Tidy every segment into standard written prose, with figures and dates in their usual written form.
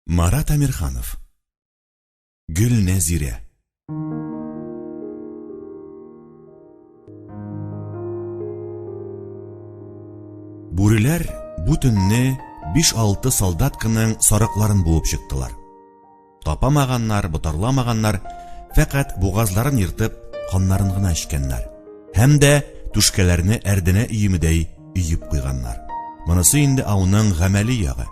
Марат Әмирханов. Гөлнәзирә. Бүреләр бу төнне 5-6 солдатканың сарыкларын буып чыктылар. Тапамаганнар, ботарламаганнар, фәкать бугазларын ертып, каннарын гына эчкәннәр. Һәм дә түшкәләрне әрденә өемедәй өеп куйганнар. Монысы инде ауның гамәли ягы.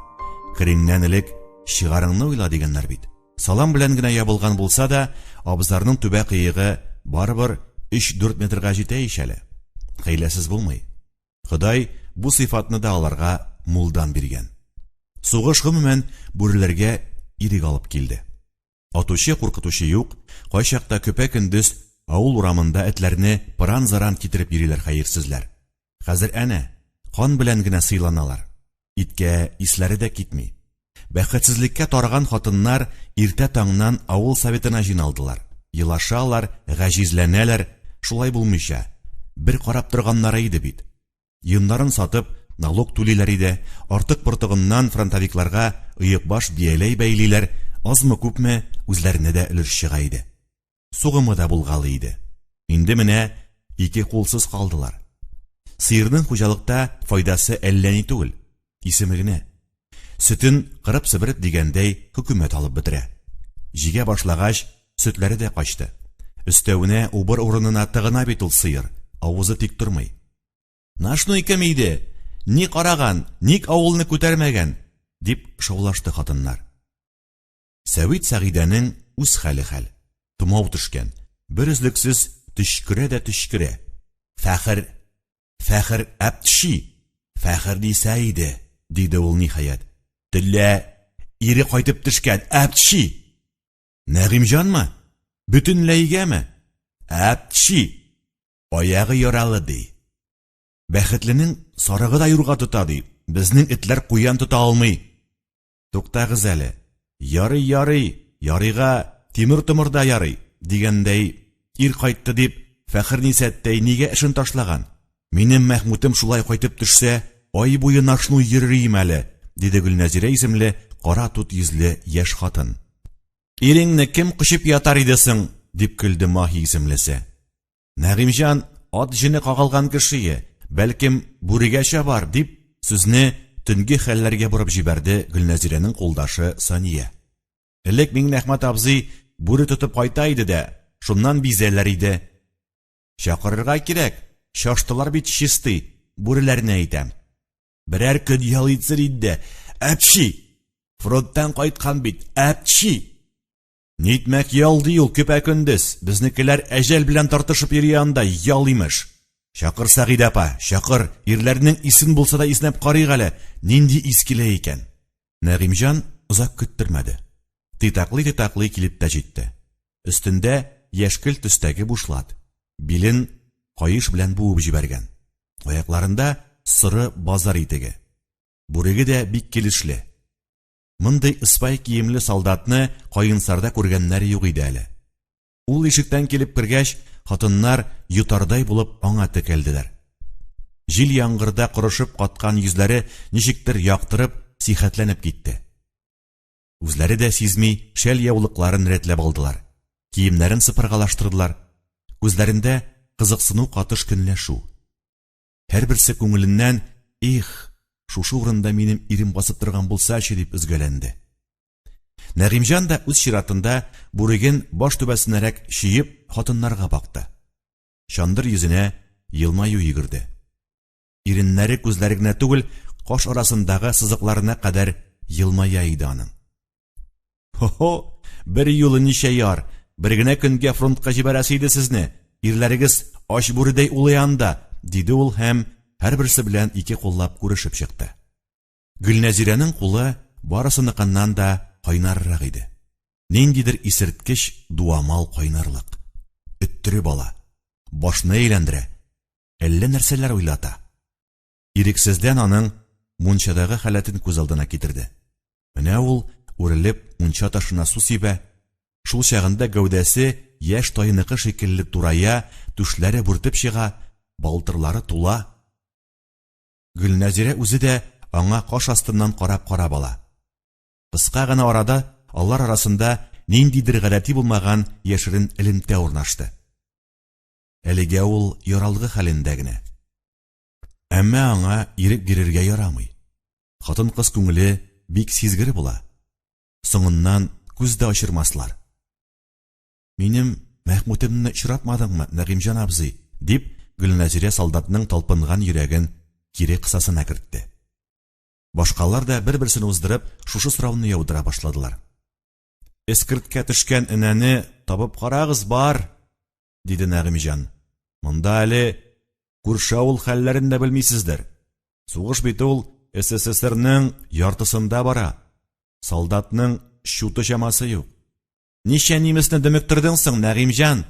Кереңнән элек чыгарыңны уйла дигәннәр бит. Салам белән генә ябылган булса да, абзарның түбә кыегы барыбер 3-4 метрга җитә ич әле. Хәйләсез булмый. Ходай бу сыйфатны да аларга мулдан биргән. Сугыш гомумән бүреләргә ирек алып килде. Атучы, куркытучы юк, кайчакта көпә-көндез авыл урамында этләрне пыран-заран китереп йөриләр хәерсезләр. Хәзер әнә, кан белән генә сыйланалар. Иткә исләре дә китми. Бәхетсезлеккә тарыган хатыннар иртә таңнан авыл советына җыйналдылар. Елашалар, гаҗизләнәләр, шулай булмыйча. Бер карап торганнары иде бит. Йоннарын сатып, налог түлиләр иде, артык-портыгыннан фронтовикларга оекбаш-бияләй бәйлиләр, азмы-күпме үзләренә дә өлеш чыга иде. Сугымы да булгалый иде. Инде менә ике кулсыз калдылар. Сыерның хуҗалыкта файдасы әллә ни түгел, исеме генә. Сөтен кырып-себереп дигәндәй хөкүмәт алып бетерә. Җигә башлагач, сөтләре дә качты. Өстәвенә убыр урынына тыгына бит ул сыер, авызы тик тормый. Нашнуй кем иде? Ни караган, ник авылны күтәрмәгән? дип шаулашты хатыннар. Сәвит Сәгыйдәнең үз хәле хәл. Томау төшкән, бер өзлексез төчкерә дә төчкерә. Фәхер, Фәхер әптши, Фәхер дисә иде, диде ул ниһаять. Төнлә ире кайтып төшкән, әптши! Нәгыймҗанмы? Бөтенләйгәме? Әптши! Аягы яралы, ди. Бәхетленең сарыгы да юрга тота, ди. Безнең этләр куян тота алмый. Туктагыз әле. Ярый, ярый, ярыйга тимер-томыр да ярый, дигәндәй, ир кайтты дип, Фәхернисәттәй нигә эшен ташлаган? Минем Мәхмүтем шулай кайтып төшсә, ай буе нашнуй йөрер ием әле, диде Гөлнәзирә исемле кара тут йөзле яшь хатын. Иреңне кем кочып ятар иде соң? дип көлде Маһи исемлесе. Нәгыймҗан ат җене кагылган кешее, бәлкем, бүрегә чабар, дип, сүзне төнге хәлләргә борып җибәрде Гөлнәзирәнең кулдашы Сания. Элек Миңнәхмәт абзый бүре тотып кайта иде дә, шуннан бизәләр иде. Чакырырга кирәк, шаштылар бит чистый, бүреләрне әйтәм. Берәр көн ял итсен инде, әпчи! Фронттан кайткан бит, әпчи! Нитмәк ял ди ул көпә-көндез, безнекеләр әҗәл белән тартышып йөри анда, ял имеш. Чакыр, Сәгыйдә апа, чакыр, ирләрнең исен булса да иснәп карыйк әле, нинди ис килә икән. Нәгыймҗан озак көттермәде. Титаклый-титаклый килеп тә җитте. Өстендә яшькелт төстәге бушлат, билен каеш белән буып җибәргән. Аякларында соры базар итеге. Бүреге дә бик килешле. Мондый ыспай киемле солдатны Каенсарда күргәннәре юк иде әле. Ул ишектән килеп кергәч, хатыннар йотардай булып аңа текәлделәр. Җил-яңгырда корышып каткан йөзләре ничектер яктырып, сихәтләнеп китте. Үзләре дә сизми шәл-яулыкларын рәтләп алдылар, киемнәрен сыпыргалаштырдылар. Күзләрендә кызыксыну катыш көнләшү. Һәрберсе күңеленнән Их, шушы урында минем ирем басып торган булсачы дип өзгәләнде. Нәгыймҗан да үз чиратында бүреген баш түбәсенәрәк чөеп хатыннарга бакты. Чандыр йөзенә елмаю йөгерде. Иреннәре күзләре генә түгел, каш арасындагы сызыкларына кадәр елмая иде аның. Хо-хо, бер юлы ничә яр, бер генә көнгә фронтка җибәрәсе иде сезне, ирләрегез ач бүредәй улый анда, диде ул һәм һәрберсе белән ике куллап күрешеп чыкты. Гөлнәзирәнең кулы барысыныкыннан да кайнаррак иде. Ниндидер исерткеч дуамал кайнарлык. Өттереп ала, башны әйләндерә, әллә нәрсәләр уйлата. Ирексездән аның мунчадагы халәтен күз алдына китерде. Менә ул, үрелеп, мунча ташына су сибә. Шул чагында гәүдәсе яшь тайныкы шикелле турая, түшләре бүртеп чыга, балтырлары тула. Гөлнәзирә үзе дә аңа каш астыннан карап-карап ала. Кыска гына арада алар арасында ниндидер гадәти булмаган яшерен элемтә урнашты. Әлегә ул яралгы хәлендә генә. Әмма аңа ирек бирергә ярамый. Хатын-кыз күңеле бик сизгер була. Соңыннан күз дә ачырмаслар. Минем Мәхмүтемне очратмадыңмы, Нәгыймҗан абзый? дип, Гөлнәзирә солдатның талпынган йөрәген кире кысасына кертте. Башкалар да бер-берсен уздырып, шушы сорауны яудыра башладылар. Эскерткә төшкән энәне табып карагыз, бар! диде Нәгыймҗан. Монда әле күрше авыл хәлләрен дә белмисездер. Сугыш бит ул СССРның яртысында бара. Солдатның чуты-чамасы юк. Ничә немецны дөмектердең соң, Нәгыймҗан?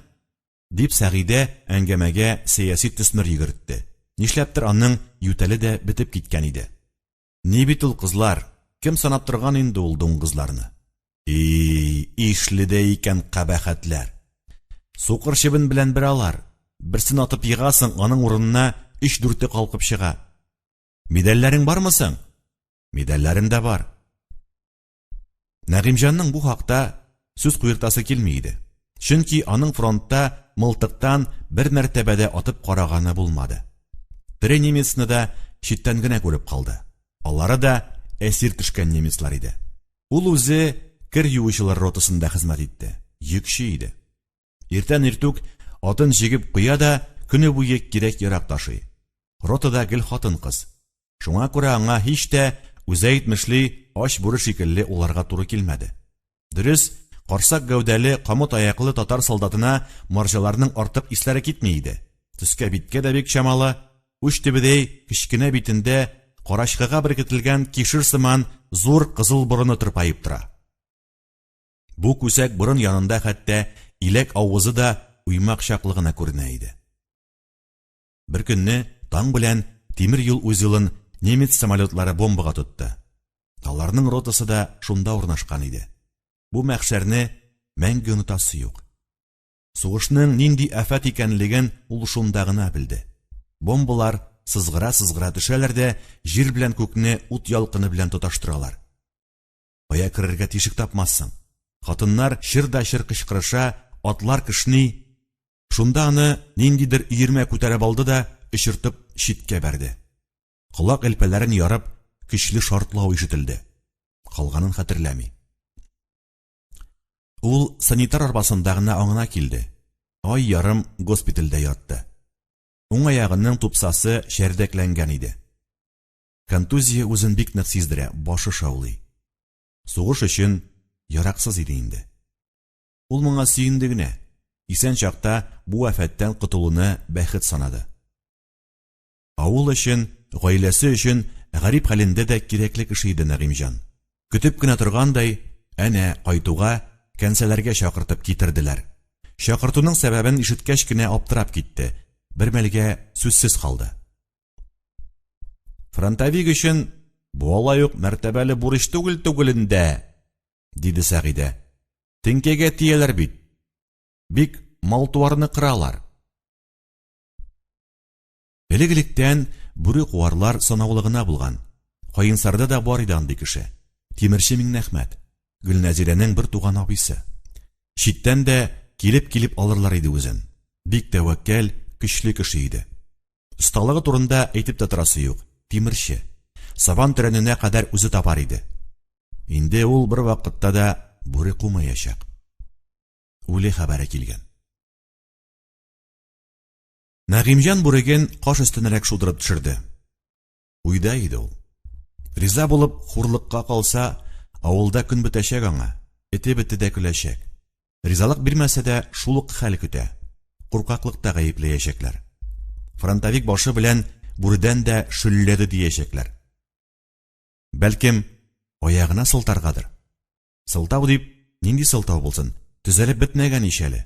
дип Сәгыйдә әңгәмәгә сәяси төсмер йөгертте. Нишләптер аның ютәле дә бетеп киткән иде. Ни бит ул, кызлар, кем санап торган инде ул дуңгызларны? И, ишле дә икән кабахәтләр. Сукыр чебен белән бер алар. Берсен атып егасың, аның урынына өч-дүрте калкып чыга. Медальләрең бармы соң? Медальләрем дә бар. Нәгыймҗанның бу хакта сүз куертасы килми иде. Чөнки аның фронтта мылтыктан бер мәртәбә дә атып караганы булмады. Тере немецны да читтән генә күреп калды. Алары да әсир төшкән немецлар иде. Ул үзе кер юучылар ротасында хезмәт итте, йөкче иде. Иртән иртүк атын җигеп куя да көне буе кирәк-ярак ташый. Ротада гел хатын-кыз. Шуңа күрә аңа һич тә, үзе әйтмешли, ач бүре шикелле уларга туры килмәде. Дөрес, карсак гәүдәле, камыт аяклы татар солдатына марҗаларның артык исләре китми иде. Төскә-биткә дә бик чамалы, уч төбедәй кечкенә битендә карачкыга беркетелгән кишер сыман зур кызыл борыны тырпаеп тора. Бу күсәк борын янында хәтта иләк авызы да уймак чаклы гына күренә иде. Бер көнне таң белән тимер юл узелын немец самолетлары бомбага тотты. Аларның ротасы да шунда урнашкан иде. Бу мәхшәрне мәңге онытасы юк. Сугышның нинди афәт икәнлеген ул шунда гына белде. Бомбалар сызгыра-сызгыра төшәләр дә җир белән күкне ут ялкыны белән тоташтыралар. Кая керергә тишек тапмассың. Хатыннар чыр да чыр кычкырыша, атлар кешни. Шунда аны ниндидер өермә күтәреп алды да очыртып читкә бәрде. Колак элпәләрен ярып, көчле шартлау ишетелде. Калганын хәтерләми. Ул санитар арбасында гына аңына килде. Ай ярым госпитальдә ятты. Уң аягының тупсасы чәрдәкләнгән иде. Контузия үзен бик нык сиздерә, башы шаулый. Сугыш өчен яраксыз иде инде. Ул моңа сөенде генә. Исән чакта бу афәттән котылуны бәхет санады. Авыл өчен, гаиләсе өчен гарип хәлендә дә кирәкле кеше иде Нәгыймҗан. Көтеп кенә торгандай, әнә, кайтуга, кәнсәләргә чакыртып китерделәр. Чакыртуның сәбәбен ишеткәч кенә аптырап китте, бер мәлгә сүзсез калды. Фронтовик өчен бу алай ук мәртәбәле бурыч түгел түгелен дә, диде Сәгыйдә. Теңкәгә тияләр бит. Бик мал-туарны кыралар. Элек-электән бүре куарлар санаулы гына булган. Каенсарда да бар иде андый кеше. Тимерче Миңнәхмәт. Гөлнәзирәнең бер туган абыйсы. Читтән дә килеп-килеп алырлар иде үзен. Бик тәвәккәл, көчле кеше иде. Осталыгы турында әйтеп тә торасы юк, тимерче. Сабан төрәненә кадәр үзе табар иде. Инде ул бер вакытта да бүре кумаячак. Үле хәбәре килгән. Нәгыймҗан бүреген каш өстенәрәк шудырып төшерде. Уйда иде ул. Риза булып хурлыкка калса, авылда көн бетәчәк аңа, эте-бете дә көләчәк. Ризалык бирмәсә дә шул ук хәл көтә. Куркаклыкта гаепләячәкләр. Фронтовик башы белән бүредән дә шөлләде диячәкләр. Бәлкем, аягына сылтаргадыр. Сылтау дип, нинди сылтау булсын, төзәлеп бетмәгән ич әле.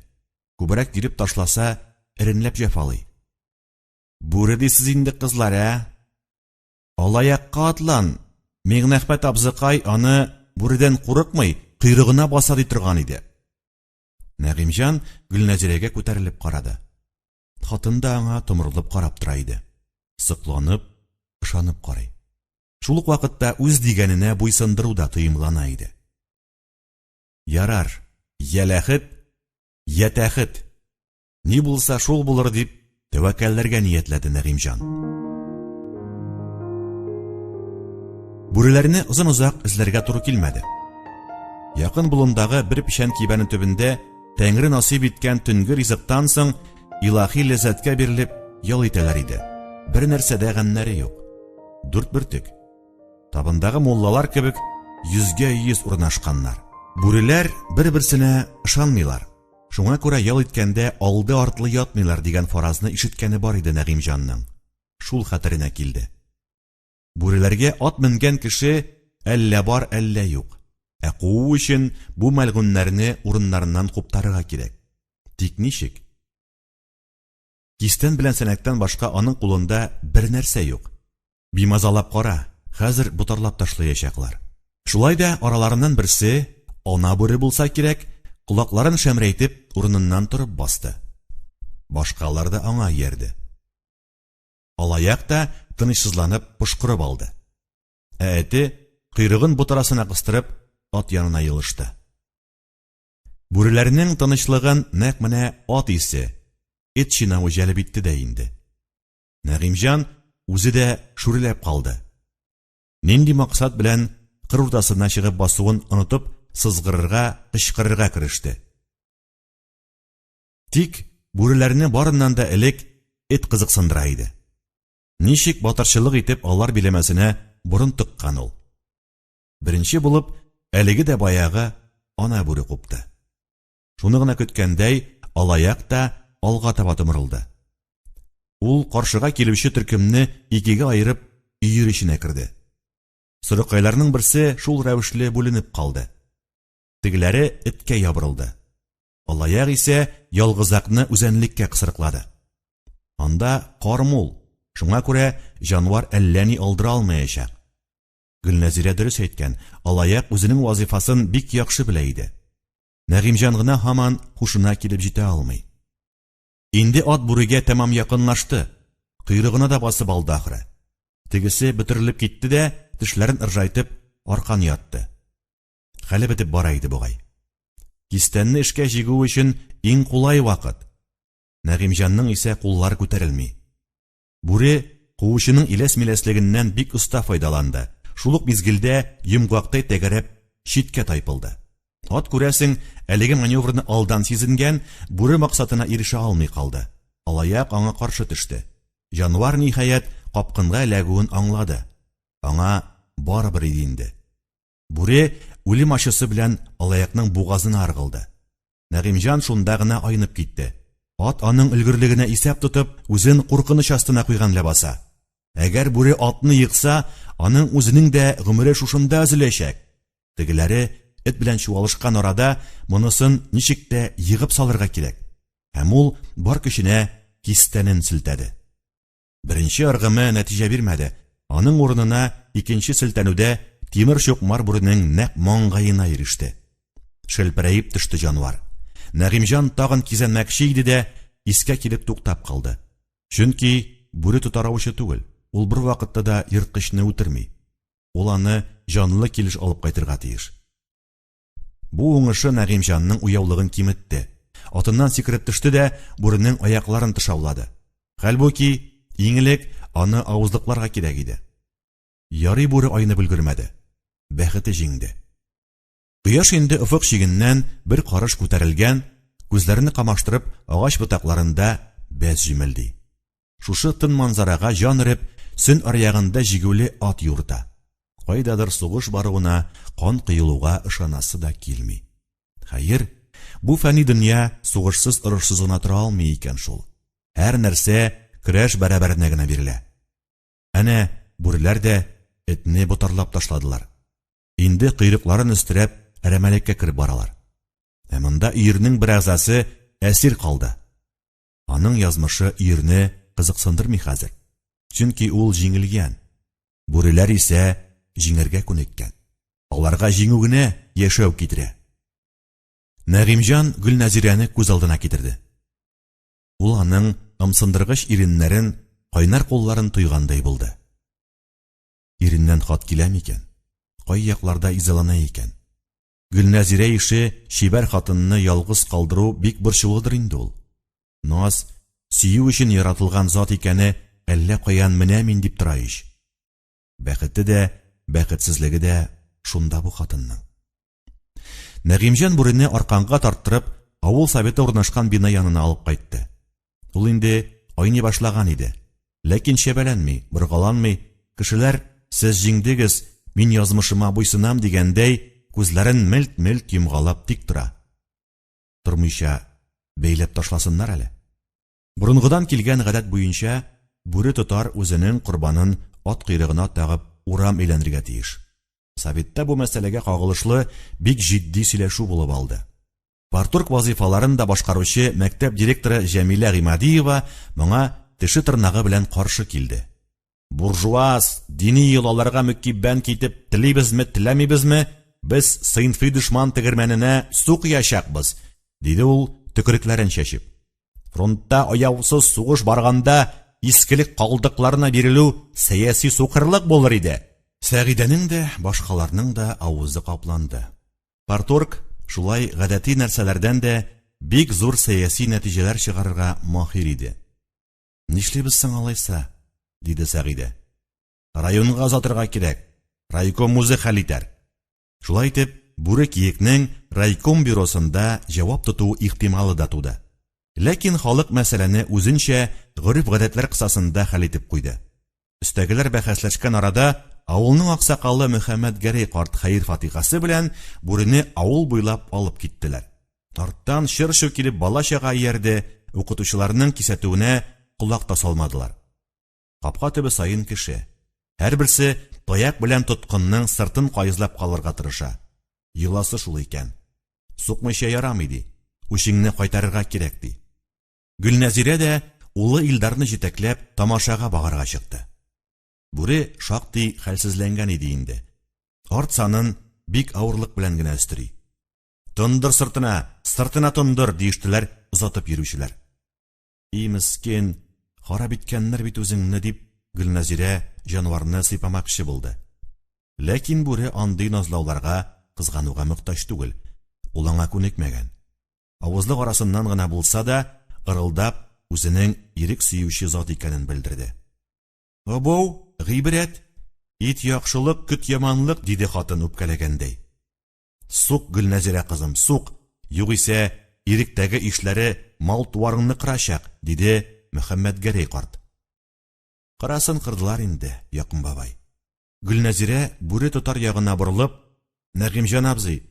Күбрәк йөреп ташласа, эренләп җәфалый. Бүре дисез инде, кызлар, ә? Алаякка атлан! Миңнәхмәт абзыкай аны бүредән курыкмый, койрыгына баса ди торган иде. Нәгыймҗан Гөлнәзирәгә күтәрелеп карады. Хатын да аңа томырылып карап тора иде. Сокланып, ышанып карый. Шул ук вакытта үз дигәненә буйсындыру да тоемлана иде. Ярар, йә ләхет, йә тәхет. Ни булса шул булыр дип, тәвәккәлләргә ниятләде Нәгыймҗан. Бүреләрне озын-озак эзләргә туры килмәде. Якын болындагы бер печән кибәне төбендә Тәңре насыйп иткән төнге ризыктан соң илаһи ләззәткә бирелеп ял итәләр иде. Бер нәрсәдә гамьнәре юк. Дүрт бөртек. Табындагы муллалар кебек йөзгә йөз урнашканнар. Бүреләр бер-берсенә ышанмыйлар. Шуңа күрә ял иткәндә алды-артлы ятмыйлар дигән фаразны ишеткәне бар иде Нәгыймҗанның. Шул хәтеренә килде. Бүреләргә ат менгән кеше әллә бар, әллә юк. Ә куу өчен бу мәлгуньнәрне урыннарыннан куптарырга кирәк. Тик ничек? Кистән белән сәнәктән башка аның кулында бернәрсә юк. Бимазалап кара, хәзер ботарлап ташлаячаклар. Шулай да араларыннан берсе, ана бүре булса кирәк, колакларын шәмрәйтеп, урыныннан торып басты. Башкалар да аңа иярде. Алаяк та тынычсызланып пошкырып алды. Ә эте, койрыгын бот арасына кыстырып, ат янына елышты. Бүреләрнең тынычлыгын нәкъ менә ат исе, эт чинавы җәлеп итте дә инде. Нәгыймҗан үзе дә шүреләп калды. Нинди максат белән кыр уртасына чыгып басуын онытып, сызгырырга, кычкырырга кереште. Тик бүреләрне барыннан да элек эт кызыксындыра иде. Ничек батырчылык итеп алар биләмәсенә борын тыккан ул? Беренче булып, әлеге дә баягы ана бүре купты. Шуны гына көткәндәй, алаяк та алга таба томырылды. Ул каршыга килүче төркемне икегә аерып, өер эченә керде. Сорыкайларның берсе шул рәвешле бүленеп калды. Тегеләре эткә ябырылды. Алаяк исә ялгызакны үзәнлеккә кысрыклады. Анда кар мул, шуңа күрә җанвар әллә ни алдыра алмаячак. Гөлнәзирә дөрес әйткән, алаяк үзенең вазыйфасын бик яхшы белә иде. Нәгыймҗан гына һаман һушына килеп җитә алмый. Инде ат бүрегә тәмам якынлашты, койрыгына да басып алды ахры. Тегесе бөтерелеп китте дә, тешләрен ыржайтып, аркан ятты. Хәле бетеп бара иде бугай. Кистәнне эшкә җигү өчен иң кулай вакыт. Нәгыймҗанның исә куллар күтәрелми. Бүре куучының иләс-миләслегеннән бик оста файдаланды, шул ук мизгелдә йомгактай тәгәрәп читкә тайпылды. Ат, күрәсең, әлеге маневрны алдан сизенгән, бүре максатына ирешә алмый калды. Алаяк аңа каршы төште. Җанвар, ниһаять, капкынга эләгүен аңлады. Аңа барыбер иде инде. Бүре үлем ачысы белән алаякның бугазына ыргылды. Нәгыймҗан шунда гына айнып китте. Ат аның өлгерлегенә исәп тотып, үзен куркыныч астына куйган ләбаса. Әгәр бүре атны екса, аның үзенең дә гомере шушында өзеләчәк. Тегеләре эт белән чуалышкан арада монысын ничек тә егып салырга кирәк. Һәм ул бар көченә кистәнен селтәде. Беренче ыргымы нәтиҗә бирмәде, аның урынына икенче селтәнүдә тимер чукмар бүренең нәкъ маңгаена иреште. Шәлперәеп төште җанвар. Нәгыймҗан тагын кизәнмәкче иде дә, искә килеп туктап калды. Чөнки бүре тотар аучы түгел, ул бервакытта да ерткычны үтерми. Ул аны җанлы килеш алып кайтырга тиеш. Бу уңышы Нәгыймҗанның уяулыгын киметте. Атыннан сикереп төште дә бүренең аякларын тышаулады. Хәлбуки, иң элек аны авызлыкларга кирәк иде. Ярый бүре айнып өлгермәде. Бәхете җиңде. Кояш инде офык чигеннән бер карыш күтәрелгән, күзләрне камаштырып, агач ботакларында бәс җемелди. Шушы тын манзарага җан өреп, Сөн аръягында җигүле ат юрта. Кайдадыр сугыш баруына, кан коелуга ышанасы да килми. Хәер, бу фәни дөнья сугышсыз-орышсыз гына тора алмый икән шул. Һәр нәрсә көрәш бәрабәренә генә бирелә. Әнә, бүреләр дә этне ботарлап ташладылар. Инде койрыкларын өстерәп, әрәмәлеккә кереп баралар. Ә монда өернең бер әгъзасы әсир калды. Аның язмышы өерне кызыксындырмый хәзер. Чөнки ул җиңелгән. Бүреләр исә җиңәргә күнеккән. Аларга җиңү генә яшәү китерә. Нәгыймҗан Гөлнәзирәне күз алдына китерде. Ул аның ымсындыргыч иреннәрен, кайнар кулларын тойгандай булды. Иреннән хат килә микән? Кай якларда изалана икән? Гөлнәзирә ише чибәр хатынны ялгыз калдыру бик борчулыдыр инде ул. Наз, сөю өчен яратылган зат икәне әллә каян менә мин дип тора ич. Бәхете дә, бәхетсезлеге дә шунда бу хатынның. Нәгыймҗан бүрене арканга тарттырып, авыл советы урнашкан бина янына алып кайтты. Ул инде айный башлаган иде. Ләкин чәбәләнми, боргаланмый, кешеләр, сез җиңдегез, мин язмышыма буйсынам дигәндәй, күзләрен мелт-мелт йомгалап тик тора. Тормыйча бәйләп ташласыннар әле. Борынгыдан килгән гадәт буенча, бүре тотар үзенең корбанын ат койрыгына тагып урам әйләнергә тиеш. Советта бу мәсьәләгә кагылышлы бик җитди сөйләшү булып алды. Парторг вазыйфаларын да башкаручы мәктәп директоры Җәмилә Гыймадиева моңа теше-тырнагы белән каршы килде. Буржуаз, дини йолаларга мөкиббән китеп, телибезме, теләмибезме, без сыйнфый дошман тегермәненә су коячакбыз, диде ул, төкерекләрен чәчеп. Фронтта аяусыз сугыш барганда искелек калдыкларына бирелү сәяси сукырлык булыр иде. Сәгыйдәнең дә, башкаларның да авызы капланды. Парторг шулай гадәти нәрсәләрдән дә бик зур сәяси нәтиҗәләр чыгарырга маһир иде. Нишлибез соң алайса? диде Сәгыйдә. Районга озатырга кирәк. Райком үзе хәл итәр. Шулай итеп, бүре киекнең райком бюросында җавап тоту ихтималы да туды. Ләкин халык мәсьәләне үзенчә гореф-гадәтләр кысасында хәл итеп куйды. Өстәгеләр бәхәсләшкән арада авылның аксакалы Мөхәммәтгәрәй карт хәер-фатихасы белән бүрене авыл буйлап алып киттеләр. Арттан чыр-чу килеп бала-чага иярде, укытучыларның кисәтүенә колак та салмадылар. Капка төбе саен кеше. Һәрберсе таяк белән тоткынның сыртын каезлап калырга тырыша. Йоласы шул икән. Сукмыйча ярамый, ди. Үчеңне кайтарырга кирәк, ди. Гөлнәзирә дә улы Илдарны җитәкләп тамашага багарга чыкты. Бүре шактый хәлсезләнгән иде инде. Арт санын бик авырлык белән генә өстери. Тондыр сыртына, сыртына тондыр, диештеләр озатып йөрүчеләр. И мескен, харап иткәннәр бит үзеңне, дип, Гөлназирә җанварны сыйпамакчы булды. Ләкин бүре андый назлауларга, кызгануга мохтаҗ түгел. Ул аңа күнекмәгән. Авызлык арасыннан гына булса да, ырылдап, үзенең ирек сөюче зат икәнен белдерде. Абау, гыйбрәт! Ит яхшылык, көт яманлык, диде хатын үпкәләгәндәй. Сук, Гөлнәзирә кызым, сук, югыйсә, иректәге ишләре мал-туарыңны кырачак, диде Мөхәммәтгәрәй карт. Кырасын кырдылар инде, Якын бабай. Гөлнәзирә бүре тотар ягына борылып, Нәгыймҗан абзый,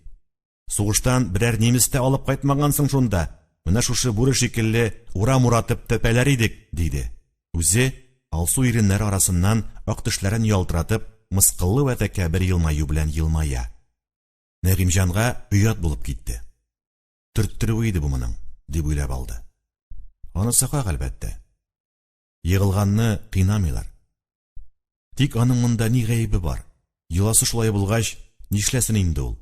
сугыштан берәр нимес тә алып кайтмагансың шунда, менә шушы бүре шикелле урам уратып тәпәләр идек, диде. Үзе, алсу иреннәре арасыннан ак тешләрен ялтыратып, мыскыллы вә тәкәббер елмаю белән елмая. Нәгыймҗанга оят булып китте. Төрттерүе иде бу моның, дип уйлап алды. Анысы хак, әлбәттә. Егылганны кыйнамыйлар. Тик аның монда ни гаебе бар? Йоласы шулай булгач, нишләсен инде ул?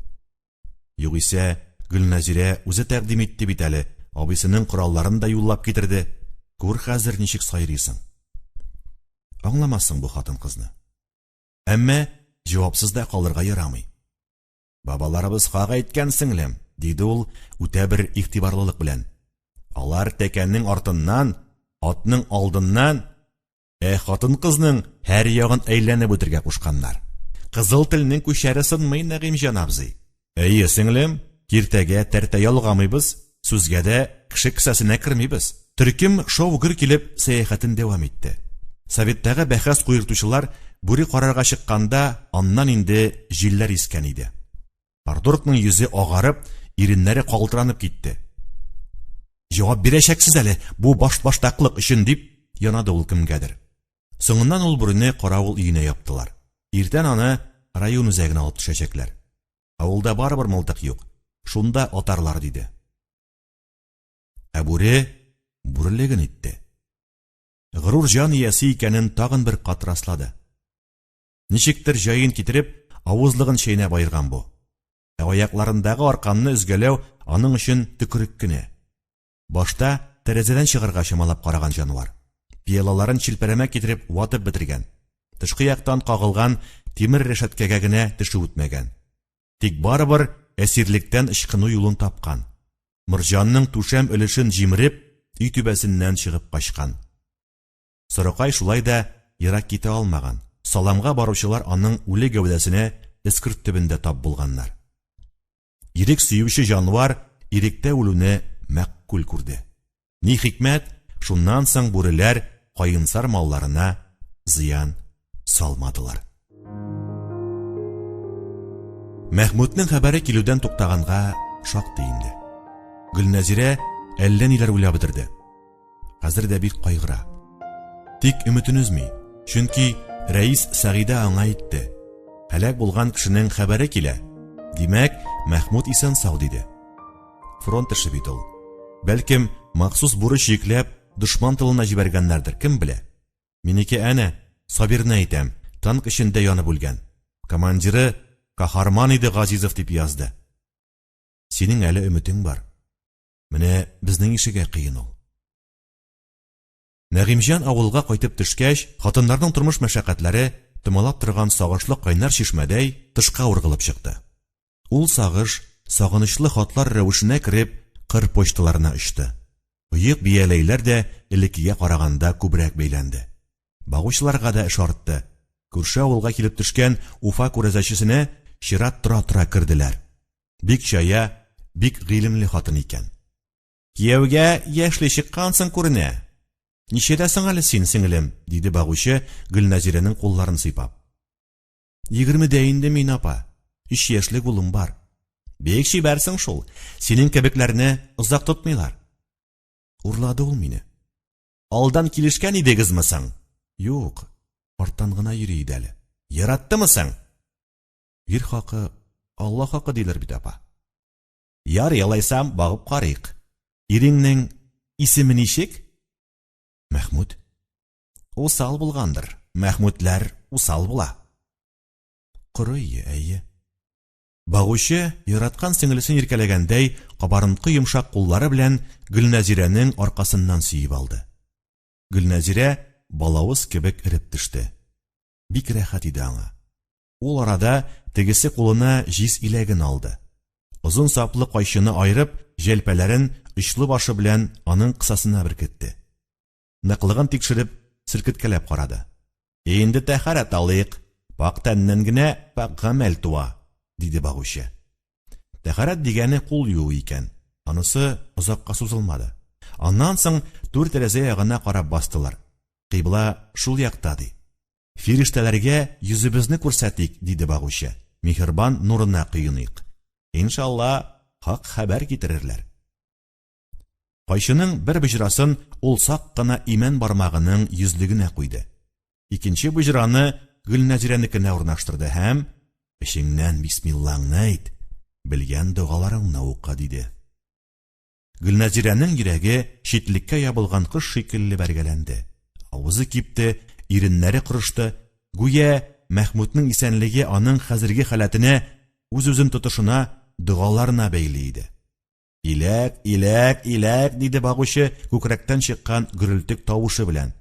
Югыйсә, Гөлнәзирә үзе тәкъдим итте бит әле, абыйсының коралларын да юллап китерде. Күр хәзер ничек сайрыйсың. Аңламассың бу хатын-кызны. Әмма җавапсыз да калырга ярамый. Бабаларыбыз хак әйткән, сеңлем, диде ул үтә бер игътибарлылык белән. Алар тәкәнең артыннан, атның алдыннан, ә хатын-кызның һәр ягын әйләнеп үтергә кушканнар. Кызыл телнең күчәре сынмый, Нәгыймҗан абзый. Әйе, сеңлем, киртәгә тәртә ялгамыйбыз, сүзгә дә кеше кесәсенә кермибез. Төркем шау-гөр килеп сәяхәтен дәвам итте. Советтагы бәхәс куертучылар бүре карарга чыкканда, аннан инде җилләр искән иде. Парторгның йөзе агарып, иреннәре калтыранып китте. Җавап бирәчәксез әле бу башбаштаклык өчен, дип янады ул кемгәдер. Соңыннан ул бүрене каравыл өенә яптылар. Иртән аны район үзәгенә алып төшәчәкләр. Авылда барыбер мылтык юк, шунда атарлар, диде. Ә бүре бүрелеген итте. Горур җан иясе икәнен тагын бер кат раслады. Ничектер җаен китереп, авызлыгын чәйнәп аерган бу. Ә аякларындагы арканны өзгәләү аның өчен төкерек кенә. Башта тәрәзәдән чыгарга чамалап караган җанвар. Пиалаларын челпәрәмә китереп ватып бетергән. Тышкы яктан кагылган тимер рәшәткәгә генә теше үтмәгән. Тик барыбер әсирлектән ычкыну юлын тапкан. Морҗаның түшәм өлешен җимереп, өй түбәсеннән чыгып качкан. Сорыкай шулай да ерак китә алмаган, саламга баручылар аның үле гәүдәсенә эскерт төбендә тап булганнар. Ирек сөюче җанвар иректә үлүне мәкъкүл күрде. Ни хикмәт, шуннан соң бүреләр каенсар малларына зыян салмадылар. Мәхмүтнең хәбәре килүдән туктаганга шактый инде. Гөлнәзирә әллә ниләр уйлап бетерде. Хәзер дә бик кайгыра. Тик өметен өзми, чөнки рәис Сәгыйдә аңа әйтте. Һәлак булган кешенең хәбәре килә. Димәк, Мәхмүт исән-сау диде. Фронт эше бит ул. Бәлкем, махсус бурыч йөкләп, дошман тылына җибәргәннәрдер, кем белә. Минеке әнә, Сабирны әйтәм, танк эчендә янып үлгән. Командиры каһарман иде Газизов дип язды. Синең әле өметең бар. Менә безнең ишегә кыен ул. Нәгыймҗан авылга кайтып төшкәч, хатыннарның тормыш мәшәкатьләре, томалап торган сагышлы кайнар чишмәдәй, тышка ургылып чыкты. Ул сагыш, сагынычлы хатлар рәвешенә кереп, кыр почталарына очты. Оек бияләйләр дә элеккегә караганда күбрәк бәйләнде. Багучыларга да эш артты. Күрше авылга килеп төшкән Уфа күрәзәчесенә чират тора-тора керделәр. Бик чая, бик гыйлемле хатын икән. Кияүгә яшьли чыккансың күренә. Ничәдә соң әле син, сеңелем? диде багучы, Гөлнәзирәнең кулларын сыйпап. Егермедә инде мин, апа. Өч яшьлек улым бар. Бик чибәрсең шул. Синең кебекләрне озак тотмыйлар. Урлады ул мине. Алдан килешкән идегезме соң? Юк, арттан гына йөри иде әле. Яраттымы соң? Ир хакы, Алла хакы диләр бит, апа. Ярый, алайсам, багып карыйк. Иреңнең исеме ничек? Мәхмүт. Усал булгандыр. Мәхмүтләр усал була. Коры, әйе. Багучы, яраткан сеңелесен иркәләгәндәй, кабарынкы йомшак куллары белән Гөлнәзирәнең аркасыннан сөеп алды. Гөлнәзирә балавыз кебек эреп төште. Бик рәхәт иде аңа. Ул арада тегесе кулына җиз иләген алды. Озын саплы кайчыны аерып, җәлпәләрен очлы башы белән аның кысасына беркетте. Ныклыгын тикшереп, селкеткәләп карады. Инде тәһарәт алыйк, пакь тәннән генә пакь гамәл туа, диде багучы. Тәһарәт дигәне кул юу икән. Анысы озакка сузылмады. Аннан соң түр тәрәзә ягына карап бастылар. Кыйбла шул якта, ди. Фирештәләргә йөзебезне күрсәтик, диде багучы, миһербан нурына коеныйк. Иншалла, хак хәбәр китерерләр. Кайчының бер боҗрасын ул сак кына имән бармагының йөзлегенә куйды. Икенче боҗраны Гөлнәзирәнекенә урнаштырды һәм, Эчеңнән бисмиллаңны әйт, белгән догаларыңны укы, диде. Гөлнәзирәнең йөрәге читлеккә ябылган кош шикелле бәргәләнде. Авызы кипте, иреннәре корышты. Гүя Мәхмүтнең исәнлеге аның хәзерге халәтенә, үз-үзен тотышына, догаларына бәйле иде. Иләк, иләк, иләк, диде багучы күкрәктән чыккан гөрелтек тавышы белән.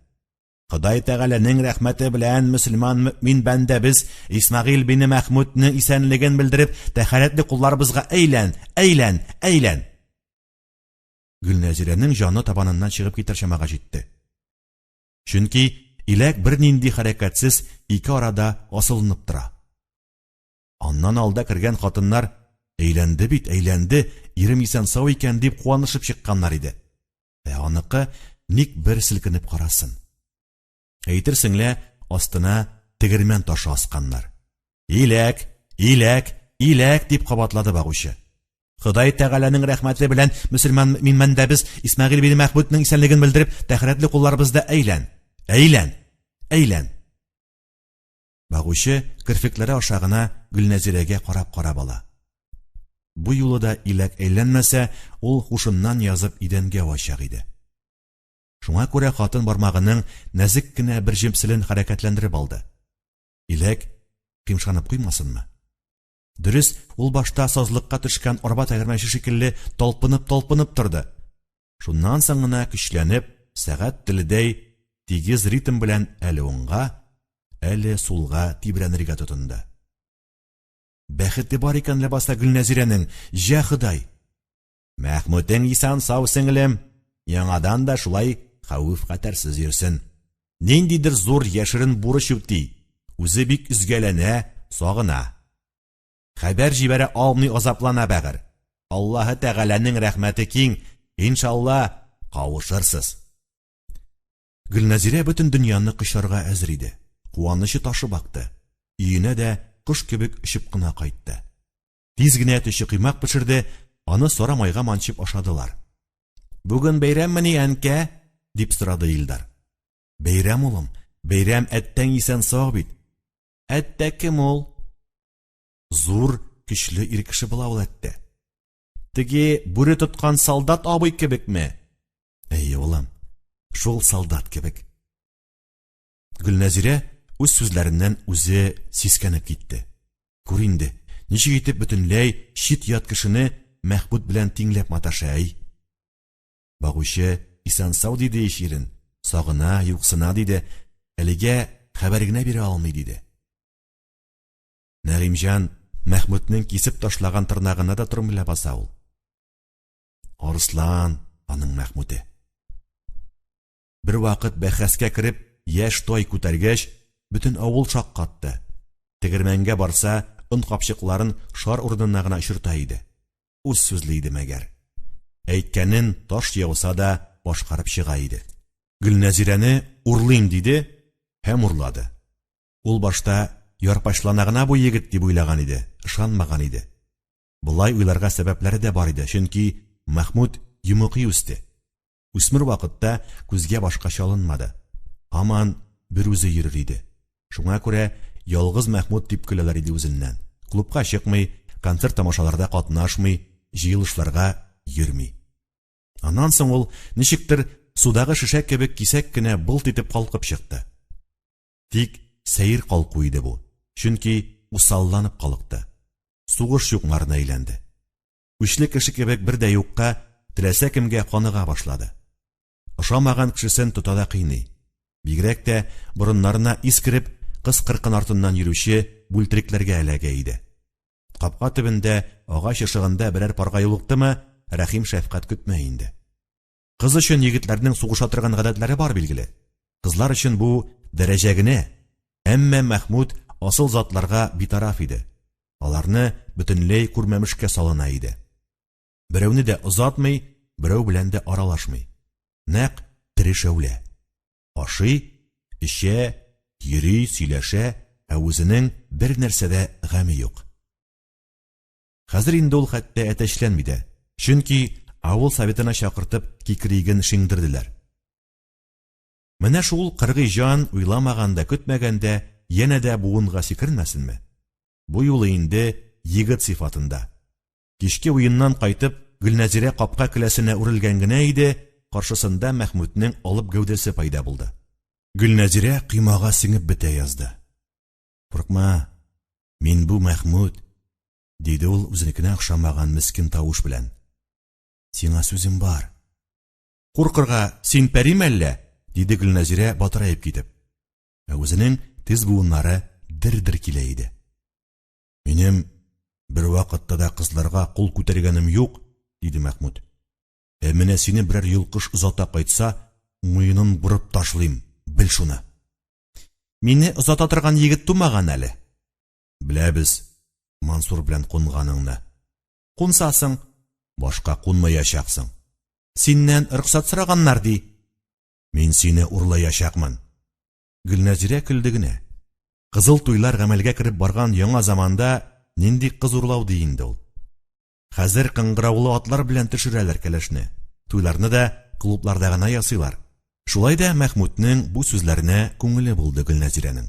Ходай Тәгаләнең рәхмәте белән мөселман мөэмин бәндәбез Исмәгыйль бине Мәхмүтнең исәнлеген белдереп, тәһарәтле кулларыбызга әйлән, әйлән, әйлән! Гөлнәзирәнең җаны табаныннан чыгып китәр чамага җитте. Чөнки иләк бернинди хәрәкәтсез ике арада асылынып тора. Аннан алда кергән хатыннар, әйләнде бит, әйләнде, ирем исән-сау икән, дип куанышып чыкканнар иде. Ә аныкы ник бер селкенеп карасын. Әйтерсең лә, астына тегермән ташы асканнар. Иләк, иләк, иләк, дип кабатлады багучы. Ходай Тәгаләнең рәхмәте белән мөселман мөэмин бәндәбез Исмәгыйль бин Мәхмүднең исәнлеген белдереп, тәһарәтле кулларыбызда әйлән, әйлән, әйлән. Багучы керфекләре аша гына Гөлнәзирәгә карап-карап ала. Бу юлы да иләк әйләнмәсә, ул һушыннан язып идәнгә авачак иде. Шуңа күрә хатын бармагының нәзек кенә бер җепселен хәрәкәтләндереп алды. Иләк кыймшанып куймасынмы? Дөрес, ул башта сазлыкка төшкән арба тәгәрмәче шикелле талпынып-талпынып торды. Шуннан соң гына көчләнеп, сәгать теледәй тигез ритм белән әле уңга, әле сулга тибрәнергә тотынды. Бәхете бар икән ләбаса Гөлнәзирәнең, җә Ходай! Мәхмүтең исән-сау, сеңлем, яңадан да шулай хәвеф-хәтәрсез йөрсен. Ниндидер зур яшерен бурыч үти, үзе бик өзгәләнә, сагына. Хәбәр җибәрә алмый азаплана бәгырь. Аллаһы Тәгаләнең рәхмәте киң, иншалла, кавышырсыз. Гөлнәзирә бөтен дөньяны кочарга әзер иде. Куанычы ташып акты. Өенә дә кош кебек очып кына кайтты. Тиз генә төче коймак пешерде, аны сары майга манчып ашадылар. Бүген бәйрәммени, әнкә? дип сорады Илдар. Бәйрәм, улым, бәйрәм, әттәң исән-сау бит. Әттә кем ул? Зур, көчле ир кеше була ул әттә. Теге бүре тоткан солдат абый кебекме? Әйе, улым, шул солдат кебек. Гөлнәзирә үз сүзләреннән үзе сискәнеп китте. Күр инде, ничек итеп бөтенләй чит-ят кешене Мәхмүт белән тиңләп маташа, әй. Багучы исән-сау диде ич ирен, сагына, юксына диде, әлегә хәбәр генә бирә алмый диде. Нәгыймҗан Мәхмүтнең кисеп ташлаган тырнагына да тормый ләбаса ул. Арыслан аның Мәхмүте. Бервакыт бәхәскә кереп, яшь тай күтәргәч, бөтен авыл шаккатты. Тегермәнгә барса, он капчыкларын шар урынына гына очырта иде. Үз сүзле иде мәгәр. Әйткәнен таш яуса да башкарып чыга иде. Гөлнәзирәне урлыйм диде һәм урлады. Ул башта ярпачлана гына бу егет дип уйлаган иде, ышанмаган иде. Болай уйларга сәбәпләре дә бар иде, чөнки Мәхмүт йомыкый үсте. Үсмер вакытта күзгә-башка чалынмады. Һаман берүзе йөрер иде. Шуңа күрә ялгыз Мәхмүт дип көләләр иде үзеннән. Клубка чыкмый, концерт-тамашаларда катнашмый, җыелышларга йөрми. Аннан соң ул, ничектер, судагы шешә кебек кисәк кенә былт итеп калкып чыкты. Тик сәер калку иде бу, чөнки усалланып калыкты. Сугыш чукмарына әйләнде. Үчле кеше кебек бер дә юкка теләсә кемгә каныга башлады. Ошамаган кешесен тота да кыйный. Бигрәк тә борыннарына ис кереп, кыз-кыркын артыннан йөрүче бүлтерекләргә эләгә иде. Капка төбендә, агач ышыгында берәр парга юлыктымы, рәхим-шәфкать көтмә инде. Кыз өчен егетләрнең сугыша торган гадәтләре бар, билгеле. Кызлар өчен бу дәрәҗә генә. Әмма Мәхмүт асыл затларга битараф иде. Аларны бөтенләй күрмәмешкә салына иде. Берәүне дә озатмый, берәү белән дә аралашмый. Нәкъ тере шәүлә. Ашый, эчә, йөри, сөйләшә, ә үзенең бер нәрсәдә гаме юк. Хәзер инде ул хәтта әтәчләнми дә, чөнки авыл советына чакыртып кикриген шиңдерделәр. Менә шул кыргый җан уйламаганда-көтмәгәндә янә дә буынга сикермәсенме? Бу юлы инде егет сыйфатында. Кичке уеннан кайтып, Гөлнәзирә капка келәсенә үрелгән генә иде, каршысында Мәхмүтнең алып гәүдәсе пәйда булды. Гөлнәзирә коймага сеңеп бетә язды. Куркма, мин бу Мәхмүт, диде ул үзенекенә охшамаган мескен тавыш белән. Сиңа сүзем бар. Куркырга син пәриме әллә? диде Гөлнәзирә батыраеп китеп. Ә үзенең тез буыннары дер-дер килә иде. Минем бервакытта да кызларга кул күтәргәнем юк, диде Мәхмүт. Ә менә сине берәр йолкыш озата кайтса, муенын борып ташлыйм, бел шуны. Мине озата торган егет тумаган әле. Беләбез, Мансур белән кунганыңны. Кунсасың, башка кунмаячаксың. Синнән рөхсәт сораганнар, ди. Мин сине урлаячакмын. Гөлнәзирә көлде генә. Кызыл туйлар гамәлгә кереп барган яңа заманда нинди кыз урлау ди инде ул? Хәзер кыңгыраулы атлар белән төшерәләр кәләшне. Туйларны да клубларда гына ясыйлар. Шулай да Мәхмүтнең бу сүзләренә күңеле булды Гөлнәзирәнең.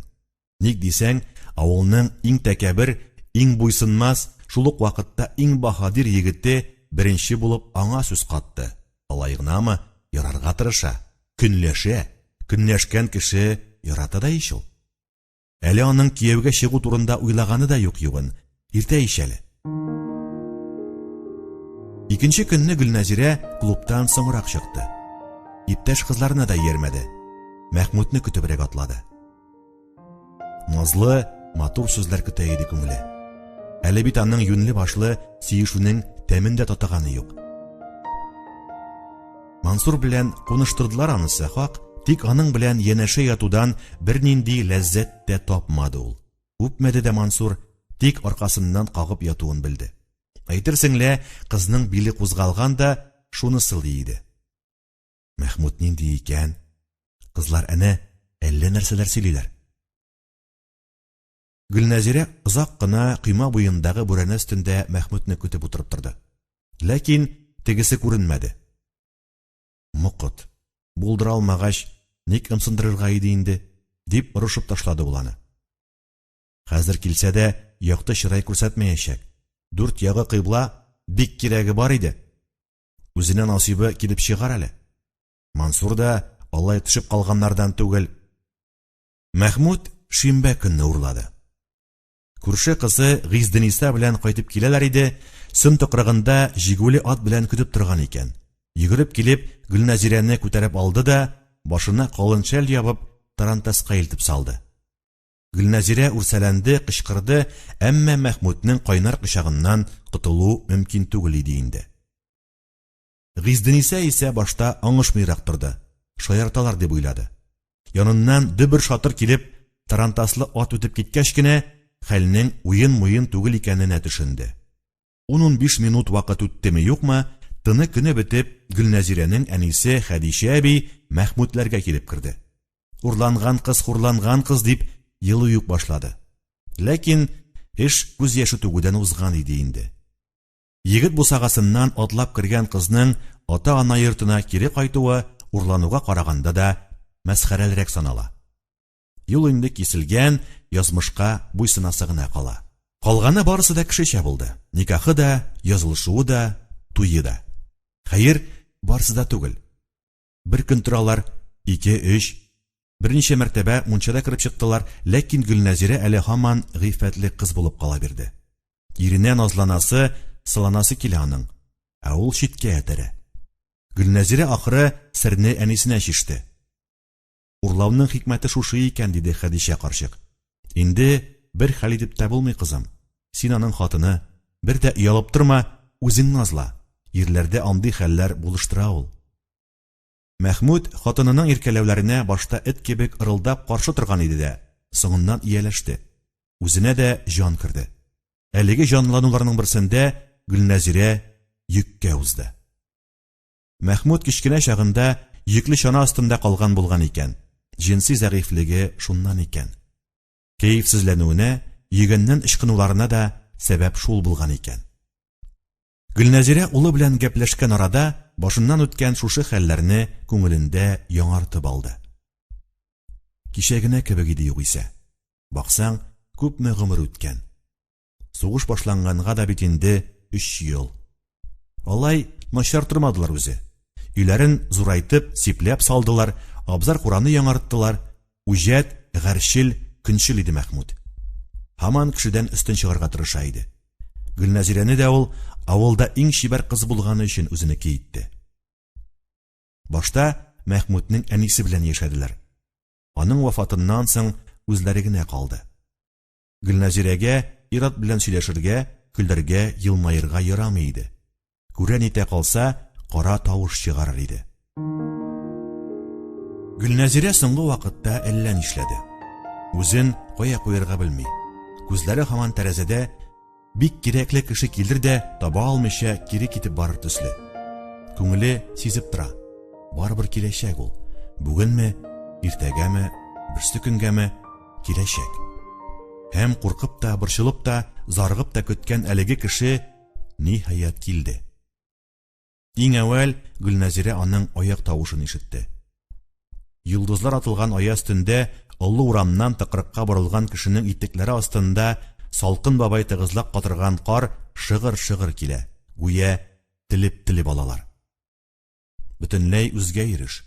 Ник дисәң, авылның иң тәкәбер, иң буйсынмас, шул ук вакытта иң баһадир егете беренче булып аңа сүз катты. Алай гынамы, ярарга тырыша, көнләшә. Көнләшкән кеше ярата да ич ул. Әле аның кияүгә чыгу турында уйлаганы да юк югын, иртә ич әле. Икенче көнне Гөлнәзирә клубтан соңрак чыкты. Иптәш кызларына да иярмәде. Мәхмүтне көтебрәк атлады. Назлы, матур сүзләр көтә иде күңеле. Әле бит аның юньле башлы сөешүнең тәмен дә татыганы юк. Мансур белән куныштырдылар анысы, хак, тик аның белән янәшә ятудан бернинди ләззәт тә тапмады ул. Үпмәде дә Мансур, тик аркасыннан кагып ятуын белде. Әйтерсең лә, кызның биле кузгалган да, шуны сылый иде. Мәхмүт нинди икән? Кызлар әнә әллә нәрсәләр сөйлиләр. Гөлнәзирә озак кына койма буендагы бүрәнә өстендә Мәхмүтне көтеп утырып торды. Ләкин тегесе күренмәде. Мокыт. Булдыра алмагач, ник ымсындырырга иде инде, дип орышып ташлады ул аны. Хәзер килсә дә, якты чырай күрсәтмәячәк. Дүрт ягы кыйбла, бик кирәге бар иде. Үзенә насыйбы килеп чыгар әле. Мансур да алай төшеп калганнардан түгел. Мәхмүт шимбә көнне урлады. Күрше кызы Гиздениса белән кайтып киләләр иде, Сөн тыкрыгында җигүле ат белән көтеп торган икән. Йөгереп килеп, Гөлнәзирәне күтәреп алды да, башына калын шәл ябып, тарантаска илтеп салды. Гөлнәзирә үрсәләнде, кычкырды, әмма Мәхмүтнең кайнар кочагыннан котылу мөмкин түгел иде инде. Гиздениса исә башта аңышмыйрак торды, шаярталар дип уйлады. Яныннан дөбер-шатыр килеп, тарантаслы ат үтеп киткәч кенә, хәлнең уен-муен түгел икәненә төшенде. Ун-унбиш минут вакыт үттеме-юкмы, тыны-көне бетеп, Гөлнәзирәнең әнисе Хәдичә әби Мәхмүтләргә килеп керде. Урланган кыз, хурланган кыз дип елый ук башлады. Ләкин эш күз яше түгүдән узган иде инде. Егет бусагасыннан атлап кергән кызның ата-ана йортына кире кайтуы урлануга караганда да мәсхәрәлерәк санала. Юл инде киселгән, язмышка буйсынасы гына кала. Калганы барысы да кешечә булды. Никахы да, язылышуы да, туе да. Хәер, барысы да түгел. Бер көн торалар, ике, өч. Берничә мәртәбә мунчада кереп чыктылар, ләкин Гөлнәзирә әле һаман гыйффәтле кыз булып кала бирде. Иренә назланасы, сыланасы килә аның, ә ул читкә этәрә. Гөлнәзирә ахыры серне әнисенә чиште. Урлауның хикмәте шушы икән, диде Хәдичә карчык. Инде бер хәл итеп тә булмый, кызым. Син аның хатыны. Бер дә оялып торма, үзең назла. Ирләрдә андый хәлләр булыштыра ул. Мәхмүт хатынының иркәләүләренә башта эт кебек ырылдап каршы торган иде дә, соңыннан ияләште. Үзенә дә җан керде. Әлеге җанлануларның берсендә Гөлнәзирә йөккә узды. Мәхмүт кечкенә чагында йөкле чана астында калган булган икән. Җенси зәгыйфьлеге шуннан икән. Кәефсезләнүенә, йөгәннән ычкынуларына да сәбәп шул булган икән. Гөлнәзирә улы белән гәпләшкән арада башыннан үткән шушы хәлләрне күңелендә яңартып алды. Кичә генә кебек иде югыйсә. Баксаң, күпме гомер үткән. Сугыш башланганга да бит инде өч ел. Алай начар тормадылар үзе. Өйләрен зурайтып, сипләп салдылар, абзар-кураны яңарттылар. Үҗәт, гарьчел, көнчел иде Мәхмүт. Һаман кешедән өстен чыгарга тырыша иде. Гөлнәзирәне дә ул авылда иң чибәр кыз булганы өчен үзенеке итте. Башта Мәхмүтнең әнисе белән яшәделәр. Аның вафатыннан соң үзләре генә калды. Гөлнәзирәгә ир-ат белән сөйләшергә, көләргә, елмаерга ярамый иде. Күрә-нитә калса, кара тавыш чыгарыр иде. Гөлнәзирә соңгы вакытта әллә нишләде. Үзен кая куярга белми. Күзләре һаман тәрәзәдә, Бик кирәкле кеше килер дә, таба алмыйча кире китеп барыр төсле. Күңеле сизеп тора. Барыбер киләчәк ул. Бүгенме, иртәгәме, берсе көнгәме киләчәк. Һәм куркып та, борчылып та, зарыгып та көткән әлеге кеше ниһаять килде. Иң әүвәл Гөлнәзирә аның аяк тавышын ишетте. Йолдызлар атылган аяз төндә олы урамнан тыкрыкка борылган кешенең итекләре астында салкын бабай тыгызлап катырган кар шыгыр-шыгыр килә, гүя телеп-телеп алалар. Бөтенләй үзгә йөреш,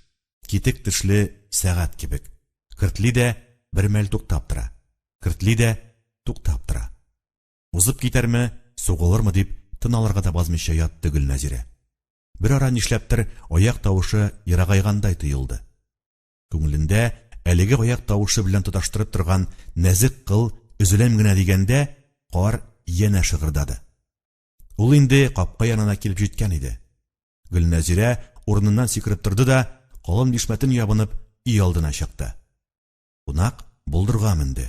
китек тешле сәгать кебек. Кертли дә бер мәл туктап тора, кертли дә туктап тора. Узып китәрме, сугылырмы дип, тын алырга да базмыйча ятты Гөлнәзирә. Берара нишләптер аяк тавышы ерагайгандай тоелды. Күңелендә Әлеге аяк тавышы белән тоташтырып торган нәзек кыл өзеләм генә дигәндә, кар янә шыгырдады. Ул инде капка янына килеп җиткән иде. Гөлнәзирә урыныннан сикереп торды да, калын бишмәтен ябынып, өй алдына чыкты. Кунак болдырга менде.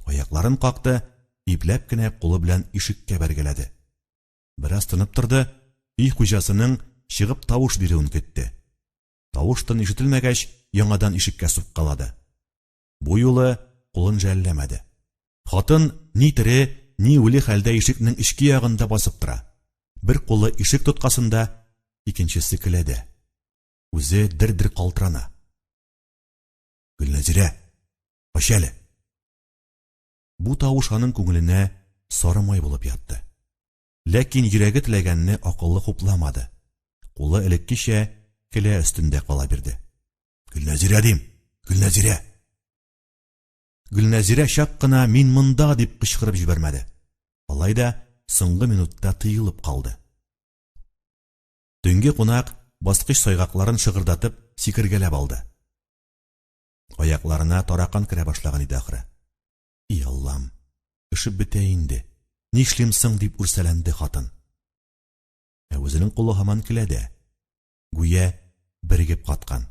Аякларын какты, ипләп кенә кулы белән ишеккә бәргәләде. Бераз тынып торды, өй хуҗасының чыгып тавыш бирүен көтте. Тавыш-тын ишетелмәгәч, яңадан ишеккә суккалады. Бу юлы кулын жәлләмәде. Хатын ни тере, ни үле хәлдә ишекнең эчке ягында басып тора. Бер кулы ишек тоткасында, икенчесе келәдә. Үзе дер-дер калтырана. Гөлнәзирә, ач әле! Бу тавыш аның күңеленә сары май булып ятты. Ләкин йөрәге теләгәнне акылы хупламады. Кулы элеккечә келә өстендә кала бирде. Гөлнәзирә дим! Гөлнәзирә! Гөлнәзирә чак кына мин монда дип кычкырып җибәрмәде. Алай да соңгы минутта тыелып калды. Төнге кунак баскыч сайгакларын шыгырдатып сикергәләп алды. Аякларына таракан керә башлаган иде ахры. И Аллам, өшеп бетә инде, нишлим соң дип үрсәләнде хатын. Ә үзенең кулы һаман келәдә. Гүя берегеп каткан.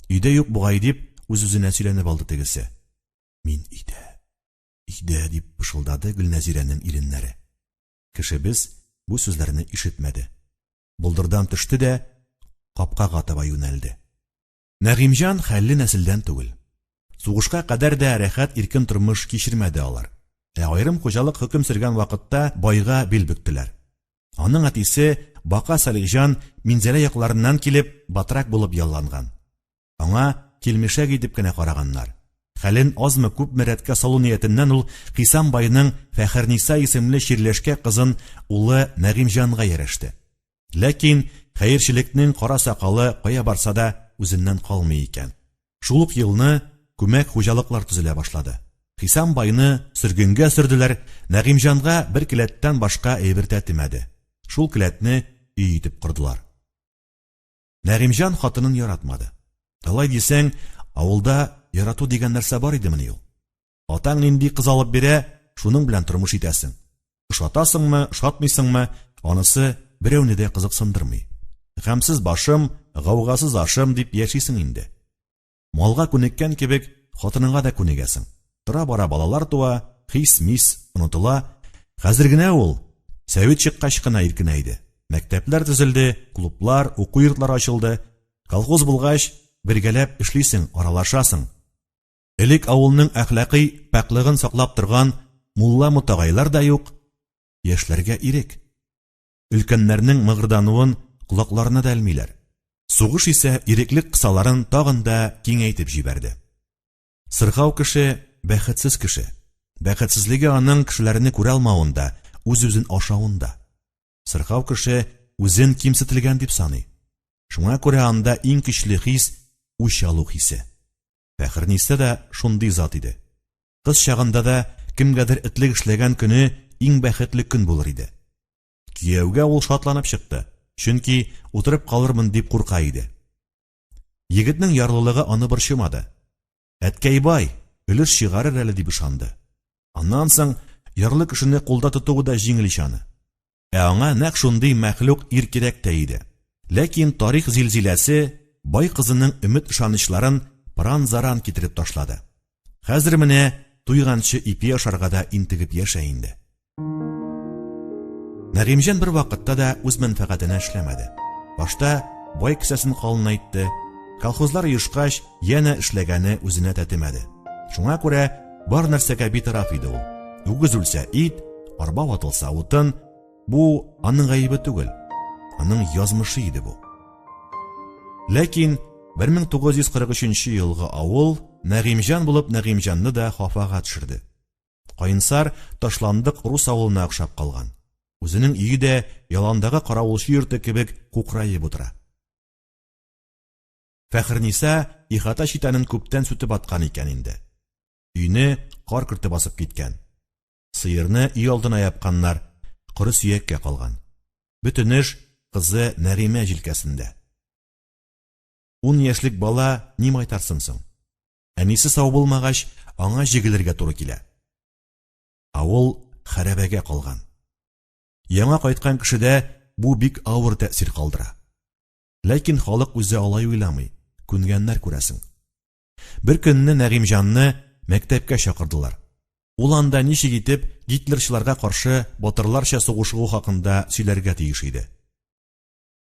Өйдә юк бугай дип, үз-үзенә сөйләнеп алды тегесе. Мин өйдә, өйдә, дип пышылдады Гөлнәзирәнең иреннәре. Кешебез бу сүзләрне ишетмәде. Болдырдан төште дә капкага таба юнәлде. Нәгыймҗан хәлле нәселдән түгел. Сугышка кадәр дә рәхәт иркен тормыш кичермәде алар. Ә аерым хуҗалык хөкем сөргән вакытта байга бил бөктеләр. Аның әтисе Бака Салихҗан Минзәлә якларыннан килеп, батрак булып ялланган. Аңа килмешәк итеп кенә караганнар. Хәлен азмы-күпме рәткә салу ниятеннән ул Хисам байның Фәхерниса исемле чирләшкә кызын улы Нәгыймҗанга ярәште. Ләкин хәерчелекнең кара сакалы кая барса да үзеннән калмый икән. Шул ук елны күмәк хуҗалыклар төзелә башлады. Хисам байны сөргенгә сөрделәр, Нәгыймҗанга бер келәттән башка әйбер тәтемәде. Шул келәтне өй итеп кордылар. Нәгыймҗан хатынын яратмады. Алай дисәң, авылда ярату дигән нәрсә бар идемени ул? Атаң нинди кыз алып бирә, шуның белән тормыш итәсең. Ошатасыңмы, ошатмыйсыңмы, анысы берәүне дә кызыксындырмый. Гамьсез башым, гаугасыз ашым дип яшисең инде. Малга күнеккән кебек, хатыныңа да күнегәсең. Тора-бара балалар туа, хис-мис онытыла. Хәзер генә ул, сәвит чыккач кына иркенәйде. Мәктәпләр төзелде, клублар, уку йортлары ачылды. Колхоз булгач, бергәләп эшлисең, аралашасың. Элек авылның әхлакый пакьлыгын саклап торган мулла-мотагайлар да юк, яшьләргә ирек. Өлкәннәрнең мыгырдануын колакларына да элмиләр. Сугыш исә иреклек кысаларын тагын да киңәйтеп җибәрде. Сырхау кеше, бәхетсез кеше. Бәхетсезлеге аның кешеләрне күрә алмавында, үз-үзен ашавында. Сырхау кеше үзен кимсетелгән дип саный. Шуңа күрә анда иң көчле хис, үч алу хисе. Фәхерниса да шундый зат иде. Кыз чагында да кемгәдер этлек эшләгән көне иң бәхетле көн булыр иде. Кияүгә ул шатланып чыкты, чөнки утырып калырмын дип курка иде. Егетнең ярлылыгы аны борчымады. Әткәй бай, өлеш чыгарыр әле дип ышанды. Аннан соң ярлы кешене кулда тотуы да җиңел ич аны. Ә аңа нәкъ шундый мәхлук ир кирәк тә иде. Ләкин тарих зилзиләсе бай кызының өмет-ышанычларын пыран-заран китереп ташлады. Хәзер менә туйганчы ипи ашарга да интегеп яшә инде. Нәгыймҗан бер вакытта да үз мәнфәгатенә эшләмәде. Башта бай кесәсен калынайтты, колхозлар оешкач, янә эшләгәне үзенә тәтемәде. Шуңа күрә бар нәрсәгә битараф иде ул. Үгез үлсә ит, арба ватылса утын, бу аның гаебе түгел, аның язмышы иде бу. Ләкин 1943 елгы авыл Нәгыймҗан булып Нәгыймҗанны да хафага төшерде. Каенсар ташландык рус авылына охшап калган. Үзенең өе дә яландагы каравылчы йорты кебек кукраеп утыра. Фәхерниса ихата читәнен күптән сүтеп аткан икән инде. Өйне кар көрте басып киткән. Сыерны өй алдына япканнар, коры сөяккә калган. Бөтен эш кызы Нәгыймә җилкәсендә. Ун яшьлек бала ни майтарсын соң? Әнисе сау булмагач, аңа җигелергә туры килә. Авыл хәрабәгә калган. Яңа кайткан кешедә бу бик авыр тәэсир калдыра. Ләкин халык үзе алай уйламый, күнгәннәр күрәсең. Бер көнне Нәгыймҗанны мәктәпкә чакырдылар. Ул анда ничек итеп гитлерчыларга каршы батырларча сугышуы хакында сөйләргә тиеш иде.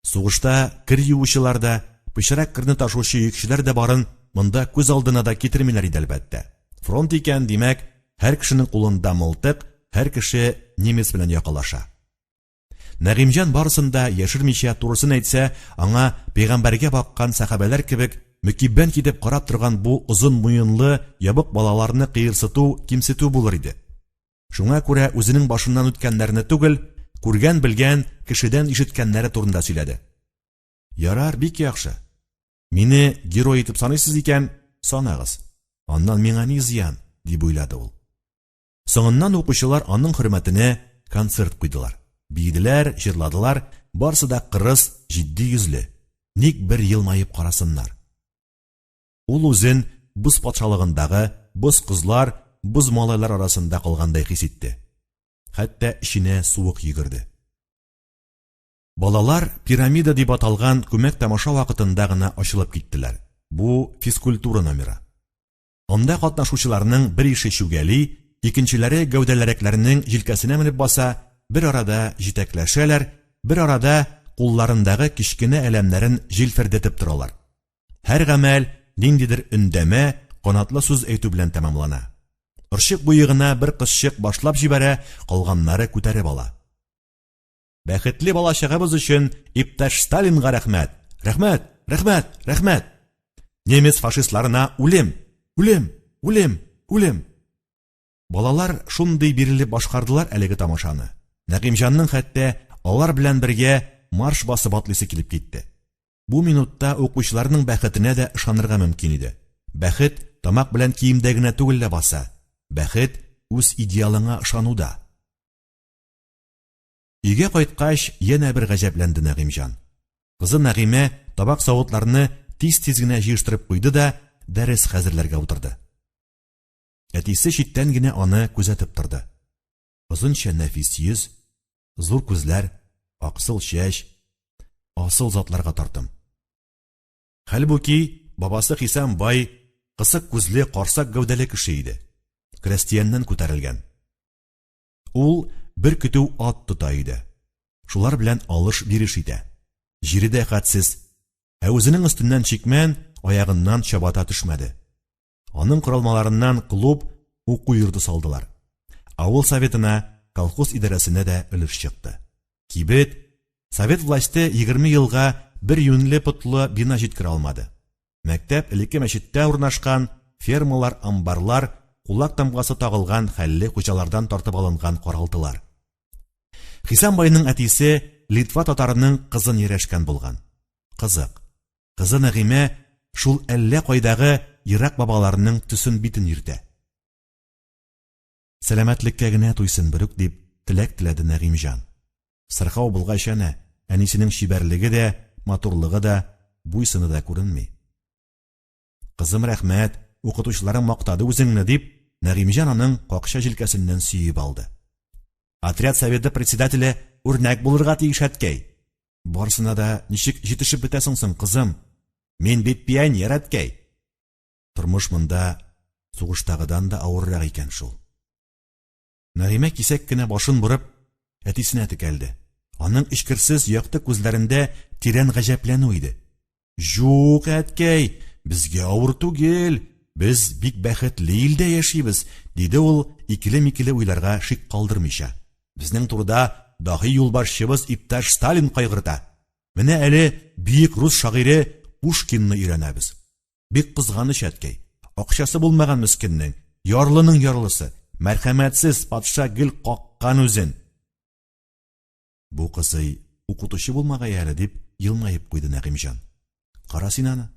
Сугышта кер юучылар да, пычрак керне ташучы йөкчеләр дә барын монда күз алдына да китермиләр иде, әлбәттә. Фронт икән, димәк, һәр кешенең кулында мылтык, һәр кеше немец белән якалаша. Нәгыймҗан барысын да яшермичә турысын әйтсә, аңа пәйгамбәргә баккан сәхабәләр кебек мөкиббән китеп карап торган бу озын муенлы ябык балаларны кыерсыту, кимсетү булыр иде. Шуңа күрә үзенең башыннан үткәннәрне түгел, күргән-белгән, кешедән ишеткәннәре турында сөйләде. Ярар, бик яхшы. Мине герой итеп саныйсыз икән, санагыз. Аннан миңа ни зыян, дип уйлады ул. Соңыннан укучылар аның хөрмәтенә концерт куйдылар. Биеделәр, җырладылар, барсы да кырыс, җитди йөзле. Ник бер елмаеп карасыннар. Ул үзен боз патшалыгындагы боз кызлар, боз малайлар арасында калгандай хис итте. Хәтта эченә суык йөгерде. Балалар пирамида дип аталган күмәк тамаша вакытында гына ачылып киттеләр. Бу физкультура номеры. Анда катнашучыларның бер ише чүгәли, икенчеләре гәүдәлерәкләренең җилкәсенә менеп баса, бер арада җитәкләшәләр, бер арада кулларындагы кечкенә әләмнәрен җилфердәтеп торалар. Һәр гамәл ниндидер өндәмә, канатлы сүз әйтү белән тәмамлана. Орчык буе гына бер кызчык башлап җибәрә, калганнары күтәреп ала. Бәхетле балачагыбыз өчен иптәш Сталинга рәхмәт! Рәхмәт! Рәхмәт! Рәхмәт! Немец фашистларына үлем! Үлем! Үлем! Үлем! Балалар шундый бирелеп башкардылар әлеге тамашаны. Нәгыймҗанның хәтта алар белән бергә марш басып атлыйсы килеп китте. Бу минутта укучыларның бәхетенә дә ышанырга мөмкин иде. Бәхет тамак белән киемдә генә түгел ләбаса. Бәхет үз идеалыңа ышануда. Өйгә кайткач, янә бер гаҗәпләнде Нәгыймҗан. Кызы Нәгыймә табак-савытларны тиз-тиз генә җыештырып куйды да, дәрес хәзерләргә утырды. Әтисе читтән генә аны күзәтеп торды. Озынча нәфис йөз, зур күзләр, аксыл чәч, асыл затларга тартым. Хәлбуки, бабасы Хисам бай кысык күзле, карсак гәүдәле кеше иде. Крәстияннән күтәрелгән. Ул бер көтү ат тота иде. Шулар белән алыш-биреш итә. Җире дә хәтсез. Ә үзенең өстеннән чикмән, аягыннан чабата төшмәде. Аның корылмаларыннан клуб, уку йорты салдылар. Авыл советына, колхоз идарәсенә дә өлеш чыкты. Кибет, совет власте 20 елга бер юньле потлы бина җиткерә алмады. Мәктәп элекке мәчеттә урнашкан, фермалар, амбарлар, кулак тамгасы тагылган хәлле хуҗалардан тартып алынган каралтылар. Хисам байның әтисе Литва татарының кызын ярәшкән булган. Кызык. Кызы Нәгыймә шул әллә кайдагы ерак бабаларының төсен-битен йөртә. Сәламәтлеккә генә туйсын берүк, дип теләк теләде Нәгыймҗан. Сырхау булгач әнә, әнисенең чибәрлеге дә, матурлыгы да, буй-сыны да күренми. Кызым, рәхмәт, укытучыларың мактады үзеңне, дип, Нәгыймҗан аның какча җилкәсеннән сөеп алды. Отряд советы председателе үрнәк булырга тиеш, әткәй. Барысына да ничек җитешеп бетәсең соң, кызым? Мин бит пионер, әткәй. Тормыш монда сугыштагыдан да авыррак икән шул. Нәгыймә кисәк кенә башын борып, әтисенә текәлде. Аның эчкерсез якты күзләрендә тирән гаҗәпләнү иде. Юк, әткәй, безгә авыр түгел, без бик бәхетле илдә яшибез, диде ул, икеле-микеле уйларга шик калдырмыйча. Безнең турыда даһи юлбашчыбыз иптәш Сталин кайгырта. Менә әле бөек рус шагыйре Пушкинны өйрәнәбез. Бик кызганыч, әткәй. Акчасы булмаган мескеннең, ярлының ярлысы, мәрхәмәтсез патша гел каккан үзен. Бу кызый укытучы булмагай әле, дип елмаеп куйды Нәгыймҗан. Кара син аны.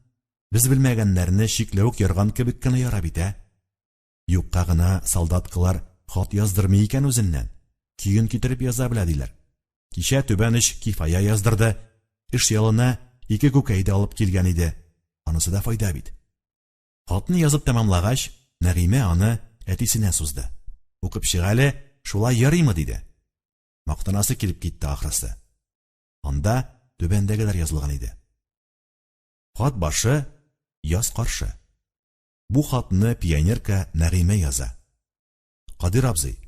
Без белмәгәннәрне чикләвек ярган кебек кенә яра бит, ә? Юкка гына солдаткалар хат яздырмый икән үзеннән. Көен китереп яза белә, диләр. Кичә түбән оч Кифая яздырды. Эш ялына ике күкәй дә алып килгән иде. Анысы да файда бит. Хатны язып тәмамлагач, Нәгыймә аны әтисенә сузды. Укып чык әле, шулай ярыймы, диде. Мактанасы килеп китте ахрысы. Анда түбәндәгеләр язылган иде. Хат башы яз каршы. Бу хатны пионерка Нәгыймә яза. Кадир абзый,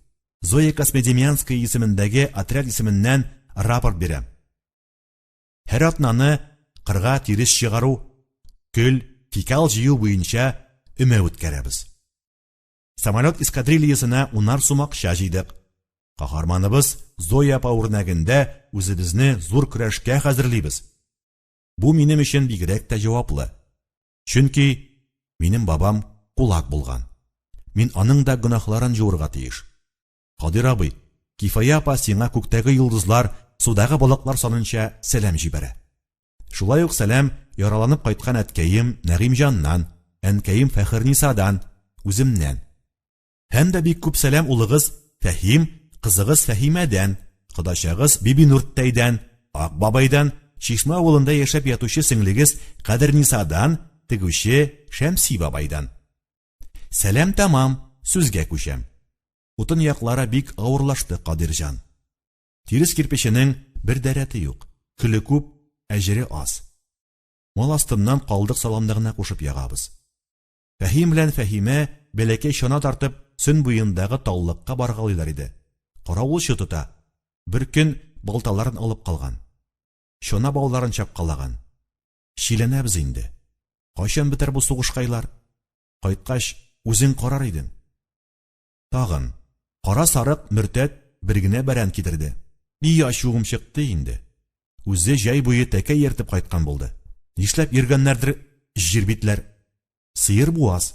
Зоя Космодемьянская исемендәге отряд исеменнән рапорт бирәм. Һәр атнаны кырга тирес чыгару, көл, фекал җыю буенча өмә үткәрәбез. Самолет эскадрильясына унар сум акча җыйдык. Каһарманыбыз Зоя апа үрнәгендә үзебезне зур көрәшкә хәзерлибез. Бу минем өчен бигрәк тә җаваплы. Чөнки минем бабам кулак булган. Мин аның да гөнаһларын җуырга тиеш. Кадир абый, Кифая апа сиңа күктәге йолдызлар, судагы балыклар санынча сәлам җибәрә. Шулай ук сәлам яраланып кайткан әткәем Нәгыймҗаннан, әнкәем Фәхернисадан, үземнән. Һәм дә бик күп сәлам улыгыз Фәһим, кызыгыз Фәһимәдән, кодачагыз Бибинурттәйдән, Ак бабайдан, Чишмә авылында яшәп ятучы сеңлегез Кадернисадан, тегүче Шәмси бабайдан. Сәлам тәмам, сүзгә күчәм. Утын яклары бик авырлашты, Кадирҗан. Тирес кирпеченең бер дә рәте юк, көле күп, ә җире аз. Мал астыннан калдык саламны гына кушып ягабыз. Фәһим белән Фәһимә бәләкәй чана тартып Сөн буендагы таллыкка баргалыйлар иде. Каравылчы тота. Бер көн балталарын алып калган. Чана бауларын чапкалаган. Чиләнәбез инде. Кайчан бетәр бу сугышкайлар? Кайткач, үзең карар идең. Тагын, кара сарык мөртәт бер генә бәрән китерде. И ачуым чыкты инде. Үзе җәй буе тәкә ияртеп кайткан булды. Нишләп йөргәннәрдер җирбитләр. Сыер буаз.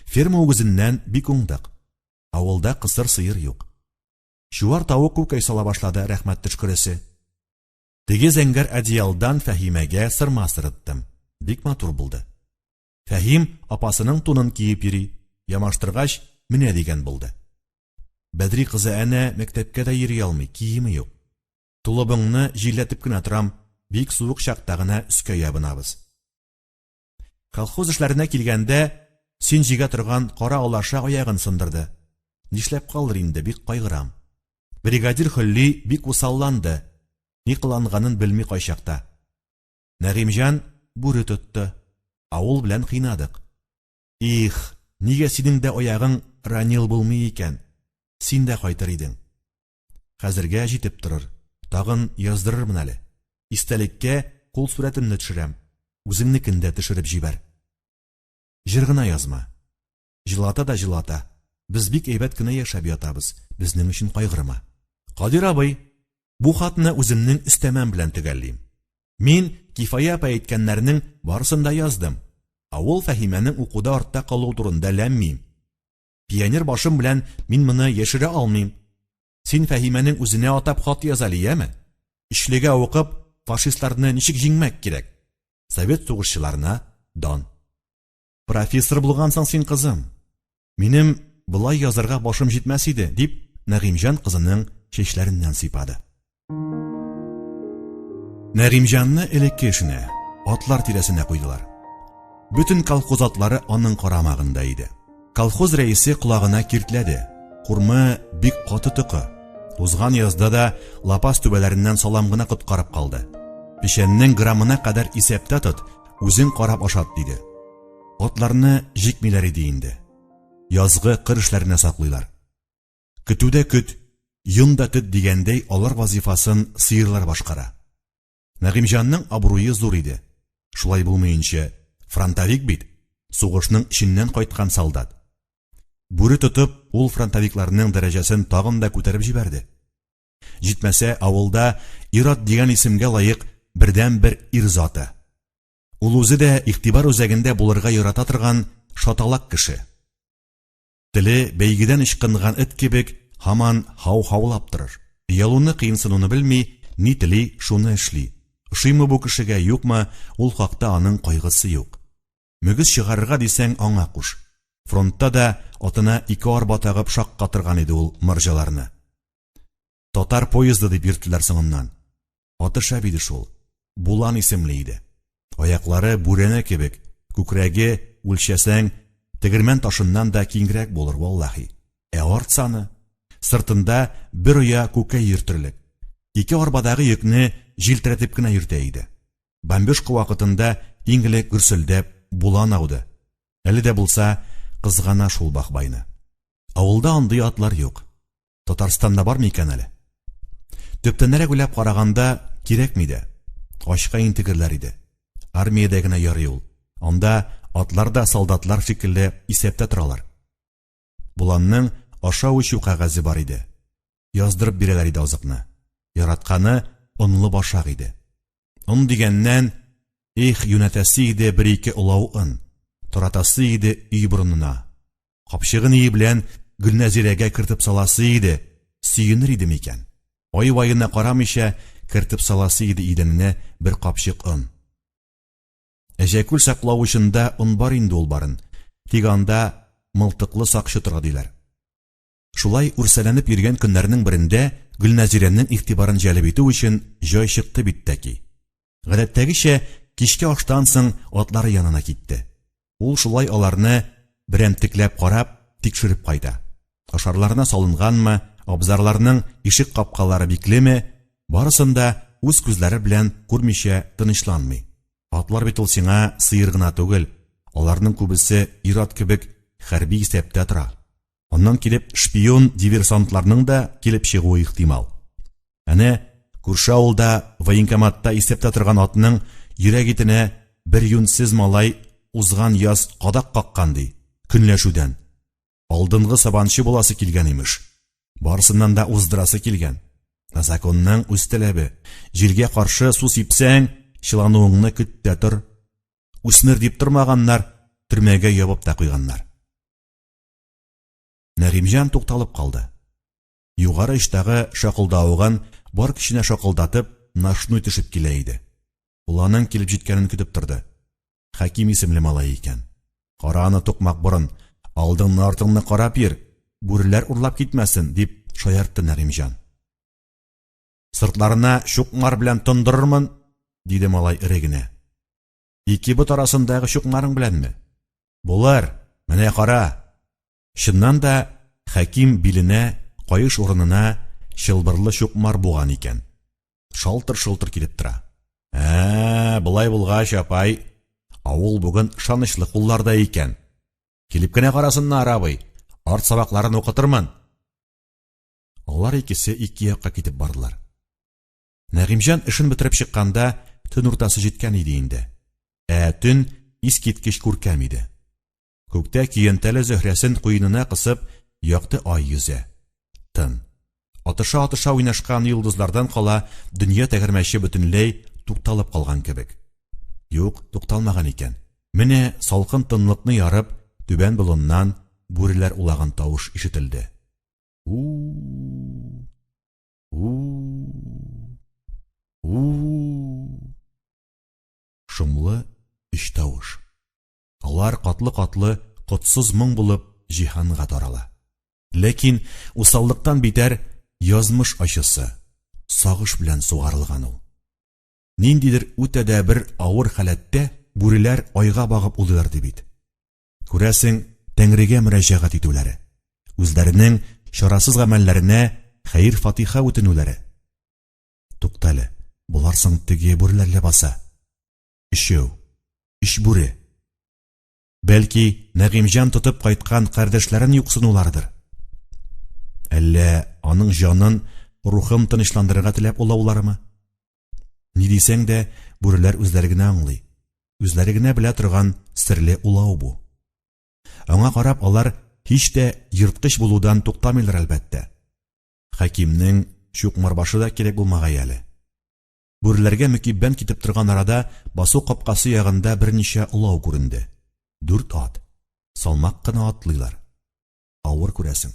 Ферма үгезеннән бик уңдык. Авылда кысыр сыер юк. Чуар тавык күкәй сала башлады, рәхмәт төшкересе. Теге зәңгәр одеялдан Фәһимәгә сырма сырыттым. Бик матур булды. Фәһим апасының тунын киеп йөри, ямаштыргач, менә дигән булды. Бәдри кызы әнә мәктәпкә дә йөри алмый, киеме юк. Толыбыңны җилләтеп кенә торам, бик суык чакта гына өскә ябынабыз. Колхоз эшләренә килгәндә, син җигә торган кара алаша аягын сындырды. Нишләп калыр инде, бик кайгырам. Бригадир Хөлли бик усалланды, ни кыланганын белми кайчакта. Нәгыймҗан бүре тотты. Авыл белән кыйнадык. Их, нигә синең дә аягың ранил булмый икән? Син дә кайтыр идең. Хәзергә җитеп торыр. Тагын яздырырмын әле. Истәлеккә кул сурәтемне төшерәм. Үзеңнекен дә төшереп җибәр. Җыр гына язма. Җылата да җылата. Без бик әйбәт кенә яшәп ятабыз, безнең өчен кайгырма. Кадир абый, бу хатны үземнең өстәмәм белән төгәллим. Мин Кифая апа әйткәннәрнең барысын да яздым. Авыл Фәһимәнең укуда артта калуы турында ләм-мим. Пионер башым белән мин моны яшерә алмыйм. Син Фәһимәнең үзенә атап хат яз әле, яме? Өчлегә укып, фашистларны ничек җиңмәк кирәк? Совет сугышчыларына дан. Профессор булгансың син, кызым. Минем болай язарга башым җитмәс иде, дип, Нәгыймҗан кызының чәчләреннән сыйпады. Нәгыймҗанны элекке эшенә, атлар тирәсенә куйдылар. Бөтен колхоз атлары аның карамагында иде. Колхоз рәисе колагына киртләде. Курмы бик каты токы. Узган язда да лапас түбәләреннән салам гына коткарып калды. Печәннең граммына кадәр исәптә тот, үзең карап ашат, диде. Атларны җикмиләр иде инде. Язгы кыр эшләренә саклыйлар. Көтү дә көт, йон да төт дигәндәй алар вазифасын сыерлар башкара. Нәгыймҗанның абруе зур иде. Шулай булмыенча, фронтовик бит, сугышның эченнән кайткан солдат. Бүре тотып, ул фронтовикларның дәрәҗәсен тагын да күтәреп җибәрде. Җитмәсә, авылда ир-ат дигән исемгә лаек бердәнбер ир заты. Ул үзе дә игътибар үзәгендә булырга ярата торган шаталак кеше. Теле бәйгедән ычкынган эт кебек һаман һау-һаулап торыр. Оялуны, кыенсынуны белми, ни тели, шуны эшли. Ошыймы бу кешегә, юкмы, ул хакта аның кайгысы юк. Мөгез чыгарырга дисәң, аңа куш. Фронтта да атына ике арба тагып шаккатырган иде ул марҗаларны. Татар поезды дип йөрттеләр соңыннан. Аты шәп иде шул. Булан исемле иде. Аяклары бүрәнә кебек, күкрәге үлчәсәң, тегермән ташыннан да киңрәк булыр, валлаһи. Ә арт саны? Сыртында бер оя күкәй йөртерлек. Ике арбадагы йөкне җилтерәтеп кенә йөртә иде. Бомбежка вакытында иң элек гөрселдәп Булан ауды. Әле дә булса кызгана шул бахбайны. Авылда андый атлар юк. Татарстанда бармы икән әле? Төптәнрәк уйлап караганда, кирәкми дә. Ачка интегерләр иде. Армиядә генә ярый ул. Анда атлар да солдатлар шикелле исәптә торалар. Буланның ашау-эчү кәгазе бар иде. Яздырып бирәләр иде азыкны. Яратканы онлы башак иде. Он дигәннән, эх, юнәтәсе иде бер-ике олау он, таратасы иде өй борынына. Капчыгы-ние белән Гөлнәзирәгә кертеп саласы иде, сөенер иде микән? Ай-ваена карамыйча кертеп саласы иде идәненә бер капчык он. Әҗәкүл саклавычында он бар инде ул барын, тик анда мылтыклы сакчы тора диләр. Шулай үрсәләнеп йөргән көннәрнең берендә Гөлнәзирәнең игътибарын җәлеп итү өчен җай чыкты бит тәки. Гадәттәгечә, кичке аштан соң атлары янына китте. Ул шулай аларны берәмтекләп карап, тикшереп кайта. Ашарларына салынганмы, абзарларның ишек капкалары биклеме, барысын да үз күзләре белән күрмичә тынычланмый. Атлар бит ул сиңа сыер гына түгел, аларның күбесе ир-ат кебек хәрби исәптә тора. Аннан килеп шпион-диверсантларның да килеп чыгуы ихтимал. Әнә, күрше авылда военкоматта исәптә торган атның йөрәк итенә бер юньсез малай узган яз кадак каккан, ди, көнләшүдән. Алдынгы сабанчы буласы килгән, имеш. Барысыннан да уздырасы килгән. Ә законның үз таләбе. Җилгә каршы су сипсәң, чылануыңны көт тә тор. Үсмер дип тормаганнар, төрмәгә ябып та куйганнар. Нәгыймҗан тукталып калды. Югары очтагы шакылдавыгын бар көченә шакылдатып, ношной төшеп килә иде. Ул аның килеп җиткәнен көтеп торды. Хәким исемле малай икән. Кара аны, тукмак борын, алдыңны-артыңны карап йөр, бүреләр урлап китмәсен, дип шаяртты Нәгыймҗан. Сыртларына чукмар белән тондырырмын, диде малай эре генә. Ике бот арасындагы чукмарың беләнме? Булыр, менә кара. Чыннан да, Хәким биленә, каеш урынына чылбырлы чукмар буган икән. Шалтыр-шолтыр килеп тора. Ә, болай булгач, апай, авыл бүген ышанычлы кулларда икән. Килеп кенә карасыннар, абый, арт сабакларын укытырмын. Алар икесе ике якка китеп бардылар. Нәгыймҗан эшен бетереп чыкканда, төн уртасы җиткән иде инде. Ә төн искиткеч күркәм иде. Күктә көянтәле Зөһрәсен куенына кысып, якты ай йөзә. Тын. Атыша-атыша уйнашкан йолдызлардан кала дөнья тәгәрмәче бөтенләй тукталып калган кебек. Юк, тукталмаган икән. Менә салкын тынлыкны ярып, түбән болыннан бүреләр улаган тавыш ишетелде. У-у-у! У-у-у! Шомлы өч тавыш. Алар катлы-катлы котсыз моң булып җиһанга тарала. Ләкин усаллыктан битәр язмыш ачысы, сагыш белән сугарылган ул. Ниндидер үтә дә бер авыр халәттә бүреләр айга багып улыйлар ди бит. Күрәсең, Тәңрегә мөрәҗәгать итүләре, үзләренең чарасыз гамәлләренә хәер-фатиха үтенүләре. Туктале, болар соң теге бүреләр ләбаса. Өчәү. Өч бүре. Бәлки, Нәгыймҗан тотып кайткан кардәшләрен юксынуларыдыр. Әллә аның җанын, рухын тынычландырырга теләп улауларымы? Ни дисәң дә, бүреләр үзләре генә аңлый, үзләре генә белә торган серле улау бу. Аңа карап алар һич тә ерткыч булудан туктамыйлар, әлбәттә. Хәкимнең чукмар башы да кирәк булмагай әле. Бүреләргә мөкиббән китеп торган арада басу капкасы ягында берничә олау күренде. Дүрт ат. Салмак кына атлыйлар. Авыр күрәсең.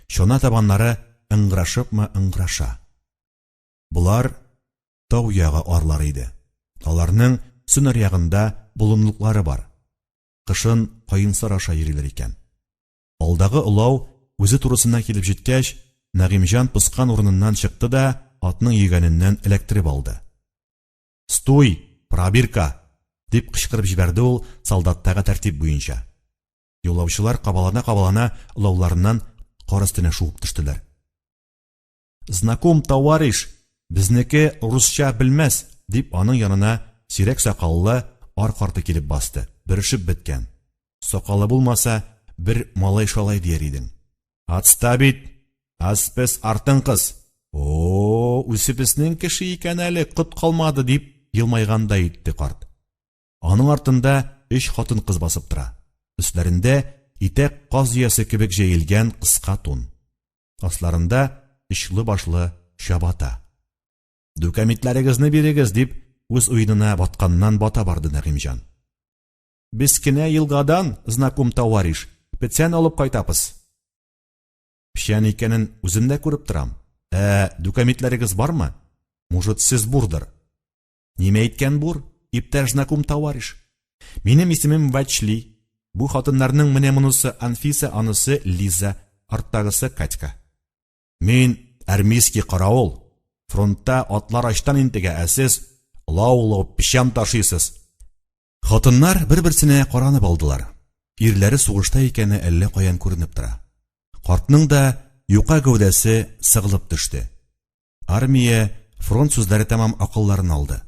Чана табаннары ыңгырашыпмы ыңгыраша. Болар тау ягы арлары иде. Аларның Сөнәр ягында болынлыклары бар. Кышын Каенсар аша йөриләр икән. Алдагы олау үзе турысына килеп җиткәч, Нәгыймҗан поскан урыныннан чыкты да атның йөгәненнән эләктереп алды. Стуй, пробирка! Дип кычкырып җибәрде ул солдаттагы тәртип буенча. Юлаучылар кабалана-кабалана олауларыннан кар өстенә шуып төштеләр. Знаком товарищ, безнеке русча белмәс, дип аның янына сирәк сакаллы ар карты килеп басты. Бөрешеп беткән. Сакалы булмаса, бер малай-шалай дияр идең. Отставить! Аспес артын кыз! О, үзебезнең кеше икән әле, кот калмады, дип елмайгандай итте карт. Аның артында өч хатын-кыз басып тора. Өсләрендә итәк каз оясы кебек җәелгән кыска тун. Асларында очлы башлы чабата. Дүкәмитләрегезне бирегез, дип үз уенына батканнан бата барды Нәгыймҗан. Без кенә елгадан, знаком товарищ, печән алып кайтабыз. Печән икәнен үзем дә күреп торам. Ә дүкәмитләрегез бармы? Мужет, сез бурдыр. Нимә әйткән бур, иптәш знаком товарищ? Минем исемем Вачли. Бу хатыннарның менә монысы Анфиса, анысы Лиза, арттагысы Катька. Мин армейский караул. Фронтта атлар ачтан интегә, ә сез олау-олау печән ташыйсыз. Хатыннар бер-берсенә каранып алдылар. Ирләре сугышта икәне әллә каян күренеп тора. Картның да юка гәүдәсе сыгылып төште. Армия, фронт сүзләре тәмам акылларын алды.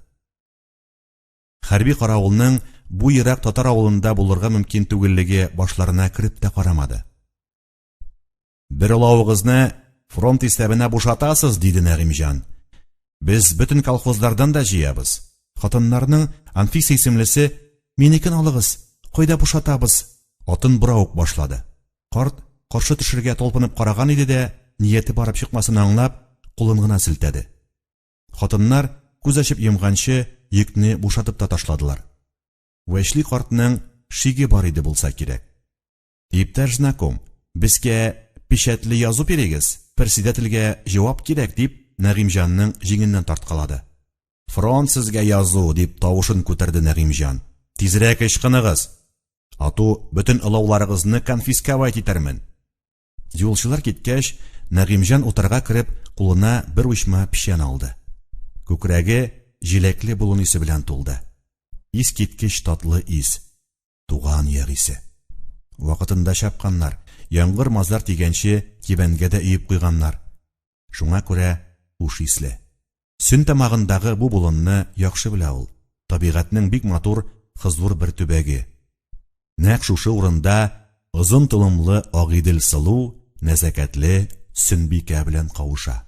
Хәрби каравылның бу ерак татар авылында булырга мөмкин түгеллеге башларына кереп тә карамады. Бер олавыгызны фронт исәбенә бушатасыз, диде Нәгыймҗан. Без бөтен колхозлардан да җыябыз. Хатыннарның Анфиса исемлесе, минекен алыгыз, кайда бушатабыз? Атын бора ук башлады. Карт каршы төшергә талпынып караган иде дә, нияте барып чыкмасын аңлап, кулын гына селтәде. Хатыннар күз ачып йомганчы йөкне бушатып та ташладылар. Вәчли картның шиге бар иде булса кирәк. Иптәш знаком, безгә печатьле язу бирегез, председательгә җавап кирәк, дип, Нәгыймҗанның җиңеннән тарткалады. Фронт сезгә язу, дип тавышын күтәрде Нәгыймҗан. Тизрәк ычкыныгыз. Ату бөтен олауларыгызны конфисковать итәрмен. Юлчылар киткәч, Нәгыймҗан утарга кереп, кулына бер учма печән алды. Күкрәге җиләкле болын исе белән тулды. Искиткеч татлы ис. Туган як исе. Вакытында чапканнар, яңгыр-мазар тигәнче кибәнгә дә өеп куйганнар. Шуңа күрә хуш исле. Сөн тамагындагы бу болынны яхшы белә ул. Табигатьнең бик матур, хозур бер төбәге. Нәкъ шушы урында озын толымлы Агыйдел сылу, нәзакәтле Сөнбикә белән кавыша.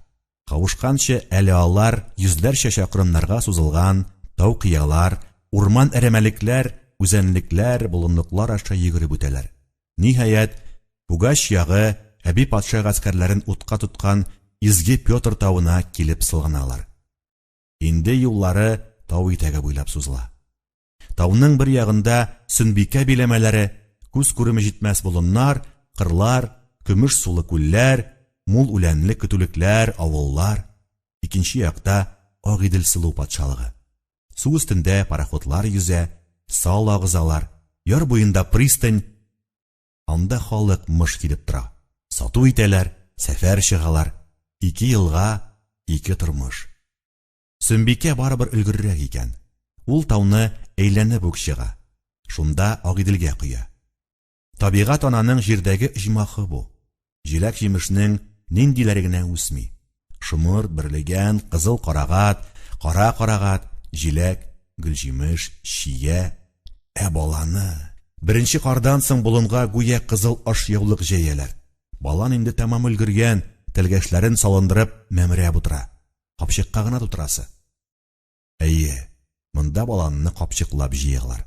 Кавышканчы әле алар йөзләрчә чакрымнарга сузылган тау-кыялар, урман-әрәмәлекләр, үзәнлекләр, болынлыклар аша йөгереп үтәләр. Ниһаять, Пугач ягы Әби патша гаскәрләрен утка тоткан Изге Петр тавына килеп сылгыналар. Инде юллары тау итәге буйлап сузыла. Тауның бер ягында Сөнбикә биләмәләре, күз күреме җитмәс болыннар, кырлар, көмеш сулы күлләр, мул үләнле көтүлекләр, авыллар. Икенче якта Агыйдел сылу патшалыгы. Су өстендә пароходлар йөзә, сал агызалар, яр буенда пристань, анда халык мыш килеп тора. Сату итәләр, сәфәр чыгалар. Ике елга, ике тормыш. Сөмбикә барыбер өлгеррәк икән. Ул тауны әйләнеп үк чыга. Шунда Агыйделгә коя. Табигать ананың җирдәге оҗмахы бу. Җиләк-җимешнең ниндиләре генә үсми. Шомырт, бөрлегән, кызыл карагат, кара карагат, җиләк, гөлҗимеш, чия. Ә баланы! Беренче кардан соң болынга гүя кызыл ашъяулык җәяләр. Балан инде тәмам өлгергән, тәлгәшләрен салындырып, мәмрәп утыра. Капчыкка гына тутырасы. Әйе, монда баланны капчыклап җыялар.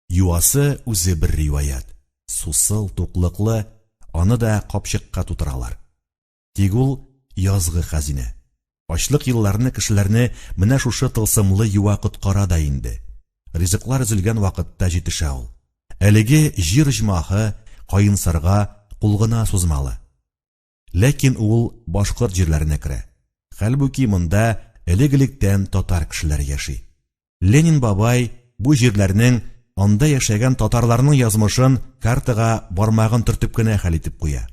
Юасы үзе бер риваять. Сусыл, туклыклы, аны да капчыкка тутыралар. Тик ул язгы хәзинә. Ачлык елларны кешеләрне менә шушы тылсымлы юа коткара да инде. Ризыклар өзелгән вакытта җитешә ул. Әлеге җир оҗмахы каенсарга кул гына сузмалы. Ләкин ул башкорт җирләренә керә. Хәлбуки монда элек-электән татар кешеләре яши. Ленин бабай бу җирләрнең, анда яшәгән татарларның язмышын картага бармагын төртеп кенә хәл итеп куя.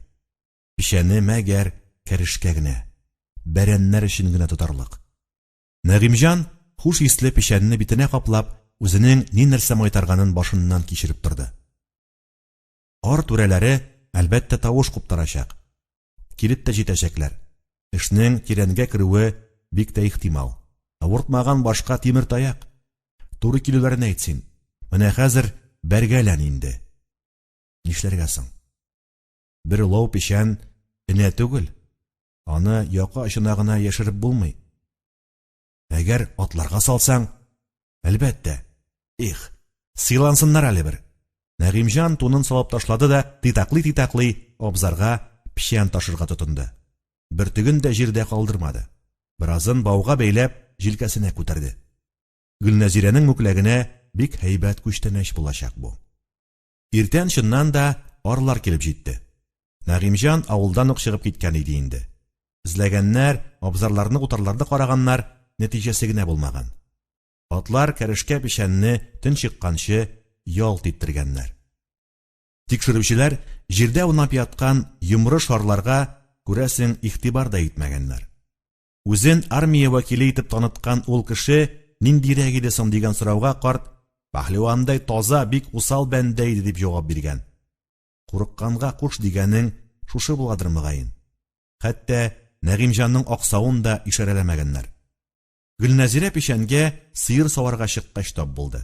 Печәне мәгәр кәрешкә генә, бәрәннәр өчен генә тотарлык. Нәгыймҗан, хуш исле печәнне битенә каплап, үзенең ни-нәрсә майтарганын башыннан кичереп торды. Ар түрәләре, әлбәттә, тавыш куптарачак. Килеп тә җитәчәкләр. Эшнең тирәнгә керүе бик тә ихтимал. Авыртмаган башка тимер таяк. Туры килүләрен әйт син. Менә хәзер бәргәлән инде. Нишләргә соң? Бер олау печән энә түгел. Аны яка очына гына яшереп булмый. Әгәр атларга салсаң, әлбәттә. Их, сыйлансыннар әле бер. Нәгыймҗан тунын салып ташлады да, титаклый-титаклый, абзарга печән ташырга тотынды. Бөртеген дә җирдә калдырмады. Беразын бауга бәйләп, җилкәсенә күтәрде. Гөлнәзирәнең мүкләгенә бик һәйбәт күчтәнәч булачак бу. Иртән чыннан да арлар килеп җитте. Нәгыймҗан авылдан ук чыгып киткән иде инде. Эзләгәннәр, абзарларны, утарларны караганнар, нәтиҗәсе генә булмаган. Атлар кәрешкә печәнне төн чыкканчы ялт иттергәннәр. Тикшерүчеләр җирдә аунап яткан йомры шарларга, күрәсең, игътибар да итмәгәннәр. Үзен армия вәкиле итеп таныткан ул кеше ниндирәк иде соң дигән сорауга карт пәһлевандай таза, бик усал бәндә иде дип җавап биргән. Курыкканга куш дигәнең шушы буладыр мөгаен. Хәтта Нәгыймҗанның аксавын да ишарәләмәгәннәр. Гөлнәзирә печәнгә сыер саварга чыккач тап булды.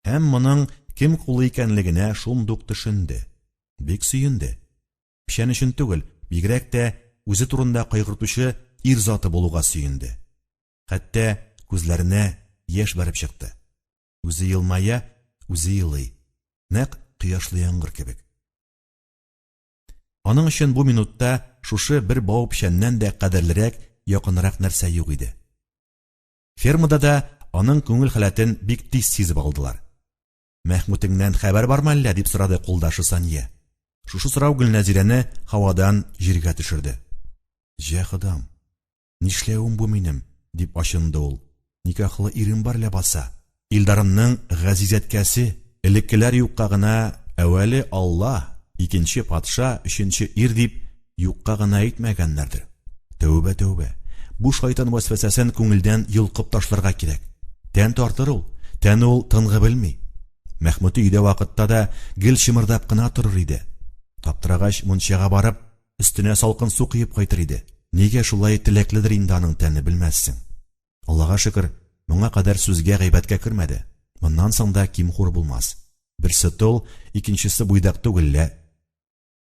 Һәм моның кем кулы икәнлегенә шундук төшенде. Бик сөенде. Печән өчен түгел, бигрәк тә үзе турында кайгыртучы ир заты булуга сөенде. Хәтта күзләренә яшь бәреп чыкты. Үзе елмая, үзе елый. Нәкъ кояшлы яңгыр кебек. Аның өчен бу минутта шушы бер бау печәннән дә кадерлерәк, якынрак нәрсә юк иде. Фермада да аның күңел халәтен бик тиз сизеп алдылар. Мәхмүтеңнән хәбәр бармы әллә? дип сорады кулдашы Сания. Шушы сорау Гөлнәзирәне һавадан җиргә төшерде. Җә Ходам, нишләвем бу минем? дип ачынды ул. Никахлы ирем бар ләбаса. Илдарымның газиз әткәсе, элеккеләр юкка гына әүвәле Алла, икенче патша, өченче ир дип юкка гына әйтмәгәннәрдер. Тәүбә, тәүбә. Бу шайтан вәсвәсәсен күңелдән йолкып ташларга кирәк. Тән тартыр ул, тән ул тынгы белми. Мәхмүте өйдә вакытта да гел чымырдап кына торыр иде. Аптырагач, мунчага барып, өстенә салкын су коеп кайтыр иде. Нигә шулай теләкледер инде аның тәне, белмәссең. Аллага шөкер, моңа кадәр сүзгә гайбәткә кермәде. Моннан соң да ким-хур булмас. Берсе тол, икенчесе буйдак түгел лә.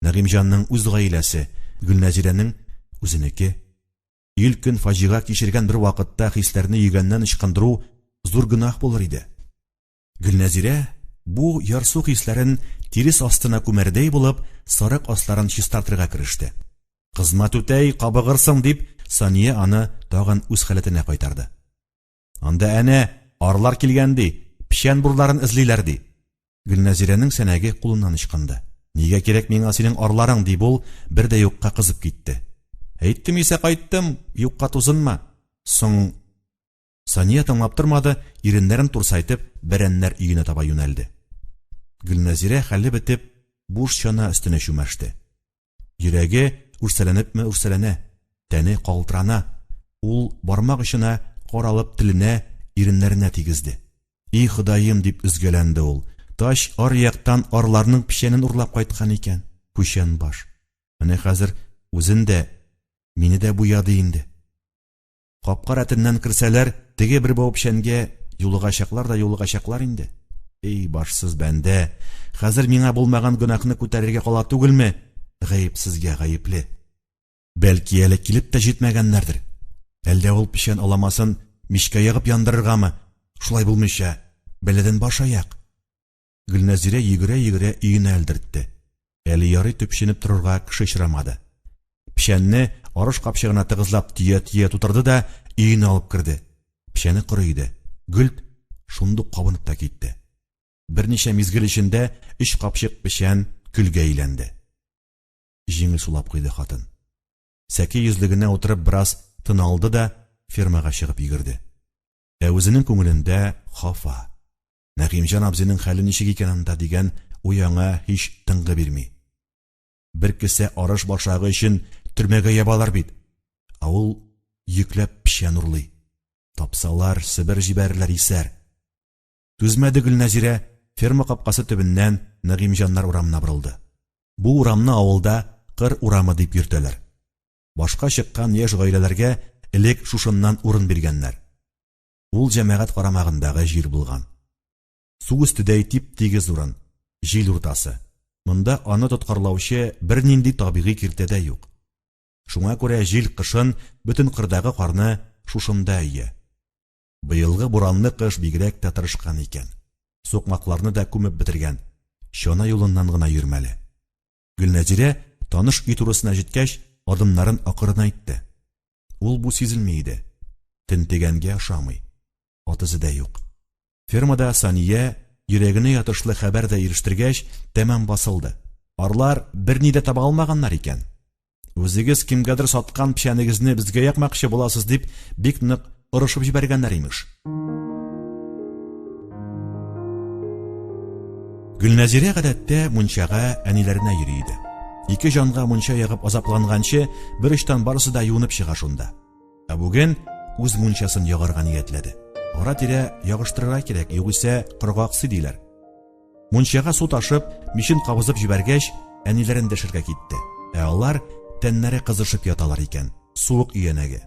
Нәгыймҗанның үз гаиләсе, Гөлнәзирәнең үзенеке. Ил-көн фаҗига кичергән бер вакытта хисләрне йөгәннән ычкындыру зур гөнаһ булыр иде. Гөлнәзирә бу ярсу хисләрен тирес астына күмәрдәй булып, сарык асларын чистартырга кереште. Кызма түтәй, кабыгырсың, дип, Сания аны тагын үз халәтенә кайтарды. Анда әнә арлар килгән ди, печән бурларын эзлиләр ди. Гөлнәзирәнең сәнәге кулыннан ычкынды. Нигә кирәк миңа синең арларың, дип ул бер дә юкка кызып китте. Әйттем исә кайттым, юкка тузынма. Соң Сания тыңлап тормады, иреннәрен турсайтып, бәрәннәр өенә таба юнәлде. Гөлнәзирә хәле бетеп, буш чана өстенә чүмәште. Йөрәге үрсәләнепме үрсәләнә, тәне калтырана. Ул бармак очына кар алып теленә, иреннәренә тигезде. И Ходаем, дип өзгәләнде ул, тач аръяктан арларның печәнен урлап кайткан икән, күчән баш. Менә хәзер үзен дә, мине дә буяды инде. Капка рәтеннән керсәләр, теге бер бау печәнгә юлыгачаклар да юлыгачаклар инде. Эй, башсыз бәндә, хәзер миңа булмаган гөнаһны күтәрергә кала түгелме? Гаепсезгә гаепле. Бәлки әле килеп тә җитмәгәннәрдер. Әллә ул печән аламасын мичкә ягып яндырыргамы? Шулай булмыйча, бәладән баш аяк. Гөлнәзирә йөгерә-йөгерә өенә элдертте. Әле ярый төпченеп торырга кеше очрамады. Печәнне арыш капчыгына тыгызлап төя-төя тутырды да өенә алып керде. Печәне коры иде. Гөлт шундук кабынып та китте. Берничә мизгел эчендә өч капчык печән көлгә әйләнде. Җиңел сулап куйды хатын. Сәке йөзлегенә утырып бераз тын алды да фермага чыгып йөгерде. Ә үзенең күңелендә хафа. Нәгыймҗан абзыйның хәле ничек икән анда дигән уй аңа һич тынгы бирми. Бер кесә арыш башагы өчен төрмәгә ябалар бит. Ә ул йөкләп печән урлый. Тапсалар, Себер җибәрерләр исәр. Түзмәде Гөлнәзирә, ферма капкасы төбеннән Нәгыймҗаннар урамына борылды. Бу урамны авылда Кыр урамы дип йөртәләр. Башка чыккан яшь гаиләләргә элек шушыннан урын биргәннәр. Ул җәмәгать карамагындагы җир булган. Су өстедәй тип-тигез урын, җил уртасы. Монда аны тоткарлаучы бернинди табигый киртә дә юк. Шуңа күрә җил кышын бөтен кырдагы карны шушында өя. Быелгы буранлы кыш бигрәк тә тырышкан икән. Сукмакларны да күмеп бетергән. Чана юлыннан гына йөрмәле. Гөлнәзирә таныш өй турысына җиткәч, адымнарын акрынайтты. Ул бу сизелми иде. Тентегәнгә ошамый. Ат эзе дә юк. Фермада Сания йөрәгенә ятышлы хәбәр дә ирештергәч, тәмам басылды. Арлар берни дә таба алмаганнар икән. Үзегез кемгәдер саткан печәнегезне безгә якмакчы буласыз дип, бик нык орышып җибәргәннәр имеш. Гөлнәзирә гадәттә мунчага әниләренә йөри иде. Ике җанга мунча ягып азапланганчы, бер очтан барысы да юынып чыга шунда. Ә бүген үз мунчасын ягарга ниятләде. Ара-тирә ягыштырырга кирәк, югыйсә коргаксы диләр. Мунчага су ташып, мичен кабызып җибәргәч, әниләрен дәшергә китте. Ә алар тәннәре кызышып яталар икән, суык өянәге.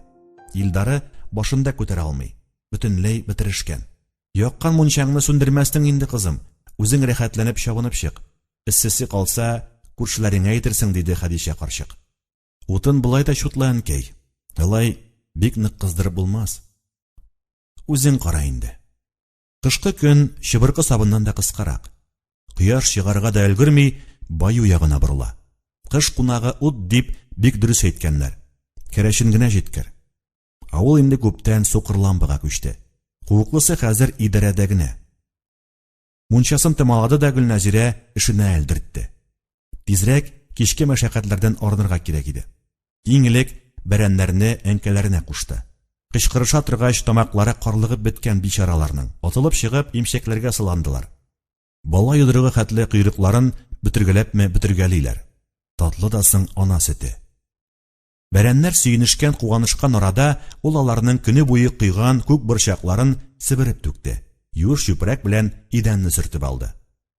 Илдары башын да күтәрә алмый, бөтенләй бетерешкән. Яккан мунчаңны сүндермәссең инде, кызым, үзең рәхәтләнеп чабынып чык. Эссесе калса, күршеләреңә әйтерсең, диде Хәдичә карчык. Утын болай да чутла, әнкәй. Алай бик нык кыздырып булмас. Үзең кара инде. Кышкы көн чыбыркы сабыннан да кыскарак. Кояш чыгарга да өлгерми, баю ягына борыла. Кыш кунагы ут дип бик дөрес әйткәннәр. Керәшен генә җиткер. Авыл инде күптән сукыр лампага күчте. Куыклысы хәзер идарәдә генә. Мунчасын томалады да Гөлнәзирә эшенә элдертте. Тизрәк кичке мәшәкатьләрдән арынырга кирәк иде. Иң элек бәрәннәрне әнкәләренә кушты. Кычкырыша торгач, тамаклары карлыгып беткән бичараларның, атылып чыгып, имчәкләргә сыландылар. Бала йодрыгы хәтле койрыкларын бөтергәләпме бөтергәлиләр. Татлы да соң ана сөте. Бәрәннәр сөенешкән-куанышкан арада ул аларның көне буе койган күк борчакларын себереп түкте, юеш чүпрәк белән идәнне сөртеп алды.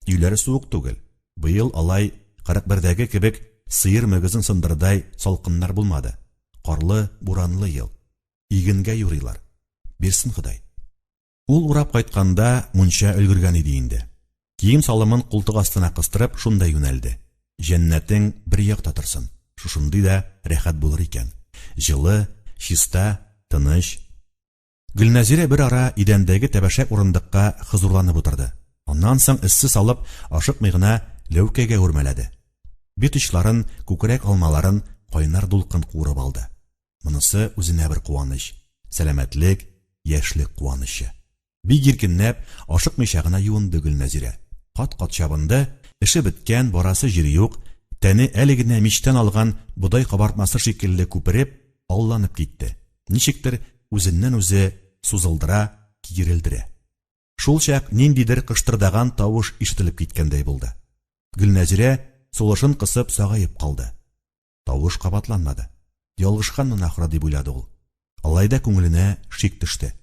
Өйләре суык түгел. Быел алай 41дәге кебек сыер мөгезен сындырдай салкыннар булмады. Карлы, буранлы ел. Игенгә юрыйлар. Бирсен Ходай. Ул урап кайтканда мунча өлгергән иде инде. Кием-салымын култык астына кыстырып, шунда юнәлде. Җәннәтең бер якта торсын, шушындый да рәхәт булыр икән. Җылы, чиста, тыныч. Гөлнәзирә бер ара идәндәге тәбәшәк урындыкка хозурланып утырды. Аннан соң эссе салып, ашыкмый гына ләүкәгә үрмәләде. Бит очларын, күкрәк алмаларын кайнар дулкын куырып алды. Монысы үзенә бер куаныч, сәламәтлек, яшьлек куанычы. Бик иркенләп, ашыкмыйча гына юынды Гөлнәзирә. Кат-кат чабынды, эше беткән, барасы җире юк, тәне әле генә мичтән алган бодай кабартмасы шикелле күпереп, алланып китте. Ничектер үзеннән-үзе сузылдыра, киерелдерә. Шулчак ниндидер кыштырдаган тавыш ишетелеп киткәндәй булды. Гөлнәзирә сулышын кысып сагаеп калды. Тавыш кабатланмады. Ялгышканмын ахры дип уйлады ул. Алай да күңеленә шик төште.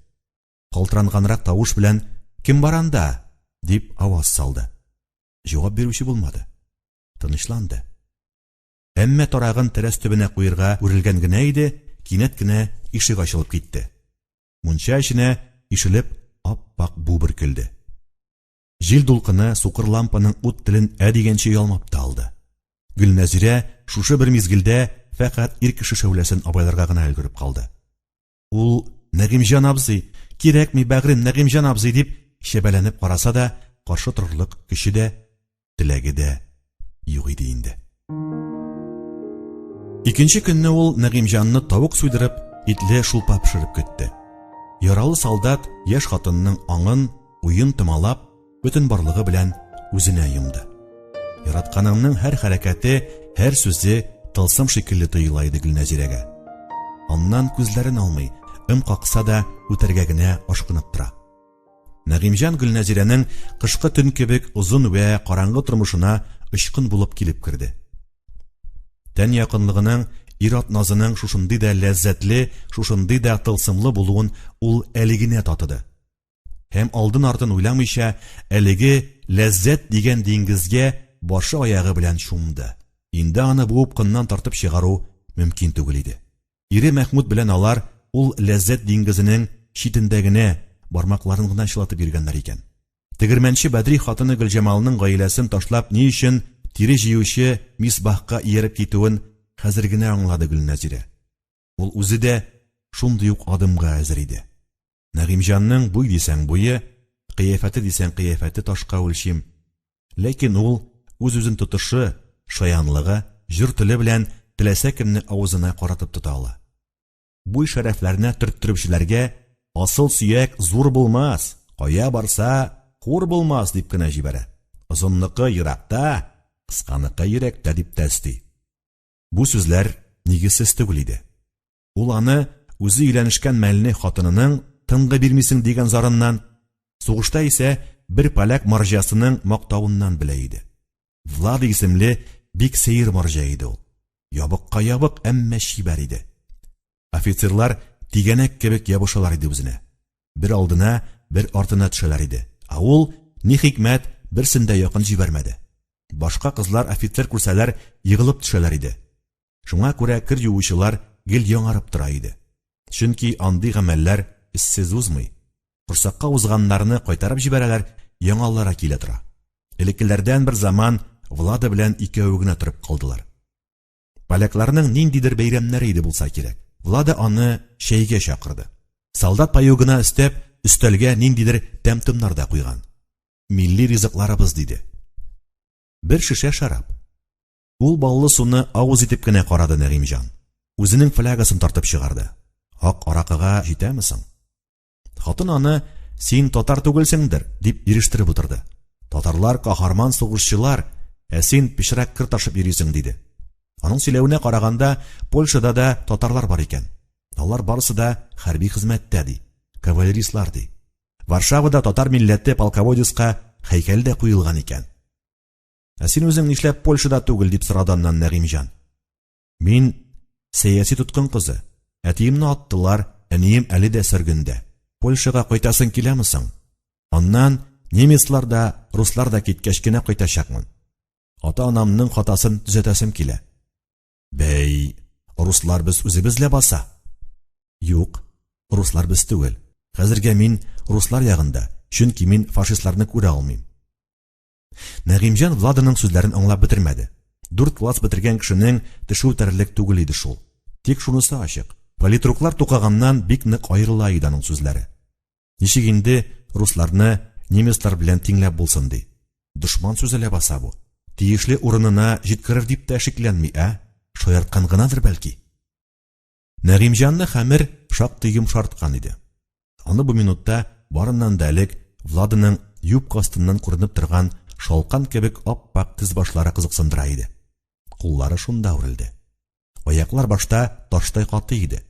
Калтыранганрак тавыш белән «Кем бар анда?» дип аваз салды. Җавап бирүче булмады. Тынычланды. Әмма тарагын тәрәз төбенә куерга үрелгән генә иде, кинәт кенә ишек ачылып китте. Мунча эченә ишелеп ап-ак бу бөркелде. Җил дулкыны сукыр лампаның ут телен ә дигәнче ялмап та алды. Гөлнәзирә шушы бер мизгелдә фәкать ир кеше шәүләсен абайларга гына өлгереп калды. Ул Нәгыймҗан абзый, кирәкми, бәгърем, Нәгыймҗан абзый дип чәбәләнеп караса да, каршы торырлык көче дә, теләге дә юк иде инде. Икенче көнне ул Нәгыймҗанны тавык суйдырып, итле шулпа пешереп көтте. Яралы солдат яшь хатынның аңын, уен томалап, бөтен барлыгы белән үзенә йомды. Яратканыңның һәр хәрәкәте, һәр сүзе тылсым шикелле тоела иде Гөлнәзирәгә. Аннан күзләрен алмый, ым какса да үтәргә генә ашкынып тора. Нәгыймҗан Гөлнәзирәнең кышкы төн кебек озын вә караңгы тормышына очкын булып килеп керде. Тән якынлыгының, ир-ат назының шушындый да ләззәтле, шушындый да тылсымлы булуын ул әле генә татыды. Һәм алдын-артын уйламыйча, әлеге ләззәт дигән диңгезгә башы-аягы белән чумды. Инде аны бу упкыннан тартып чыгару мөмкин түгел иде. Ире Мәхмүт белән алар ул ләззәт диңгезенең читендә генә бармакларын гына чылатып йөргәннәр икән. Тегермәнче Бәдри хатыны Гөлҗамалның гаиләсен ташлап ни өчен тире җыючы Мисбахка ияреп китүен хәзер генә аңлады Гөлнәзирә. Ул үзе дә шундый ук адымга әзер иде. Нәгыймҗанның буй дисәң буе, кыяфәте дисәң кыяфәте ташка үлчим. Ләкин ул үз-үзен тотышы, шаянлыгы, җор теле белән теләсә кемне авызына каратып тота ала. Буй шәрәфләренә төрттерүчеләргә асыл сөяк зур булмас, кая барса, хур булмас дип кенә җибәрә. Озынныкы еракта, кысканыкы йөрәктә дип тә өсти. Бу сүзләр нигезсез түгел иде. Ул аны үзе өйләнешкән мәлне хатынының тынгы бирмисең дигән зарыннан, сугышта исә бер поляк марҗасының мактавыннан белә иде. Влада исемле бик сәер марҗа иде ул. Ябыкка ябык, әмма чибәр иде. Офицерлар тигәнәк кебек ябышалар иде үзенә. Бер алдына, бер артына төшәләр иде. Ә ул, ни хикмәт, берсен дә якын җибәрмәде. Башка кызлар офицер күрсәләр, егылып төшәләр иде. Шуңа күрә кер юучылар гел яңарып тора иде. Чөнки андый гамәлләр эзсез узмый. Корсакка узганнарны кайтарып җибәрәләр, яңалары килә тора. Элеккеләрдән бер заман Влада белән икәве генә торып калдылар. Полякларның ниндидер бәйрәмнәре иде булса кирәк. Влада аны чәйгә чакырды. Солдат паёгына өстәп, өстәлгә ниндидер тәм-томнар да куйган. Милли ризыкларыбыз, диде. Бер шешә шәраб. Ул баллы суны авыз итеп кенә карады Нәгыймҗан. Үзенең флягасын тартып чыгарды. Ак аракыга җитәме соң? Хатын аны, Син татар түгелсеңдер, дип ирештереп утырды. Татарлар каһарман сугышчылар, ә син пычрак кер ташып йөрисең, диде. Аның сөйләвенә караганда, Польшада да татарлар бар икән. Алар барысы да хәрби хезмәттә, ди. Кавалеристлар, ди. Варшавада татар милләте полководецка һәйкәл дә куелган икән. Ә син үзең нишләп Польшада түгел, дип сорады аннан Нәгыймҗан. Мин сәяси тоткын кызы. Әтиемне аттылар, әнием әле дә сөргендә. Польшага кайтасың киләме соң? Аннан немецлар да, руслар да киткәч кенә кайтачакмын. Ата-анамның хатасын төзәтәсем килә. Бәй, руслар без үзебез ләбаса. Юк, руслар без түгел. Хәзергә мин руслар ягында, чөнки мин фашистларны күрә алмыйм. Нәгыймҗан Владаның сүзләрен аңлап бетермәде. Дүрт класс бетергән кешенең теше үтәрлек түгел иде шул. Тик шунысы ачык, политруклар тукыганнан бик нык аерыла иде аның сүзләре. Ничек инде русларны немецлар белән тиңләп булсын ди. Дошман сүзе ләбаса бу. Тиешле урынына җиткерер дип тә шикләнми, ә? Шаярткан гынадыр бәлки. Нәгыймҗанны хәмер шактый йомшарткан иде. Аны бу минутта барыннан да элек Владаның юбка астыннан күренеп торган шалкан кебек ап-ак тез башлары кызыксындыра иде. Куллары шунда үрелде. Аяклар башта таштай каты иде.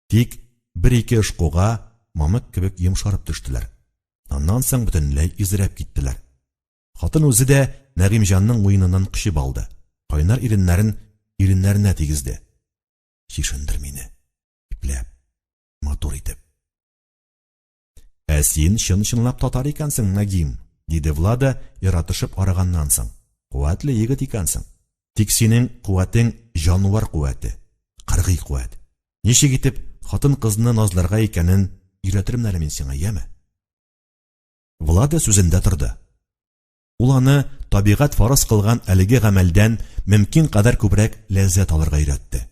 Тик бер-ике ышкуга мамык кебек йомшарып төштеләр. Аннан соң бөтенләй изрәп киттеләр. Хатын үзе дә Нәгыймҗанның муеныннан кочып алды. Кайнар иреннәрен иреннәренә тигезде. Чишендер мине. Ипләп, матур итеп. Ә син чын-чынлап татар икәнсең, Нагим, диде Влада, яратышып арыганнан соң. Куәтле егет икәнсең. Тик синең куәтең җанвар куәте, кыргый куәт. Ничек итеп хатын-кызны назларга икәнен өйрәтермен әле мин сиңа, яме? Влада сүзендә торды. Ул аны табигать фарыз кылган әлеге гамәлдән мөмкин кадәр күбрәк ләззәт алырга өйрәтте.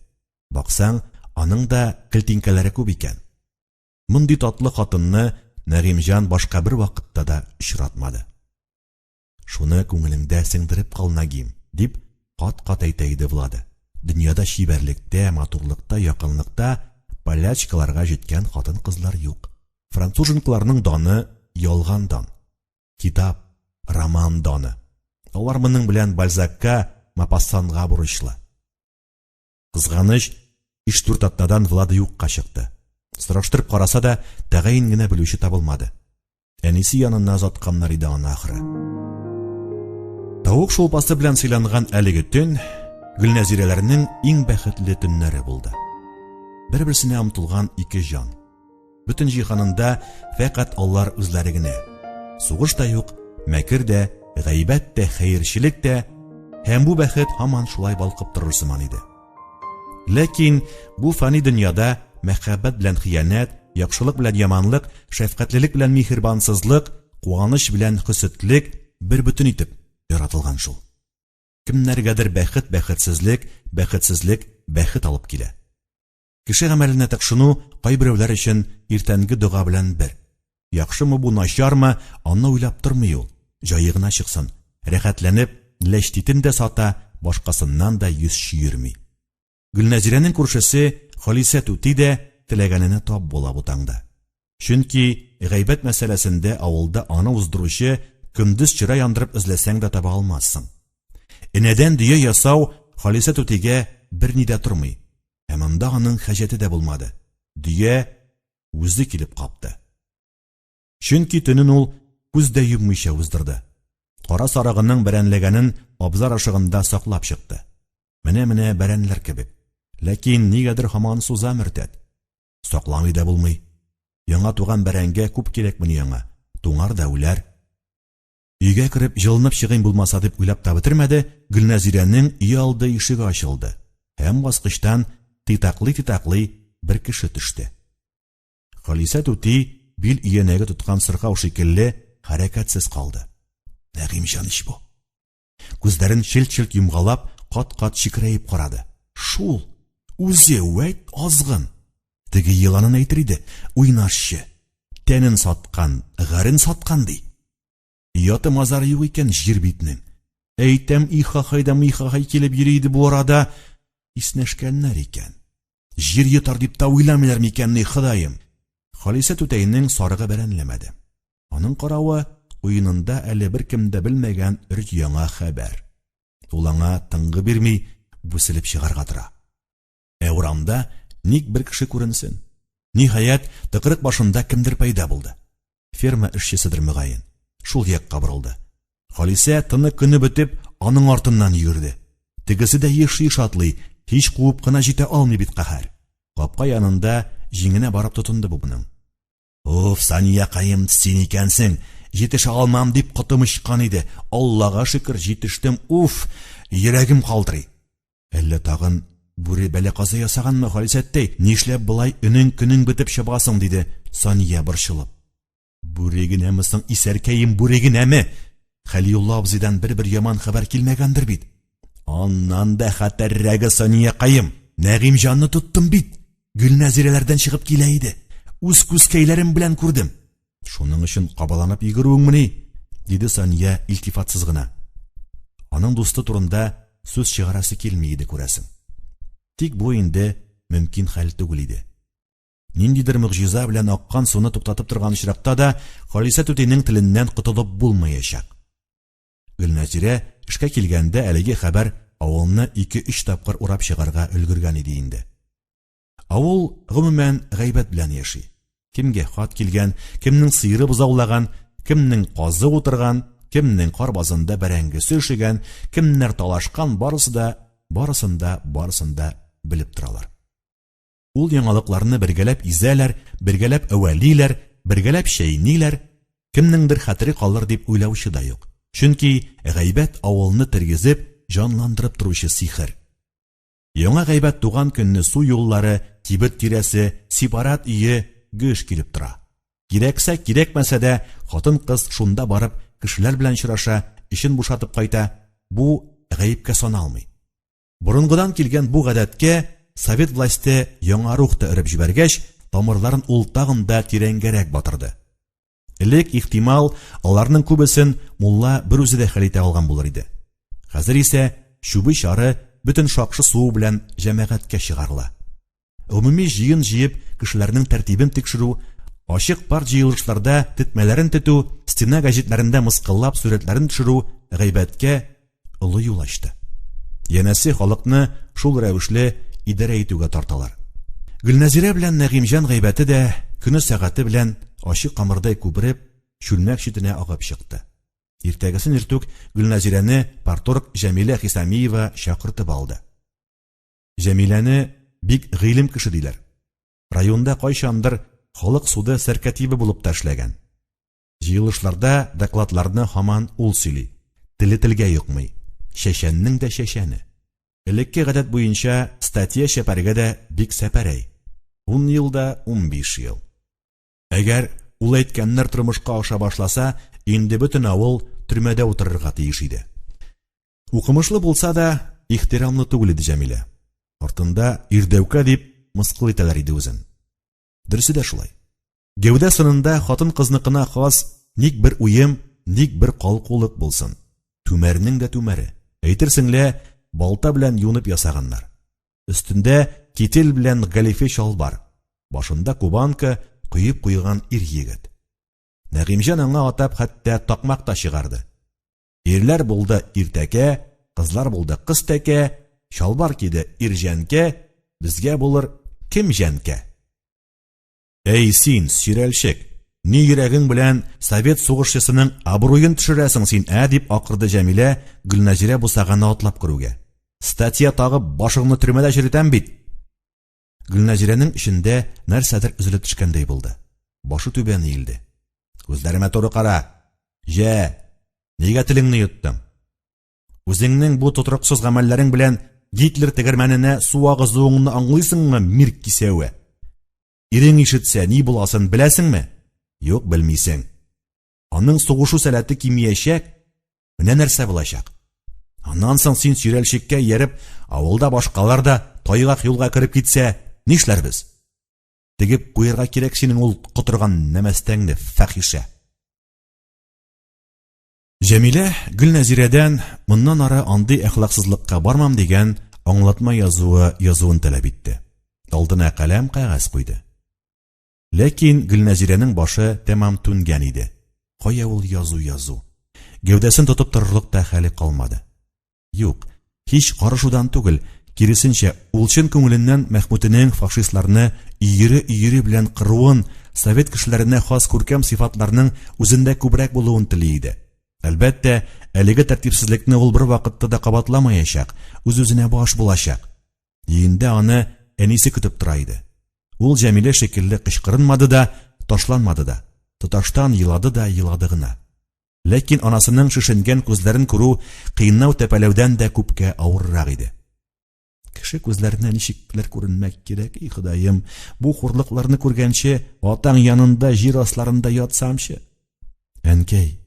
Баксаң, аның да келтинкәләре күп икән. Мондый татлы хатынны Нәгыймҗан башка бер вакытта да очратмады. Шуны күңелеңдә сеңдереп кал, Нагим, дип кат-кат әйтә иде Влада. Дөньяда чибәрлектә, матурлыкта, якынлыкта полячкаларга җиткән хатын-кызлар юк. Француженкаларның даны ялган дан. Китап, роман даны. Алар моның белән Бальзакка, Мопассанга бурычлы. Кызганыч, өч-дүрт атнадан Влада юкка чыкты. Сораштырып караса да, тәгаен генә белүче табылмады. Әнисе янына озатканнар иде аны ахры. Тавык шулпасы белән сыйланган әлеге төн Гөлнәзирәләрнең иң бәхетле төннәре булды. Бер-берсенә омтылган ике җан. Бөтен җиһанында фәкать алар үзләре генә. Сугыш та юк, мәкер дә, гайбәт тә, хәерчелек тә, һәм бу бәхет һаман шулай балкып торыр сыман иде. Ләкин бу фани дөньяда мәхәббәт белән хыянәт, яхшылык белән яманлык, шәфкатьлелек белән миһербансызлык, куаныч белән хөсетлек бер бөтен итеп яратылган шул. Кемнәргәдер бәхет бәхетсезлек, бәхетсезлек бәхет алып килә. Кеше гамәленә тыкшыну кайберәүләр өчен иртәнге дога белән бер. Яхшымы бу, начармы, аны уйлап тормый ул. Җае гына чыксын. Рәхәтләнеп, ләчтитен дә сата, башкасыннан да йөз чөерми. Гөлнәзирәнең күршесе Халисә түти дә теләгәненә тап була бу таңда. Чөнки гайбәт мәсьәләсендә авылда аны уздыручы көндез чыра яндырып эзләсәң дә таба алмассың. Энәдән дөя ясау Халисә түтигә берни дә тормый. Ә монда аның хаҗәте дә булмады. Дөя үзе килеп капты. Чөнки төнен ул күз дә йоммыйча уздырды. Кара сарыгының бәрәнләгәнен абзар ышыгында саклап чыкты. Менә-менә бәрәнләр кебек. Ләкин нигәдер һаман суза мөртәт. Сакламый да булмый. Яңа туган бәрәнгә күп кирәкмени аңа? Туңар да үләр. Өйгә кереп җылынып чыгыйм булмаса дип уйлап та бетермәде, Гөлнәзирәнең өйалды ишеге ачылды һәм баскычтан титаклый-титаклый бер кеше төште. Халисә түти бил өянәге тоткан сырхау шикелле хәрәкәтсез калды. Нәгыймҗан ич бу. Күзләрен челт-челт йомгалап, кат-кат чекерәеп карады. Шул! Үзе, вәйт, азгын! Теге еланын әйтер иде, уйнашчы. Тәнен саткан, гарен саткан, ди. Ояты-мазары юк икән җир битнең. Әйтәм, ихахай да михахай килеп йөри иде бу арада. Иснәшкәннәр икән. Җир йотар дип тә уйламыйлар микәнни, Ходаем? Халисә түтәйнең сарыгы бәрәнләмәде. Аның каравы, куенында әле беркем дә белмәгән өр-яңа хәбәр. Ул аңа тынгы бирми, бүселеп чыгарга тора. Ә урамда ник бер кеше күренсен? Ниһаять, тыкрык башында кемдер пәйда булды. Ферма эшчеседер мөгаен. Шул якка борылды. Халисә тыны көне бетеп, аның артыннан йөгерде. Тегесе дә еш-еш атлый, һич куып кына җитә алмый бит каһәр. Капка янында җиңенә барып тотынды бу моның. Уф, Саниякаем, син икәнсең. Җитешә алмам дип котым очкан иде. Аллага шөкер, җитештем. Уф, йөрәгем калтырый. Әллә тагын бүре бәла-каза ясаганмы, Халисәттәй? Нишләп болай өнең-көнең бетеп чабасың, диде Сания борчылып. Бүре генәме соң, исәркәем, бүре генәме? Хәлиулла абзыйдан бер-бер яман хәбәр килмәгәндер бит. Аннан да хәтәррәге, Саниякаем. Нәгыймҗанны тоттым бит. Гөлнәзирәләрдән чыгып килә иде. Үз күзкәйләрем белән күрдем. Шуның өчен кабаланып йөгерүеңмени? диде Сания илтифатсыз гына. Аның дусты турында сүз чыгарасы килми иде, күрәсең. Тик бу инде мөмкин хәл түгел иде. Ниндидер могҗиза белән аккан суны туктатып торган очракта да Халисә түтинең теленнән котылып булмаячак. Гөлнәзирә эшкә килгәндә әлеге хәбәр авылны ике-өч тапкыр урап чыгарга өлгергән иде инде. Авыл, гомумән, гайбәт белән яши. Кемгә хат килгән, кемнең сыеры бозаулаган, кемнең казы утырган, кемнең кар базында бәрәңгесе өшегән, кемнәр талашкан, барысы да, барысын да, барысын да белеп торалар. Ул яңалыкларны бергәләп изәләр, бергәләп әвәлиләр, бергәләп чәйниләр. Кемнеңдер хәтере калыр дип уйлаучы да юк. Чөнки гайбәт авылны тергезеп, җанландырып торучы сихер. Яңа гайбәт туган көнне су юллары, кибет тирәсе, сепарат өе гөж килеп тора. Кирәксә, кирәкмәсә дә, хатын-кыз шунда барып, кешеләр белән очраша, эчен бушатып кайта, бу гаепкә саналмый. Борынгыдан килгән бу гадәткә совет власте яңа рух та өреп җибәргәч, тамырларын ул тагын да тирәнгәрәк батырды. Элек, ихтимал, аларның күбесен мулла берүзе дә хәл итә алган булыр иде. Хәзер исә чүбе-чары бөтен шакшы суы белән җәмәгатькә чыгарыла. Гомуми җыен җыеп, кешеләрнең тәртибен тикшерү, ачык парт җыелышларда тетмәләрен тетү, стена гәҗитләрендә мыскыллап сурәтләрен төшерү гайбәткә олы юл ачты. Янәсе халыкны шул рәвешле идарә итүгә тарталар. Гөлнәзирә белән Нәгыймҗан гайбәте дә көне-сәгате белән ачы камырдай күпереп, чүлмәк читенә агып чыкты. Иртәгесен иртүк Гөлнәзирәне парторг Җәмилә Хисамиева чакыртып алды. Җәмиләне бик гыйлем кеше диләр. Районда кайчандыр халык суды сәркәтибе булып та эшләгән. Җыелышларда докладларны һаман ул сөйли. Теле телгә йокмый. Чәчәннең дә чәчәне. Элекке гадәт буенча статья чәпәргә дә бик сәпәрәй. Ун ел да 15 ел. Әгәр ул әйткәннәр тормышка аша башласа, инде бөтен авыл төрмәдә утырырга тиеш иде. Укымышлы булса да, ихтирамлы түгел иде Җәмилә. Артында ирдәүкә дип мыскыл итәләр иде үзен. Дөресе дә шулай. Гәүдә сынында хатын-кызныкына хас ник бер уем, ник бер калкулык булсын. Түмәрнең дә түмәре. Әйтерсең лә, балта белән юнып ясаганнар. Өстендә китель белән галифе чалбар. Башында кубанка, коеп куйган ир-егет. Нәгыймҗан аңа атап хәтта такмак та чыгарды. Ирләр булды иртәкә, кызлар булды кыз тәкә, чалбар киде ир-җәнкә, безгә булыр кем җәнкә? Әй син, сөйрәлчек, ни йөрәгең белән совет сугышчысының абруен төшерәсең син, ә, дип акырды Җәмилә, Гөлназирә бусаганы атлап керүгә. Статья тагып, башыңны төрмәдә черетәм бит. Гөлназирәнең эчендә нәрсәдер өзелеп төшкәндәй булды. Башы түбән иелде. Күзләремә туры кара. Җә, нигә телеңне йоттың? Үзеңнең бу тотрыксыз гамәлләрең белән Гитлер тегермәненә су агызуыңны аңлыйсыңмы, мир кисәве? Ирең ишетсә, ни буласын беләсеңме? Юк, белмисең. Аның сугышу сәләте кимиячәк. Менә нәрсә булачак. Аннан соң син сөйрәлчеккә ияреп, авылда башкалар да тайгак юлга кереп китсә, нишләрбез? Тегеп куярга кирәк синең ул котырган нәмәстәңне, фәхишә. Җәмилә Гөлнәзирәдән моннан ары андый әхлаксызлыкка бармам дигән аңлатма язуы язуын таләп итте. Алдына каләм, кәгазь куйды. Ләкин Гөлнәзирәнең башы тәмам түнгән иде. Кая ул язу язу? Гәүдәсен тотып торырлык та хәле калмады. Юк, һич карышудан түгел, киресенчә, ул чын күңеленнән Мәхмүтенең фашистларны өере-өере белән кыруын, совет кешеләренә хас күркәм сыйфатларның үзендә күбрәк булуын тели иде. Әлбәттә, әлеге тәртипсезлекне ул бервакытта да кабатламаячак, үз-үзенә баш булачак. Өендә аны әнисе көтеп тора иде. Ул Җәмилә шикелле кычкырынмады да, ташланмады да, тоташтан елады да елады гына. Ләкин анасының шешенгән күзләрен күрү кыйнау-тәпәләүдән дә күпкә авыррак иде. Кеше күзләренә ничекләр күренмәк кирәк, и Ходаем, бу хурлыкларны күргәнче, атаң янында җир асларында ятсамчы. Әнкәй,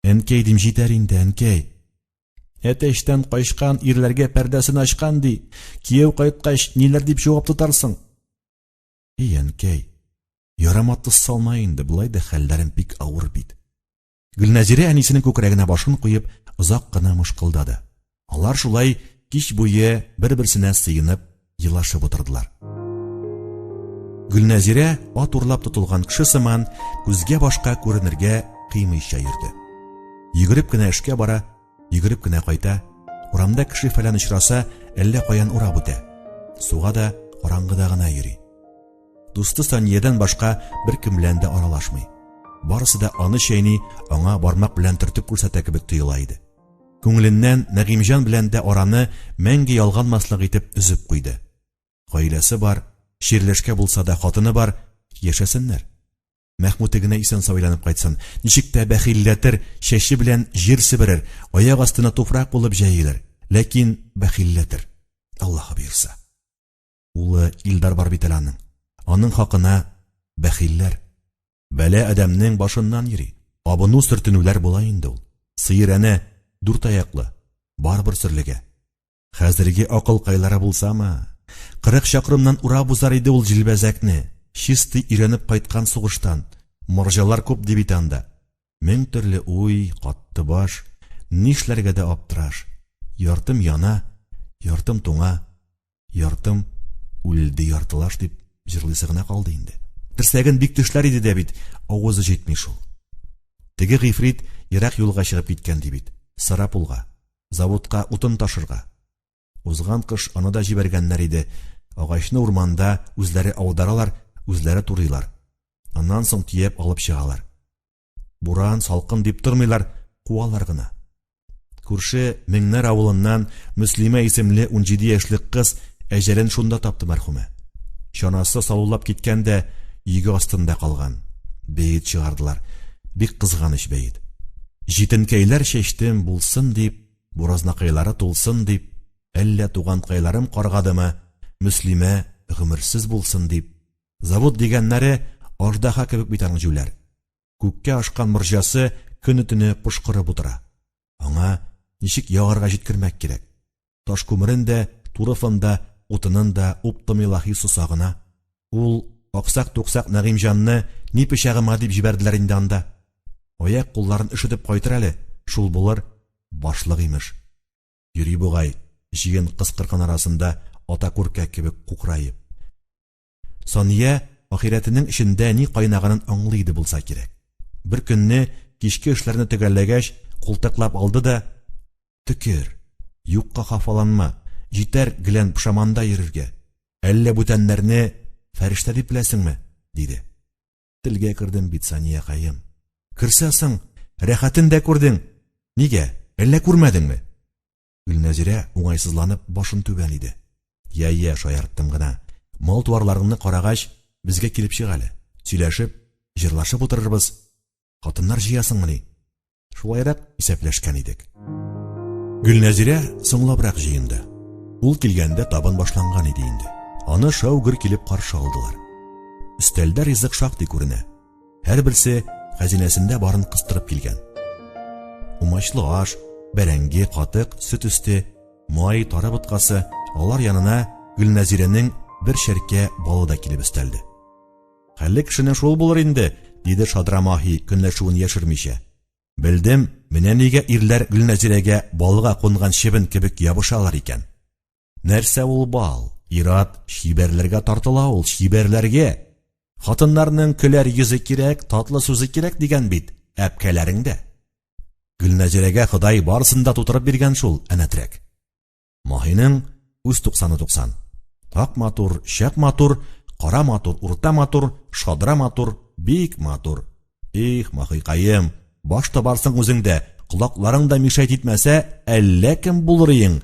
әнкәй дим, җитәр инде, әнкәй. Әтәчтән качкан ирләргә пәрдәсен ачкан ди. Кияү кайткач, ниләр дип җавап тотарсың? И әнкәй, ярама тоз салма инде, болай да хәлләрем бик авыр бит. Гөлнәзирә әнисенең күкрәгенә башын куеп, озак кына мышкылдады. Алар шулай кич буе бер-берсенә сыенып, елашып утырдылар. Гөлнәзирә ат урлап тотылган кеше сыман күзгә-башка күренергә кыймыйча йөрде. Йөгереп кенә эшкә бара, Йөгереп кенә кайта, урамда кеше фәлән очраса, әллә каян урап үтә. Суга да караңгыда гына йөри. Дусты Саниядән башка беркем белән дә аралашмый. Барысы да аны чәйни, аңа бармак белән төртеп күрсәтә кебек тоела иде. Күңеленнән Нәгыймҗан белән дә араны мәңге ялганмаслык итеп өзеп куйды. Гаиләсе бар, чирләшкә булса да хатыны бар, яшәсеннәр. Мәхмүте генә исән-сау әйләнеп кайтсын. Ничек тә бәхилләтер, чәче белән җир себерер, аяк астына туфрак булып җәелер. Ләкин бәхилләтер. Аллаһы боерса. Улы Илдар бар бит әле аның. Аның хакына бәхилләр. Бәла адәмнең башыннан йөри. Абыну-сөртенүләр була инде ул. Сыер әнә дүрт аяклы, барыбер сөрлегә. Хәзерге акылкайлары булсамы? 40 чакрымнан урап узар иде ул җилбәзәкне. Чистый өйрәнеп кайткан сугыштан. Морҗалар күп ди бит анда. Мең төрле уй, катты баш. Нишләргә дә аптыраш. Яртым яна, яртым туңа, яртым үлде яртылаш дип җырлыйсы гына калды инде. Терсәген бик тешләр иде дә бит, авызы җитми шул. Теге гыйфрит ерак юлга чыгып киткән ди бит, Сарапулга. Заводка утын ташырга. Узган кыш аны да җибәргәннәр иде. Агачны урманда үзләре аударалар, үзләре турыйлар. Аннан соң төяп алып чыгалар. Буран, салкын дип тормыйлар, куалар гына. Күрше Меңнәр авылыннан Мөслимә исемле 17 яшьлек кыз әҗәлен шунда тапты мәрхүмә. Чанасы салулап киткән дә, йөге астында калган. Бәет чыгардылар. Бик кызганыч бәет. Җитенкәйләр чәчтем булсын дип, буразнакайлары тулсын дип, әллә туганкайларым каргадымы, Мөслимә гомерсез булсын дип. Завод дигәннәре аждаһа кебек бит аның җүләр. Күккә ашкан морҗасы көне-төне пошкырып утыра. Аңа ничек ягарга җиткермәк кирәк? Таш күмерен дә, торфын да, утынын да уптым илаһи сосагына. Ул аксак-туксак Нәгыймҗанны ни пычагыма дип җибәрделәр инде анда. Аяк-кулларын өшетеп кайтыр әле, шул булыр, башлык имеш. Йөри бугай, җыен кыз-кыркын арасында ата күркә кебек кукраеп. Сания ахирәтенең эчендә ни кайнаганын аңлый иде булса кирәк. Бер көнне кичке эшләрне төгәлләгәч, култыклап алды да, Төкер, юкка хафаланма, җитәр гелән пошаманда йөрергә. Әллә бүтәннәрне фәрештә дип беләсеңме? диде. Телгә кердем бит, Саниякаем. Керсә соң, рәхәтен дә күрдең. Нигә, әллә күрмәдеңме? Гөлнәзирә уңайсызланып башын түбән иде. Я, я, шаярттым гына. Мал-туарларыңны карагач, безгә килеп чык әле. Сөйләшеп, җырлашып утырырбыз. Хатыннар җыясыңмыни? Шулайрак исәпләшкән идек. Гөлнәзирә соңлабрак җыенды. Ул килгәндә табын башланган иде инде. Аны шау-гөр килеп каршы алдылар. Өстәлдә ризык шактый күренә. Һәрберсе хәзинәсендә барын кыстырып килгән. Умачлы аш, бәрәңге, катык, сөт өсте, май, тары боткасы, алар янына Гөлнәзирәнең бер чәркә балы да килеп өстәлде. Хәлле кешенең шул булыр инде, диде Шадра Маһи, көнләшүен яшермичә. Белдем, менә нигә ирләр Гөлнәзирәгә балга кунган чебен кебек ябышалар икән. Нәрсә ул бал? Ир-ат чибәрләргә тартыла ул, чибәрләргә. Хатыннарның көләр йөзе кирәк, татлы сүзе кирәк дигән бит, әпкәләрең дә. Гөлнәзирәгә Ходай барысын да тутырып биргән шул, әнәтрәк. Маһиның үз туксаны туксан. Ак матур, чак матур, кара матур, урта матур, шадра матур, бик матур. Их, Махикаем, баш табарсың үзең дә, колакларың да мишәйт итмәсә, әллә кем булыр иең.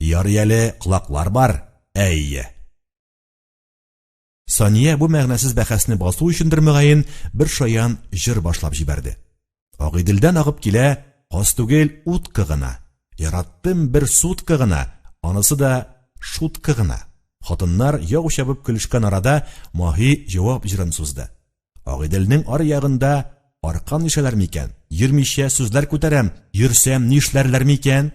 Ярый әле колаклар бар, әйе. Сания бу мәгънәсез бәхәсне басу өчендер мөгаен бер шаян җыр башлап җибәрде. Агыйделдән агып килә, каз түгел, утка гына. Яраттым бер сутка гына, анысы да шутка гына. Хатыннар яу чабып көлешкән арада Маһи җавап җырын сузды. Агыйделнең ар ягында аркан ишәләр микән? Йөрмичә сүзләр күтәрәм, йөрсәм нишләрләр микән?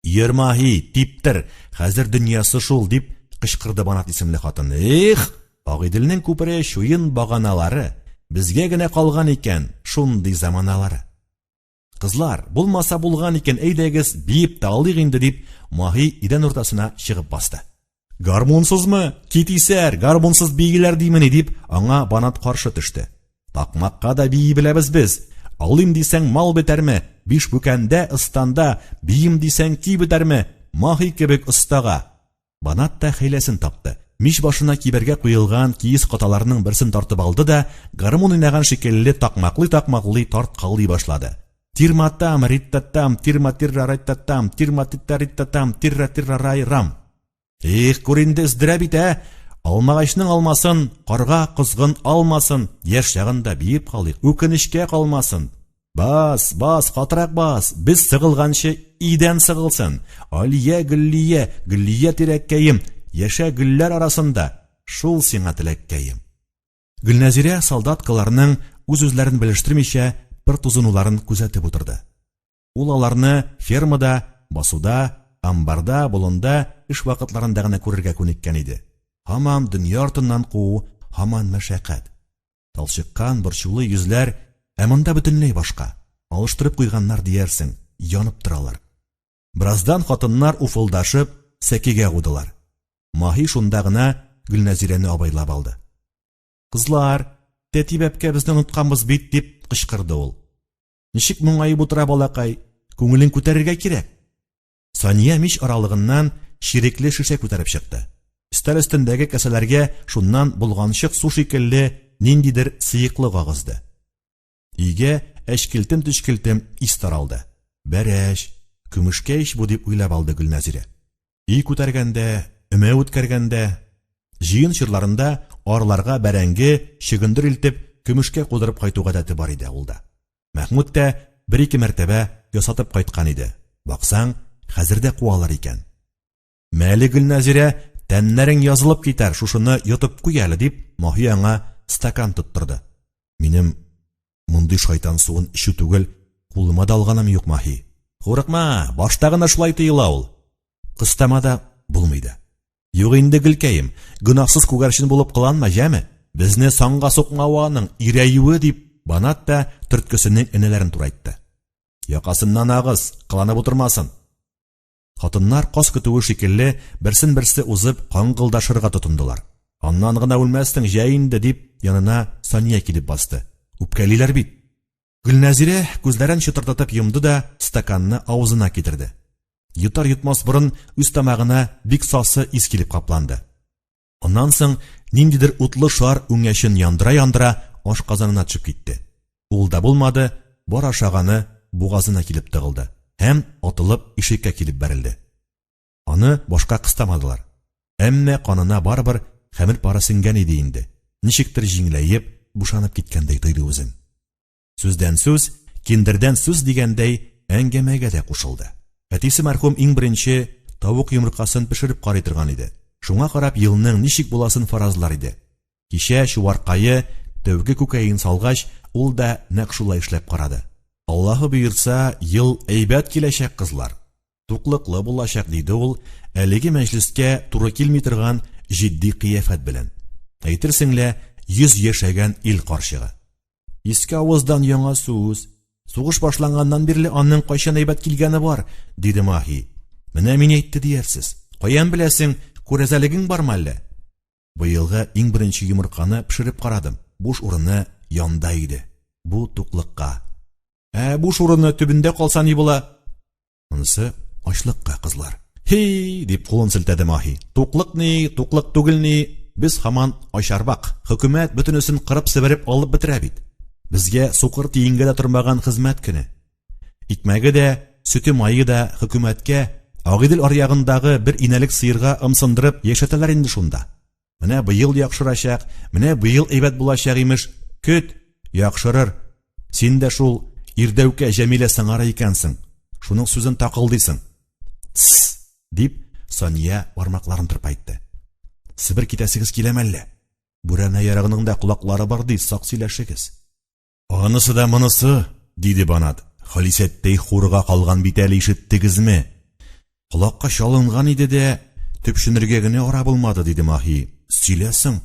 Йөр, Маһи, типтер, хәзер дөньясы шул, дип кычкырды Банат исемле хатын. Эх, Агыйделнең күпере чуен баганалары, безгә генә калган икән шундый заманалары. Кызлар, булмаса булган икән, әйдәгез, биеп тә алыйк инде, дип, Маһи идән уртасына чыгып басты. Гармунсызмы? Кит исәр, гармунсыз бииләр димени, дип, аңа Банат каршы төште. Такмакка да бии беләбез без. Алыйм дисәң, мал бетәрме? Биш бүкәндә, ыстанда, биим дисәң, көй бетәрме? Маһи кебек остага. Банат та хәйләсен тапты. Мич башына кибәргә куелган киез каталарның берсен тартып алды да, гармун уйнаган шикелле такмаклый-такмаклый тарткалый башлады. Тирма-там, риттатам, тирма-тирра-райттатам, тирма-титта-риттатам, тирра-тирра-рай-рам. Их, күр инде, өздерә бит, ә! Алмагачның алмасын, карга козгын алмасын, яшь чагында биеп калыйк, үкенечкә калмасын. Бас, бас, катырак бас, без сыгылганчы идән сыгылсын. Алия, Гөллия, Гөллия тирәккәем, яшә гөлләр арасында, шул сиңа теләккәем. Гөлнәзирә солдаткаларның үз-үзләрен белештермичә пыр тузынуларын күзәтеп утырды. Ул аларны фермада, басуда, амбарда, болында эш вакытларында гына күрергә күнеккән иде. Һаман дөнья артыннан куу, һаман мәшәкать. Талчыккан, борчулы йөзләр, ә монда бөтенләй башка. Алыштырып куйганнар диярсең, янып торалар. Бераздан хатыннар уфылдашып сәкегә аудылар. Маһи шунда гына Гөлнәзирәне абайлап алды. Кызлар, тәти бәбкәбезне онытканбыз бит, дип кычкырды ул. Ничек моңаеп утыра балакай, күңелен күтәрергә кирәк. Сания мич аралыгыннан чирекле шешә күтәреп чыкты. Өстәл өстендәге кәсәләргә шуннан болганчык су шикелле ниндидер сыеклык агызды. Өйгә әчкелтем-төчкелтем ис таралды. Бәрәч, көмешкә ич бу дип уйлап алды Гөлнәзирә. Өй күтәргәндә, өмә үткәргәндә, җыен чорларында Арларга бәрәңге, чөгендер илтеп, көмешкә кудырып кайту гадәте бар иде авылда. Мәхмүт тә бер-ике мәртәбә ясатып кайткан иде. Баксаң, хәзер дә куалар икән. Мәле, Гөлнәзирә, тәннәрең язылып китәр, шушыны йотып куй әле, дип, Маһи аңа стакан тоттырды. Минем мондый шайтан суын эчү түгел, кулыма да алганым юк, Маһи. Курыкма, башта гына шулай тоела ул. Кыстама да булмый да. Юк инде, Гөлкәем, гөнаһсыз күгәрчен булып кыланма, җәме? Безне санга сукмавы аның, ирәюе, дип, Банат та төрткесенең энәләрен турайтты. Якасыннан агыз, кыланып утырмасын. Хатыннар каз көтүе шикелле берсен-берсе узып каңгылдашырга тотындылар. Аннан гына үлмәссең, җә инде, дип, янына Сания килеп басты. Үпкәлиләр бит. Гөлнәзирә күзләрен чытырдатып йомды да стаканны авызына китерде. Йотар-йотмас борын үз тамагына бик сасы ис килеп капланды. Аннан соң ниндидер утлы шар үңәчен яндыра-яндыра ашказанына төшеп китте. Ул да булмады, бар ашаганы бугазына килеп тыгылды һәм атылып ишеккә килеп бәрелде. Аны башка кыстамадылар. Әмма канына барыбер хәмер пары сеңгән иде инде. Ничектер җиңеләеп, бушанып киткәндәй тойды үзен. Сүздән сүз, киндердән сүз дигәндәй, әңгәмәгә дә кушылды. Әтисе мәрхүм иң беренче тавык йомыркасын пешереп карый торган иде. Шуңа карап елның ничек буласын фаразлар иде. Кичә чуаркае тәүге күкәен салгач, ул да нәкъ шулай эшләп карады. Аллаһы боерса, ел әйбәт киләчәк, кызлар. Туклыклы булачак, диде ул, әлеге мәҗлескә туры килми торган җитди кыяфәт белән. Әйтерсең лә, 100 яшәгән ил карчыгы. Иске авыздан яңа сүз. Сугыш башланганнан бирле аның кайчан әйбәт килгәне бар, диде Маһи. Менә мин әйтте диярсез. Каян беләсең, күрәзәлегең бармы әллә? Быелгы иң беренче йомырканы пешереп карадым. Буш урыны янда иде. Бу туклыкка. Ә буш урыны төбендә калса ни була? Монысы ачлыкка, кызлар. Хи, дип кулын селтәде Маһи. Туклык ни, туклык түгел ни, без һаман ачарбак. Хөкүмәт бөтенесен кырып-себереп алып бетерә бит. Безгә сукыр тиенгә дә тормаган хезмәт көне. Икмәге дә, сөте-мае да хөкүмәткә Агыйдел аръягындагы бер инәлек сыерга ымсындырып яшәтәләр инде шунда. Менә быел яхшырачак, менә быел әйбәт булачак, имеш. Көт, яхшырыр. Син дә шул Ирдәүкә Җәмилә сыңары икәнсең. Шуның сүзен такылдыйсың. Тсс, дип, Сания бармакларын тырпайтты. Себер китәсегез киләме әллә? Бүрәнә ярыгының да колаклары бар ди, сак сөйләшегез. Анысы да монысы, диде Банат. Халисәттәй хурга калган бит әле, ишеттегезме? Колакка чалынган иде дә, төпченергә генә ара булмады, диде Маһи. Сөйләсең.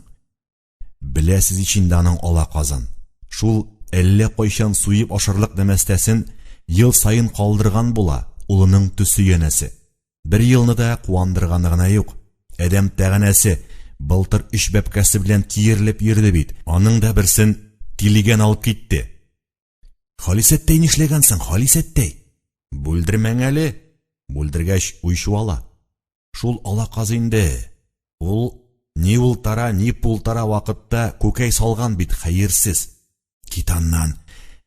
Беләсез ич инде аның ала казын. Шул әллә кайчан суеп ашарлык нәмәстәсен ел саен калдырган була, улының төсе янәсе. Бер елны да куандырганы гына юк. Адәм тәганәсе, былтыр өч бәбкәсе белән киерелеп йөрде бит. Аның да берсен тилигән алып китте. Халисәттәй нишләгәнсең, Халисәттәй? Бүлдермәң әле. Бүлдергәч, уй чуала. Шул ала каз инде. Ул ни ултара, ни пултара вакытта күкәй салган бит, хәерсез. Кит аннан.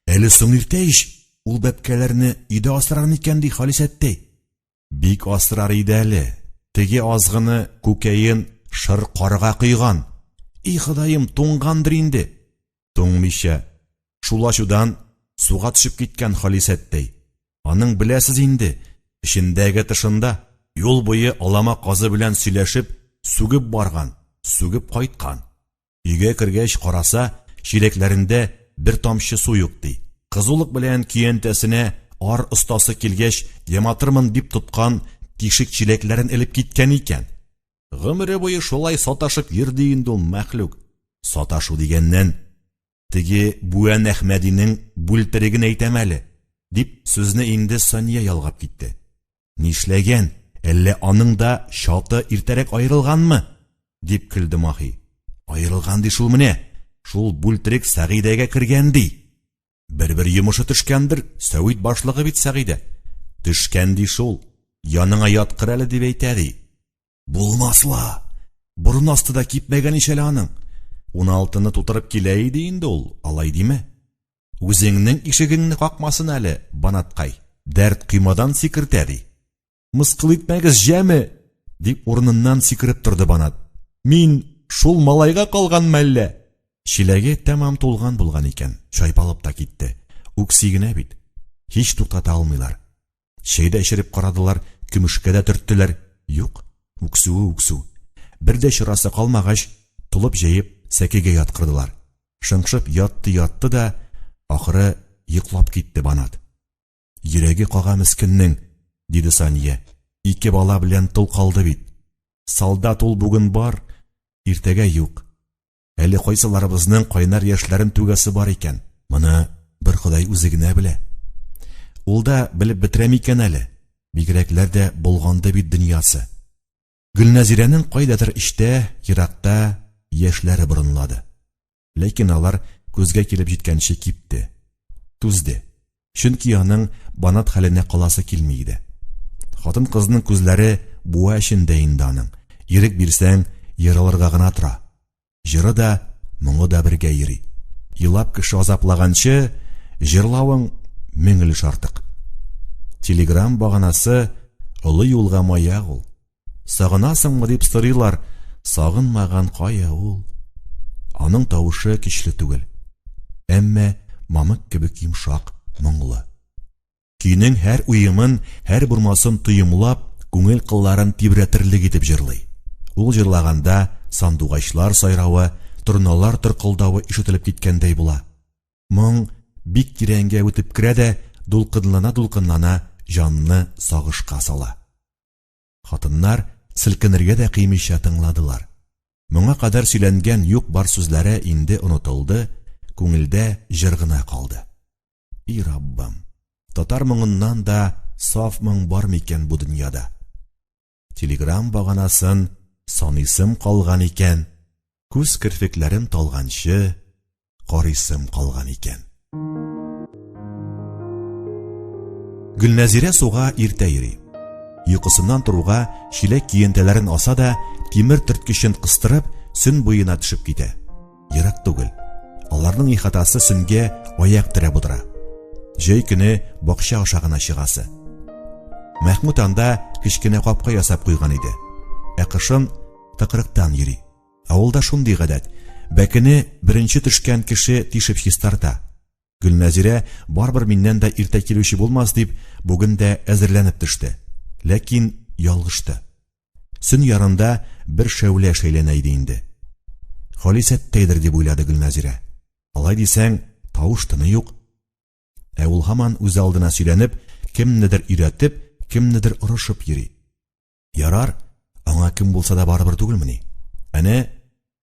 Әле соң иртә ич, ул бәбкәләрне өйдә асрар микән, ди Халисәттәй. Бик асрар иде әле. Теге азгыны күкәен шыр карга койган. И Ходаем, туңгандыр инде. Туңмыйча, шул ачудан суга төшеп киткән Халисәттәй. Аның беләсез инде, эчендәге тышында, юл буе алама казы белән сөйләшеп, сүгеп барган, сүгеп кайткан. Өйгә кергәч караса, чиләкләрендә бер тамчы су юк, ди. Кызулык белән көянтәсенә ар остасы килгәч, яматырмын дип тоткан тишек чиләкләрен элеп киткән икән. Гомере буе шулай саташып йөрде инде ул мәхлук. Саташу дигәннән, теге Бүән Әхмәдинең бүлтереген әйтәм әле, дип сүзне инде Сания ялгап китте. Нишләгән, әллә аның да чаты иртәрәк аерылганмы? дип көлде Маһи. Аерылган ди шул менә. Шул бүлтерек Сәгыйдәгә кергән ди. Бер-бер йомышы төшкәндер, сәвит башлыгы бит Сәгыйдә. Төшкән ди шул. Яныңа яткыр әле дип әйтә ди. Булмас ла! Борын асты да кипмәгән ич әле аның. Уналтыны тутырып килә иде инде ул, алай димә. Үзеңнең ишегеңне какмасын әле, Банаткай. Дәрт коймадан сикертә, ди. Мыскыл итмәгез, җәме! дип урыныннан сикереп торды Банат. Мин... Шул малайга калган мәллә? Чиләге тәмам тулган булган икән, чайпалып та китте. Үкси генә бит. Һич туктата алмыйлар. Чәй дә эчереп карадылар, көмешкә дә төрттеләр. Юк, үксүе үксү. Бер дә чарасы калмагач, толып җәеп, сәкегә яткырдылар. Шыңшып ятты-ятты да, ахыры йоклап китте Банат. Йөрәге кага мескеннең, диде Сания. Ике бала белән тол калды бит. Солдат ул бүген бар, иртәгә юк. Әле кайсыларыбызның кайнар яшьләрен түгәсе бар икән? Моны бер Ходай үзе генә белә. Ул да белеп бетерә микән әле? Бигрәкләр дә болганды бит дөньясы. Гөлнәзирәнең кайдадыр эчтә, еракта яшьләре борынлады. Ләкин алар күзгә килеп җиткәнче кипте. Түзде. Чөнки аның Банат хәленә каласы килми иде. Хатын-кызның күзләре буа эчендә инде аның. Ирек бирсәң, ерылырга гына тора. Җыры да, моңы да бергә йөри. Елап кеше азаплаганчы, җырлавың мең өлеш артык. Телеграм баганасы олы юлга маяк ул. Сагынасыңмы дип сорыйлар, сагынмаган кая ул? Аның тавышы көчле түгел, әмма мамык кебек йомшак, моңлы. Көйнең һәр уемын, һәр бормасын тоемлап, күңел кылларын тибрәтерлек итеп җырлый. Ул җырлаганда сандугачлар сайравы, торналар тыркылдавы ишетелеп киткәндәй була. Моң бик тирәнгә үтеп керә дә, дулкынлана-дулкынлана җанны сагышка сала. Хатыннар селкенергә дә кыймыйча тыңладылар. Моңа кадәр сөйләнгән юк-бар сүзләре инде онытылды, күңелдә җыр гына калды. И Раббым, татар моңыннан да саф моң бар микән бу дөньяда? Телеграм баганасын саныйсым калган икән, күз керфекләрем талганчы карыйсым калган икән. Гөлнәзирә суга иртә йөри. Йокысыннан торуга чиләк киентәләрен аса да, тимер төрткечен кыстырып, сөн буена төшеп китә. Ерак түгел. Аларның ихатасы сөнгә аяк терәп утыра. Җәй көне бакча аша гына чыгасы. Мәхмүт анда кечкенә капка ясап куйган иде. Ә кышын тыкрыктан йөри. Авылда шундый гадәт, бәкене беренче төшкән кеше тишеп чистарта. Гөлнәзирә барыбер миннән дә иртә килүче булмас дип, бүген дә әзерләнеп төште. Ләкин ялгышты. Сөн ярында бер шәүлә шәйләнә иде инде. Халисәттәйдер дип уйлады Гөлнәзирә. Алай дисәң, тавыш-тыны юк. Ә ул һаман үз алдына сөйләнеп, кемнедер өйрәтеп, кемнедер орышып йөри. Ярар, аңа кем булса да барыбер түгелмени? Әнә,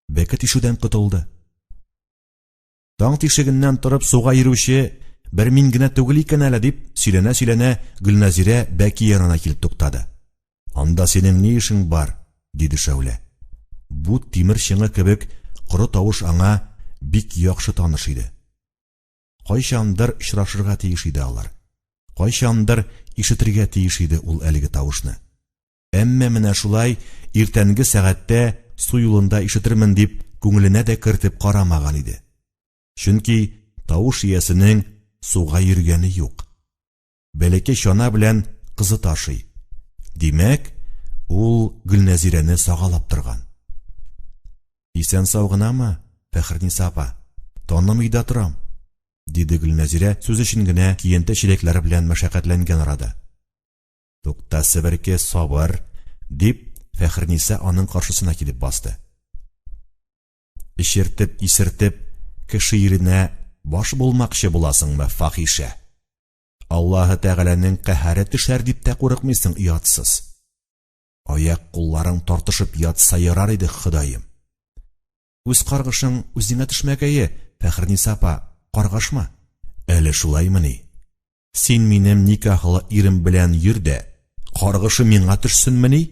бәке тишүдән котылды. Таң тишегеннән торып суга йөрүче бер мин генә түгел икән әле, дип сөйләнә-сөйләнә Гөлнәзирә бәки янына килеп туктады. Анда синең ни эшең бар? диде Шәүлә. Бу тимер чыңы кебек коры тавыш аңа бик яхшы таныш иде. Кайчандыр очрашырга тиеш иде алар. Кайчандыр ишетергә тиеш иде ул әлеге тавышны. Әмма менә шулай иртәнге сәгатьтә су юлында ишетермен дип күңеленә дә кертеп карамаган иде. Чөнки тавыш иясенең суга йөргәне юк. Бәләкәй чана белән кызы ташый. Димәк, ул Гөлнәзирәне сагалап торган. Исән-сау гынамы, Фәхерниса апа? Танымый да торам, диде Гөлнәзирә сүз өчен генә киянтә чиләкләре белән мәшәкатьләнгән арада. Тукта, себерке, сабыр, дип, Фәхерниса аның каршысына килеп басты. Эчертеп, исертеп, кеше иренә баш булмакчы буласыңмы, фахишә? Аллаһы Тәгаләнең каһәре төшәр дип тә курыкмыйсың, оятсыз. Аяк-кулларың тартышып ятса ярар иде, Ходаем. Үз каргышың үзеңә төшмәгәе, Фәхерниса апа, каргашма. Әле шулаймыни? Син минем никахлы ирем белән йөр дә, каргышы миңа төшсенмени?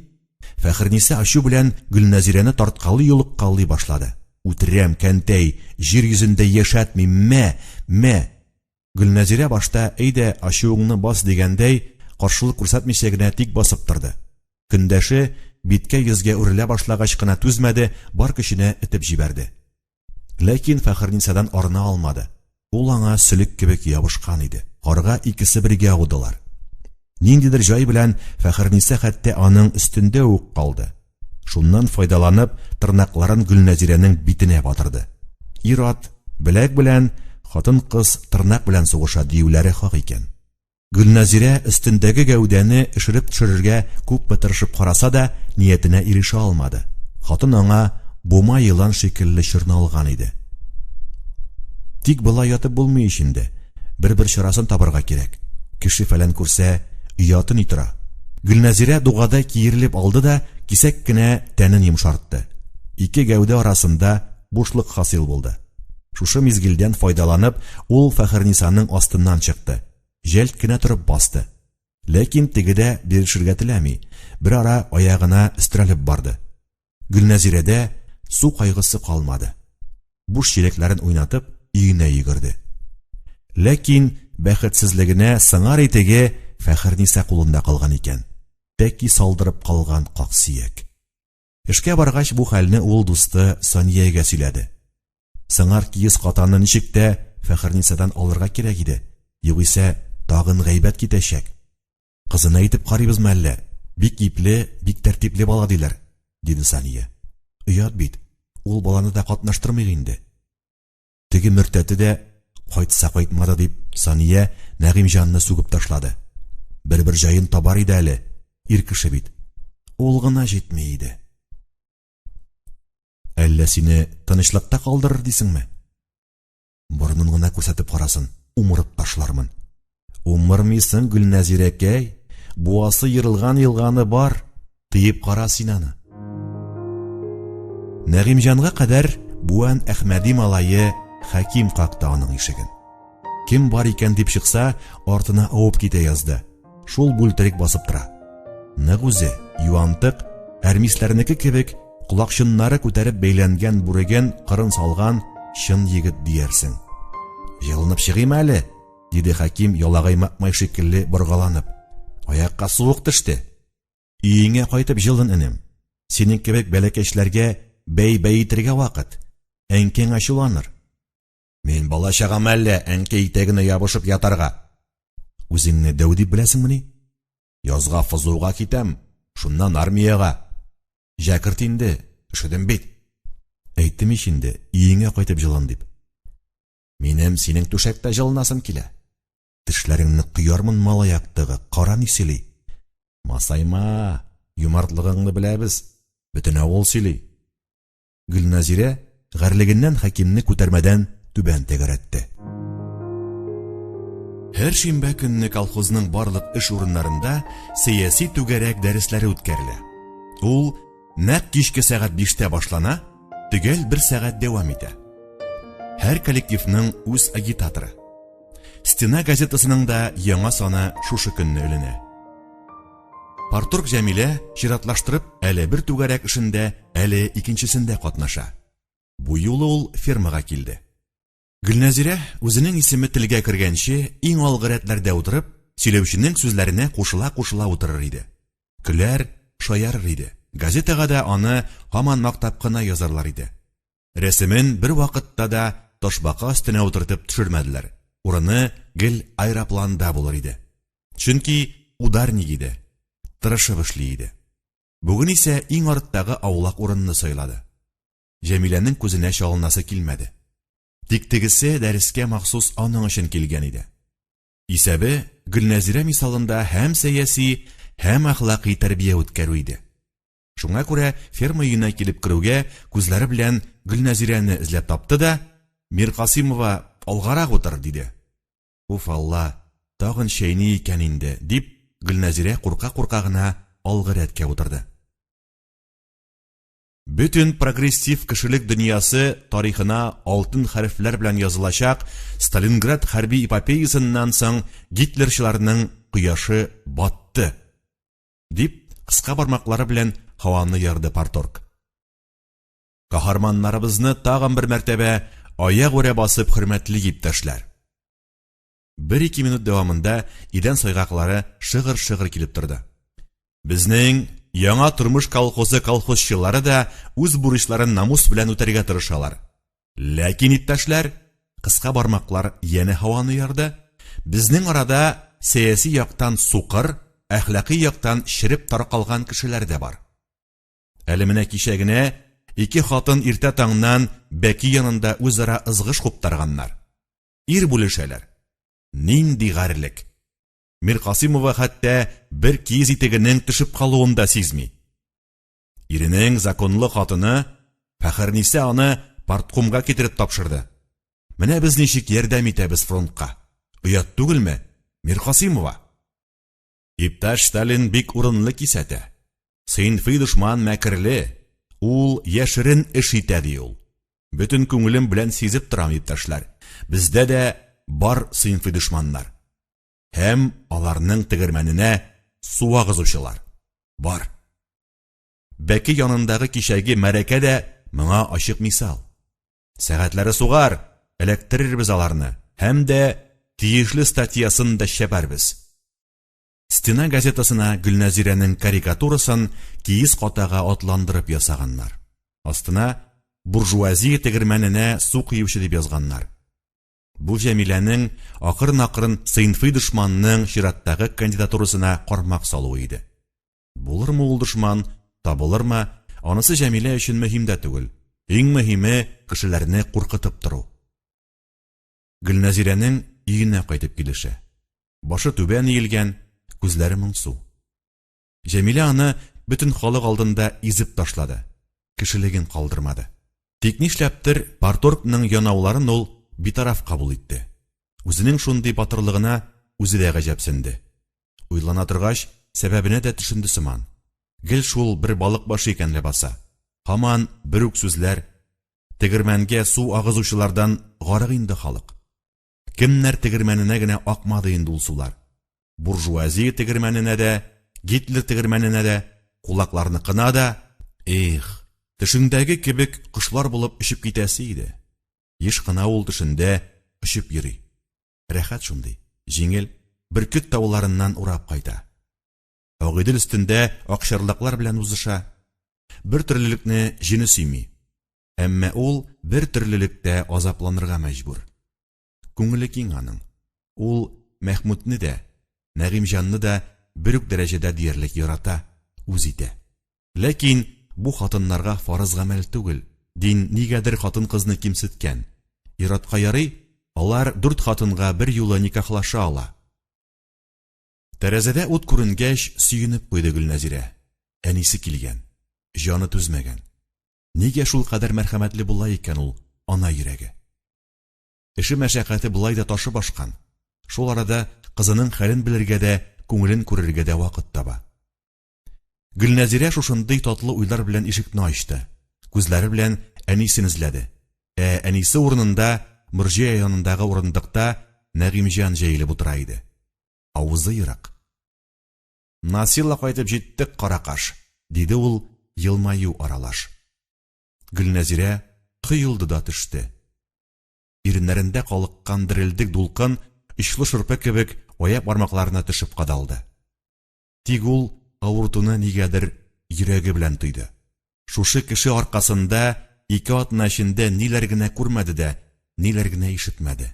Фәхерниса ачу белән Гөлнәзирәне тарткалый-йолыккалый башлады. Үтерәм, кәнтәй, җир йөзендә яшәтмим, мә, мә! Гөлнәзирә башта, әйдә, ачуыңны бас дигәндәй, каршылык күрсәтмичә генә тик басып торды. Көндәше биткә-йөзгә үрелә башлагач кына түзмәде, бар көченә этеп җибәрде. Ләкин Фәхернисадан арына алмады. Ул аңа сөлек кебек ябышкан иде. Карга икесе бергә аудылар. Ниндидер җай белән Фәхерниса хәтта аның өстендә үк калды. Шуннан файдаланып, тырнакларын Гөлнәзирәнең битенә батырды. Ир-ат беләк белән, хатын-кыз тырнак белән сугыша диюләре хак икән. Гөлнәзирә өстендәге гәүдәне өшереп төшерергә күпме тырышып караса да, ниятенә ирешә алмады. Хатын аңа бума елан шикелле чорналган иде. Тик болай ятып булмый ич инде. Бер-бер чарасын табарга кирәк. Кеше-фәлән күрсә, ояты ни тора. Гөлнәзирә дугадай киерелеп алды да кисәк кенә тәнен йомшартты. Ике гәүдә арасында бушлык хасил булды. Шушы мизгелдән файдаланып, ул Фәхернисаның астыннан чыкты. Җәлт кенә торып басты. Ләкин теге дә бирешергә теләми, берара аягына өстерәлеп барды. Гөлнәзирәдә су кайгысы калмады. Буш чиләкләрен уйнатып, өенә йөгерде. Ләкин бәхетсезлегенә сыңар итеге Фәхерниса кулында калган икән. Тәки салдырып калган как сөяк. Эшкә баргач бу хәлне ул дусты Саниягә сөйләде. Сыңар киез катаны ничек тә Фәхернисадан алырга кирәк иде, югыйсә тагын гайбәт китәчәк. Кызына әйтеп карыйбызмы әллә? Бик ипле, бик тәртипле бала диләр, диде Сания. Оят бит, ул баланы да катнаштырмыйк инде. Теге мөртәте дә кайтса кайтмады дип, Сания Нәгыймҗанны сүгеп ташлады. Бер-бер җаен табар иде әле, ир кеше бит. Ул гына җитми иде. Әллә сине тынычлыкта калдырыр дисеңме? Борынын гына күрсәтеп карасын, умырып ташлармын. Умырмыйсың, Гөлнәзирәкәй, буасы ерылган елганы бар, тыеп кара син аны. Нәгыймҗанга кадәр Буан Әхмәди малае Хәким какты аның ишеген. Кем бар икән дип чыкса, артына авып китә язды. Шул бүлтерек басып тора. Нык үзе, юантык, әрмисләрнеке кебек колакчыннары күтәреп бәйләнгән бүреген кырын салган чын егет диярсең. Җылынып чыгыйм әле, диде Хәким ялагай маэмай шикелле боргаланып. Аякка суык төште. Өеңә кайтып җылын, энем. Синең кебек бәләкәчләргә бәй-бәй итергә вакыт. Әнкәң ачуланыр. Мин бала чагам әллә, әнкәй итәгенә ябышып ятарга. Үзеңне дәү дип беләсеңмени? Язга ФЗУга китәм, шуннан армиягә. Җәкерт инде, өшедем бит. Әйттем ич инде, өеңә кайтып җылын дип. Минем синең түшәктә җылынасым килә. Тешләреңне коярмын, малай актыгы, кара ни сөйли. Масайма, юмартлыгыңны беләбез, бөтен авыл сөйли. Гөлназирә гарьлегеннән Хәкимне күтәрмәдән түбән тәгәрәтте. Һәр шимбә көнне колхозның барлык эш урыннарында сәяси түгәрәк дәресләре үткәрелә. Ул нәкъ кичке сәгать биштә башлана, төгәл бер сәгать дәвам итә. Һәр коллективның үз агитаторы. Стена газетасының да яңа саны шушы көнне эленә. Парторг Җәмилә чиратлаштырып әле бер түгәрәк эшендә, әле икенчесендә катнаша. Бу юлы ул фермага килде. Гөлнәзирә, үзенең исеме телгә кергәнче, иң алгы рәтләрдә утырып, сөйләүченең сүзләренә кушыла-кушыла утырыр иде. Көләр, шаярыр иде. Газетага да аны һаман мактап кына язарлар иде. Рәсемен бервакытта да ташбака өстенә утыртып төшермәделәр, урыны гел аэропланда булыр иде. Чөнки ударник иде, тырышып эшли иде. Бүген исә иң арттагы аулак урынны сайлады. Җәмиләнең күзенә чалынасы килмәде. Тик тегесе дәрескә махсус аның өчен килгән иде. Исәбе Гөлнәзирә мисалында һәм сәяси, һәм әхлакый тәрбия үткәрү иде. Шуңа күрә ферма өенә килеп керүгә күзләре белән Гөлнәзирәне эзләп тапты да, Миркасыймова, алгарак утыр, диде. Уф Алла, тагын чәйни икән инде, дип, Гөлнәзирә курка-курка гына алгы рәткә утырды. Бөтен прогрессив кешелек дөньясы тарихына алтын хәрефләр белән язылачак Сталинград хәрби эпопеясыннан соң гитлерчыларның кояшы батты, дип, кыска бармаклары белән һаваны ярды парторг. Каһарманнарыбызны тагын бер мәртәбә аягүрә басып хөрмәтлик, иптәшләр. Бер-ике минут дәвамында идән сайгаклары шыгыр-шыгыр килеп торды. Безнең Яңа тормыш колхозы колхозчылары да үз бурычларын намус белән үтәргә тырышалар. Ләкин, иптәшләр, кыска бармаклар янә һаваны ярды, безнең арада сәяси яктан сукыр, әхлакый яктан череп таркалган кешеләр дә бар. Әле менә кичә генә ике хатын иртә таңнан бәки янында үзара ызгыш куптарганнар. Ир бүлешәләр. Нинди гарьлек! Миркасыймова хәтта бер киез итегенең төшеп калуын да сизми. Иренең законлы хатыны Фәхерниса аны парткомга китереп тапшырды. Менә без ничек ярдәм итәбез фронтка. Оят түгелме, Миркасыймова? Иптәш Сталин бик урынлы кисәтә. Сыйнфый дошман мәкерле, ул яшерен эш итә, ди ул. Бөтен күңелем белән сизеп торам, иптәшләр, бездә дә бар сыйнфый дошманнар. Һәм аларның тегермәненә су агызучылар бар. Бәке янындагы кичәге мәрәкә дә моңа ачык мисал. Сәгатьләре сугар, эләктерербез аларны һәм дә тиешле статьясын да чәпәрбез. Стена газетасына Гөлнәзирәнең карикатурасын киез катага атландырып ясаганнар. Астына буржуазия тегермәненә су коючы дип язганнар. Бу Җәмиләнең акрын-акрын сыйнфый дошманның чираттагы кандидатурасына кармак салуы иде. Булырмы ул дошман, табылырмы, анысы Җәмилә өчен мөһим дә түгел. Иң мөһиме, кешеләрне куркытып тору. Гөлнәзирәнең өенә кайтып килеше. Башы түбән иелгән, күзләре моңсу. Җәмилә аны бөтен халык алдында изеп ташлады, кешелеген калдырмады. Тик нишләптер парторгның янауларын ул битараф кабул итте. Үзенең шундый батырлыгына үзе дә гаҗәпсенде. Уйлана торгач, сәбәбенә дә төшенде сыман. Гел шул бер балык башы икән ләбаса. Һаман бер үк сүзләр. Тегермәнгә су агызучылардан гарык инде халык. Кемнәр тегермәненә генә акмады инде ул сулар. Буржуазия тегермәненә дә, Гитлер тегермәненә дә, кулакларныкына да. Эх, төшеңдәге кебек кошлар булып очып китәсе иде. Еш кына ул төшендә очып йөри. Рәхәт шундый, җиңел, бөркет тауларыннан урап кайта. Агыйдел өстендә акчарлаклар белән узыша. Бер төрлелекне җене сөйми. Әмма ул бер төрлелектә азапланырга мәҗбүр. Күңеле киң аның. Ул Мәхмүтне дә, Нәгыймҗанны да бер үк дәрәҗәдә диярлек ярата, үз итә. Ләкин бу хатыннарга фарыз гамәл түгел, дин нигәдер хатын-кызны кимсеткән. Ир-атка ярый, алар дүрт хатынга берьюлы никахлаша ала. Тәрәзәдә ут күренгәч, сөенеп куйды Гөлнәзирә. Әнисе килгән. Җаны түзмәгән. Нигә шулкадәр мәрхәмәтле була икән ул ана йөрәге? Эше-мәшәкате болай да ташып ашкан. Шул арада кызының хәлен белергә дә, күңелен күрергә дә вакыт таба. Гөлнәзирә шушындый татлы уйлар белән ишекне ачты. Күзләре белән әнисен эзләде. Ә әнисе урынында, мөрҗия янындагы урындыкта Нәгыймҗан җәелеп утыра иде. Авызы ерык. Насила кайтып җиттек, каракаш, диде ул елмаю аралаш. Гөлнәзирә коелды да төште. Иреннәрендә калыккан дерелдек дулкын, очлы шырпы кебек, аяк бармакларына төшеп кадалды. Тик ул авыртуны нигәдер йөрәге белән тойды. Шушы кеше аркасында ике атна эчендә ниләр генә күрмәде дә, ниләр генә ишетмәде.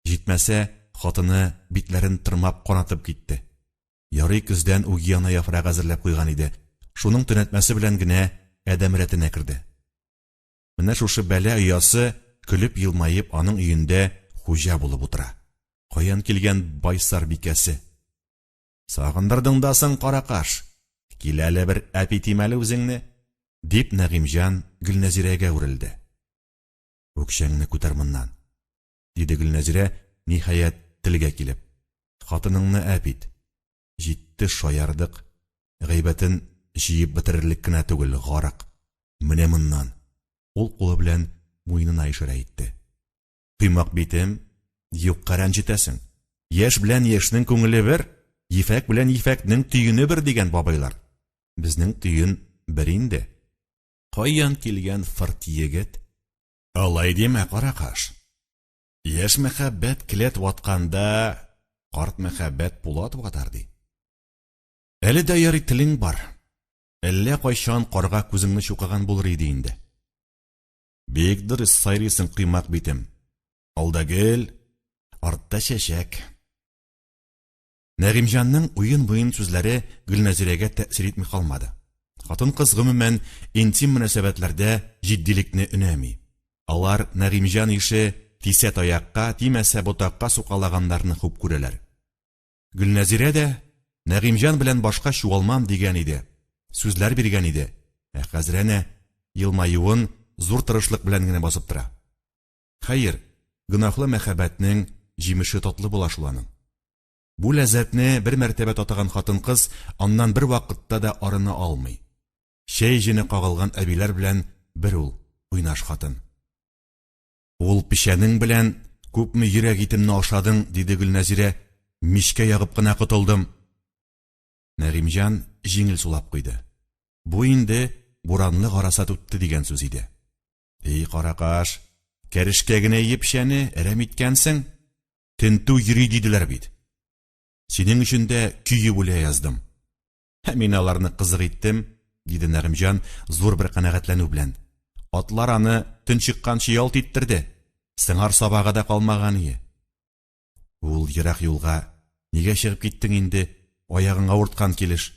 Җитмәсә, хатыны битләрен тырмап канатып китте. Ярый көздән үги ана яфрагы әзерләп куйган иде, шуның төнәтмәсе белән генә адәм рәтенә керде. Менә шушы бәла оясы көлеп-елмаеп аның өендә хуҗа булып утыра. Каян килгән Байсар бикәсе? Сагындырдың да соң, каракаш! Кил әле бер әп итим әле үзеңне! дип Нәгыймҗан Гөлнәзирәгә үрелде. Үкчәңне күтәр моннан! диде Гөлнәзирә, ниһаять, телгә килеп. Хатыныңны әп ит. Җитте, шаярдык. Гайбәтен җыеп бетерерлек кенә түгел, гарык. Менә моннан! Ул кулы белән муенына ишарә итте. Коймак битем, юкка рәнҗетәсең. Яшь белән яшьнең күңеле бер, ефәк белән ефәкнең төене бер дигән бабайлар. Безнең төен бер инде. Каян килгән фырт егет? Алай димә, каракаш. Яшь мәхәббәт келәт ватканда, карт мәхәббәт пулат ватар, ди. Әле дә ярый телең бар. Әллә кайчан карга күзеңне чукыган булыр иде инде. Бик дөрес сайрыйсың, коймак битем. Алда гөл, артта чәчәк. Нәгыймҗанның уен-буен сүзләре Гөлнәзирәгә тәэсир итми калмады. Хатын-кыз гомумән интим мөнәсәбәтләрдә җитдилекне өнәми. Алар Нәгыймҗан ише тисә таякка, тимәсә ботакка сукалаганнарны хуп күрәләр. Гөлнәзирә дә Нәгыймҗан белән башка чуалмам дигән иде, сүзләр биргән иде, ә хәзер әнә елмаюын зур тырышлык белән генә басып тора. Хәер, гөнаһлы мәхәббәтнең җимеше татлы була шул аның. Бу ләззәтне бер мәртәбә татыган хатын-кыз аннан бервакытта да арына алмый. Чәй җене кагылган әбиләр белән бер ул, уйнаш хатын. Ул печәнең белән күпме йөрәк итемне ашадың, диде Гөлнәзирә, мичкә ягып кына котылдым. Нәгыймҗан җиңел сулап куйды. Бу инде буранлы гарасат үтте дигән сүз иде. Эй, каракаш, кәрешкә генә ие печәне, әрәм иткәнсең. Тентү йөри диделәр бит. Синең өчен дә көеп үлә яздым. Ә мин аларны кызык иттем, диде Нәгыймҗан зур бер канәгатьләнү белән. Атлар аны төн чыкканчы ялт иттерде. Сыңар сабагы да калмаган ие. Ул ерак юлга нигә чыгып киттең инде, аягың авырткан килеш?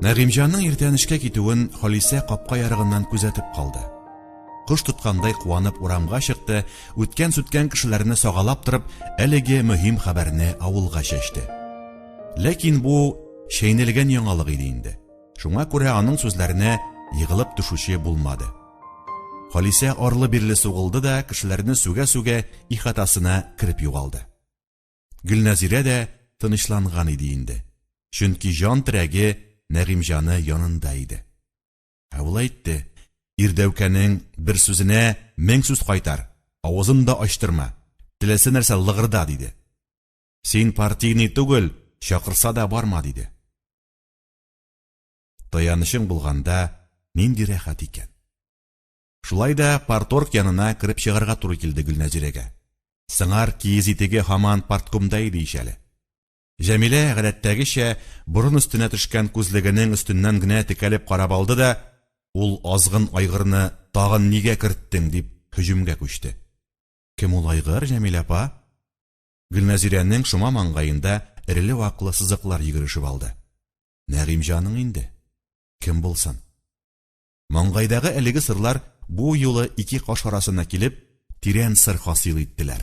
Нәгыймҗанның иртән эшкә китүен Халисә капка ярыгыннан күзәтеп калды. Кош тоткандай куанып урамга чыкты, үткән-сүткән кешеләрне сагалап торып, әлеге мөһим хәбәрне авылга чәчте. Ләкин бу чәйнәлгән яңалык иде инде. Шуңа күрә аның сүзләренә егылып төшүче булмады. Халисә арлы-бирле сугылды да, кешеләрне сүгә-сүгә ихатасына кереп югалды. Гөлнәзирә дә тынычланган иде инде. Чөнки җан терәге Нәгыймҗаны янында иде. Ә ул әйтте, Ирдәүкәнең бер сүзенә мең сүз кайтар, авызын да ачтырма, теләсә нәрсә лыгырда, диде. Син партийный түгел, чакырса да барма, диде. Таянычың булганда нинди рәхәт икән. Шулай да парторг янына кереп чыгарга туры килде Гөлнәзирәгә. Сыңар киез итеге һаман парткомда иде ич әле. Җәмилә, гадәттәгечә, борын өстенә төшкән күзлегенең өстеннән генә текәлеп карап алды да, Ул азгын айгырны тагын нигә керттең? дип һөҗүмгә күчте. Кем ул айгыр, Җәмилә апа? Гөлнәзирәнең шома маңгаенда эреле-ваклы сызыклар йөгерешеп алды. Нәгыймҗаның инде. Кем булсын? Маңгайдагы әлеге сырлар бу юлы ике каш арасына килеп, тирән сыр хасил иттеләр.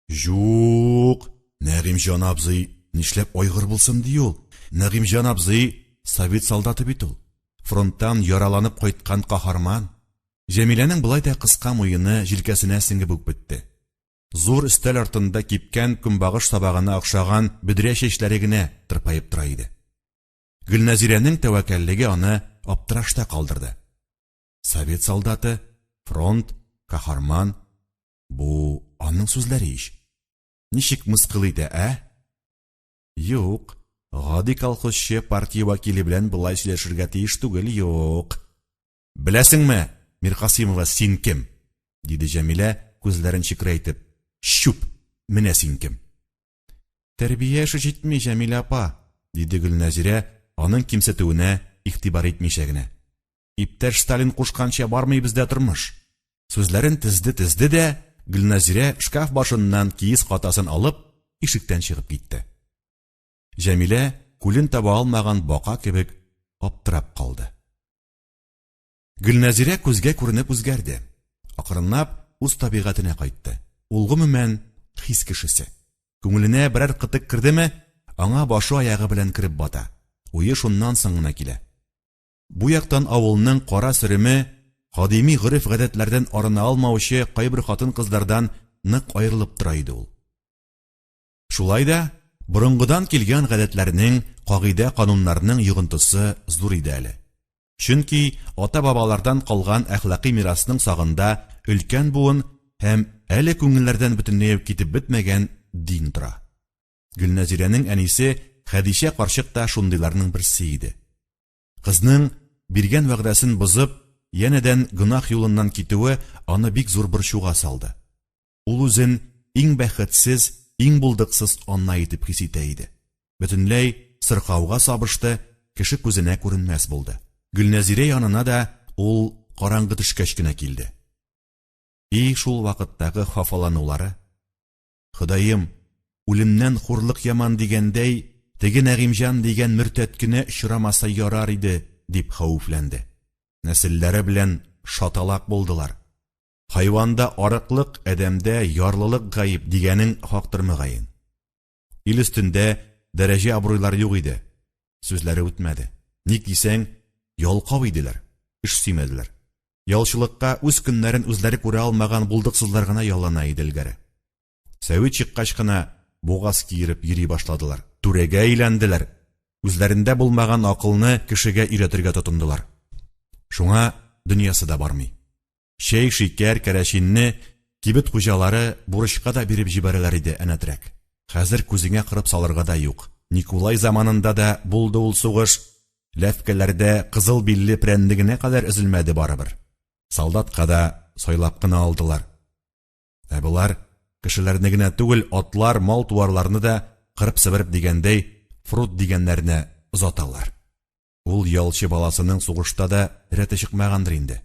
Җук, Нәгыймҗан абзый нишләп айгыр булсын ди ул? Нәгыймҗан абзый совет солдаты бит ул. Фронттан яраланып кайткан каһарман. Җәмиләнең болай да кыска муены җилкәсенә сеңеп үк бетте. Зур өстәл артында кипкән көнбагыш сабагына охшаган бөдрә чәчләре генә тырпаеп тора иде. Гөлнәзирәнең тәвәккәллеге аны аптырашта калдырды. Совет солдаты, фронт, каһарман. Бу аның сүзләре ич. Ничек мыскыл итә, ә? Юк, гади колхозчы партия вәкиле белән болай сөйләшергә тиеш түгел, юк. Беләсеңме, Миркасыймова, син кем? диде Җәмилә, күзләрен чекрәйтеп. Чүп, менә син кем. Тәрбия эше җитми, Җәмилә апа, диде Гөлнәзирә, аның кимсетүенә игътибар итмичә генә. Иптәш Сталин кушканча бармый бездә тормыш. Сүзләрен тезде-тезде дә, Гөлнәзирә шкаф башыннан киез катасын алып, ишектән чыгып китте. Җәмилә күлен таба алмаган бака кебек аптырап калды. Гөлнәзирә күзгә күренеп үзгәрде. Акрынлап үз табигатенә кайтты. Ул гомумән хис кешесе. Күңеленә берәр кытык кердеме, аңа башы-аягы белән кереп бата. Уе шуннан соң гына килә. Бу яктан авылның кара сөреме кадими гореф-гадәтләрдән арына алмаучы кайбер хатын-кызлардан нык аерылып тора иде ул. Шулай да борынгыдан килгән гадәтләрнең, кагыйдә-кануннарның йогынтысы зур иде әле. Чөнки ата-бабалардан калган әхлакый мирасның сагында өлкән буын һәм әле күңелләрдән бөтенләй үк китеп бетмәгән дин тора. Гөлнәзирәнең әнисе Хәдичә карчык та шундыйларның берсе иде. Кызның, биргән вәгъдәсен бозып, янәдән гөнаһ юлыннан китүе аны бик зур борчуга салды. Ул үзен иң бәхетсез, иң булдыксыз ана итеп хис итә иде. Бөтенләй сырхауга сабышты, кеше күзенә күренмәс булды. Гөлнәзирә янына да ул караңгы төшкәч кенә килде. И шул вакыттагы хафаланулары! Ходаем, үлемнән хурлык яман дигәндәй, Теге Нәгыймҗан дигән мөртәт кенә очрамаса ярар иде, дип хәвефләнде. Нәселләре белән шаталак булдылар. Хайванда арыклык, адәмдә ярлылык гаеп дигәнең хактыр мөгаен. Ил өстендә дәрәҗә-абруйлар юк иде. Сүзләре үтмәде. Ник дисәң, ялкау иделәр, эш сөймәделәр. Ялчылыкка үз көннәрен үзләре күрә алмаган булдыксызлар гына яллана иде элгәре. Сәвит чыккач кына бугаз киереп йөри башладылар. Түрәгә әйләнделәр. Үзләрендә булмаган акылны кешегә өйрәтергә тотындылар. Шуңа дөньясы да бармый. Чәй, шикәр, кәрәчинне кибет хуҗалары бурычка да биреп җибәрәләр иде әнәтрәк. Хәзер күзеңә кырып салырга да юк. Никулай заманында да булды ул сугыш. Ләфкәләрдә кызыл билле прәннегенә кадәр өзелмәде барыбер. Солдатка да сайлап кына алдылар. Ә болар кешеләрне генә түгел, атлар, мал-туарларны да кырып-себереп дигәндәй, фрут дигәннәренә озаталар. Ул ялчы баласының сугышта да рәте чыкмагандыр инде.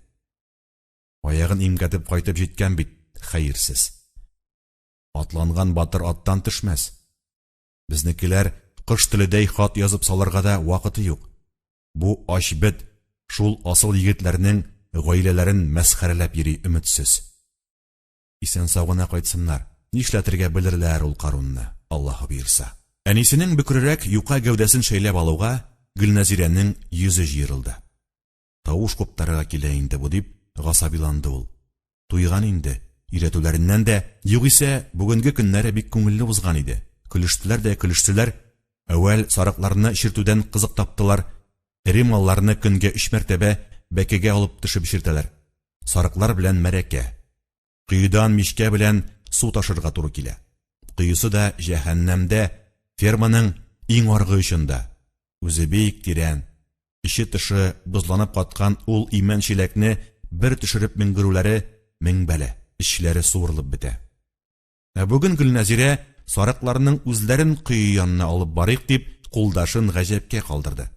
Аягын имгәтеп кайтып җиткән бит, хәерсез. Атланган батыр аттан төшмәс. Безнекеләр кош теледәй хат язып салырга да вакыты юк. Бу ач бет шул асыл егетләрнең гаиләләрен мәсхәрәләп йөри өметсез. Исән-сау гына кайтсыннар. Нишләтергә белерләр ул Карунны, Аллаһы боерса. Әнисенең бөкрерәк юка гәүдәсен шәйләп алуга, Гөлнәзирәнең йөзе җыерылды. Тавыш куптарырга килә инде бу, дип гасабиланды ул. Туйган инде, өйрәтүләреннән дә, югыйсә, бүгенге көннәре бик күңелле узган иде. Көлештеләр дә көлештеләр. Әүвәл сарыкларны эчертүдән кызык таптылар. Эре малларны көнгә өч мәртәбә бәкегә алып төшеп эчертәләр. Сарыклар белән мәрәкә. Коедан мичкә белән су ташырга туры килә. Коесы да җәһәннәмдә, ферманың иң аргы очында. Үзе бик тирән. Эче-тышы бозланып каткан ул имән чиләкне бер төшереп менгерүләре мең бәла, эчләре суырылып бетә. Ә бүген Гөлнәзирә сарыкларның үзләрен кое янына алып барыйк дип, кулдашын гаҗәпкә калдырды.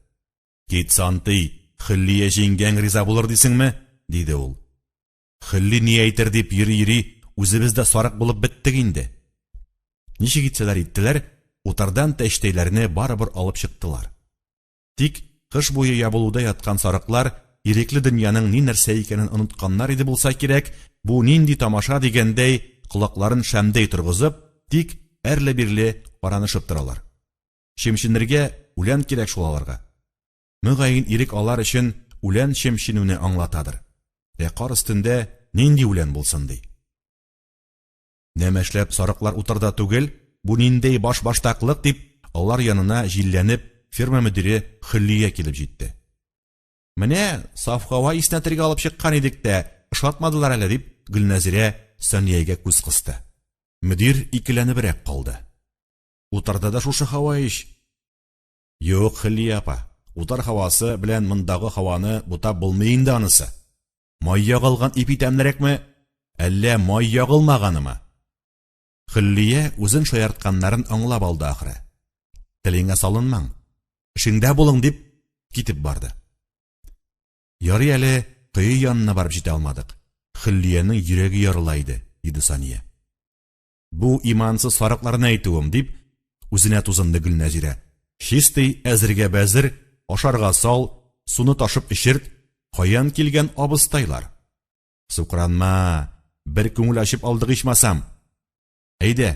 Кит, сантый, Хөллия җиңгәң риза булыр дисеңме? диде ул. Хөлли ни әйтер дип йөри-йөри, үзебез дә сарык булып беттек инде. Ничек итсәләр иттеләр, утардан тәчтәйләрне барыбер алып чыктылар. Тик кыш буе ябылуда яткан сарыклар ирекле дөньяның ни нәрсә икәнен онытканнар иде булса кирәк, бу нинди тамаша дигәндәй, колакларын шәмдәй торгызып, тик әрле-бирле каранышып торалар. Чемченергә үлән кирәк шул аларга. Мөгаен, ирек алар өчен үлән чемченүне аңлатадыр. Ә кар өстендә нинди үлән булсын ди? Нәмәшләп сарыклар утарда түгел, бу ниндәй башбаштаклык дип, алар янына җилләнеп ферма мөдире Хөллия килеп җитте. Менә саф һава иснәтергә алып чыккан идек тә, ошатмадылар әле, дип Гөлнәзирә Саниягә күз кысты. Мөдир икеләнебрәк калды. Утарда да шушы һава ич. Юк, Хөллия апа, утар һавасы белән мондагы һаваны бутап булмый инде анысы. Май ягылган ипи тәмлерәкме, әллә май ягылмаганымы? Хөллия үзен шаяртканнарын аңлап алды ахры. Телеңә салынмаң, эшеңдә булың дип китеп барды. Ярый әле кое янына барып җитә алмадык. Хөллиянең йөрәге ярыла иде, диде Сания. Бу имансыз сарыкларны әйтүем, дип, үзенә тузынды Гөлнәзирә. Чистый, әзергә бәзер, ашарга сал, суны ташып эчерт, каян килгән абыстайлар? Сукранма, бер күңел ачып алдык ичмасам. Әйдә,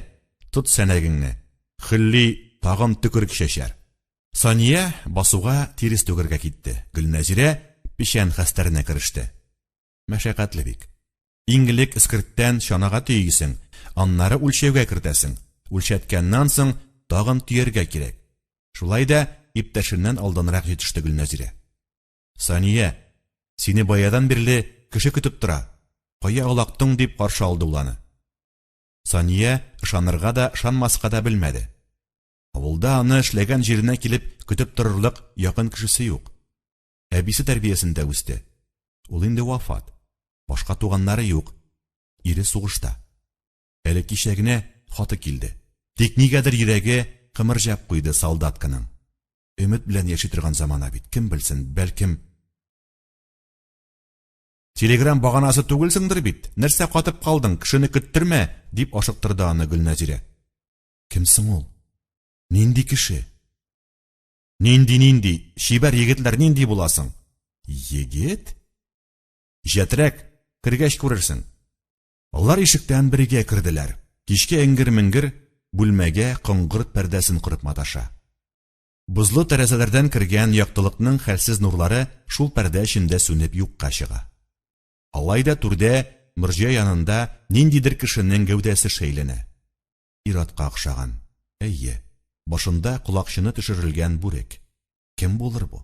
тот сәнәгеңне, Хөлли тагын төкерек чәчәр. Сания басуга тирес түгәргә китте, Гөлнәзирә печән хәстәренә кереште. Мәшәкатьле бик. Иң элек эскерттән чанага төйисең, аннары үлчәүгә кертәсең. Үлчәткәннән соң тагын төяргә кирәк. Шулай да иптәшеннән алданрак җитеште Гөлнәзирә. Сания, сине баядан бирле кеше көтеп тора. Кая олактың, дип каршы алды ул аны. Сания ышанырга да, ышанмаска да белмәде. Авылда аны эшләгән җиренә килеп көтеп торырлык якын кешесе юк. Әбисе тәрбиясендә үсте. Ул инде вафат. Башка туганнары юк. Ире сугышта. Әле кичә генә хаты килде. Тик нигәдер йөрәге кымырҗап куйды солдатканың. Өмет белән яши торган замана бит, кем белсен, бәлкем... Телеграм баганасы түгелсеңдер бит, нәрсә катып калдың, кешене көттермә, дип ашыктырды аны Гөлнәзирә. Кем соң ул? Нинди кеше? Нинди-нинди, чибәр егетләр нинди була соң? Егет? Җәтрәк, кергәч күрерсең. Алар ишектән бергә керделәр. Кичке эңгер-меңгер бүлмәгә коңгырт пәрдәсен корып маташа. Бозлы тәрәзәләрдән кергән яктылыкның хәлсез нурлары шул пәрдә эчендә сүнеп юкка чыга. Алай да түрдә, морҗа янында ниндидер кешенең гәүдәсе шәйләнә. Ир-атка охшаган. Әйе, башында колакчыны төшерелгән бүрек. Кем булыр бу?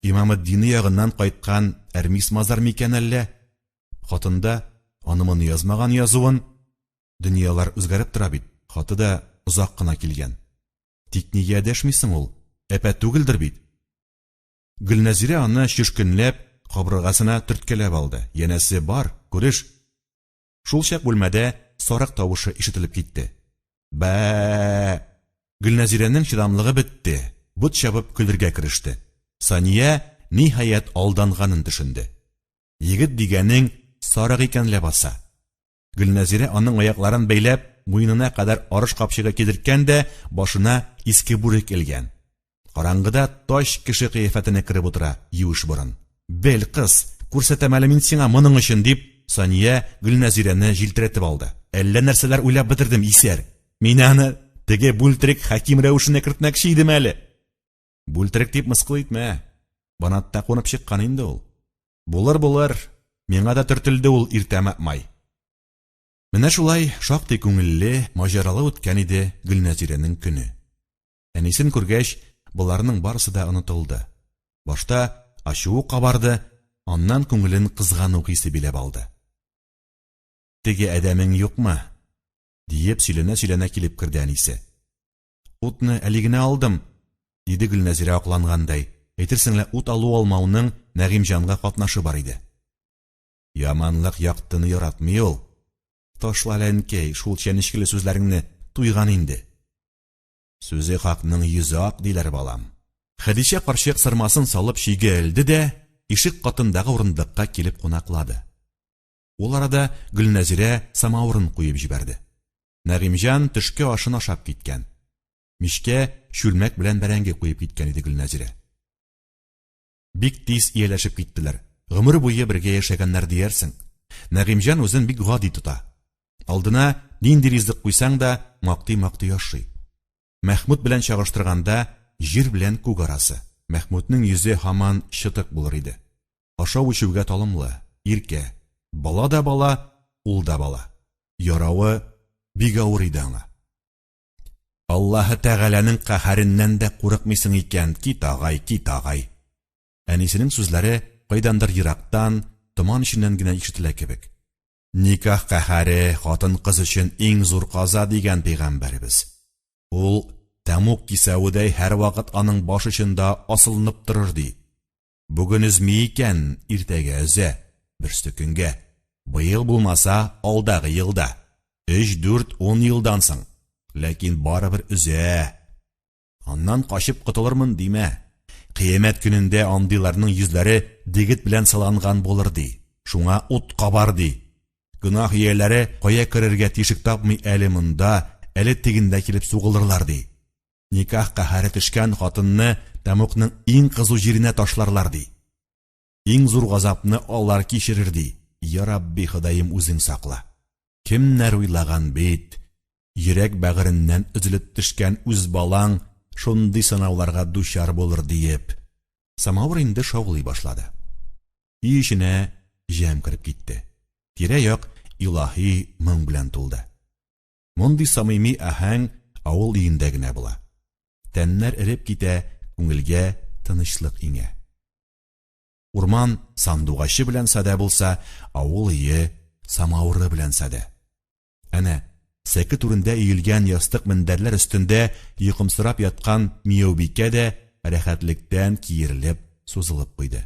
Имаметдины ягыннан кайткан Әрмис-мазар микән әллә? Хатында аны-моны язмаган язуын. Дөньялар үзгәреп тора бит, хаты да озак кына килгән. Тик нигә дәшми соң ул? Әпә түгелдер бит? Гөлнәзирә аны чөшкенләп, кабыргасына төрткәләп алды. Янәсе, бар, күреш. Шулчак бүлмәдә сарык тавышы ишетелеп китте. Бә-ә-ә! Гөлнәзирәнең чыдамлыгы бетте, бот чабып көлергә кереште. Сания, ниһаять, алданганын төшенде. Егет дигәнең сарык икән ләбаса. Гөлнәзирә аның аякларын бәйләп, муенына кадәр арыш капчыгы кидерткән дә башына иске бүрек элгән. Караңгыда тач кеше кыяфәтенә кереп утыра юеш борын. Бел, кыз, күрсәтәм әле мин сиңа моның өчен, дип, Сания Гөлнәзирәне җилтерәтеп алды. Әллә нәрсәләр уйлап бетердем, исәр. Мин аны теге бүлтерек Хәким рәвешенә кертмәкче идем әле. Бүлтерек дип мыскыл итмә. Банатта кунып чыккан инде ул. Булыр, булыр. Миңа да төртелде ул иртәме май. Менә шулай шактый күңелле, маҗаралы үткән иде Гөлнәзирәнең көне. Әнисен күргәч, боларның барысы да онытылды. Башта ачуы кабарды, аннан күңелен кызгану хисе биләп алды. Теге адәмең юкмы? диеп сөйләнә-сөйләнә килеп керде әнисе. Утны әле генә алдым, диде Гөлнәзирә аклангандай. Әйтерсең лә ут алу-алмауның Нәгыймҗанга катнашы бар иде. Яманлык яктыны яратмый ул. Ташла әле, әнкәй, шул чәнечкеле сүзләреңне, туйган инде. Сүзе хакның йөзе ак, диләр, балам. Хәдичә карчык сырмасын салып чөйгә элде дә, ишек катындагы урындыкка килеп кунаклады. Ул арада Гөлнәзирә самавырын куеп җибәрде. Нәгыймҗан төшке ашын ашап киткән. Мичкә чүлмәк белән бәрәңге куеп киткән иде Гөлнәзирә. Бик тиз ияләшеп киттеләр. Гомер буе бергә яшәгәннәр диярсең. Нәгыймҗан үзен бик гади тота. Алдына нинди ризык куйсаң да, мактый-мактый ашый. Мәхмүт белән чагыштырганда, җир белән күк арасы. Мәхмүтнең йөзе һаман чытык булыр иде. Ашау-эчүгә талымлы, иркә. Бала да бала, ул да бала. Яравы бик авыр иде аңа. Аллаһы Тәгаләнең каһәреннән дә курыкмыйсың икән, кит, агай, кит, агай. Әнисенең сүзләре кайдандыр ерактан, томан эченнән генә ишетелә кебек. Никах каһәре хатын-кыз өчен иң зур каза, дигән пәйгамбәребез. Ул тәмуг кисәведәй һәрвакыт аның баш очында асылынып торыр, ди. Бүген өзми икән, иртәгә өзә, берсекөнгә. Быел булмаса, алдагы елда. Өч, дүрт, ун елдан соң. Ләкин барыбер өзә. Аннан качып котылырмын димә. Кыямәт көнендә андыйларның йөзләре дегет белән сыланган булыр, ди. Шуңа ут кабар, ди. Гөнаһ ияләре кая керергә тишек тапмый әле монда, әле тегендә килеп сугылырлар, ди. Никах каһәре төшкән хатынны тәмугның иң кызу җиренә ташларлар, ди. Иң зур газапны алар кичерер, ди. Я Рабби, Ходаем, үзең сакла. Кемнәр уйлаган бит, йөрәк бәгыреннән өзелеп төшкән үз балаң шундый сынауларга дучар булыр диеп. Самавыр инде шаулый башлады. Өй эченә җәм кереп китте. Тирә-як илаһи моң белән тулды. Мондый самими аһәң авыл өендә генә була. Тәннәр эреп китә, күңелгә тынычлык иңә. Урман сандугачы белән садә булса, авыл өе самавыры белән садә. Әнә, сәке түрендә өелгән ястык-мендәрләр өстендә йокымсырап яткан Мияубикә дә рәхәтлектән киерелеп, сузылып куйды.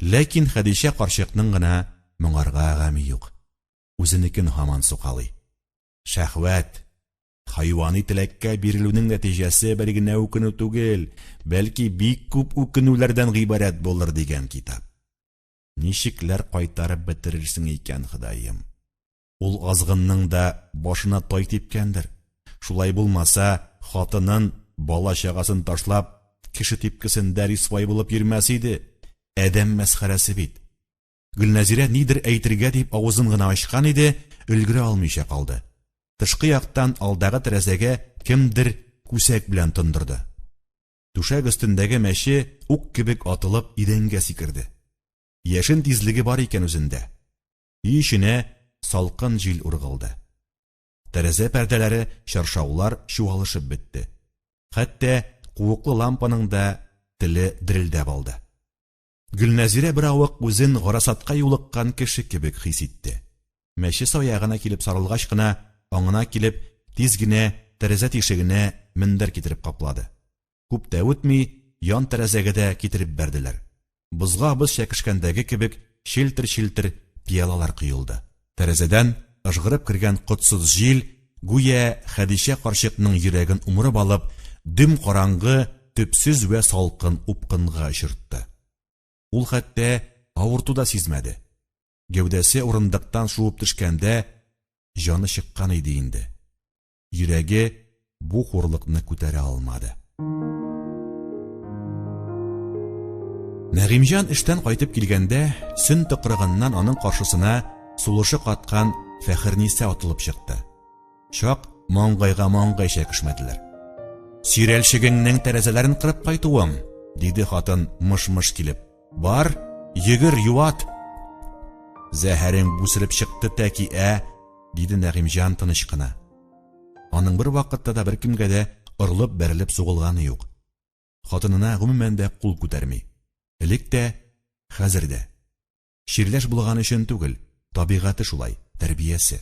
Ләкин Хәдичә карчыкның гына моңарга гаме юк. Үзенекен һаман сукалый. Шәһвәт, хайвани теләккә бирелүнең нәтиҗәсе бер генә үкенү түгел, бәлки бик күп үкенүләрдән гыйбарәт булыр дигән китап. Ничекләр кайтарып бетерерсең икән, Ходаем? Ул азгынның да башына тай типкәндер. Шулай булмаса, хатынын бала-чагасын ташлап, кеше типкесендә рисвай булып йөрмәс иде. Адәм мәсхәрәсе бит. Гөлнәзирә нидер әйтергә дип авызын гына ачкан иде, өлгерә алмыйча калды. Тышкы яктан алдагы тәрәзәгә кемдер күсәк белән тондырды. Түшәк өстендәге мәче ук кебек атылып идәнгә сикерде. Яшен тизлеге бар икән үзендә. Өй эченә салкын җил ургылды. Тәрәзә пәрдәләре, чаршаулар чуалышып бетте. Хәтта куыклы лампаның да теле дерелдәп алды. Гөлнәзирә беравык үзен гарасатка юлыккан кеше кебек хис итте. Мәче саягына килеп сарылгач кына, аңына килеп, тиз генә тәрәзә тишегенә мендәр китереп каплады. Күп тә үтми, ян тәрәзәгә дә китереп бәрделәр. Бозга боз чәкешкәндәге кебек челтер-челтер пиалалар коелды. Тәрәзәдән ыжгырып кергән котсыз җил, гүя Хәдичә карчыкның йөрәген умырып алып, дөм караңгы, төпсез вә салкын упкынга очыртты. Ул хәтта авырту да сизмәде. Гәүдәсе урындыктан шуып төшкәндә, җаны чыккан иде инде. Йөрәге бу хурлыкны күтәрә алмады. Нәгыймҗан эштән кайтып килгәндә, Сөн тыкрыгыннан аның каршысына сулышы каткан Фәхерниса атылып чыкты. Чак маңгайга маңгай чәкешмәделәр. Сөйрәлчегеңнең тәрәзәләрен кырып кайтуым, диде хатын мыш-мыш килеп. Бар, йөгер, юат. Зәһәрең бүселеп чыкты тәки, ә? диде Нәгыймҗан тыныч кына. Аның бер вакытта да беркемгә дә орылып-бәрелеп сугылганы юк. Хатынына гомумән дә кул күтәрми. Элек тә, хәзер дә. Чирләш булган өчен түгел, табигате шулай, тәрбиясе.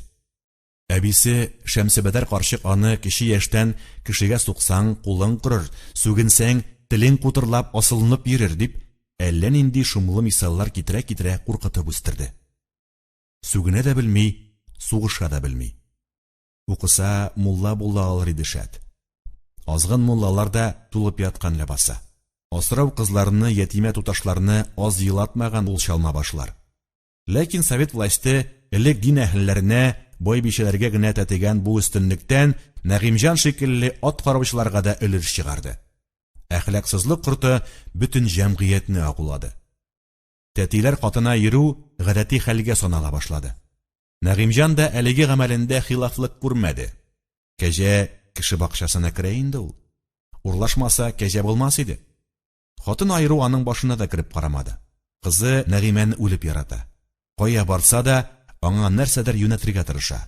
Әбисе Шәмсебәдәр карчык аны кече яшьтән кешегә суксаң, кулың корыр, сүгенсәң, телең кутырлап асылынып йөрер дип, әллә нинди шомлы мисаллар китерә-китерә куркытып үстерде. Сүгенә дә белми, сугыша да белми. Укыса, мулла була алыр иде шәт. Азгын муллалар да тулып яткан ләбаса. Асрау кызларны, ятимә туташларны аз елатмаган ул чалма башлар. Ләкин совет власте элек дин әһелләренә, байбичәләргә генә тәтегән бу өстенлектән Нәгыймҗан шикелле ат караучыларга да өлеш чыгарды. Әхлаксызлык корты бөтен җәмгыятьне агулады. Тәтиләр катына йөрү гадәти хәлгә санала башлады. Нәгыймҗан да әлеге гамәлендә хилафлык күрмәде. Кәҗә кеше бакчасына керә инде ул. Урлашмаса, кәҗә булмас иде. Хатын аеру аның башына да кереп карамады. Кызы Нәгыймәне үлеп ярата. Кая барса да, аңа нәрсәдер юнәтергә тырыша.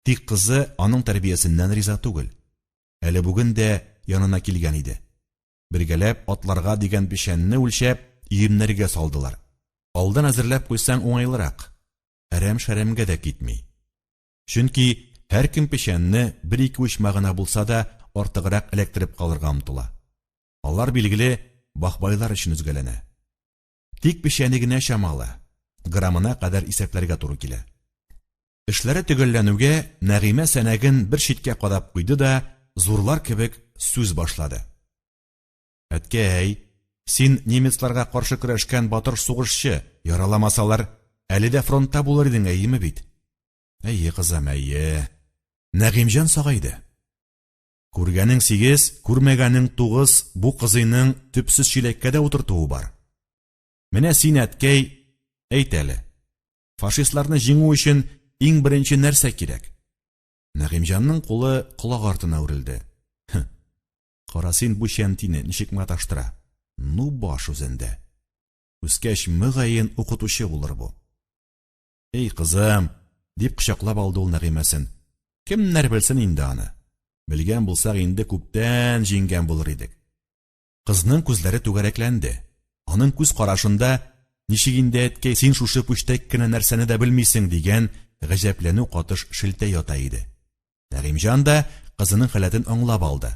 Тик кызы аның тәрбиясеннән риза түгел. Әле бүген дә янына килгән иде. Бергәләп атларга дигән печәнне үлчәп, өемнәргә салдылар. Алдан әзерләп куйсаң уңайлырак. Әрәм-шәрәмгә дә китми. Чөнки һәркем печәнне бер-ике учма гына булса да артыграк эләктереп калырга омтыла. Алар, билгеле, бахбайлар өчен өзгәләнә. Тик печәне генә чамалы, граммына кадәр исәпләргә туры килә. Эшләре төгәлләнүгә, Нәгыймә сәнәген бер читкә кадап куйды да, зурлар кебек сүз башлады. Әткәй, син немецларга каршы көрәшкән батыр сугышчы, яраламасалар, әле дә фронтта булыр идең, әйеме бит? Әйе, кызым, әйе. Нәгыймҗан сагайды. Күргәнең сигез, күрмәгәнең тугыз, бу кызыйның төпсез чиләккә дә утыртуы бар. Менә син, әткәй, әйт әле, фашистларны җиңү өчен иң беренче нәрсә кирәк? Нәгыймҗанның кулы колак артына үрелде. Һы. Кара син бу чәнтине ничек маташтыра. Ну баш үзендә. Үскәч, мөгаен, укытучы булыр бу. Эй, кызым, дип кочаклап алды ул Нәгыймәсен. Кемнәр белсен инде аны. Белгән булсак, инде күптән җиңгән булыр идек. Кызның күзләре түгәрәкләнде. Аның күз карашында Ничек инде, әткәй, син шушы пүчтәк кенә нәрсәне дә белмисең, дигән гаҗәпләнү катыш шелтә ята иде. Нәгыймҗан да кызының халәтен аңлап алды.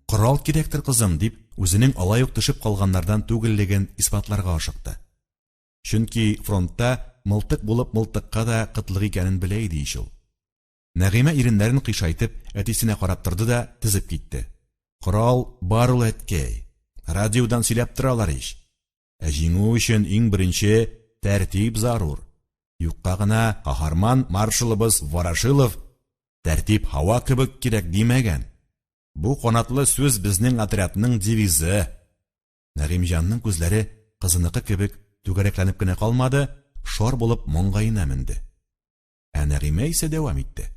Корал кирәктер, кызым, дип, үзенең алай ук төшеп калганнардан түгеллеген исбатларга ашыкты. Чөнки фронтта мылтык булып мылтыкка да кытлык икәнен белә иде ич ул. Нәгыймә иреннәрен кыйшайтып, әтисенә карап торды да тезеп китте. Корал бар ул, әткәй. Радиодан сөйләп торалар ич. Ә җиңү өчен иң беренче тәртип зарур. Юкка гына каһарман маршалыбыз Ворошилов тәртип һава кебек кирәк димәгән. Бу канатлы сүз безнең отрядның девизы. Нәгыймҗанның күзләре кызыныкы кебек түгәрәкләнеп кенә калмады, шар булып маңгаена менде. Ә Нәгыймә исә дәвам итте.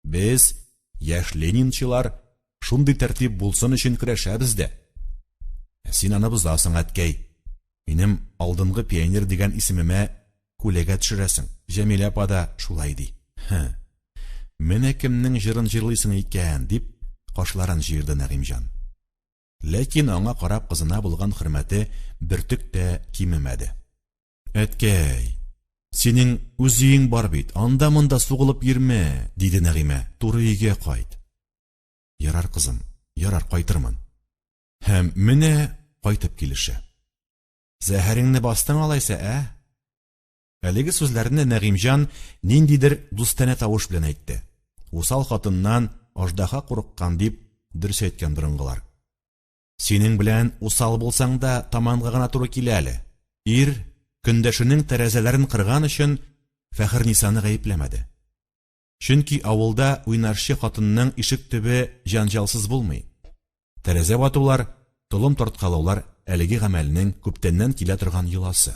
Без, яшь ленинчылар, шундый тәртип булсын өчен көрәшәбез дә. Ә син аны бозасың, әткәй. Минем алдынгы пионер дигән исемемә күләгә төшерәсең. Җәмилә апа да шулай ди. Һе. Менә кемнең җырын җырлыйсың икән, дип кашларын җыерды Нәгыймҗан. Ләкин аңа карап кызына булган хөрмәте бөртек тә кимемәде. Әткәй, синең үз өең бар бит, анда-монда сугылып йөрмә, диде Нәгыймә, туры өйгә кайт. Ярар, кызым, ярар, кайтырмын. Һәм менә кайтып килеше. Зәһәреңне бастың алайса, ә? Әлеге сүзләрне Нәгыймҗан ниндидер дустанә тавыш белән әйтте. Усал хатыннан аждаһа курыккан дип дөрес әйткән борынгылар. Синең белән усал булсаң да таманга гына туры килә әле. Ир, көндәшенең тәрәзәләрен кырган өчен Фәхернисаны гаепләмәде. Чөнки авылда уйнашчы хатынның ишек төбе җәнҗалсыз булмый. Тәрәзә ватулар, толым тарткалаулар әлеге гамәлнең күптәннән килә торган йоласы.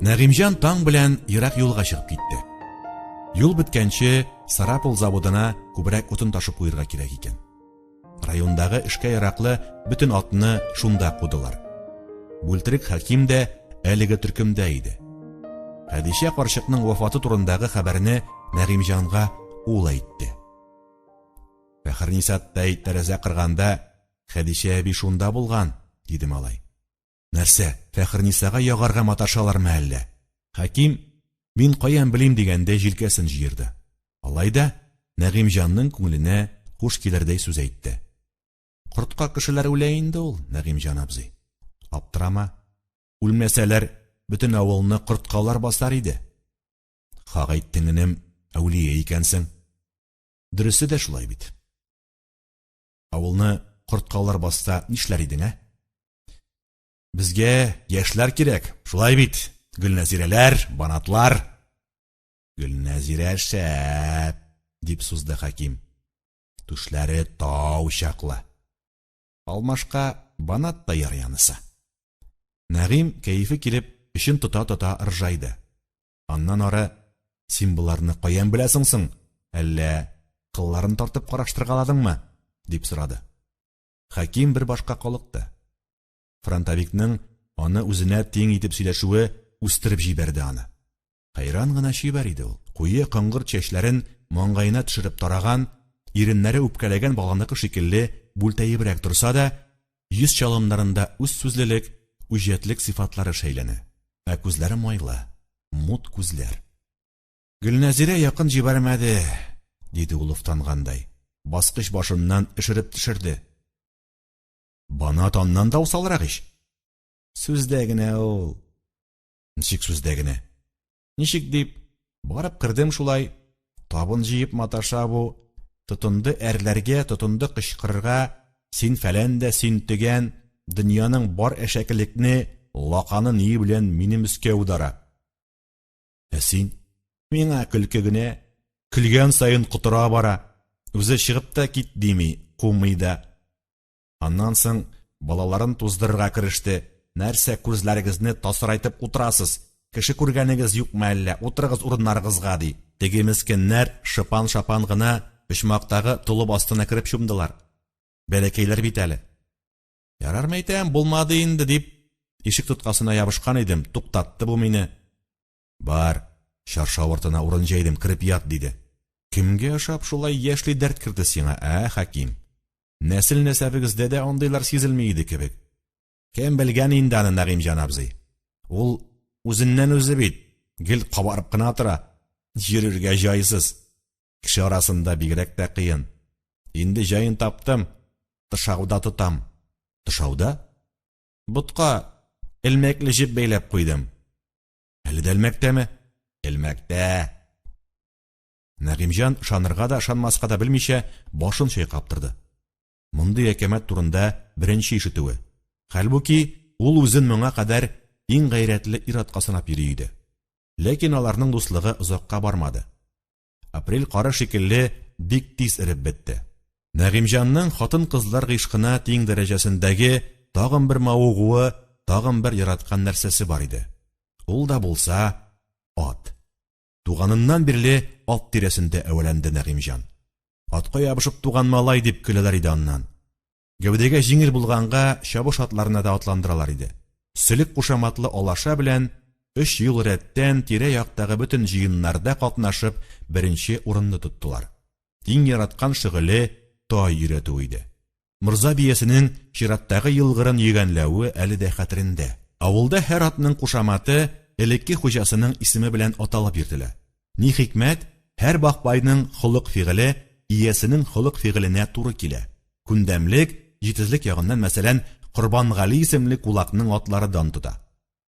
Нәгыймҗан таң белән ерак юлга чыгып китте. Юл беткәнче Сарапул заводына күбрәк утын ташып куерга кирәк икән. Райондагы эшкә яраклы бөтен атны шунда кудылар. Бүлтерек Хәким дә әлеге төркемдә иде. Хәдичә карчыкның вафаты турындагы хәбәрне Нәгыймҗанга ул әйтте. Фәхернисаттай тәрәзә кырганда Хәдичә әби шунда булган, диде малай. Нәрсә, Фәхернисага ягарга маташалармы әллә? Хәким, мин каян белим дигәндәй җилкәсен җыерды. Алай да Нәгыймҗанның күңеленә хуш килердәй сүз әйтте. Кортка кешеләр үлә инде ул, Нәгыймҗан абзый. Аптырама. Үлмәсәләр, бөтен авылны корткалар басар иде. Хак әйттең, энем, әүлия икәнсең. Дөресе дә шулай бит. Авылны корткалар басса, нишләр идең, ә? Безгә яшьләр кирәк, шулай бит? Гөлнәзирәләр, Банатлар. Гөлнәзирә шәп, дип сузды Хәким. Түшләре тау чаклы. Алмашка Банат та ярый анысы. Нәгыйм, кәефе килеп, эчен тота-тота ыржайды. Аннан ары, Син боларны каян беләсең соң? Әллә кылларын тартып караштыргаладыңмы? дип сорады. Хәким бер башка калыкты. Фронтовикның аны үзенә тиң итеп сөйләшүе үстереп җибәрде аны. Хәйран гына чибәр иде ул. Куе коңгырт чәчләрен маңгаена төшереп тараган, иреннәре үпкәләгән баланыкы шикелле бүлтәебрәк торса да, йөз чалымнарында үзсүзлелек, үҗәтлек сыйфатлары шәйләнә. Ә күзләре майлы, мут күзләр. Гөлнәзирә якын җибәрмәде, диде ул офтангандай. Баскыч башыннан эшереп төшерде. Банат аннан да усалрак ич. Сүздә генә ул. Ничек сүздә генә? Ничек дип, барып кердем шулай. Табын җыеп маташа бу. Тотынды әрләргә, тотынды кычкырырга. Син фәлән дә, син төгән. Дөньяның бар әшәкелекне, лаканы ние белән минем өскә аудара. Ә син? Миңа көлке генә. Көлгән саен котыра бара. Үзе чыгып та кит дими, кумый да. Аннан соң балаларын туздырырга кереште, Нәрсә күзләрегезне тасрайтып утырасыз, кеше күргәнегез юкмы әллә, утырыгыз урыннарыгызга, ди. Теге мескеннәр шыпан-шапан гына почмактагы толып астына кереп чумдылар. Бәләкәйләр бит әле. Ярар, мәйтәм, булмады инде, дип, ишек тоткасына ябышкан идем, туктатты бу мине. Бар, чаршау артына урын җәйдем, кереп ят, диде. Кемгә ошап шулай яшьли дәрт керде сиңа, ә, Хәким? Нәсел-нәсәбегездә дә андыйлар сизелми иде кебек. Кем белгән инде аны, Нәгыймҗан абзый? Ул үзеннән-үзе бит, гел кабарып кына тора. Йөрергә җайсыз. Кеше арасында бигрәк тә кыен. Инде җаен таптым, тышауда тотам. Тышауда? Ботка элмәкле җеп бәйләп куйдым. Әле дә элмәктәме? Элмәктә. Нәгыймҗан ышанырга да, ышанмаска да белмичә, башын чайкап торды. Мондый әкәмәт турында беренче ишетүе. Хәлбуки, ул үзен моңа кадәр иң гайрәтле ир-атка санап йөри иде. Ләкин аларның дуслыгы озакка бармады. Апрель кары шикелле бик тиз эреп бетте. Нәгыймҗанның хатын-кызлар гыйшкына тиң дәрәҗәсендәге тагын бер мавыгуы, тагын бер яраткан нәрсәсе бар иде. Ул да булса, ат. Туганыннан бирле ат тирәсендә әвәләнде Нәгыймҗан. Атка ябышып туган малай дип көләләр иде аннан. Гәүдәгә җиңел булганга чабыш атларына да атландыралар иде. Сөлек кушаматлы алаша белән өч ел рәттән тирә-яктагы бөтен җыеннарда катнашып беренче урынны тоттылар. Иң яраткан шөгыле тай өйрәтү иде. Морза биясенең чираттагы елгырын йөгәнләве әле дә хәтерендә. Авылда һәр атның кушаматы элекке хуҗасының исеме белән аталып йөртелә. Ни хикмәт, һәр бахбайның холык-фигыле иясенең холык-фигыленә туры килә. Күндәмлек, җитезлек ягыннан, мәсәлән, Корбангали исемле кулакның атлары дан тота.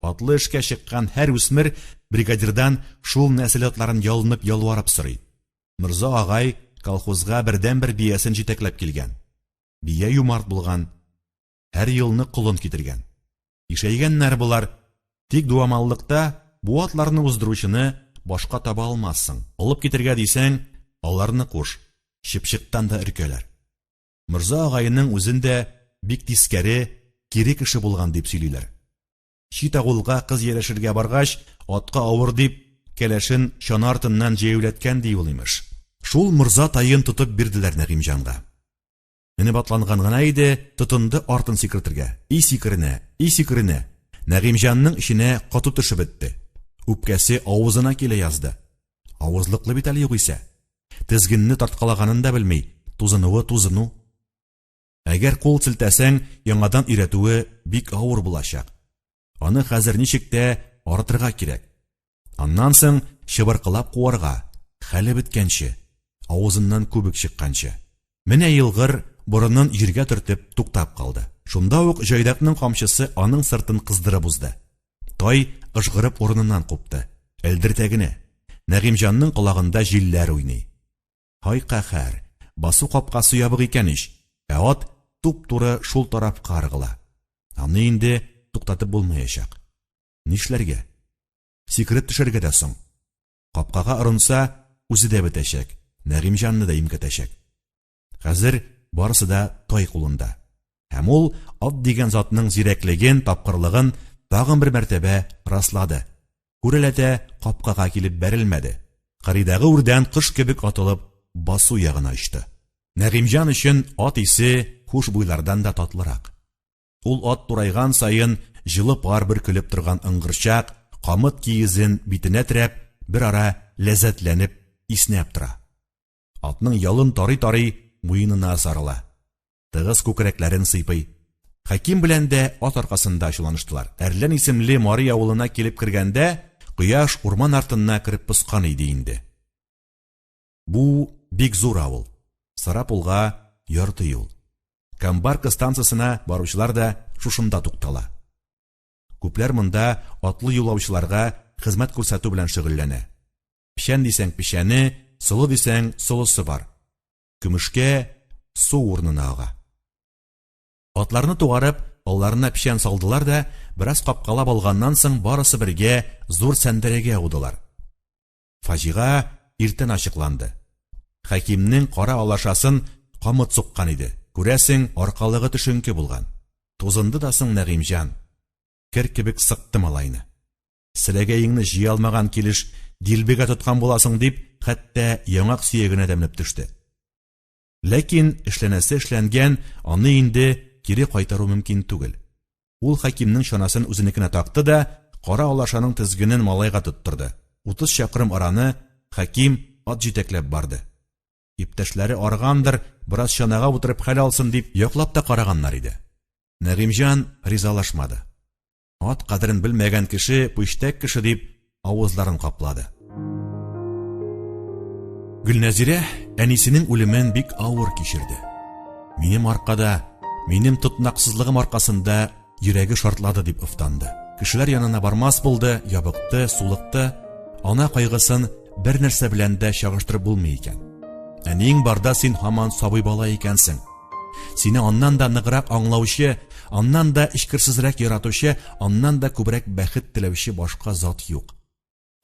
Атлы эшкә чыккан һәр үсмер бригадирдан шул нәсел атларын ялынып-ялварып сорый. Морза агай колхозга бердәнбер биясен җитәкләп килгән. Бия юмарт булган, һәр елны колын китергән. Ишәйгәннәр болар, тик дуамаллыкта бу атларны уздыручыны башка таба алмассың. Алып китергә дисәң, аларны куш, чыпчыктан да өркәләр. Морза агаеның үзен дә бик тискәре, кире кеше булган дип сөйлиләр. Чит авылга кыз ярәшергә баргач, атка авыр дип, кәләшен чана артыннан җәяүләткән ди ул, имеш. Шул морза таен тотып бирделәр Нәгыймҗанга. Менеп атланган гына иде, тотынды артын сикертергә. И сикеренә, и сикеренә. Нәгыймҗанның эченә кату төшеп бетте. Үпкәсе авызына килә язды. Авызлыклы бит әле югыйсә. Тезгенне тарткалаганын да белми, тузынуы тузыну. Әгәр кул селтәсәң, яңадан өйрәтүе бик авыр булачак. Аны хәзер ничек тә арытырга кирәк. Аннан соң чыбыркылап куарга, хәле беткәнче, авызыннан күбек чыкканчы. Менә елгыр борынын җиргә төртеп туктап калды. Шунда ук җайдакның камчысы аның сыртын кыздырып узды. Тай ыжгырып урыныннан купты. Элдертә генә. Нәгыймҗанның колагында җилләр уйный. Һай каһәр, басу капкасы ябык икән ич, ә ат туп-туры шул тарафка ыргыла. Аны инде туктатып булмаячак. Нишләргә? Сикереп төшәргә дә соң. Капкага орынса, үзе дә бетәчәк, Нәгыймҗанны да имгәтәчәк. Хәзер барысы да тай кулында. Һәм ул ат дигән затның зирәклеген, тапкырлыгын тагын бер мәртәбә раслады. Күрәләтә капкага килеп бәрелмәде. Кырыйдагы үрдән кош кебек атылып басу ягына очты. Нәгыймҗан өчен ат исе хушбуйлардан да татлырак. Ул ат турайган саен җылы пар бөркелеп торган ыңгырчак, камыт киезен битенә терәп, берара ләззәтләнеп, иснәп тора. Атның ялын тарый-тарый муенына сарыла. Тыгыз күкрәкләрен сыйпый. Хәким белән дә ат аркасында ачуланыштылар. Әрлән исемле мари авылына килеп кергәндә, кояш урман артына кереп поскан иде инде. Бу бик зур авыл. Сарапулга ярты юл. Камбарка станциясенә баручылар да шушында туктала. Күпләр монда атлы юлаучыларга хезмәт күрсәтү белән шөгыльләнә. Печән дисәң печәне, солы дисәң солысы бар. Көмешкә су урынына ага. Атларны тугарып, алларына печән салдылар да, бераз капкалап алганнан соң барысы бергә зур сәндерәгә аудылар. Фаҗига иртән ачыкланды. Хәкимнең кара алашасын камыт суккан иде. Күрәсең, аркалыгы төшенке булган. Тузынды да соң Нәгыймҗан. Кер кебек сыкты малайны. Селәгәеңне җыя алмаган килеш дилбегә тоткан буласың дип, хәтта яңак сөягенә дә менеп төште. Ләкин эшләнәсе эшләнгән, аны инде кире кайтару мөмкин түгел. Ул Хәкимнең чанасын үзенекенә такты да, кара алашаның тезгенен малайга тоттырды. 30 чакрым араны Хәким ат җитәкләп барды. Иптәшләре арыгандыр, бераз чанага утырып хәл алсын дип яклап та караганнар иде. Нәгыймҗан ризалашмады. Ат кадерен белмәгән кеше пүчтәк кеше дип авызларын каплады. Гөлнәзирә әнисенең үлемен бик авыр кичерде. Минем аркада, минем тотнаксызлыгым аркасында йөрәге шартлады дип офтанды. Кешеләр янына бармас булды, ябыкты, сулыкты. Ана кайгысын бер нәрсә белән дә чагыштырып булмый икән. Әниең барда син һаман сабый бала икәнсең. Сине аннан да ныграк аңлаучы, аннан да эчкерсезрәк яратучы, аннан да күбрәк бәхет теләүче башка зат юк.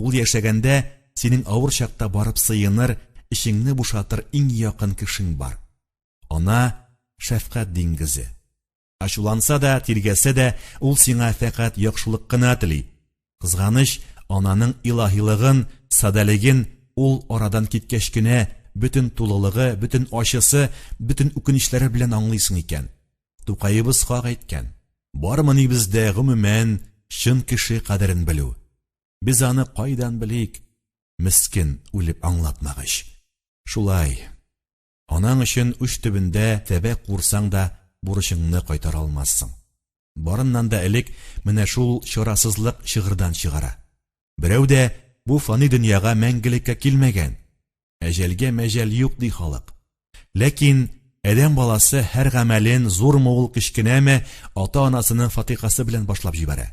Ул яшәгәндә синең авыр чакта барып сыеныр, эчеңне бушатыр иң якын кешең бар. Ана, шәфкать диңгезе. Ачуланса да, тиргәсә дә, ул сиңа фәкать яхшылык кына тели. Кызганыч, ананың илаһилыгын, садәлеген ул арадан киткәч кенә бөтен тулылыгы, бөтен ачысы, бөтен үкенечләре белән аңлыйсың икән. Тукаебыз хак әйткән. Бармыни бездә, гомумән, чын кеше кадерен белү? Без аны кайдан белик? Мескен үлеп аңлатмагач. Шулай. Анаң өчен уч төбендә тәбә куырсаң да бурычыңны кайтара алмассың. Барыннан да элек менә шул чарасызлык чыгырдан чыгара. Берәү дә бу фани дөньяга мәңгелеккә килмәгән. Әҗәлгә мәҗәл юк, ди халык. Ләкин адәм баласы һәр гамәлен, зурмы ул, кечкенәме, ата-анасының фатихасы белән башлап җибәрә.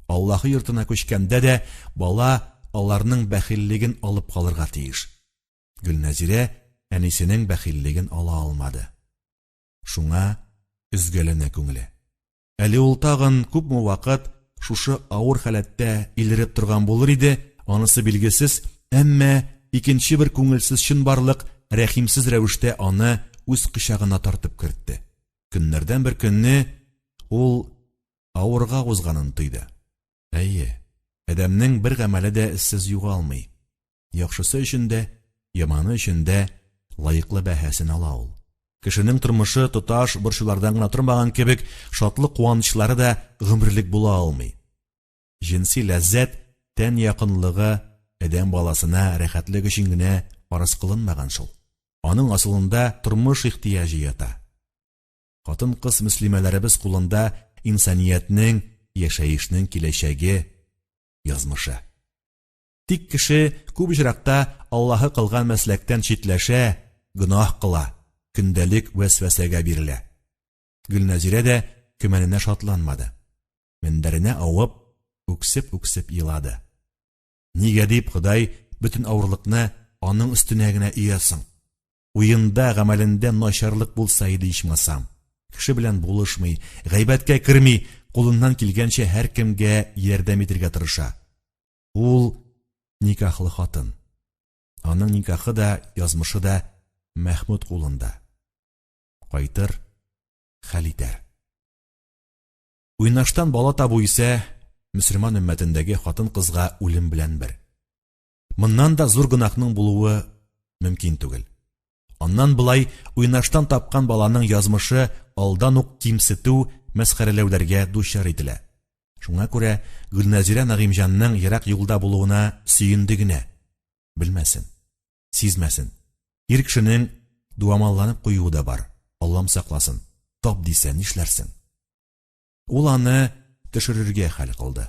Аллаһы йортына күчкәндә дә бала аларның бәхиллеген алып калырга тиеш. Гөлнәзирә әнисенең бәхиллеген ала алмады. Шуңа өзгәләнә күңеле. Әле ул тагын күпме вакыт шушы авыр халәттә илереп торган булыр иде, анысы билгесез, әмма икенче бер күңелсез чынбарлык рәхимсез рәвештә аны үз кочагына тартып кертте. Көннәрдән бер көнне ул авырга узганын тойды. Әйе, адәмнең бер гамәле дә эзсез югалмый. Яхшысы өчен дә, яманы өчен дә лаеклы бәһасен ала ул. Кешенең тормышы тоташ борчулардан гына тормаган кебек, шатлык-куанычлары да гомерлек була алмый. Җенси ләззәт, тән якынлыгы адәм баласына рәхәтлек өчен генә фарыз кылынмаган шул. Аның асылында тормыш ихтыяҗы ята. Хатын-кыз мөслимәләребез кулында инсаниятнең, яшәешнең киләчәге, язмышы. Тик кеше күп очракта Аллаһы кылган мәсләктән читләшә, гөнаһ кыла, көндәлек вәсвәсәгә бирелә. Гөлнәзирә дә көмәненә шатланмады. Мендәренә авып, үксеп-үксеп елады. Нигә дип Ходай бөтен авырлыкны аның өстенә генә өя соң? Уенда, гамәлендә начарлык булса иде ичмасам. Кеше белән булышмый, гайбәткә керми, кулыннан килгәнчә һәркемгә ярдәм итергә тырыша. Ул никахлы хатын. Аның никахы да, язмышы да Мәхмүт кулында. Кайтыр, хәл итәр. Уйнаштан бала табу исә мөселман өммәтендәге хатын-кызга үлем белән бер. Моннан да зур гөнаһның булуы мөмкин түгел. Аннан болай уйнаштан тапкан баланың язмышы алдан ук кимсетү, мәсхәрәләүләргә дучар ителә. Шуңа күрә Гөлнәзирә Нәгыймҗанның ерак юлда булуына сөенде генә. Белмәсен. Сизмәсен. Ир кешенең дуамалланып куюы да бар. Аллам сакласын. Тап дисә, нишләрсең? Ул аны төшерергә хәл кылды.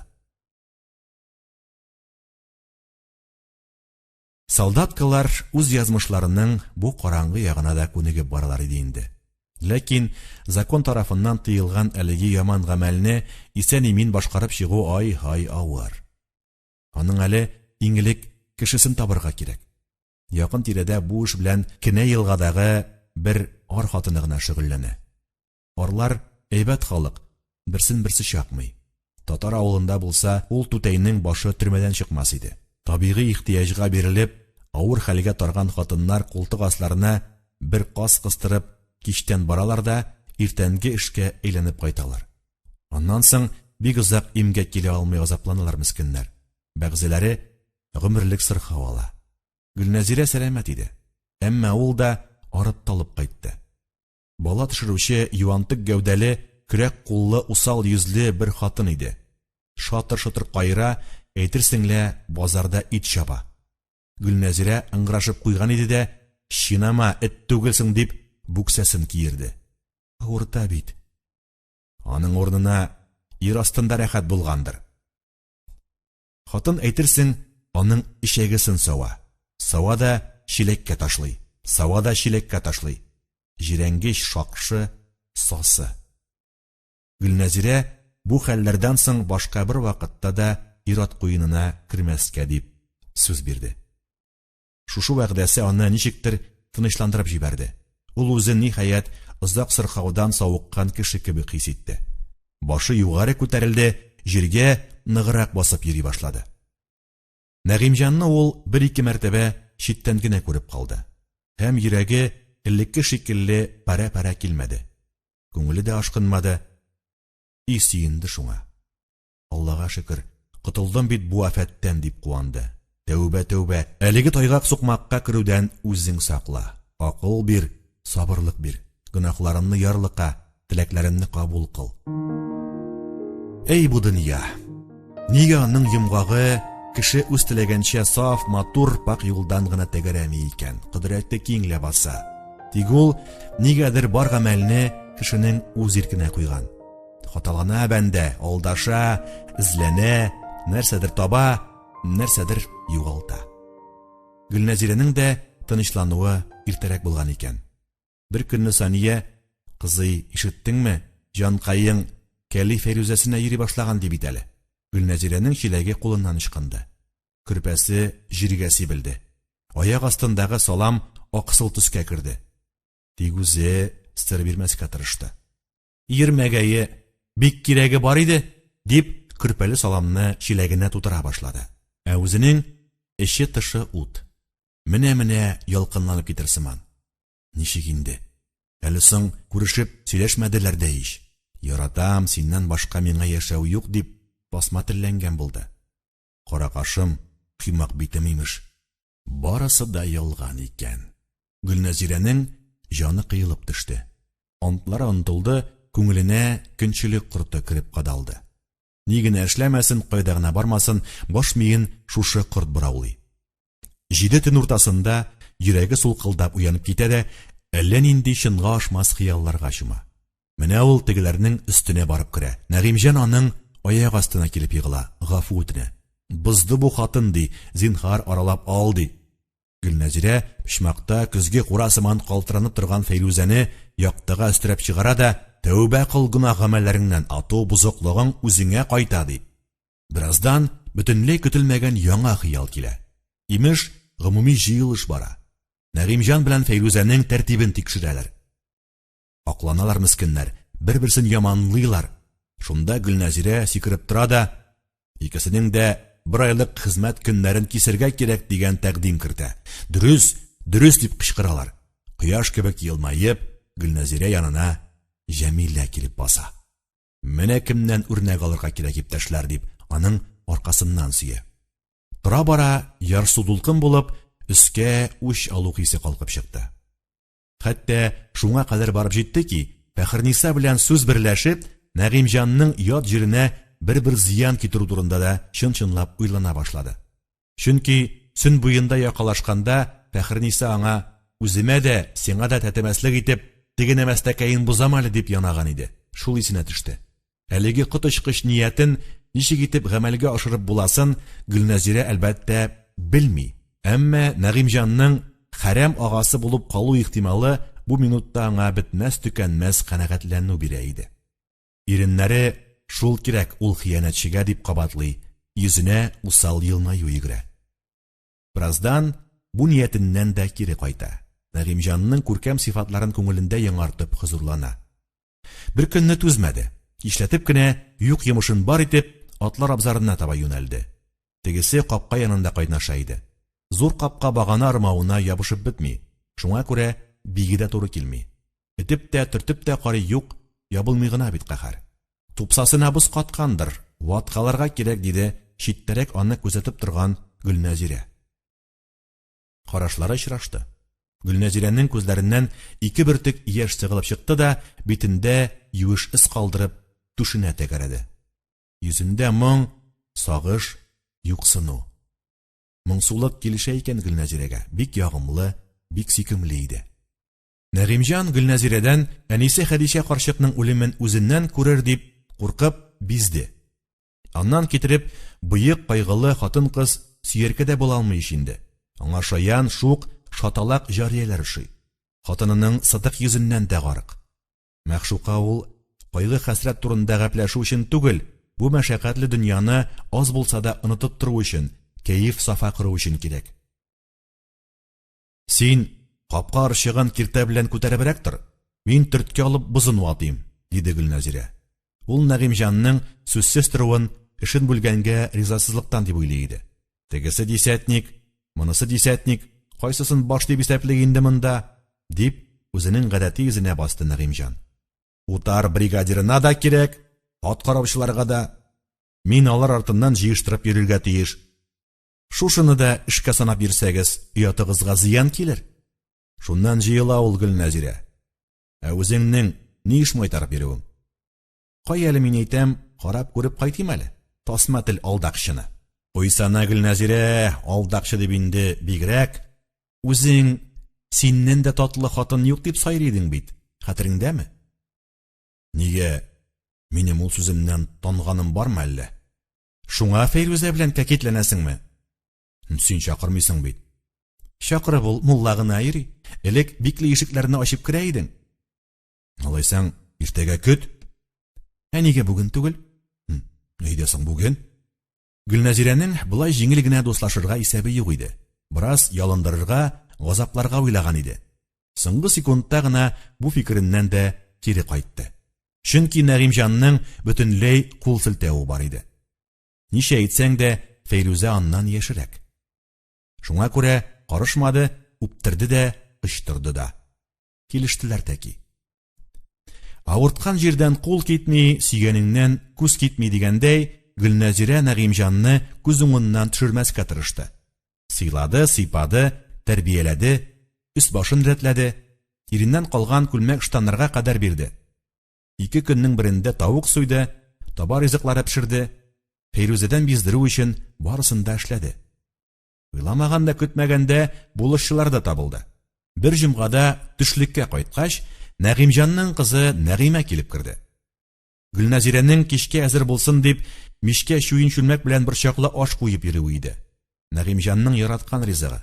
Солдаткалар үз язмышларының бу караңгы ягына да күнегеп баралар иде инде. Ләкин закон тарафыннан тыелган әлеге яман гамәлне исән-имин башкарып чыгу ай-һай авыр. Аның әле иң элек кешесен табырга кирәк. Якын тирәдә бу эш белән Кенә елгадагы бер ар хатыны гына шөгыльләнә. Арлар әйбәт халык, берсен-берсе чакмый. Татар авылында булса, ул түтәйнең башы төрмәдән чыкмас иде. Табигый ихтыяҗга бирелеп, авыр хәлгә тарган хатыннар култык асларына бер каз кыстырып, кичтән баралар да, иртәнге эшкә әйләнеп кайталар. Аннан соң бик озак имгәк килә алмый азапланалар мескеннәр. Бәгъзеләре гомерлек сырхау ала. Гөлнәзирә сәламәт иде. Әмма ул да арып-талып кайтты. Бала төшерүче юантык гәүдәле, көрәк куллы, усал йөзле бер хатын иде. Шатыр-шотыр каера, әйтерсең лә, базарда ит чаба. Гөлнәзирә ыңгырашып куйган иде дә, Чинама, эт түгелсең, дип, бүксәсен киерде. Авырта бит. Аның урынына ир астында рәхәт булгандыр. Хатын, әйтерсең, аның эчәгесен сава. Сава да чиләккә ташлый, сава да чиләккә ташлый. Җирәнгеч, шакшы, сасы. Гөлнәзирә бу хәлләрдән соң башка бервакытта да ир-ат куенына кермәскә дип сүз бирде. Шушы вәгъдәсе аны ничектер тынычландырып җибәрде. Ул үзен, ниһаять, озак сырхаудан савыккан кеше кебек хис итте. Башы югары күтәрелде, җиргә ныграк басып йөри башлады. Нәгыймҗанны ул бер-ике мәртәбә читтән генә күреп калды. Һәм йөрәге Элекке шикелле парә-парә килмәде. Күңеле дә ашкынмады. И сөенде шуңа. Аллага шөкер, котылдым бит бу афәттән, дип куанды. Тәүбә, тәүбә, әлеге тайгак сукмакка керүдән үзең сакла. Акыл бир, сабырлык бир. Гөнаһларымны ярлыка, теләкләремне кабул кыл. Әй бу дөнья! Нигә аның йомгагы кеше үз теләгәнчә саф, матур, пакь юлдан гына тәгәрәми икән? Кодрәте киң ләбаса. Тик ул нигәдер бар гамәлне кешенең үз иркенә куйган. Хаталана бәндә, алдаша, эзләнә, нәрсәдер таба, нәрсәдер югалта. Гөлнәзирәнең дә тынычлануы иртәрәк булган икән. Бер көнне Сания, Кызый, ишеттеңме, җанкаең Кәли Фәйрүзәсенә йөри башлаган ди бит әле. Гөлнәзирәнең чиләге кулыннан ычкынды. Көрпәсе җиргә сибелде. Аяк астындагы салам аксыл төскә керде. Тик үзе сер бирмәскә тырышты. Йөрмәгәе, бик кирәге бар иде, дип, көрпәле саламны чиләгенә тутыра башлады. Ә үзенең эче-тышы ут. Менә-менә ялкынланып китер сыман. Ничек инде? Әле соң күрешеп сөйләшмәделәр дә ич. Яратам, синнән башка миңа яшәү юк, дип басма телләнгән булды. Кара кашым, коймак битем, имеш. Барысы да ялган икән. Гөлнәзирәнең җаны кыелып төште. Антлары онытылды, күңеленә көнчелек корты кереп кадалды. Ни генә эшләмәсен, кайда гына бармасын, баш миен шушы корт бораулый. Җиде төн уртасында йөрәге сулкылдап уянып китә дә, әллә нинди чынга ашмас хыялларга чума. Менә ул тегеләрнең өстенә барып керә. Нәгыймҗан аның аяк астына килеп егыла, гафу үтенә. Бозды бу хатын, ди, зинһар аралап ал, ди. Гөлнәзирә почмакта көзге кура сыман калтыранып торган Фәйрүзәне яктыга өстерәп чыгара да, тәүбә кыл гөнаһ гамәлләреңнән, ату бозыклыгың үзеңә кайта, ди. Бераздан бөтенләй көтелмәгән яңа хыял килә. Имеш, гомуми җыелыш бара. Нәгыймҗан белән Фәйрүзәнең тәртибен тикшерәләр. Акланалар мескеннәр, бер-берсен яманлыйлар. Шунда Гөлнәзирә сикереп тора да, икесенең дә бер айлык хезмәт көннәрен кисергә кирәк дигән тәкъдим кертә. Дөрес, дөрес дип кычкыралар. Кояш кебек елмаеп, Гөлнәзирә янына Җәмилә килеп баса. Менә кемнән үрнәк алырга кирәк, иптәшләр, дип, аның аркасыннан сөя. Тора-бара ярсу дулкын булып, өскә үч алу хисе калкып чыкты. Хәтта шуңа кадәр барып җитте ки, Фәхерниса белән сүз берләшеп, Нәгыймҗанның ят җиренә бер-бер зыян китерү турында да чын-чынлап уйлана башлады. Чөнки Сөн буенда якалашканда Фәхерниса аңа, Үземә дә, сиңа да тәтемәслек итеп, теге нәмәстәкәен бозам әле, дип янаган иде. Шул исенә төште. Әлеге коточкыч ниятен ничек итеп гамәлгә ашырып буласын Гөлнәзирә, әлбәттә, белми. Әмма Нәгыймҗанның хәрәм агасы булып калу ихтималы бу минутта аңа бетмәс-төкәнмәс канәгатьләнү бирә иде. Иреннәре шул кирәк ул хыянәтчегә дип кабатлый, йөзенә усал елмаю йөгерә. Бераздан бу ниятеннән дә кире кайта. Нәгыймҗанның күркәм сыйфатларын күңелендә яңартып хозурлана. Бер көнне түзмәде. Кичләтеп кенә, юк йомышын бар итеп, атлар абзарына таба юнәлде. Тегесе капка янында кайнаша иде. Зур капка багана армавына ябышып бетми, шуңа күрә биге дә туры килми. Этеп тә, төртеп тә карый, юк, ябылмый гына бит каһәр. Тупсасына боз каткандыр, ваткаларга кирәк, диде читтәрәк аны күзәтеп торган Гөлнәзирә. Карашлары очрашты. Гөлнәзирәнең күзләреннән ике бөртек яшь сыгылып чыкты да, битендә юеш эз калдырып, түшенә тәгәрәде. Йөзендә моң, сагыш, юксыну. Моңсулык килешә икән Гөлнәзирәгә, бик ягымлы, бик сөйкемле иде. Нәгыймҗан Гөлнәзирәдән әнисе Хәдичә карчыкның үлемен үзеннән күрер дип куркып, бизде. Аннан китереп, боек, кайгылы хатын-кыз сөяркә дә була алмый ич инде. Аңа шаян, шук, шаталак җарияләр ошый. Хатынының сытык йөзеннән дә гарык. Мәгъшука ул кайгы-хәсрәт турында гәпләшү өчен түгел, бу мәшәкатьле дөньяны аз булса да онытып тору өчен, кәеф-сафа кору өчен кирәк. Син капка орчыгын киртә белән күтәребрәк тор, мин төртке алып бозын ватыйм, диде Гөлнәзирә. Ул Нәгыймҗанның сүзсез торуын эшен бүлгәнгә ризасызлыктан дип уйлый иде. Тегесе десятник, монысы десятник, кайсысын баш дип исәплик инде монда? дип, үзенең гадәти йөзенә басты Нәгыймҗан. Утар бригадирына да кирәк, ат караучыларга да. Мин алар артыннан җыештырып йөрергә тиеш. Шушыны да эшкә санап йөрсәгез, оятыгызга зыян килер. Шуннан җыела ул Гөлнәзирә. Ә үзеңнең ни эш майтарып йөрүең? Кая әле мин әйтәм, карап күреп кайтыйм әле, тасма тел алдакчыны. Куйсана, Гөлнәзирә, алдакчы дип инде бигрәк. Үзең синнән дә татлы хатын юк дип сайрый идең бит, хәтереңдәме? Нигә, минем ул сүземнән танганым бармы әллә? Шуңа Фәйрүзә белән кәкитләнәсеңме? Син чакырмыйсың бит. Чакырып ул мулла гына йөри. Элек бикле ишекләрне ачып керә идең. Алайсаң, иртәгә көт. Ә нигә бүген түгел? Әйдә соң бүген. Гөлнәзирәнең болай җиңел генә дуслашырга исәбе юк иде. Бераз ялындырырга, газапларга уйлаган иде. Соңгы секундта гына бу фикереннән дә кире кайтты. Чөнки Нәгыймҗанның бөтенләй кул селтәве бар иде. Ничә әйтсәң дә, Фәйрүзә аннан яшьрәк. Шуңа күрә карышмады, үптерде дә, очтырды да. Килештеләр тәки. Авырткан җирдән кул китми, сөйгәнеңнән күз китми дигәндәй, Гөлнәзирә Нәгыймҗанны күз уңыннан төшермәскә тырышты. Сыйлады, сыйпады, тәрбияләде, өс-башын рәтләде, иреннән калган күлмәк-ыштаннарга кадәр бирде. Ике көннең берендә тавык суйды, таба ризыклары пешерде, Фәйрүзәдән биздерү өчен барысын да эшләде. Уйламаганда-көтмәгәндә булышчылар да табылды. Бер җомгада төшлеккә кайткач, Нәгыймҗанның кызы Нәгыймә килеп керде. Гөлнәзирәнең кичкә әзер булсын дип, мичкә чуен чүлмәк белән борчаклы аш куеп йөрүе иде. Нәгыймҗанның яраткан ризыгы.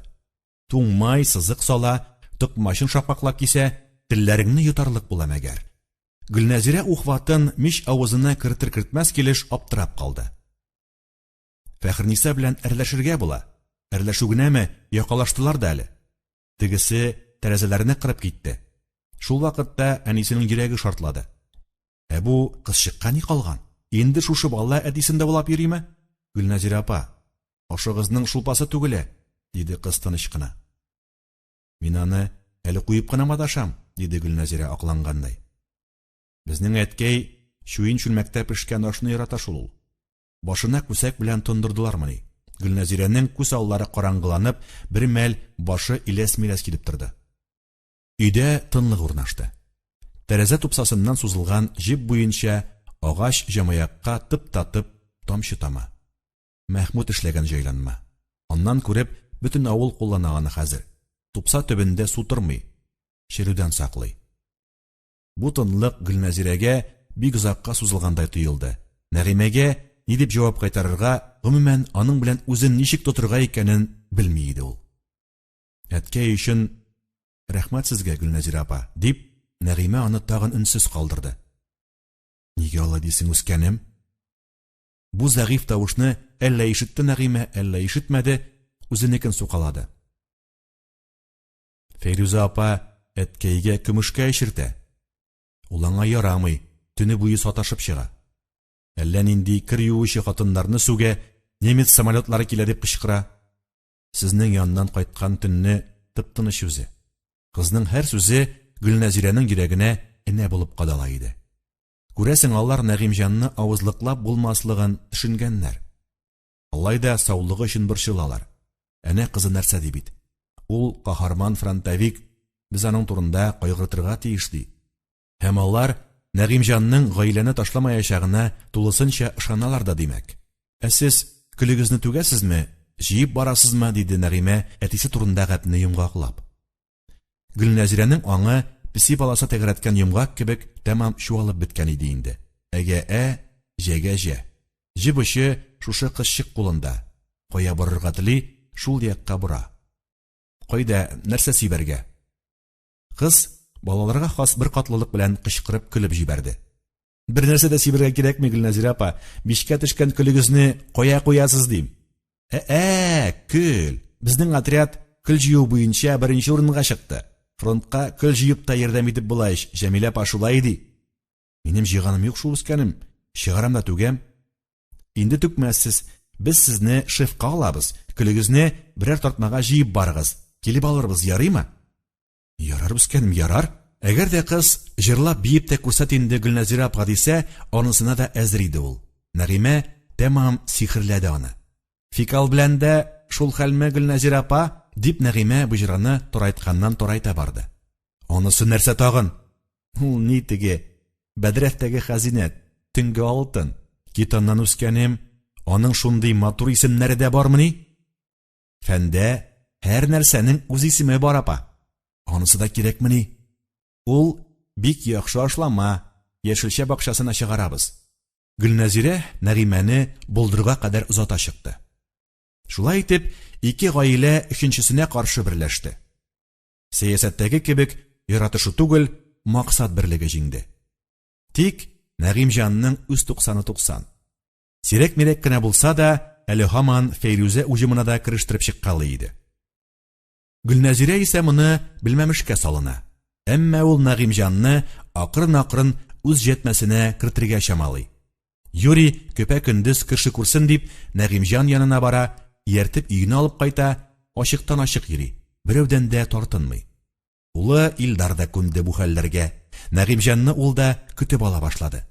Туңмай, сызык сала, токмачын шакмаклап кисә, телләреңне йотарлык була мәгәр. Гөлнәзирә ухватын мич авызына кертер-кертмәс килеш аптырап калды. Фәхерниса белән әрләшергә була. Әрләшү генәме, якалаштылар да әле. Тегесе тәрәзәләрне кырып китте. Шул вакытта әнисенең йөрәге шартлады. Ә бу кызчыкка ни калган? Инде шушы бала әтисен дәвалап йөриме? Гөлнәзирә апа, ашыгызның шулпасы түгелә, диде кыз тыныч кына. Мин аны әле куеп кына маташам, диде Гөлнәзирә аклангандай. Безнең әткәй чуен чүлмәктә пешкән ашны ярата шул ул. Башына күсәк белән тондырдылармыни? Гөлнәзирәнең күз аллары караңгыланып, бер мәл башы иләс-миләс килеп торды. Өйдә тынлык урнашты. Тәрәзә тупсасыннан сузылган җеп буенча агач җамаякка тып та тып тамчы тама. Мәхмүт эшләгән җайланма. Аннан күреп, бөтен авыл куллана аны хәзер. Тупса төбендә су тормый, черүдән саклый. Бу тынлык Гөлнәзирәгә бик озакка сузылгандай тоелды. Нәгыймәгә ни дип җавап кайтарырга, гомумән, аның белән үзен ничек тотырга икәнен белми иде ул. Әткәй өчен рәхмәт сезгә, Гөлнәзирә апа, дип, Нәгыймә аны тагын өнсез калдырды. Нигә алай дисең, үскәнем? Бу зәгыйфь тавышны әллә ишетте Нәгыймә, әллә ишетмәде, үзенекен сукалады. Фәйрүзә апа әткәйгә көмешкә эчертә. Ул аңа ярамый, төне буе саташып чыга. Әллә нинди кер юучы хатыннарны сүгә, немец самолетлары килә дип кычкыра. Сезнең яннан кайткан төнне тып-тыныч үзе. Кызның һәр сүзе Гөлнәзирәнең йөрәгенә энә булып кадала иде. Күрәсең, алар Нәгыймҗанны авызлыклап булмаслыгын төшенгәннәр. Алай да саулыгы өчен борчылалар. Әнә кызы нәрсә ди бит. Ул каһарман фронтовик, без аның турында кайгыртырга тиеш, ди. Һәм алар Нәгыймҗанның гаиләне ташламаячагына тулысынча ышаналар да, димәк. Ә сез көлегезне түгәсезме, җыеп барасызмы, диде Нәгыймә әтисе турында гәпне йомгаклап. Гөлнәзирәнең аңы песи баласы тәгәрәткән йомгак кебек тәмам чуалып беткән иде инде. Әгә-ә, җәгә-җә. Җеп очы шушы кызчык кулында. Кая борырга тели, шул якка бора. Кайда, нәрсә сибәргә? Кыз балаларга хас беркатлылык белән кычкырып көлеп җибәрде. Бер нәрсә дә сибергә кирәкми, Гөлнәзирә апа. Мичкә төшкән көлегезне кая куясыз дим. Ә-ә, көл. Безнең отряд көл җыю буенча беренче урынга чыкты. Фронтка көл җыеп та ярдәм итеп була ич, Җәмилә апа шулай ди. Минем җыйганым юк шул, үскәнем. Чыгарам да түгәм. Инде түкмәссез. Без сезне шефка алабыз. Көлегезне берәр тартмага җыеп барыгыз. Килеп алырбыз, ярыймы? Ярар. Ярар, үскәнем, ярар. Әгәр дә кыз җырлап биеп тә күрсәт инде Гөлнәзирә апага дисә, анысына да әзер иде ул. Нәгыймә тәмам сихерләде аны. Фикал белән дә шул хәлме, Гөлнәзирә апа? дип Нәгыймә боҗраны тарайтканнан тарайта барды. Анысы нәрсә тагын? Ул ни теге, бәдрәфтәге хәзинә, төнге алтын. Кит аннан, үскәнем, аның шундый матур исемнәре дә бармыни? Фәндә һәр нәрсәнең үз исеме бар, апа. Анысы да кирәкмени? Ул бик яхшы ашлама, яшелчә бакчасына чыгарабыз. Гөлнәзирә Нәгыймәне болдырга кадәр озата чыкты. Шулай итеп, ике гаилә өченчесенә каршы берләште. Сәясәттәге кебек яратышу түгел, максат берлеге җиңде. Тик Нәгыймҗанның үз туксаны туксан. Сирәк-мирәк кенә булса да, әле һаман Фәйрүзә уҗымына да керештереп чыккалый иде. Гөлнәзирә исә моны белмәмешкә салына. Әмма ул Нәгыймҗанны акрын-акрын үз җәтмәсенә кертергә чамалый. Юри көпә-көндез кеше күрсен дип, Нәгыймҗан янына бара, ияртеп өенә алып кайта, ачыктан-ачык йөри, берәүдән дә тартынмый. Улы Илдар да күнде бу хәлләргә. Нәгыймҗанны ул да көтеп ала башлады.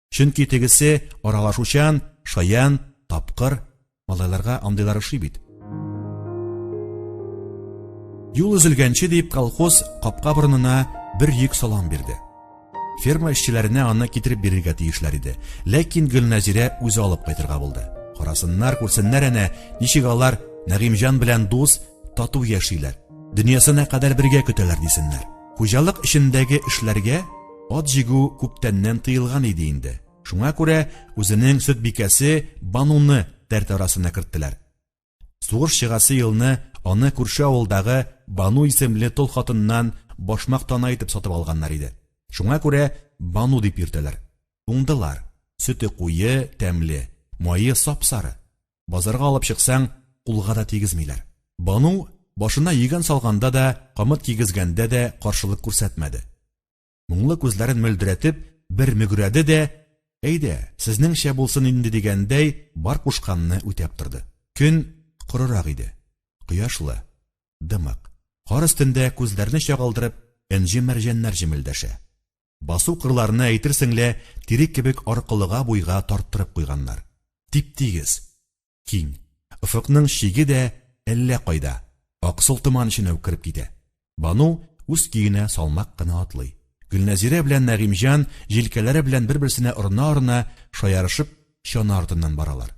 Чөнки тегесе аралашучан, шаян, тапкыр. Малайларга андыйлар ошый бит. Юл өзелгәнче дип колхоз капка борынына бер йөк салам бирде. Ферма эшчеләренә аны китереп бирергә тиешләр иде. Ләкин Гөлнәзирә үзе алып кайтырга булды. Карасыннар, күрсеннәр әнә, ничек алар Нәгыймҗан белән дус, тату яшиләр. Дөньясына кадәр бергә көтәләр дисеннәр. Хуҗалык эчендәге эшләргә ат җигү күптәннән тыелган иде инде. Шуңа күрә үзенең сөт бикәсе Бануны тәртә арасына керттеләр. Сугыш чыгасы елны аны күрше авылдагы Бану исемле тол хатыннан башмак тана итеп сатып алганнар иде. Шуңа күрә Бану дип йөртәләр. Уңдылар. Сөте куе, тәмле, мае сап-сары. Базарга алып чыксаң, кулга да тигезмиләр. Бану башына йөгән салганда да, камыт кигезгәндә дә каршылык күрсәтмәде. Моңлы күзләрен мөлдерәтеп, бер мөгрәде дә, әйдә, сезнеңчә булсын инде дигәндәй, бар кушканны үтәп торды. Көн корырак иде. Кояшлы. Дымык. Кар өстендә күзләрне чагылдырып, энҗе-мәрҗәннәр җемелдәшә. Басу-кырларны әйтерсең лә тире кебек аркылыга-буйга тарттырып куйганнар. Тип-тигез. Киң. Офыкның чиге дә әллә кайда, аксыл томан эченә үк кереп китә. Бану үз көенә салмак кына атлый. Гөлнәзирә белән Нәгыймҗан җилкәләре белән бер-берсенә орына-орына, шаярышып, чана артыннан баралар.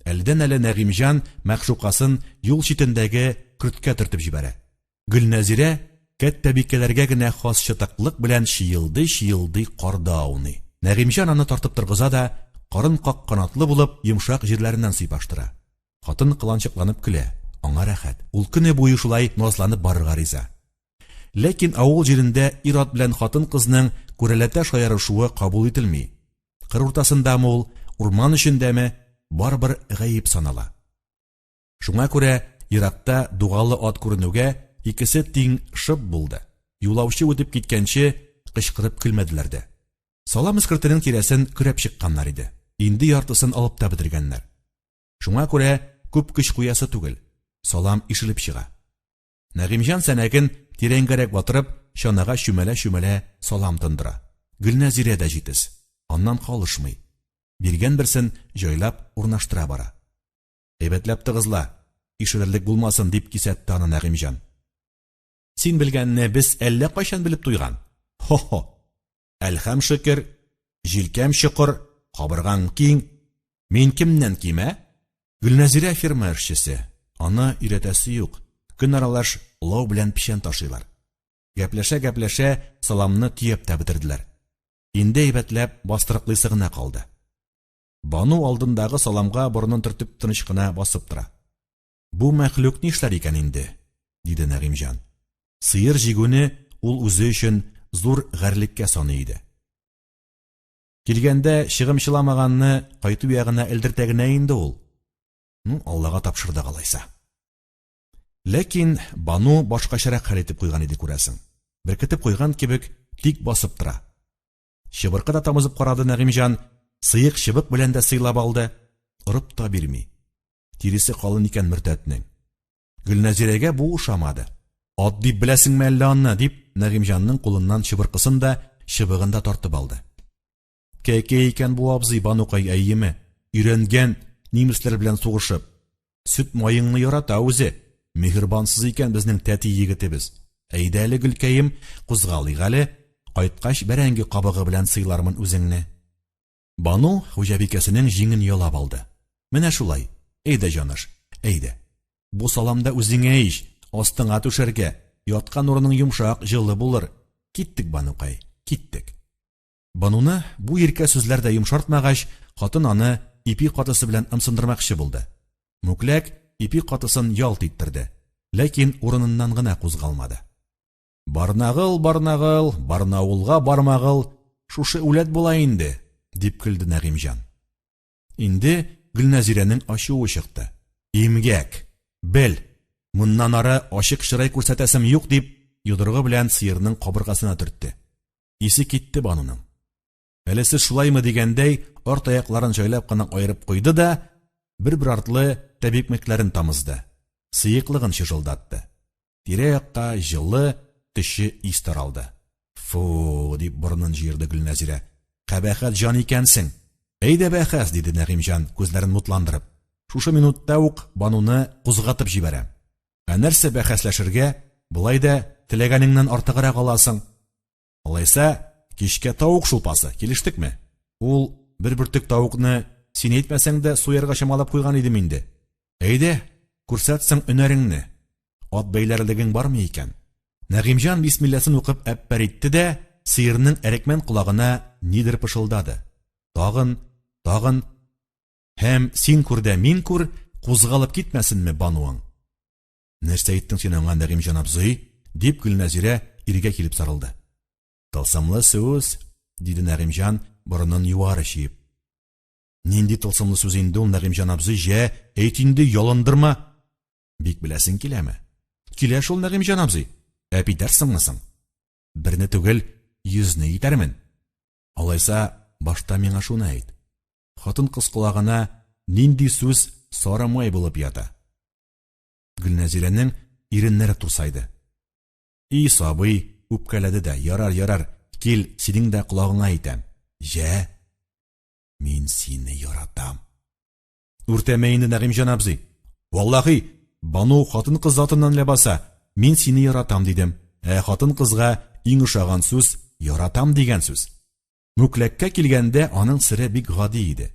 Әледән-әле Нәгыймҗан мәгъшукасын юл читендәге көрткә төртеп җибәрә. Гөлнәзирә кәттәбикәләргә генә хас чытыклык белән чиелдый-чиелдый карда ауный. Нәгыймҗан аны тартып торгыза да, карын как канатлы булып, йомшак җирләреннән сыйпаштыра. Хатын кыланчыкланып көлә, аңа рәхәт. Ул көне буе шулай назланып барырга риза. Ләкин авыл җирендә ир-ат белән хатын-кызның күрәләтә шаярышуы кабул ителми. Кыр уртасындамы ул, урман эчендәме, барыбер гаеп санала. Шуңа күрә еракта дугалы ат күренүгә икесе тиң шып булды. Юлаучы үтеп киткәнче кычкырып көлмәделәр дә. Салам эскертенең тирәсен көрәп чыкканнар иде. Инде яртысын алып та бетергәннәр. Шуңа күрә күп көч куясы түгел. Салам ишелеп чыга. Нәгыймҗан сәнәген тирәнгәрәк батырып, чанага чүмәлә-чүмәлә салам тондыра. Гөлнәзирә дә җитез, аннан калышмый. Биргән берсен җайлап урнаштыра бара. Әйбәтләп тыгызла, ишелерлек булмасын, дип кисәтте аны Нәгыймҗан. Син белгәнне без әллә кайчан белеп туйган. Хо-хо! Әлхәм шөкер, җилкәм чокыр, кабыргаң киң. Мин кемнән ким, ә? Гөлнәзирә ферма эшчесе, аны өйрәтәсе юк, көн аралаш лау белән печән ташыйлар. Гәпләшә-гәпләшә саламны төяп тә бетерделәр. Инде әйбәтләп бастырыклыйсы гына калды. Бану алдындагы саламга борынын төртеп тыныч кына басып тора. Бу мәхлук нишләр икән инде? диде Нәгыймҗан. Сыер җигүне ул үзе өчен зур гарьлеккә саный иде. Килгәндә чыгымчыламаганны кайту ягына элдертә генә инде ул. Ну, Аллага тапшырдык алайса. Ләкин Бану башкачарак хәл итеп куйган иде, күрәсең. Беркетеп куйган кебек, тик басып тора. Чыбыркы да тамызып карады Нәгыймҗан, сыек чыбык белән дә сыйлап алды, орып та бирми. Тиресе калын икән мөртәтнең. Гөлнәзирәгә бу ошамады. Ат дип беләсеңме әллә аны? дип, Нәгыймҗанның кулыннан чыбыркысын да, чыбыгын да тартып алды. Кәкәй икән бу абзый, Банукай, әйеме? Өйрәнгән, нимесләр белән сугышып. Сөт маеңны ярата үзе. Миһербансыз икән безнең тәти егетебез. Әйдә әле, гөлкәем, кузгалыйк әле. Кайткач, бәрәңге кабыгы белән сыйлармын үзеңне. Бану хуҗабикәсенең җиңен ялап алды. Менә шулай. Әйдә, җаныш, әйдә. Бу салам да үзеңә ич, астыңа түшәргә. Яткан урының йомшак, җылы булыр. Киттек, Банукай, киттек. Бануны бу иркә сүзләр дә йомшартмагач, хатын аны ипи катысы белән ымсындырмакчы булды. Мүкләк ипи катысын ялт иттерде, ләкин урыныннан гына кузгалмады. Барнагыл, барнагыл, Барнаулга бармагыл, шушы үләт була инде, дип көлде Нәгыймҗан. Инде Гөлнәзирәнең ачуы чыкты. Имгәк! Бел, моннан ары ачык чырай күрсәтәсем юк, дип, йодрыгы белән сыерның кабыргасына төртте. Исе китте Бануның. Әле сез шулаймы дигәндәй, арт аякларын җайлап кына аерып куйды да, бер-бер артлы тәбикмәкләрен тамызды, сыеклыгын чыжылдатты. Тирә-якка җылы, төче ис таралды. Фу, дип борынын җыерды Гөлнәзирә. Кабахәт җан икәнсең. Әйдә бәхәс, диде Нәгыймҗан, күзләрен мутландырып. Шушы минутта ук Бануны кузгатып җибәрәм. Ә нәрсә бәхәсләшергә, болай да теләгәнеңнән артыграк аласың. Алайса, кичкә тавык шулпасы, килештекме? Ул бер бөртек тавыкны син әйтмәсәң дә суярга чамалап куйган идем инде. Әйдә, күрсәт соң өнәреңне. Ат бәйләрлегең бармы икән? Нәгыймҗан бисмилласын укып әппәр итте дә, сыерның әрекмән колагына нидер пышылдады. Тагын, тагын. Һәм син күр дә мин күр, кузгалып китмәсенме Бануың? Нәрсә әйттең син аңа, Нәгыймҗан абзый? дип Гөлнәзирә иргә килеп сарылды. Тылсымлы сүз, диде Нәгыймҗан, борынын юары чөеп. Нинди тылсымлы сүз инде ул, Нәгыймҗан абзый, җә, әйт инде, ялындырма. Бик беләсең киләме? Килә шул, Нәгыймҗан абзый. Әп итәрсеңме соң? Берне түгел, йөзне итәрмен. Алайса, башта миңа шуны әйт. Хатын-кыз колагына нинди сүз сары май булып ята? Гөлнәзирәнең иреннәре турсайды. И сабый, үпкәләде дә, ярар, ярар, кил, синең дә колагыңа әйтәм. Җә, мин сине яратам. Үртәмә инде, Нәгыймҗан абзый. Валлахи, Бану хатын-кыз затыннан ләбаса, мин сине яратам дидем. Ә хатын-кызга иң ошаган сүз яратам дигән сүз. Мүкләккә килгәндә аның сере бик гади иде.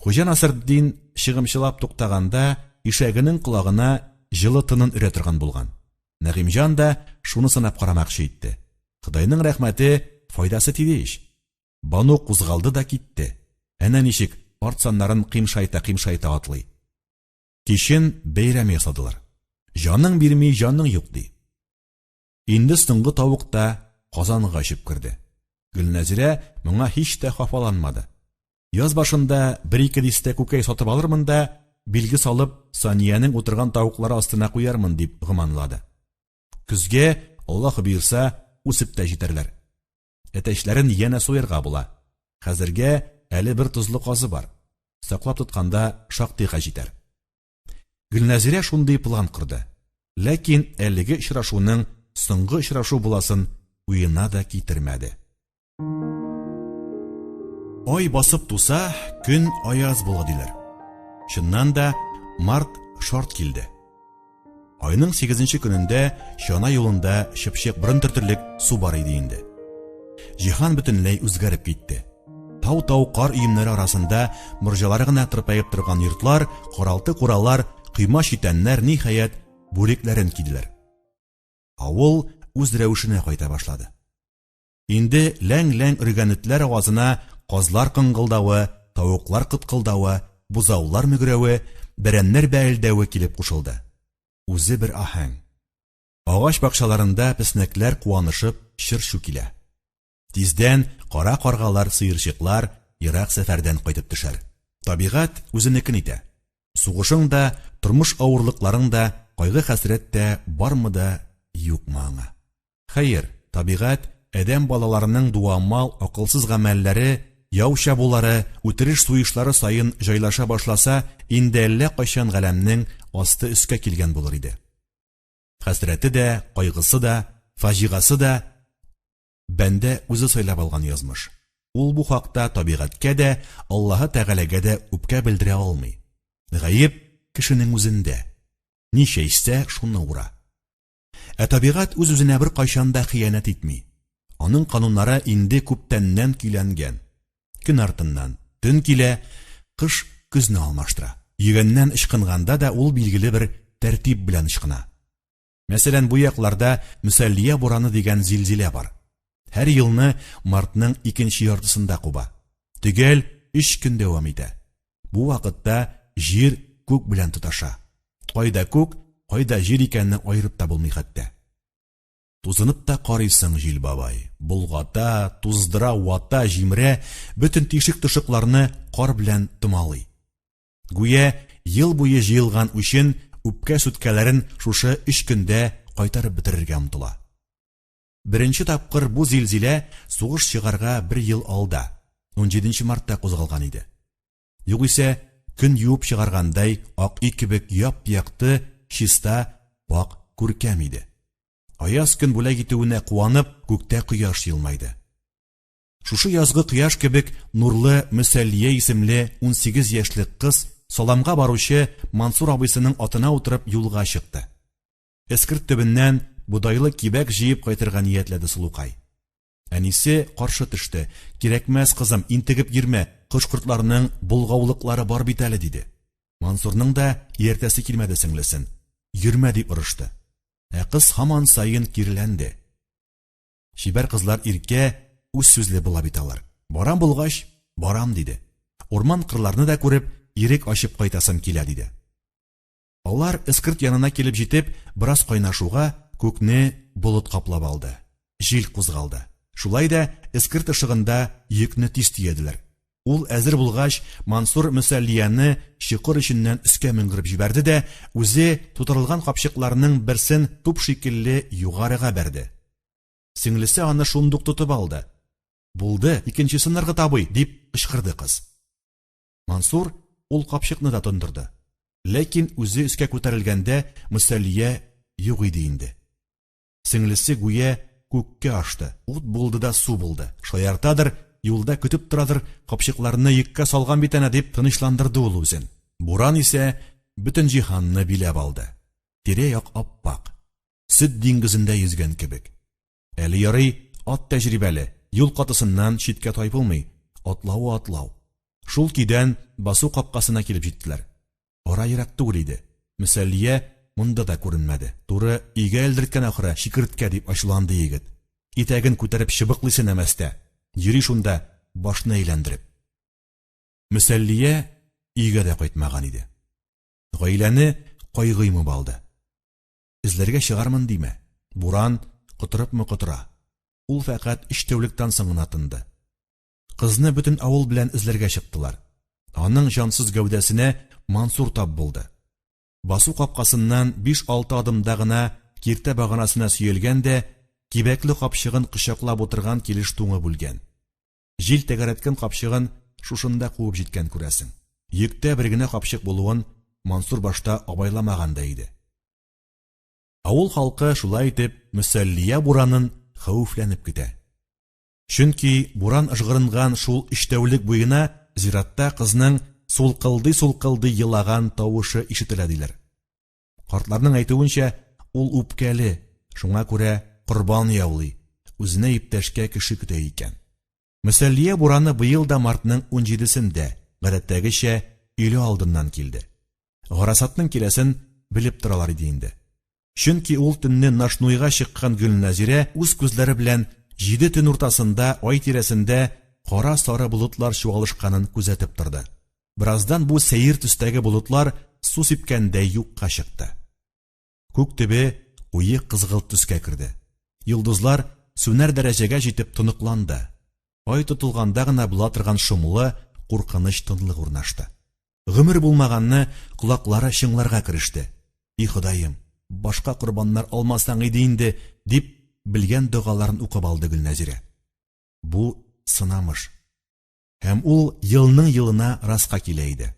Хуҗа Насретдин чыгымчылап туктаганда, ишәгенең колагына җылы тынын өрә торган булган. Нәгыймҗан да шуны сынап карамакчы итте. Ходайның рәхмәте, файдасы тиде ич. Бану кузгалды да китте. Әнә ничек арт саннарын кыймшайта-кыймшайта атлый. Кичен бәйрәм ясадылар. Җаның бирми, җаның юк, ди. Инде соңгы тавык та казанга очып керде. Гөлнәзирә моңа һич тә хафаланмады. Яз башында бер-ике дистә күкәй сатып алырмын да, билге салып, Саниянең утырган тавыклары астына куярмын, дип гөманлады. Көзгә, Аллаһ боерса, үсеп тә җитәрләр. Әтәчләрен янә суярга була. Хәзергә әле бер тозлы казы бар. Саклап тотканда шактыйга җитәр. Гөлнәзирә шундый план корды. Ләкин әлеге очрашуның соңгы очрашу буласын уена да китермәде. Ай басып туса, көн аяз була диләр. Чыннан да, март шарт килде. Айның сигезенче көнендә чана юлында чыпчык борын төртерлек су бар иде инде. Җиһан бөтенләй үзгәреп китте. Тау-тау кар өемнәре арасында морҗалары гына тырпаеп торган йортлар, каралты-куралар, койма-читәннәр, ниһаять, бүрекләрен киделәр. Авыл үз рәвешенә кайта башлады. Инде ләң-ләң өргән этләр авазына казлар кыңгылдавы, тавыклар кыткылдавы, бозаулар мөгрәве, бәрәннәр бәэлдәве килеп кушылды. Үзе бер аһәң. Агач бакчаларында песнәкләр куанышып чыр-чу килә. Тиздән кара каргалар, сыерчыклар ерак сәфәрдән кайтып төшәр. Табигать үзенекен итә. Сугышың да, тормыш авырлыкларың да, кайгы-хәсрәт тә бармы да, юкмы аңа. Хәер, табигать, адәм балаларының дуамал, акылсыз гамәлләре, яу чабулары, үтереш-суешлары саен җайлаша башласа, инде әллә кайчан галәмнең асты өскә килгән булыр иде. Хәсрәте дә, кайгысы да, фаҗигасы да бәндә үзе сайлап алган язмыш. Ул бу хакта табигатькә дә, Аллаһы Тәгаләгә дә үпкә белдерә алмый. Гаеп кешенең үзендә. Ни чәчсә, шуны ура. Ә табигать үз-үзенә беркайчан да хыянәт итми. Аның кануннары инде күптәннән көйләнгән. Көн артыннан төн килә, кыш көзне алмаштыра. Йөгәннән ычкынганда да ул билгеле бер тәртип белән ычкына. Мәсәлән, бу якларда Мөсәллия бураны дигән зилзилә бар. Һәр елны мартның икенче яртысында куба. Төгәл өч көн дәвам итә. Бу вакытта җир күк белән тоташа. Кайда күк, кайда җир икәнне аерып та булмый хәтта. Тузынып та карыйсың, җил бабай. Болгата, туздыра, вата, җимерә, бөтен тишек-тошыкларны кар белән томалый. Гүя ел буе җыелган үчен, үпкә-сүткәләрен шушы өч көндә кайтарып бетерергә омтыла. Беренче тапкыр бу зилзилә сугыш чыгарга бер ел алда, унҗиденче мартта кузгалган иде. Югыйсә, көн юып чыгаргандай ак өй кебек яп-якты, чиста, пакь, күркәм иде. Аяз көн бүләк итүенә куанып, күктә кояш елмайды. Шушы язгы кояш кебек нурлы Мөсәллия исемле 18 яшьлек кыз саламга баручы Мансур абыйсының атына утырып юлга чыкты. Эскерт төбеннән бодайлы кибәк җыеп кайтырга ниятләде сылукай. Әнисе каршы төште, Кирәкмәс, кызым, интегеп йөрмә, кош-кортларның болгаулыклары бар бит әле, диде. Мансурның да ияртәсе килмәде сеңлесен. Йөрмә, дип орышты. Ә кыз һаман саен киреләнде. Чибәр кызлар иркә, үз сүзле була бит алар. Барам булгач, барам, диде. Урман-кырларны да күреп, ирек ачып кайтасым килә, диде. Алар эскерт янына килеп җитеп, бераз кайнашуга, күкне болыт каплап алды. Җил кузгалды. Шулай да эскерт ышыгында йөкне тиз төяделәр. Ул әзер булгач, Мансур Мөсәллияне чокыр эченнән өскә менгереп җибәрде дә, үзе тутырылган капчыкларның берсен туп шикелле югарыга бәрде. Сеңлесе аны шундук тотып алды. Булды, икенчесен ыргыт, абый, дип кычкырды кыз. Мансур ул капчыкны да тондырды. Ләкин үзе өскә күтәрелгәндә Мөсәллия юк иде инде. Сеңлесе гүя күккә ашты, ут булды да су булды. Шаяртадыр, юлда көтеп торадыр, капчыкларны йөккә салган бит әнә, дип тынычландырды ул үзен. Буран исә бөтен җиһанны биләп алды. Тирә-як ап-ак. Сөт диңгезендә йөзгән кебек. Әле ярый, ат тәҗрибәле, юл катысыннан читкә тайпылмый, атлавы атлау. Шул көйдән басу капкасына килеп җиттеләр. Ара ерак түгел иде. Мөсәллия монда да күренмәде. Туры өйгә элдерткән ахры, чикерткә, дип ачуланды егет. Итәген күтәреп чыбыклыйсы нәмәстә. Йөри шунда, башны әйләндереп. Мөсәллия өйгә дә кайтмаган иде. Гаиләне кайгы йомып алды. Эзләргә чыгармын димә, буран котырыпмы котыра. Ул фәкать өч тәүлектән соң гына тынды. Кызны бөтен авыл белән эзләргә чыктылар. Аның җансыз гәүдәсенә Мансур тап булды. Басу капкасыннан биш-алты адымда гына киртә баганасына сөялгән дә, кибәкле капчыгын кочаклап утырган килеш туңып үлгән. Җил тәгәрәткән капчыгын шушында куып җиткән, күрәсең. Йөктә бер генә капчык булуын Мансур башта абайламаган да иде. Авыл халкы шулай итеп Мөсәллия буранын хәвефләнеп көтә. Чөнки буран ыжгырынган шул өч тәүлек буена зиратта кызның сулкылдый-сулкылдый елаган тавышы ишетелә диләр. Картларның әйтүенчә, ул үпкәле, шуңа күрә корбан яулый, үзенә иптәшкә кеше көтә икән. Мөсәллия бураны быел да мартның унҗидесендә, гадәттәгечә, өйлә алдыннан килде. Гарасатның киләсен белеп торалар иде инде. Чөнки ул төнне Нашнуйга чыккан Гөлназирә үз күзләре белән җиде төн уртасында ай тирәсендә кара-сары болытлар чуалышканын күзәтеп торды. Бераздан бу сәер төстәге болытлар су сипкәндәй юкка чыкты. Күк төбе куе кызгылт төскә керде. Йолдызлар сүнәр дәрәҗәгә җитеп тоныкланды. Ай тотылганда гына була торган шомлы, куркыныч тынлык урнашты. Гомер булмаганны колаклары чыңларга кереште. И Ходаем, башка корбаннар алмасаң иде инде, дип белгән догаларын укып алды Гөлнәзирә. Бу сынамыш. Һәм ул елның-елына раска килә иде.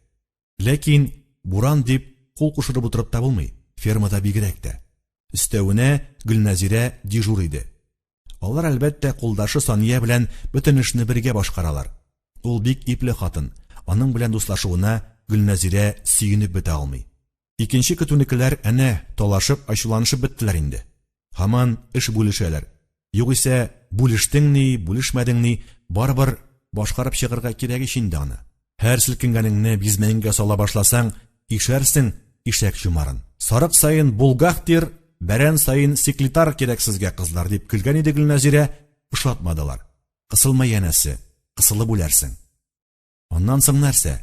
Ләкин буран дип кул кушырып утырып та булмый, фермада бигрәк тә. Өстәвенә Гөлнәзирә дежур иде. Алар, әлбәттә, кулдашы Сания белән бөтен эшне бергә башкаралар. Ул бик ипле хатын, аның белән дуслашуына Гөлнәзирә сөенеп бетә алмый. Икенче көтүнекеләр әнә талашып, ачуланышып беттеләр инде. Һаман эш бүлешәләр. Югыйсә, бүлештең ни, бүлешмәдең ни, барыбер башкарып чыгарга кирәк ич инде аны. Һәр селкенгәнеңне бизмәнгә сала башласаң, ишәрсең ишәк чумарын. Сарык саен булгахтир, бәрән саен секлитар кирәк сезгә, кызлар, дип көлгән иде Гөлнәзирә, ошатмадылар. Кысылма янәсе, кысылып үләрсең. Аннан соң нәрсә?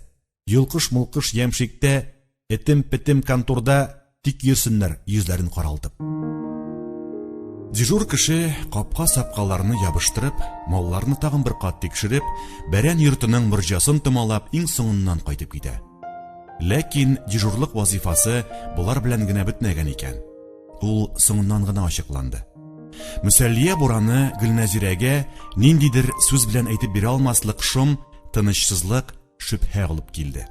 Йолкыш-мулкыш ямшиктә, этем-петем конторда тик йөрсеннәр йөзләрен каралтып. Дежур кеше капка-сапкаларны ябыштырып, малларны тагын бер кат тикшереп, бәрән йортының морҗасын томалап, иң соңыннан кайтып китә. Ләкин дежурлык вазифасы болар белән генә бетмәгән икән. Ул соңыннан гына ачыкланды. Мөсәллия бураны Гөлнәзирәгә ниндидер сүз белән әйтеп бирә алмаслык шом, тынычсызлык, шөбһә алып килде.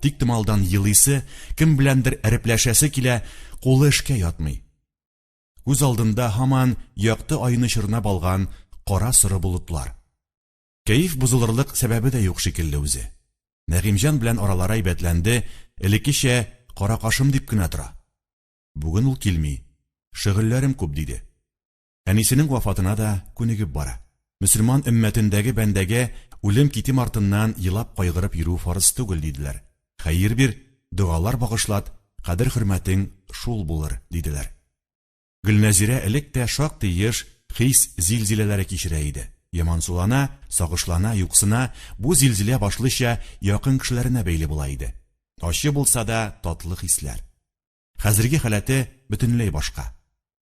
Тик томалдан елыйсы, кем беләндер әрепләшәсе килә, кулы эшкә ятмый. Күз алдында һаман якты айны чорнап алган кара-соры болытлар. Кәеф бозылырлык сәбәбе дә юк шикелле үзе. Нәгыймҗан белән аралары әйбәтләнде, элеккечә кара кашым дип кенә тора. Бүген ул килми, шөгыльләрем күп, диде. Әнисенең вафатына да күнегеп бара. Мөселман өммәтендәге бәндәгә үлем-китем артыннан елап-кайгырып йөрү фарыз түгел, диделәр. Хәер бир, догалар багышлат, кадер-хөрмәтең шул булыр, диделәр. Гөлнәзирә элек тә шактый еш хис зилзиләләре кичерә иде. Ямансулана, сагышлана, юксына, бу зилзилә башлыча якын кешеләренә бәйле була иде. Ачы булса да, татлы хисләр. Хәзерге халәте бөтенләй башка.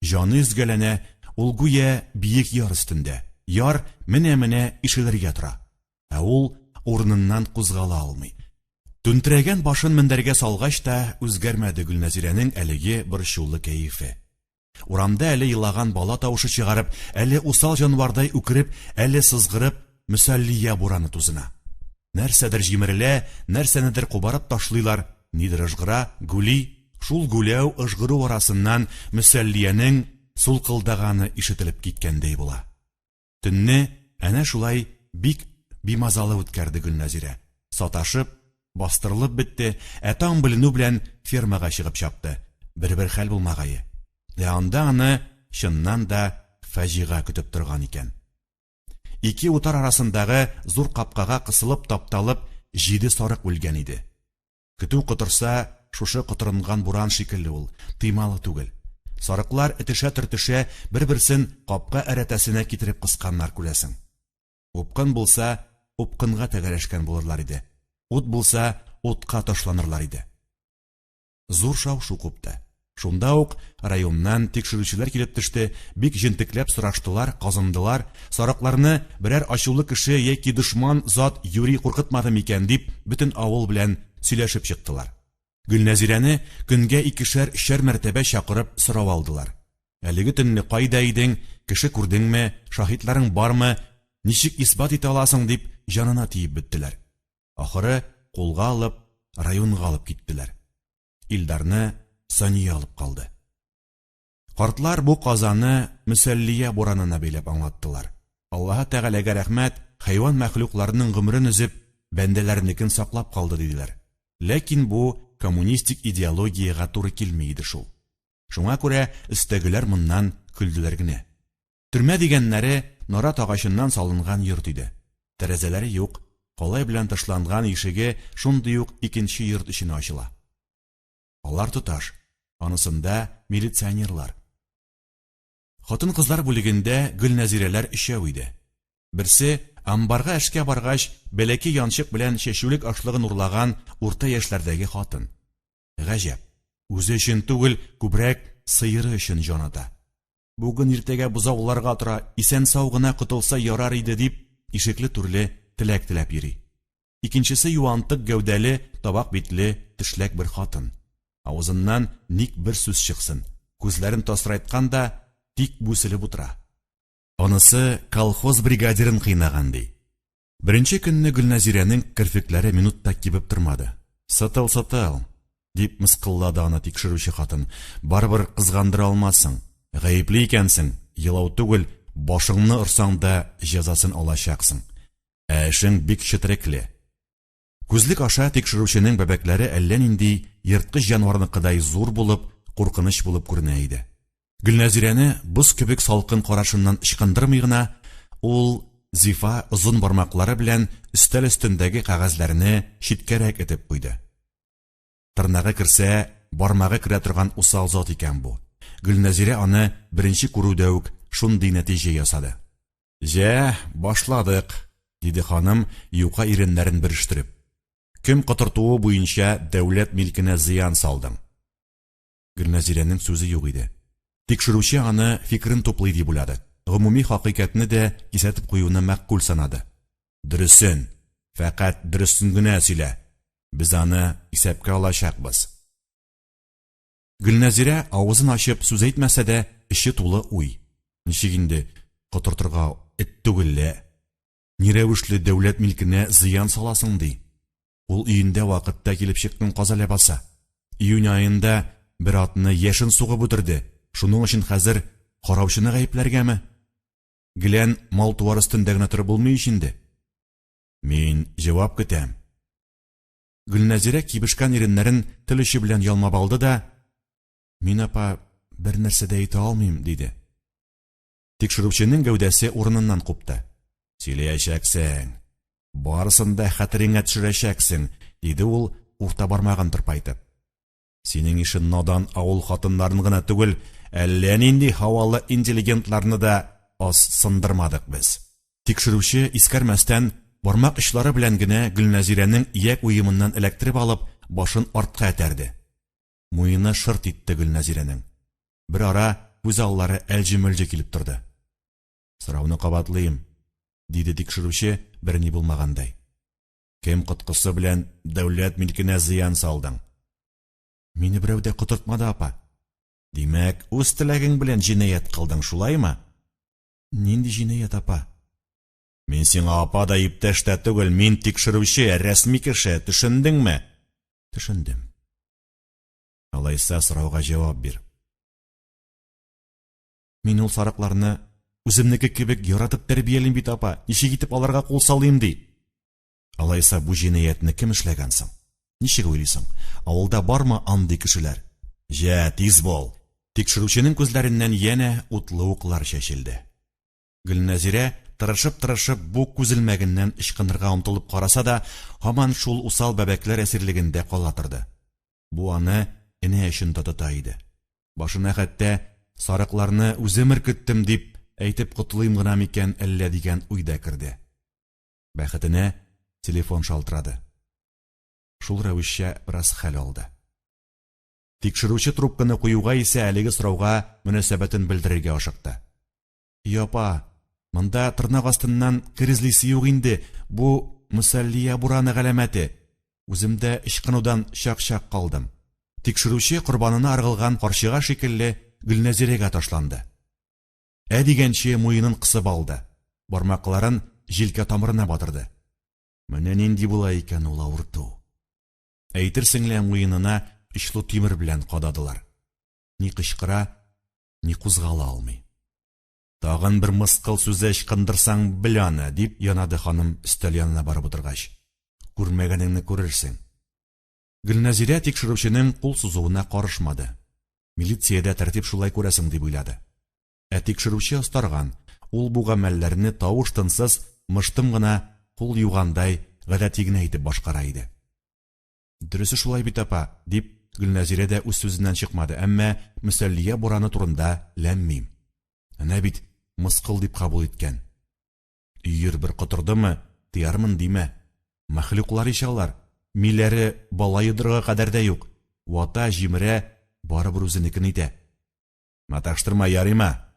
Җаны өзгәләнә, ул гүя биек яр өстендә. Яр менә-менә ишелергә тора. Ә ул урыныннан кузгала алмый. Түнтерәгән башын мендәргә салгач та үзгәрмәде Гөлнәзирәнең әлеге борчулы кәефе. Урамда әле елаган бала тавышы чыгарып, әле усал җанвардай үкереп, әле сызгырып, Мөсәллия бураны тузына. Нәрсәдер җимерелә, нәрсәнедер кубарып ташлыйлар, нидер ыжгыра, гүли. Шул гүләү, ыжгыру арасыннан Мөсәллиянең сулкылдаганы ишетелеп киткәндәй була. Төнне әнә шулай бик бимазалы үткәрде Гөлнәзирә. Саташып, бастырылып бетте, ә таң беленү белән фермага чыгып чапты. Бер-бер хәл булмагае. Ә анда аны чыннан да фаҗига көтеп торган икән. Ике утар арасындагы зур капкага кысылып-тапталып җиде сарык үлгән иде. Көтү котырса, шушы котырынган буран шикелле ул, тыймалы түгел. Сарыклар этешә-төртешә бер-берсен капка әрәтәсенә китереп кысканнар, күрәсең. Упкын булса, упкынга тәгәрәшкән булырлар иде. Ут булса, утка ташланырлар иде. Зур шау-шу купты. Шунда ук районнан тикшерүчеләр килеп төште, бик җентекләп сораштылар, казындылар, сарыкларны берәр ачулы кеше яки дошман зат юри куркытмады микән дип, бөтен авыл белән сөйләшеп чыктылар. Гөлнәзирәне көнгә икешәр-өчәр мәртәбә чакырып сорау алдылар. Әлеге төнне кайда идең, кеше күрдеңме, шаһитларың бармы, ничек исбат итә аласың дип җанына тиеп беттеләр. Ахыры, кулга алып, районга алып киттеләр. Илдарны Сания алып калды. Картлар бу казаны Мөсәллия буранына бәйләп аңлаттылар. Аллаһы Тәгаләгә рәхмәт, хайван мәхлукларының гомерен өзеп, бәндәләрнекен саклап калды, диделәр. Ләкин бу коммунистик идеологиягә туры килми иде шул. Шуңа күрә өстәгеләр моннан көлделәр генә. Төрмә дигәннәре нарат агачыннан салынган йорт иде. Тәрәзәләре юк, калай белән тышланган ишеге шундый ук икенче йорт эченә ачыла. Алар тоташ, анысында милиционерлар. Хатын-кызлар бүлегендә Гөлнәзирәләр өчәү иде. Берсе, амбарга эшкә баргач, бәләкәй янчык белән чәчүлек ашлыгын урлаган урта яшьләрдәге хатын. Гаҗәп, үзе өчен түгел, күбрәк сыеры өчен җан ата. Бүген-иртәгә бозауларга тора, исән-сау гына котылса ярар иде дип, ишекле-түрле теләк теләп йөри. Икенчесе юантык гәүдәле, табак битле, тешләк бер хатын. Авызыннан ник бер сүз чыксын, күзләрен тасрайткан да, тик бүселеп утыра. Анысы колхоз бригадирын кыйнаган, ди. Беренче көнне Гөлнәзирәнең керфекләре минут та кибеп тормады. Сытыл, сытыл! Дип мыскыллады аны тикшерүче хатын. Барыбер кызгандыра алмассың. Гаепле икәнсең, елау түгел, башыңны орсаң да җәзасын алачаксың. Ә эшең бик четерекле. Күзлек аша тикшерүченең бәбәкләре әллә нинди ерткыч җанварныкыдай зур булып, куркыныч булып күренә иде. Гөлнәзирәне боз кебек салкын карашыннан ычкындырмый гына, ул зифа озын бармаклары белән өстәл өстендәге кәгазьләрне читкәрәк этеп куйды. Тырнагы керсә, бармагы керә торган усал зат икән бу. Гөлнәзирә аны беренче күрүдә үк шундый нәтиҗә ясады. Җә, башладык, диде ханым, юка иреннәрен бөрештереп. Кем котыртуы буенча дәүләт милкенә зыян салдың? Гөлнәзирәнең сүзе юк иде. Тикшерүче аны фикерен туплый дип уйлады. Гомуми хакыйкатьне дә кисәтеп куюны мәгъкуль санады. Дөресен, фәкать дөресен генә сөйлә. Без аны исәпкә алачакбыз. Гөлнәзирә авызын ачып сүз әйтмәсә дә, эче тулы уй. Ничек инде котыртырга эт түгел лә? Ни рәвешле дәүләт милкенә зыян саласың ди? Ул өендә вакытта килеп чыккан каза ләбаса. Июнь аенда бер атны яшен сугып үтерде. Шуның өчен хәзер караучыны гаепләргәме? Гелән мал-туар өстендә генә торып булмый ич инде. Мин җавап көтәм. Гөлнәзирә кибешкән иреннәрен тел очы белән ялмап алды да, Мин, апа, бер нәрсә дә әйтә алмыйм, диде. Тикшерүченең гәүдәсе урыныннан купты. Сөйләячәксең. Барысын да хәтереңә төшерәчәксең, диде ул, урта бармагын тырпайтып. Синең ише надан авыл хатыннарын гына түгел, әллә нинди һавалы интеллигентларны да аз сындырмадык без. Тикшерүче, искәрмәстән, бармак очлары белән генә Гөлнәзирәнең ияк уемыннан эләктереп алып, башын артка этәрде. Муены шырт итте Гөлнәзирәнең. Берара күз аллары әлҗе-мөлҗе килеп торды. Сорауны кабатлыйм, диде тикшерүче, берни булмагандай. Кем коткысы белән дәүләт милкенә зыян салдың? Мине берәү дә котыртмады, апа. Димәк, үз теләгең белән җинаять кылдың, шулаймы? Нинди җинаять, апа? Мин сиңа апа да, иптәш тә түгел, мин тикшерүче, рәсми кеше, төшендеңме? Төшендем. Алайса сорауга җавап бир. Мин ул сарыкларны үземнеке кебек яратып тәрбиялим бит, апа. Ничек итеп аларга кул салыйм ди? Алайса бу җинаятьне кем эшләгән соң? Ничек уйлыйсың, авылда бармы андый кешеләр? Җә, тиз бул! Тикшерүченең күзләреннән янә утлы уклар чәчелде. Гөлнәзирә, тырышып-тырышып, бу күз элмәгеннән ычкынырга омтылып караса да, һаман шул усал бәбәкләр әсирлегендә кала торды. Бу аны энә очында тота иде. Башына хәтта, сарыкларны үзем өркеттем дип әйтеп котылыйм гына микән әллә дигән уй да керде. Бәхетенә, телефон шалтырады. Шул рәвешчә бераз хәл алды. Тикшерүче трубканы куюга исә әлеге сорауга мөнәсәбәтен белдерергә ашыкты. И апа, монда тырнак астыннан кер эзлисе юк инде, бу Мөсәллия бураны галәмәте. Үзем дә ычкынудан чак-чак калдым. Тикшерүче корбанына ыргылган карчыга шикелле Гөлнәзирәгә ташланды. Ә дигәнче муенын кысып алды, бармакларын җилкә тамырына батырды. Менә нинди була икән ул авырту. Әйтерсең лә муенына очлы тимер белән кададылар. Ни кычкыра, ни кузгала алмый. Тагын бер мыскыл сүзе ычкындырсаң, бел аны, дип янады ханым өстәл янына барып утыргач. Күрмәгәнеңне күрерсең. Гөлнәзирә тикшерүченең кул сузуына карышмады. Милициядә тәртип шулай күрәсең дип уйлады. Ә тикшерүче остарган, ул бу гамәлләрне тавыш-тынсыз, мыштым гына, кул югандай, гадәти генә итеп башкара иде. Дөресе шулай бит, апа, дип, Гөлнәзирә дә үз сүзеннән чыкмады, әмма Мөсәллия бураны турында ләм-мим. Әнә бит, мыскыл дип кабул иткән. Өер бер котырдымы, тыярмын димә. Мәхлуклар ич алар, миләре бала йодрыгы кадәр дә юк. Вата, җимерә, барыбер үзенекен итә. Маташтырма, ярыйма.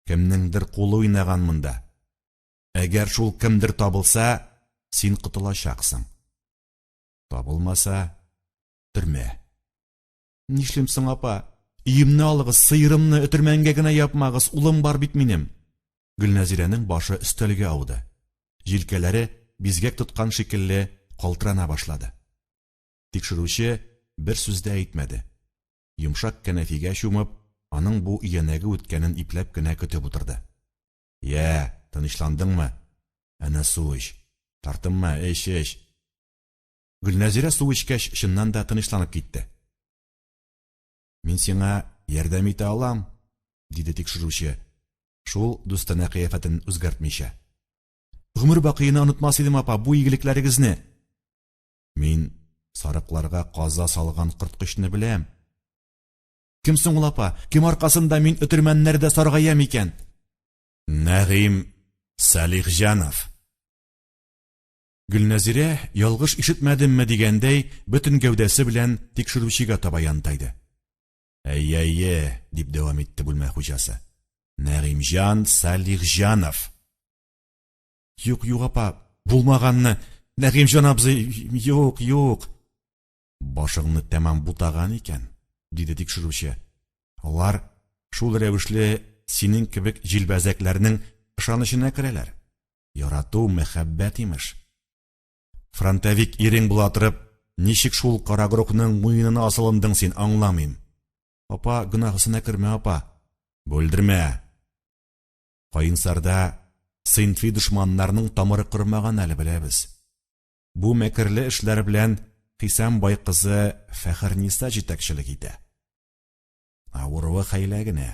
Кемнеңдер кулы уйнаган монда. Әгәр шул кемдер табылса, син котылачаксың. Табылмаса, төрмә. Нишлим соң, апа? Өемне алыгыз, сыерымны өтермәнгә генә япмагыз, улым бар бит минем. Гөлнәзирәнең башы өстәлгә ауды. Җилкәләре, бизгәк тоткан шикелле, калтырана башлады. Тикшерүче бер сүз дә әйтмәде. Йомшак кәнәфигә чумып, аның бу өянәге үткәнен ипләп кенә көтеп утырды. Йә, тынычландыңмы? Әнә су эч. Тартынма, эч, эч. Гөлнәзирә су эчкәч, чыннан да тынычланып китте. Мин сиңа ярдәм итә алам, диде тикшерүче, шул дустанә кыяфәтен үзгәртмичә. Гомер бакыена онытмас идем, апа, бу игелекләрегезне. Мин сарыкларга каза салган корткычны беләм. Кем соң ул, апа? Кем аркасында мин өтермәннәрдә саргаям икән? Нәгыйм Салихҗанов. Гөлнәзирә, ялгыш ишетмәдемме дигәндәй, бөтен гәүдәсе белән тикшерүчегә таба янтайды. Әйе-әйе, дип дәвам итте бүлмә хуҗасы. Нәгыймҗан Салихҗанов. Юк, юк, апа, булмаганны. Нәгыймҗан абзый, юк, юк. Башыңны тәмам бутаган икән, диде тикшерүче. Алар шул рәвешле синең кебек җилбәзәкләрнең ышанычына керәләр. Ярату, мәхәббәт, имеш. Фронтовик ирең була торып, ничек шул карагрухның муенына асылындың син, аңламыйм. Апа, гөнаһысына кермә, апа. Бүлдермә. Каенсарда сыйнфый дошманнарның тамыры кормаган әле, беләбез. Бу мәкерле эшләр белән Хисам бай кызы Фәхерниса җитәкчелек итә. Авыруы хәйлә генә.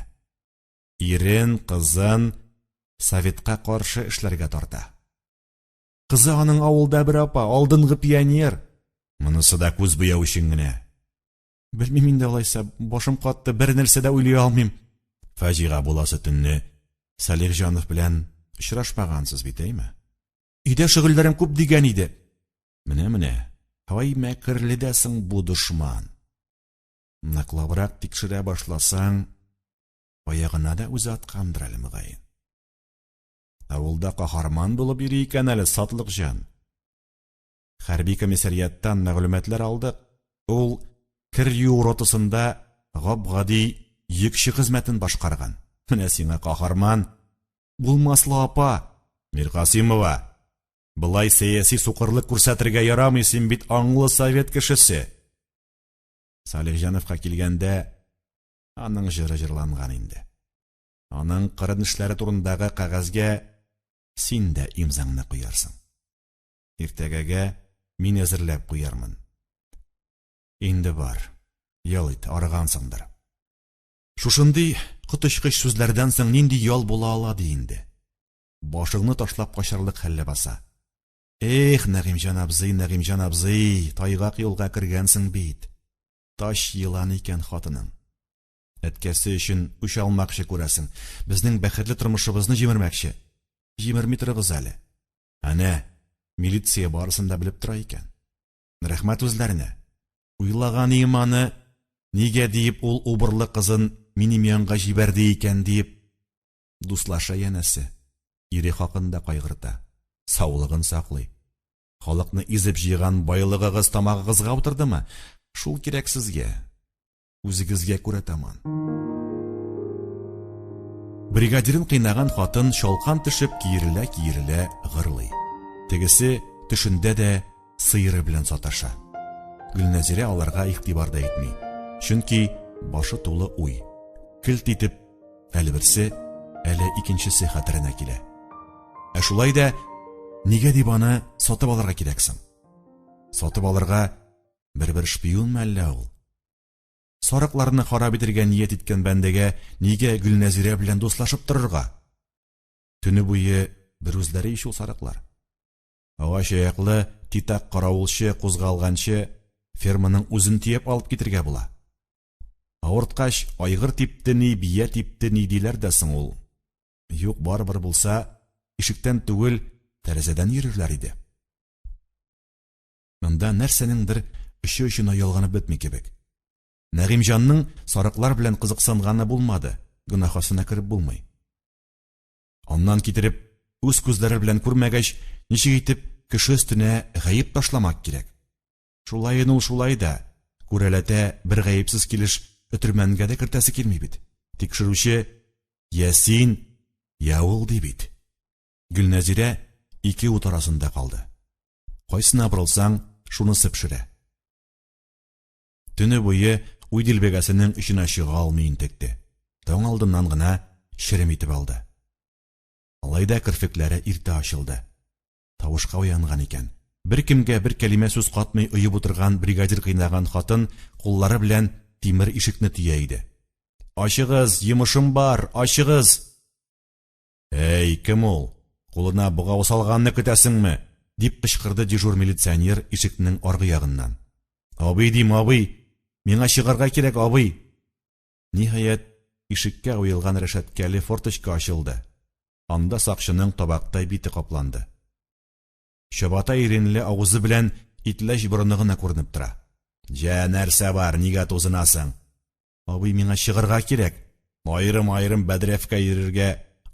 Ирен, кызын советка каршы эшләргә тарта. Кызы аның авылда бер апа, алдынгы пионер. Монысы да күз буяу өчен генә. Белмим инде алайса, башым катты, бер нәрсә дә уйлый алмыйм. Фаҗига буласы төнне Салихҗанов белән очрашмагансыз бит, әйме? Өйдә шөгыльләрем күп дигән иде. Менә-менә, һай мәкерле дә соң бу дошман. Ныклабрак тикшерә башласаң, аягына да үзе аткандыр әле мөгаен. Авылда каһарман булып йөри икән әле сатлыкҗан. Хәрби комиссариаттан мәгълүматлар алдык. Ул кер юу ротасында гап-гади йөкче хезмәтен башкарган. Менә сиңа каһарман. Булмас ла, апа. Миркасыймова, болай сәяси сукырлык күрсәтергә ярамый, син бит аңлы совет кешесе. Салихҗановка килгәндә, аның җыры җырланган инде. Аның кырын эшләре турындагы кәгазьгә син дә имзаңны куярсың. Иртәгәгә мин әзерләп куярмын. Инде бар, ял ит, арыгансыңдыр. Шушындый коточкыч сүзләрдән соң нинди ял була ала ди инде? Башыңны ташлап качарлык хәл ләбаса. Эх, Нәгыймҗан абзый, Нәгыймҗан абзый, тайгак юлга кергәнсең бит. Тач елан икән хатының. Әткәсе өчен үч алмакчы, күрәсең. Безнең бәхетле тормышыбызны җимермәкче. Җимерми торыгыз әле. Әнә, милиция барысын да белеп тора икән. Рәхмәт үзләренә. Уйлаган ием аны, нигә диеп ул убырлы кызын минем янга җибәрде икән диеп. Дуслаша янәсе. Ире хакында кайгырта. Саулыгын саклый. Халыкны изеп җыйган байлыгыгыз тамагыгызга утырдымы? Шул кирәк сезгә. Үзегезгә күрә таман. Бригадирын кыйнаган хатын чалкан төшеп киерелә-киерелә гырлый. Тегесе төшендә дә сыеры белән саташа. Гөлнәзирә аларга игътибар да итми. Чөнки башы тулы уй. Келт итеп әле берсе, әле икенчесе хәтеренә килә. Ә шулай да нигә дип аны сатып алырга кирәк соң? Сатып алырга бер-бер шпионмы әллә ул? Сарыкларны харап итергә ният иткән бәндәгә нигә Гөлнәзирә белән дуслашып торырга? Төне буе бер үзләре ич ул сарыклар. Агач аяклы титак каравылчы кузгалганчы ферманың үзен төяп алып китергә була. Авырткач, айгыр типте ни, бия типте ни диләр дә соң ул. Юк, барыбер булса, ишектән түгел, тәрәзәдән йөрерләр иде. Монда нәрсәнеңдер очы-очына ялганып бетми кебек. Нәгыймҗанның сарыклар белән кызыксынганы булмады, гөнаһасына кереп булмый. Аннан китереп, үз күзләре белән күрмәгәч, ничек итеп кеше өстенә гаеп ташламак кирәк? Шулаен ул шулай да, күрәләтә бер гаепсез килеш өтермәнгә дә кертәсе килми бит. Тикшерүче я син, я ул ди бит. Гөлнәзирә ике ут арасында калды. Кайсына борылсаң, шунысы пешерә. Төне буе уй дилбегәсенең очына чыга алмый интекте. Таң алдыннан гына черем итеп алды. Алай да керфекләре иртә ачылды. Тавышка уянган икән. Беркемгә бер кәлимә сүз катмый оеп утырган бригадир кыйнаган хатын куллары белән тимер ишекне төя иде. Ачыгыз, йомышым бар, ачыгыз! Әй, кем ул? Кулына богау салганны көтәсеңме? дип кычкырды дежур милиционер ишекнең аргы ягыннан. Абый дим, абый! Миңа чыгарга кирәк, абый! Ниһаять, ишеккә куелган рәшәткәле форточка ачылды. Анда сакчының табактай бите капланды. Чабата иренле авызы белән итләч борыны гына күренеп тора. Җә, нәрсә бар, нигә тузынасың? Абый, миңа чыгарга кирәк. Аерым-аерым бәдрәфкә йөрергә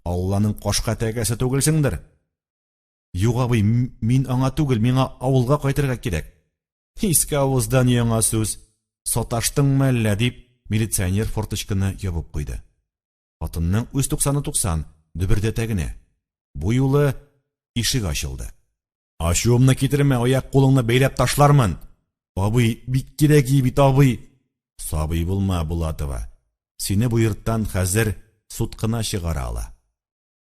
Алланың кашка тәкәсе түгелсеңдер. Юк, абый, мин аңа түгел, миңа авылга кайтырга кирәк. Иске авыздан яңа сүз. Саташтыңмы әллә, дип, милиционер форточканы ябып куйды. Хатынның үз туксаны туксан, дөбердәтә генә. Бу юлы ишек ачылды. Ачуымны китермә, аяк-кулыңны бәйләп ташлармын. Абый, бик кирәк и бит, абый. Сабый булма, Булатова. Сине бу йорттан хәзер суд кына чыгара ала.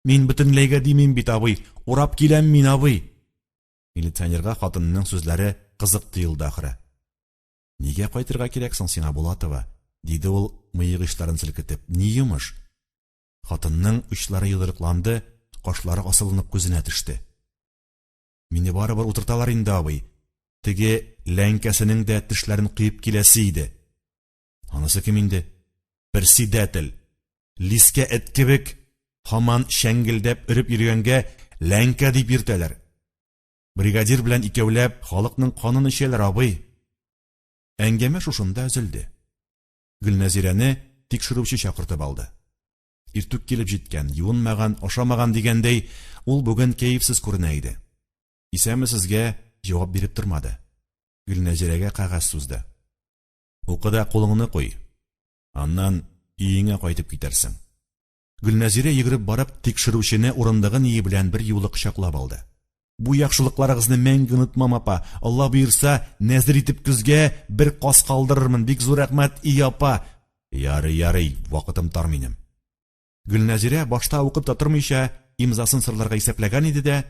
Мин бөтенләйгә димим бит, абый. Урап киләм мин, абый. Милиционерга хатынының сүзләре кызык тоелды ахры. Нигә кайтырга кирәк соң сиңа, Булатова? диде ул, мыек очларын селкетеп. Ни йомыш? Хатынның учлары йодрыкланды, кашлары асылынып күзенә төште. Мине барыбер утырталар инде, абый. Теге ләнкәсенең дә тешләрен коеп киләсе иде. Анысы кем инде? Председатель. Лискә эт кебек һаман шәңгелдәп өреп йөргәнгә ләнкә дип йөртәләр. Бригадир белән икәүләп халыкның канын эчәләр, абый. Әңгәмә шушында өзелде. Гөлнәзирәне тикшерүче чакыртып алды. Иртүк килеп җиткән, юынмаган, ашамаган дигәндәй, ул бүген кәефсез күренә иде. Исәнме сезгә җавап биреп тормады. Гөлнәзирәгә кәгазь сузды. Укы да кулыңны куй. Аннан өеңә кайтып китәрсең. Гөлнәзирә йөгереп барып, тикшерүчене урындыгы ние белән бер юлы кочаклап алды. Бу яхшылыкларыгызны мәңге онытмам, апа. Алла боерса, нәзер итеп көзгә бер каз калдырырмын. Бик зур рәхмәт, и апа. Ярый, ярый, вакытым тар минем. Гөлнәзирә башта укып та тормыйча имзасын сырларга исәпләгән иде дә,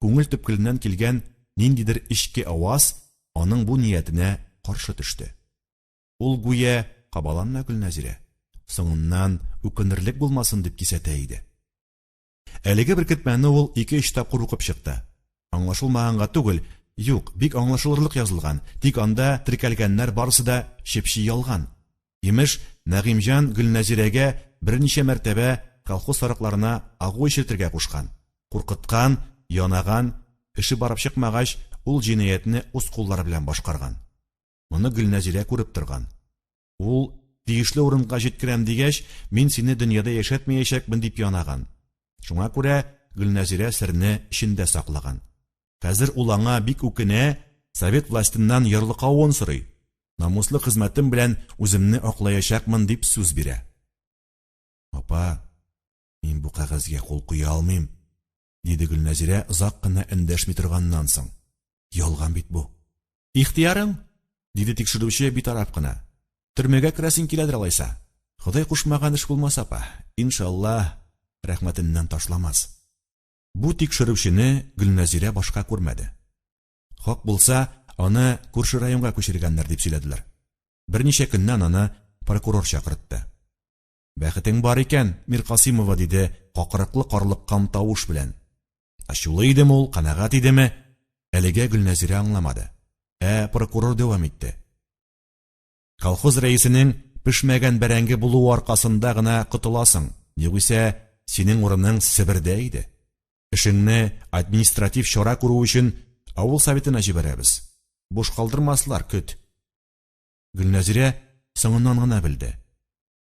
күңел төпкеленнән килгән ниндидер эчке аваз аның бу ниятенә каршы төште. Ул гүя, Кабаланма, Гөлнәзирә, соңыннан үкенерлек булмасын, дип кисәтә иде. Әлеге беркетмәне ул ике-өч тапкыр укып чыкты. Аңлашылмаганга түгел, юк, бик аңлашылырлык язылган, тик анда теркәлгәннәр барысы да чеп-чи ялган. Имеш, Нәгыймҗан Гөлнәзирәгә берничә мәртәбә колхоз сарыкларына агу эчертергә кушкан, куркыткан, янаган, эше барып чыкмагач, ул җинаятьне үз куллары белән башкарган. Моны Гөлнәзирә күреп торган. Ул, тиешле урынга җиткерәм дигәч, мин сине дөньяда яшәтмәячәкмен дип янаган. Шуңа күрә Гөлнәзирә серне эчендә саклаган. Хәзер ул аңа бик үкенә, совет властеннан ярлыкавын сорый. Намуслы хезмәтем белән үземне аклаячакмын дип сүз бирә. Апа, мин бу кәгазьгә кул куя алмыйм, диде Гөлнәзирә озак кына эндәшми торганнан соң. Ялган бит бу. Ихтыярың, диде тикшерүче битараф кына. Төрмәгә керәсең киләдер алайса. Ходай кушмаган эш булмас, апа. Иншалла, рәхмәтеннән ташламас. Бу тикшерүчене Гөлнәзирә башка күрмәде. Хак булса, аны күрше районга күчергәннәр дип сөйләделәр. Берничә көннән аны прокурор чакыртты. Бәхетең бар икән, Миркасыймова, диде какырыклы карлыккан тавыш белән. Ачулы идеме ул, канәгать идеме, әлегә Гөлнәзирә аңламады. Ә прокурор дәвам итте. Колхоз рәисенең пешмәгән бәрәңге булуы аркасында гына котыласың, югыйсә синең урының Себердә иде. Эшеңне административ чара күрү өчен авыл советына җибәрәбез. Буш калдырмаслар, көт. Гөлнәзирә соңыннан гына белде.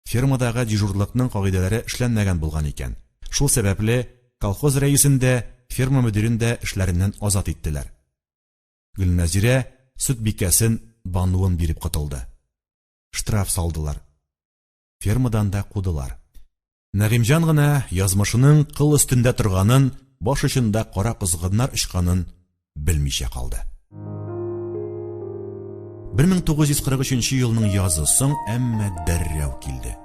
Фермадагы дежурлыкның кагыйдәләре эшләнмәгән булган икән. Шул сәбәпле колхоз рәисен дә, ферма мөдирен дә эшләреннән азат иттеләр. Гөлнәзирә сөт бикәсен Бануын биреп котылды. Штраф салдылар. Фермадан да кудылар. Нәгыймҗан гына язмышының кыл өстендә торганын, баш очында кара козгыннар очканын белмичә калды. 1943 елның язы соң, әмма дәррәү килде.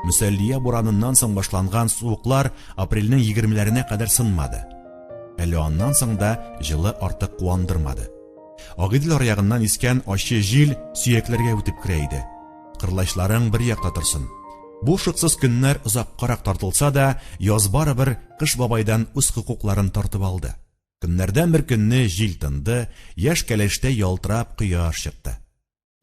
Мөсәллия бураныннан соң башланган суыклар апрельнең егермеләренә кадәр сынмады. Әле аннан соң да җылы артык куандырмады. Агыйдел аръягыннан искән ачы җил сөякләргә үтеп керә иде. Кырлачларың бер якта торсын. Бу шыксыз көннәр озаккарак тартылса да, яз барыбер Кыш бабайдан үз хокукларын тартып алды. Көннәрдән бер көнне җил тынды, яшь кәләштәй ялтырап кояш чыкты.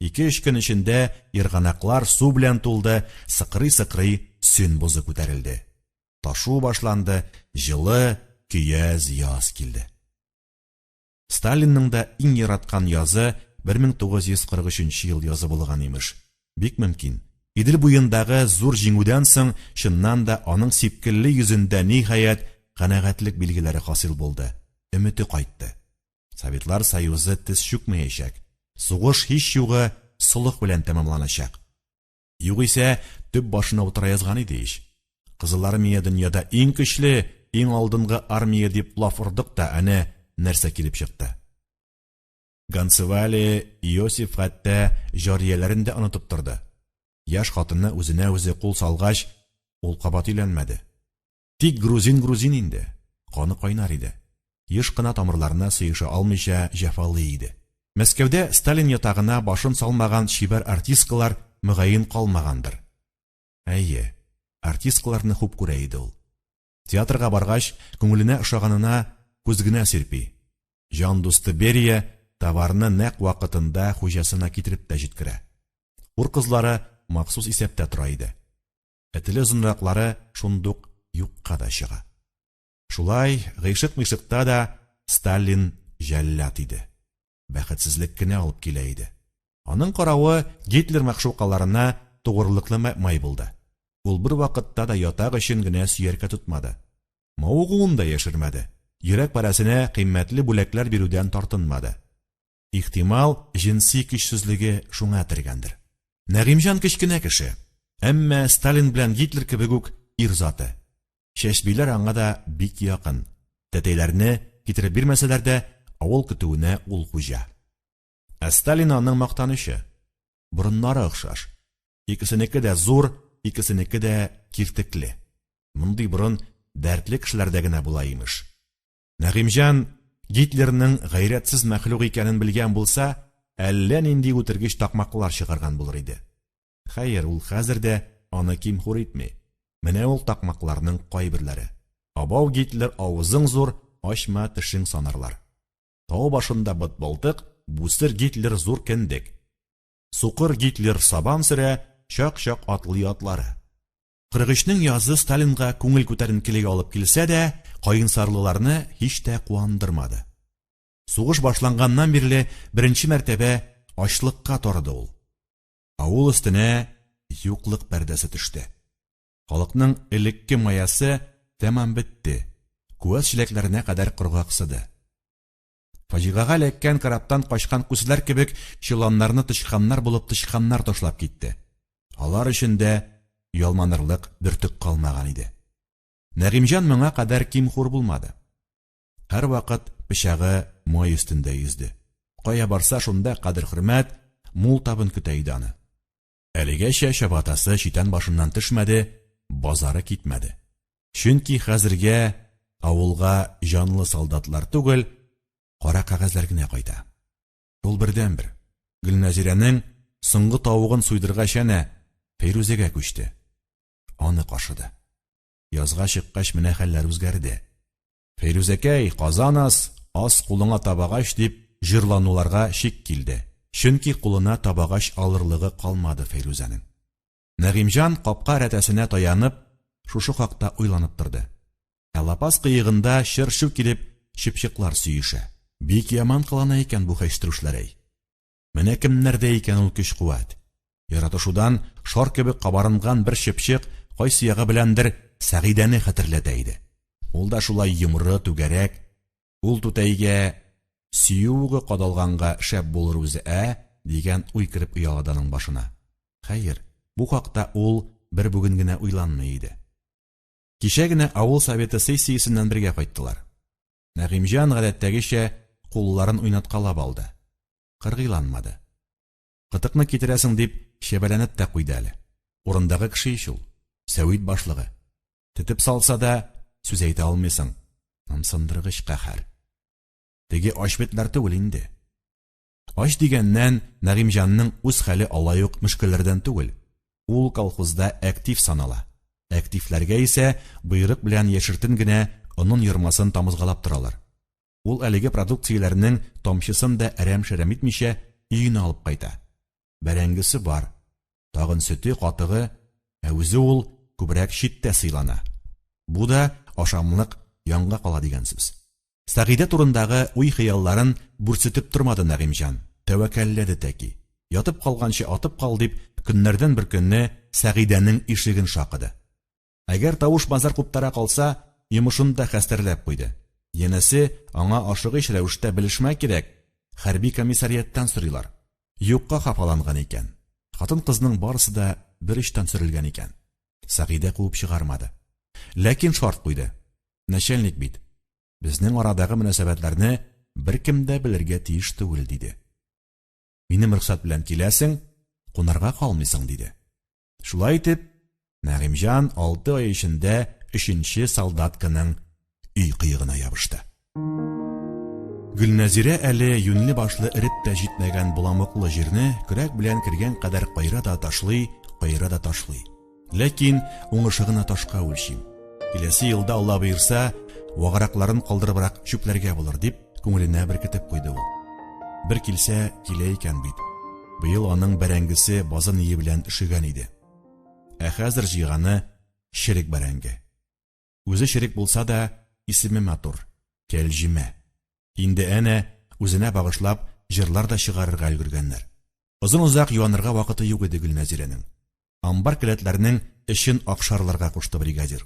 Ике-өч көн эчендә ерганаклар су белән тулды, сыкрый-сыкрый Сөн бозы күтәрелде. Ташу башланды, җылы, көяз яз килде. Сталинның да иң яраткан язы 1943 ел язы булган, имеш. Бик мөмкин. Идел буендагы зур җиңүдән соң, чыннан да, аның сипкелле йөзендә, ниһаять, канәгатьлек билгеләре хасил булды, өмете кайтты. Советлар Союзы тез чүкмәячәк, сугыш һич югы солых белән тәмамланачак. Югыйсә, төп башына утыра язган иде ич. Кызыл Армия дөньяда иң көчле, иң алдынгы армия дип лаф ордык та, әнә нәрсә килеп чыкты. Ганцевали Иосиф хәтта җарияләрен дә онытып торды. Яшь хатыны үзенә үзе кул салгач, ул кабат өйләнмәде. Тик грузин грузин инде, каны кайнар иде. Еш кына тамырларына сыеша алмыйча җәфалый иде. Мәскәүдә Сталин ятагына башын салмаган чибәр артисткалар мөгаен калмагандыр. Әйе, артисткаларны хуп күрә иде ул. Театрга баргач, күңеленә ошаганына күз генә сирпи. Җан дусты Берия товарны нәкъ вакытында хуҗасына китереп тә җиткерә. Хур кызлары махсус исәптә тора иде. Ә теле озынраклары шундук юкка да чыга. Шулай, гыйшык-мыйшыкта да Сталин җәллад иде. Бәхетсезлек кенә алып килә иде. Аның каравы Гитлер мәгъшукаларына тугрылыклы маэмай булды. Ул бервакытта да ятак өчен генә сөяркә тотмады. Мавыгуын да яшермәде, йөрәк парәсенә кыйммәтле бүләкләр бирүдән тартынмады. Ихтимал, җенси көчсезлеге шуңа этәргәндер. Нәгыймҗан кечкенә кеше, әмма Сталин белән Гитлер кебек үк ир заты. Чәчбиләр аңа да бик якын. Тәтәйләрне китереп бирмәсәләр дә, авыл көтүенә ул хуҗа. Ә Сталин аның мактанычы. Борыннары охшаш. Икесенеке дә зур, икесенеке дә киртекле. Мондый борын дәртле кешеләрдә генә була, имеш. Нәгыймҗан Гитлерның гайрәтсез мәхлук икәнен белгән булса, әллә нинди үтергеч такмаклар чыгарган булыр иде. Хәер, ул хәзер дә аны ким-хур итми. Менә ул такмакларның кайберләре. Абау, Гитлер, авызың зур, ачма, тешең санарлар. Тау башында бытбылдык, бүсер Гитлер зур кендек. Сукыр Гитлер сабан сөрә, чак-чак атлый атлары. 43-нең язы Сталинга күңел күтәренкелеге алып килсә дә, каенсарлыларны һич тә куандырмады. Сугыш башланганнан бирле беренче мәртәбә ачлыкка тарыды ул. Авыл өстенә юклык пәрдәсе төште. Халыкның элекке маясы тәмам бетте, куәс чиләкләренә кадәр коргаксыды. Фаҗигагә эләккән корабтан качкан күселәр кебек чоланнарны тычканнар булып тычканнар ташлап китте. Алар өчен дә ялманырлык бөртек калмаган иде. Нәгыймҗан моңа кадәр ким-хур булмады. Һәрвакыт пычагы май өстендә йөзде. Кая барса, шунда кадер-хөрмәт, мул табын көтә иде аны. Әлегәчә чабатасы читән башыннан төшмәде, базары китмәде. Чөнки хәзергә авылга җанлы солдатлар түгел, кара кәгазьләр генә кайта. Ул бердәнбер. Гөлнәзирәнең соңгы тавыгын суйдыргач әнә Фәйрүзәгә күчте. Аны кашыды. Язга чыккач менә хәлләр үзгәрде. Фәйрүзәкәй, казан ас, ас кулыңа табагач, дип җырлануларга шик килде. Чөнки кулына табагач алырлыгы калмады Фәйрүзәнең. Нәгыймҗан капка рәтәсенә таянып, шушы хакта уйланып торды. Ә лапас кыегында чыр-чу килеп чыпчыклар сөешә. Бик яман кылана икән бу хәчтерүшләр, әй. Менә кемнәрдә икән ул көч-куәт. Яратышудан шар кебек кабарынган бер чыпчык кайсы ягы беләндер Сәгыйдәне хәтерләтә иде. Ул да шулай йомры, түгәрәк. Ул түтәйгә сөю угы кадалганга шәп булыр үзе, ә? дигән уй кереп оялады аның башына. Хәер, бу хакта ул бер бүген генә уйланмый иде. Кичә генә авыл советы сессиясеннән бергә кайттылар. Нәгыймҗан, гадәттәгечә, кулларын уйнаткалап алды. Кыргыйланмады. Кытыкны китерәсең дип чәбәләнеп тә куйды әле. Урындагы кеше ич ул. Сәвит башлыгы. Тетеп салса да, сүз әйтә алмыйсың. Ымсындыргыч каһәр. Теге ач бетләр түгел инде. Ач дигәннән, Нәгыймҗанның үз хәле алай ук мөшкелләрдән түгел. Ул колхозда әктив санала. Әктивләргә исә боерык белән яшертен генә онын-ярмасын тамызгалап торалар. Ул әлеге продукцияләрнең тамчысын да әрәм-шәрәм итмичә өенә алып кайта. Бәрәңгесе бар. Тагын сөте, катыгы, ә үзе ул күбрәк читтә сыйлана. Бу да ашамлык янга кала дигән сүз. Сәгыйдә турындагы уй-хыялларын бүрсетеп тормады Нәгыймҗан, тәвәккәлләде тәки. Ятып калганчы атып кал дип, көннәрдән бер көнне Сәгыйдәнең ишеген шакыды. Әгәр тавыш-мазар куптара калса, йомышын да хәстәрләп куйды. Янәсе, аңа ашыгыч рәвештә белешмә кирәк, хәрби комиссариаттан сорыйлар. Юкка хафаланган икән. Хатын-кызның барысы да бер очтан сөрелгән икән. Сәгыйдә куып чыгармады. Ләкин шарт куйды. Начальник бит. Безнең арадагы мөнәсәбәтләрне беркем дә белергә тиеш түгел, диде. Минем рөхсәт белән киләсең, кунарга калмыйсың, диде. Шулай итеп, Нәгыймҗан алты ай эчендә өченче солдатканың өй кыегына ябышты. Гөлнәзирә әле юньле-башлы эреп тә җитмәгән боламыклы җирне көрәк белән кергән кадәр каера да ташлый, каера да ташлый. Ләкин уңышы гына ташка үлчим. Киләсе елда, Алла боерса, вагракларын калдырыбрак чүпләргә булыр, дип күңеленә беркетеп куйды ул. Бер килсә, килә икән бит. Быел аның бәрәңгесе базы-ние белән өшегән иде. Ә хәзер җыйганы черек бәрәңге. Үзе черек булса да, исеме матур, Кәлҗимә. Инде әнә, үзенә багышлап, җырлар да чыгарырга өлгергәннәр. Озын-озак юанырга вакыты юк иде Гөлнәзирәнең. Амбар-келәтләрнең эчен акшарларга кушты бригадир.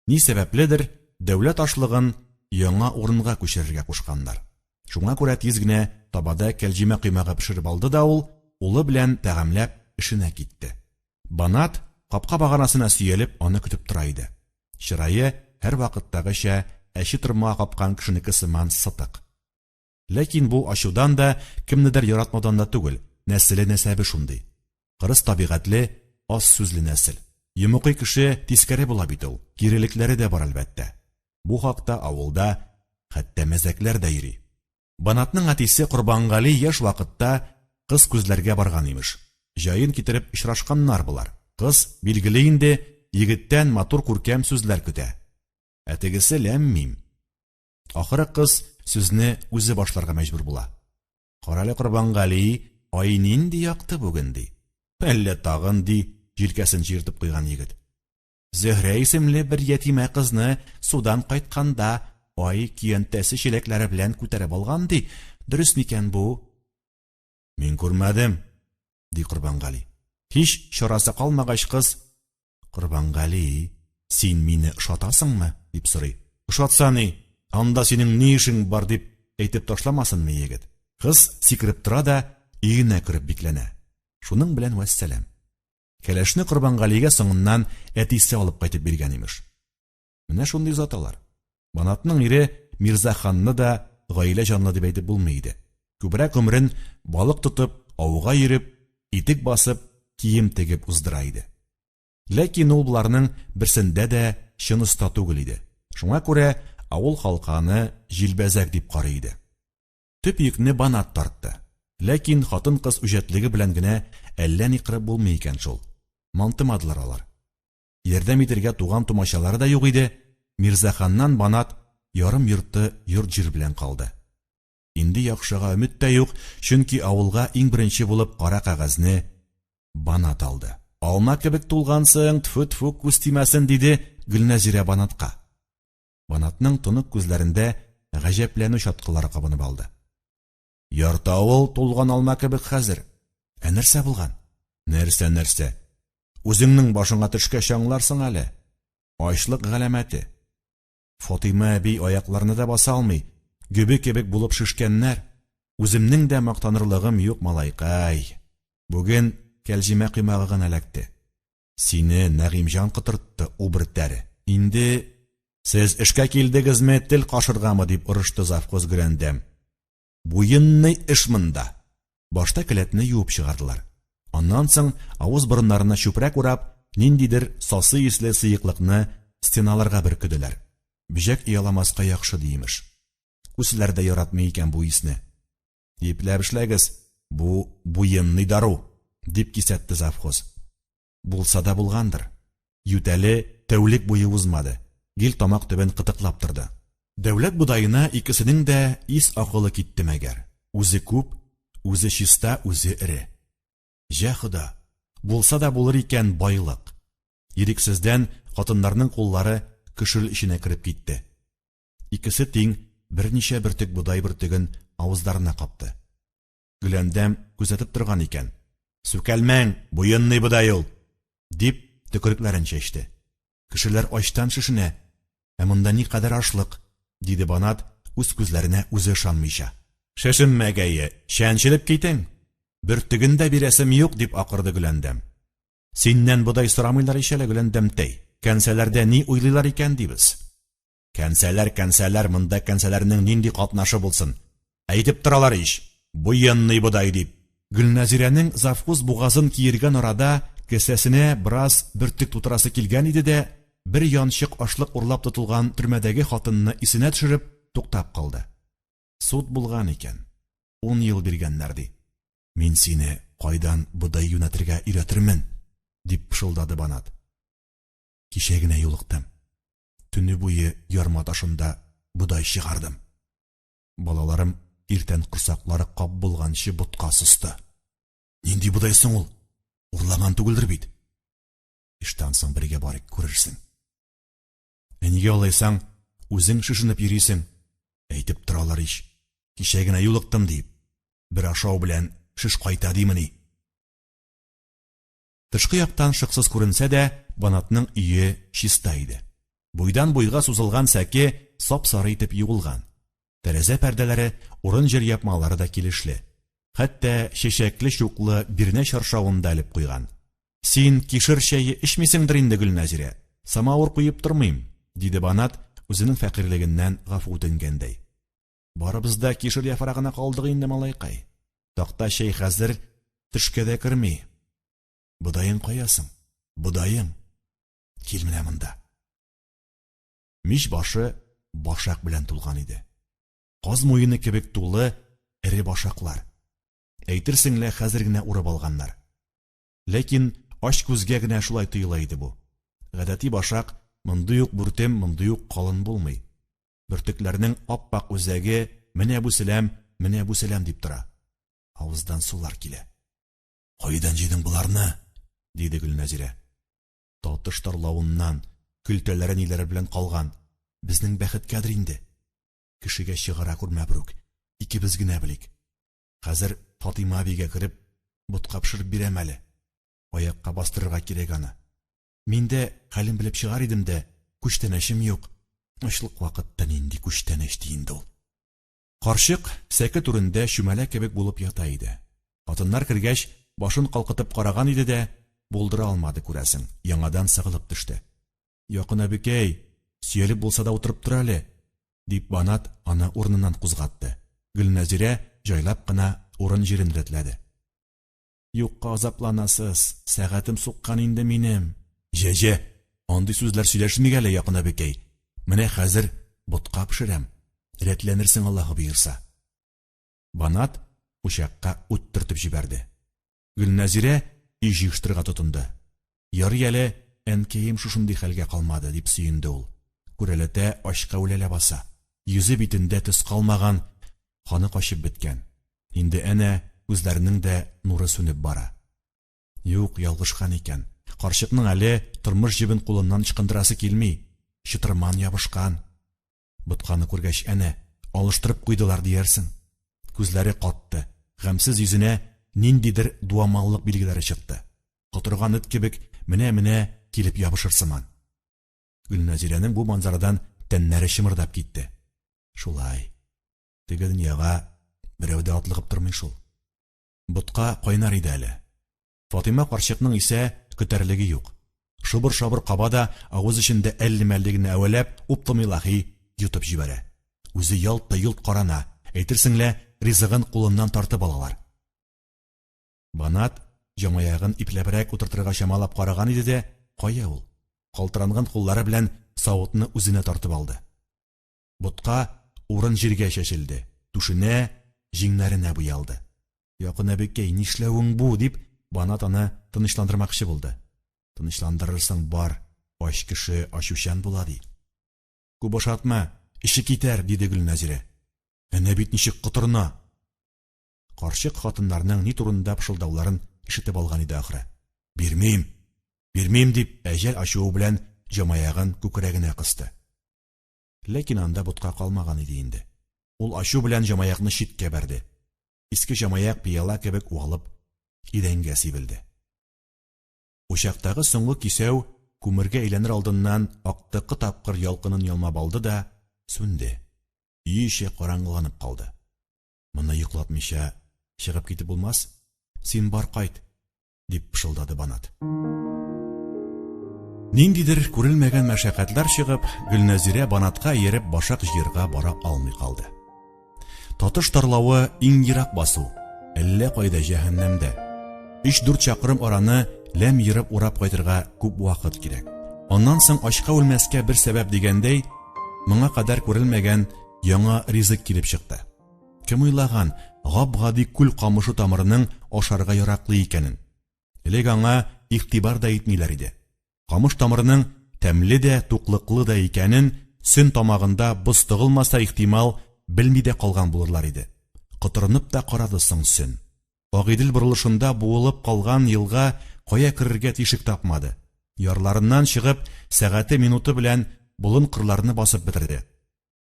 Ни сәбәпледер, дәүләт ашлыгын яңа урынга күчерергә кушканнар. Шуңа күрә тиз генә табада кәлҗимә коймагы пешереп алды да ул, улы белән тәгамләп, эшенә китте. Банат, капка баганасына сөялеп, аны көтеп тора иде. Чырае, һәрвакыттагыча, әче торма капкан кешенеке сыман сытык. Ләкин бу ачудан да, кемнедер яратмаудан да түгел, нәселе-нәсәбе шундый. Кырыс табигатьле, аз сүзле нәсел. Йомыкый кеше тискәре була бит ул, кирелекләре дә бар, әлбәттә. Бу хакта авылда хәтта мәзәкләр дә йөри. Банатның әтисе Корбангали яшь вакытта кыз күзләргә барган, имеш. Җаен китереп очрашканнар болар. Кыз, билгеле инде, егеттән матур күркәм сүзләр көтә. Ә тегесе ләм-мим. Ахыры кыз сүзне үзе башларга мәҗбүр була. Карале, Корбангали, ай нинди якты бүген, ди. Әллә тагын, ди җилкәсен җыертып куйган егет. Зөһрә исемле бер ятимә кызны судан кайтканда ай көянтәсе чиләкләре белән күтәреп алган, ди. Дөрес микән бу? Мин күрмәдем, ди Корбангали. Һич чарасы калмагач, кыз, Корбангали, син мине ошатасыңмы? дип сорый. Ошатса ни, анда синең ни эшең бар, дип әйтеп ташламасынмы егет. Кыз сикереп тора да өенә кереп бикләнә. Шуның белән вәссәлам. Кәләшне Корбангалигә соңыннан әтисе алып кайтып биргән, имеш. Менә шундый зат алар. Банатның ире Мирзаханны да гаилә җанлы дип әйтеп булмый иде. Күбрәк гомерен балык тотып, ауга йөреп, итек басып, кием тегеп уздыра иде. Ләкин ул боларның берсендә дә чын оста түгел иде. Шуңа күрә авыл халкы аны җилбәзәк дип карый иде. Төп йөкне Банат тартты. Ләкин хатын-кыз үҗәтлеге белән генә әллә ни кырып булмый икән шул. Мантымадылар алар. Ярдәм итергә туган-тумачалары да юк иде, Мирзаханнан Банат ярым-йорты йорт-җир белән калды. Инде яхшыга өмет тә юк, чөнки авылга иң беренче булып кара кәгазьне Банат алды. Алма кебек тулгансың, тфү-тфү, күз тимәсен, диде Гөлнәзирә Банатка. Банатның тонык күзләрендә гаҗәпләнү чаткылары кабынып алды. Ярты авыл тулган алма кебек хәзер. Ә нәрсә булган? Нәрсә, нәрсә? Үзеңнең башыңа төшкәч аңларсың әле. Ачлык галәмәте. Фатыйма әби аякларны да баса алмый, гөбе кебек булып шешкәннәр. Үземнең дә мактанырлыгым юк, малайкай. Бүген кәлҗимә коймагы гына эләкте. Сине Нәгыймҗан котыртты, убыр тәре. Инде Сез эшкә килдегезме, тел кашыргамы, дип орышты завхоз Гөләндәм. Буенный эш монда. Башта келәтне юып чыгардылар. Аннан соң авыз-борыннарына чүпрәк урап, ниндидер сасы исле сыеклыкны стеналарга бөркеделәр. Бөҗәк ояламаска яхшы, ди, имеш. Күселәр дә яратмый икән бу исне. Ипләп эшләгез, бу буенный дару, дип кисәтте завхоз. Булса да булгандыр. Ютәле тәүлек буе узмады, гел тамак төбен кытыклап торды. Дәүләт бодаена икесенең дә ис-акылы китте мәгәр. Үзе күп, үзе чиста, үзе эре. Җә, Хода, булса да булыр икән байлык! Ирексездән хатыннарның куллары көшел эченә кереп китте. Икесе тиң берничә бөртек бодай бөртеген авызларына капты. Гөләндәм күзәтеп торган икән. Сүкәлмәң, буенный бодай ул! дип, төкерекләрен чәчте. Кешеләр ачтан шешенә, ә монда никадәр ашлык, диде Банат, үз күзләренә үзе ышанмыйча. Шешенмәгәе, чәнчелеп китең! Бөртеген дә бирәсем юк, дип акырды Гөләндәм. Синнән бодай сорамыйлар ич әле, Гөләндәмтәй. Кәнсәләрдә ни уйлыйлар икән, дибез. Кәнсәләр, кәнсәләр, монда кәнсәләрнең нинди катнашы булсын? Әйтеп торалар ич, буенный бодай дип. Гөлнәзирәнең завхоз бугазын киергән арада кесәсенә бераз бөртек тутырасы килгән иде дә, бер янчык ашлык урлап тотылган төрмәдәге хатынны исенә төшереп, туктап калды. Суд булган икән. Ун ел биргәннәр, ди. Мин сине кайдан бодай юнәтергә өйрәтермен, дип пышылдады Банат. Кичә генә юлыктым. Төне буе ярма ташында бодай чыгардым. Балаларым иртән корсаклары кап булганчы ботка состы. Нинди бодай соң ул? Урлаган түгелдер бит. Эштән соң бергә барыйк, күрерсең. Ә нигә алайсаң, үзең шешенеп йөрисең? Әйтеп торалар ич. Кичә генә юлыктым дип. Бер ашау белән шеш кайта димени? Тышкы яктан шыксыз күренсә дә, Банатның өе чиста иде. Буйдан-буйга сузылган сәке сап-сары итеп юылган. Тәрәзә пәрдәләре, урын-җир япмалары да килешле. Хәтта чәчәкле-чуклы бирнә чаршавын да элеп куйган. Син кишер чәе эчмисеңдер инде, Гөлнәзирә, самавыр куеп тормыйм, диде Банат, үзенең фәкыйрьлегеннән гафу үтенгәндәй. Барыбыз да кишер яфрагына калдык инде, малайкай. Такта чәй хәзер төшкә дә керми. Бодаең кая соң? Бодаең? Кил менә монда. Мич башы башак белән тулган иде. Каз муены кебек тулы эре башаклар. Әйтерсең лә хәзер генә урып алганнар. Ләкин ач күзгә генә шулай тоела иде бу. Гадәти башак мондый ук бүртем, мондый ук калын булмый. Бөртекләрнең ап-ак үзәге менә бу селәм, менә бу селәм дип тора. Авыздан сулар килә. Кайдан җыйдың боларны? диде Гөлнәзирә. Татыш тарлавыннан, көлтәләре ниләре белән калган. Безнең бәхеткәдер инде. Кешегә чыгара күрмә берүк. Икебез генә белик. Хәзер Фатыйма әбигә кереп, ботка пешереп бирәм әле. Аякка бастырырга кирәк аны. Мин дә хәлен белеп чыгар идем дә, күчтәнәчем юк. Ачлык вакытта нинди күчтәнәч ди инде ул. Карчык сәке түрендә чүмәлә кебек булып ята иде. Хатыннар кергәч, башын калкытып караган иде дә, булдыра алмады, күрәсең, яңадан сыгылып төште. Якын әбекәй, сөялеп булса да утырып тор әле, дип Банат аны урыныннан кузгатты. Гөлнәзирә җайлап кына урын-җирен рәтләде. Юкка азапланасыз, сәгатем суккан инде минем. Җә-җә, андый сүзләр сөйләшмик әле, якын әбекәй. Менә хәзер ботка пешерәм, рәтләнерсең Аллаһы боерса. Банат учакка ут төртеп җибәрде. Гөлнәзирә өй җыештырырга тотынды. Ярый әле әнкәем шушындый хәлгә калмады, дип сөенде ул. Күрәләтә ачка үлә ләбаса. Йөзе битендә төс калмаган, каны качып беткән. Инде әнә күзләренең дә нуры сүнеп бара. Юк, ялгышкан икән. Карчыкның әле тормыш җебен кулыннан ычкындырасы килми. Чытырман ябышкан. Ботканы күргәч, әнә, алыштырып куйдылар диярсең. Күзләре катты, гамьсез йөзенә ниндидер дуамаллык билгеләре чыкты. Котырган эт кебек менә-менә килеп ябышыр сыман. Гөлнәзирәнең бу манзарадан тәннәре чымырдап китте. Шулай. Теге дөньяга берәү дә атлыгып тормый шул. Ботка кайнар иде әле. Фатыйма карчыкның исә көтәрлеге юк. Шобыр-шабыр каба да авыз эчендә әлле-мәлле генә әвәләп, уптым-илаһи, йотып җибәрә. Үзе ялт та йолт карана, әйтерсең лә, ризыгын кулыннан тартып алалар. Банат Җамаягын ипләбрәк утыртырга чамалап караган иде дә, кая ул? Калтыранган куллары белән савытны үзенә тартып алды. Ботка урын-җиргә чәчелде, түшенә, җиңнәренә буялды. Якын әбекәй, нишләвең бу? дип, Банат аны тынычландырмакчы булды. Тынычландырырсың, бар, ач кеше ачучан була, ди. Күп ашатма, эче китәр, диде Гөлнәзирә. Әнә бит ничек котырына! Карчык хатыннарның ни турында пышылдауларын ишетеп алган иде ахры. Бирмим! Бирмим! дип, әҗәл ачуы белән җамаягын күкрәгенә кысты. Ләкин анда ботка калмаган иде инде. Ул ачу белән җамаякны читкә бәрде. Иске җамаяк пыяла кебек уалып идәнгә сибелде. Учактагы соңгы кисәү күмергә әйләнер алдыннан актыккы тапкыр ялкынын ялмап алды да сүнде. Өй эче караңгыланып калды. Моны йоклатмыйча чыгып китеп булмас, син бар кайт, дип пышылдады Банат. Ниндидер күрелмәгән мәшәкатьләр чыгып, Гөлнәзирә Банатка ияреп башак җыерга бара алмый калды. Татыш тарлавы иң ерак басу, әллә кайда җәһәннәмдә. Өч-дүрт чакрым араны ләм ерып урап кайтырга күп вакыт кирәк. Аннан соң ачка үлмәскә бер сәбәп дигәндәй, моңа кадәр күрелмәгән яңа ризык килеп чыкты. Кем уйлаган, гап-гади күл камышы тамырының ашарга яраклы икәнен. Элек аңа игътибар да итмиләр иде. Камыш тамырының тәмле дә, туклыклы да икәнен Сөн тамагында боз тыгылмаса, ихтимал, белми дә калган булырлар иде. Котырынып та карады соң Сөн. Агыйдел борылышында буылып калган елга кая керергә тишек тапмады. Ярларыннан чыгып, сәгате-минуты белән болын-кырларны басып бетерде.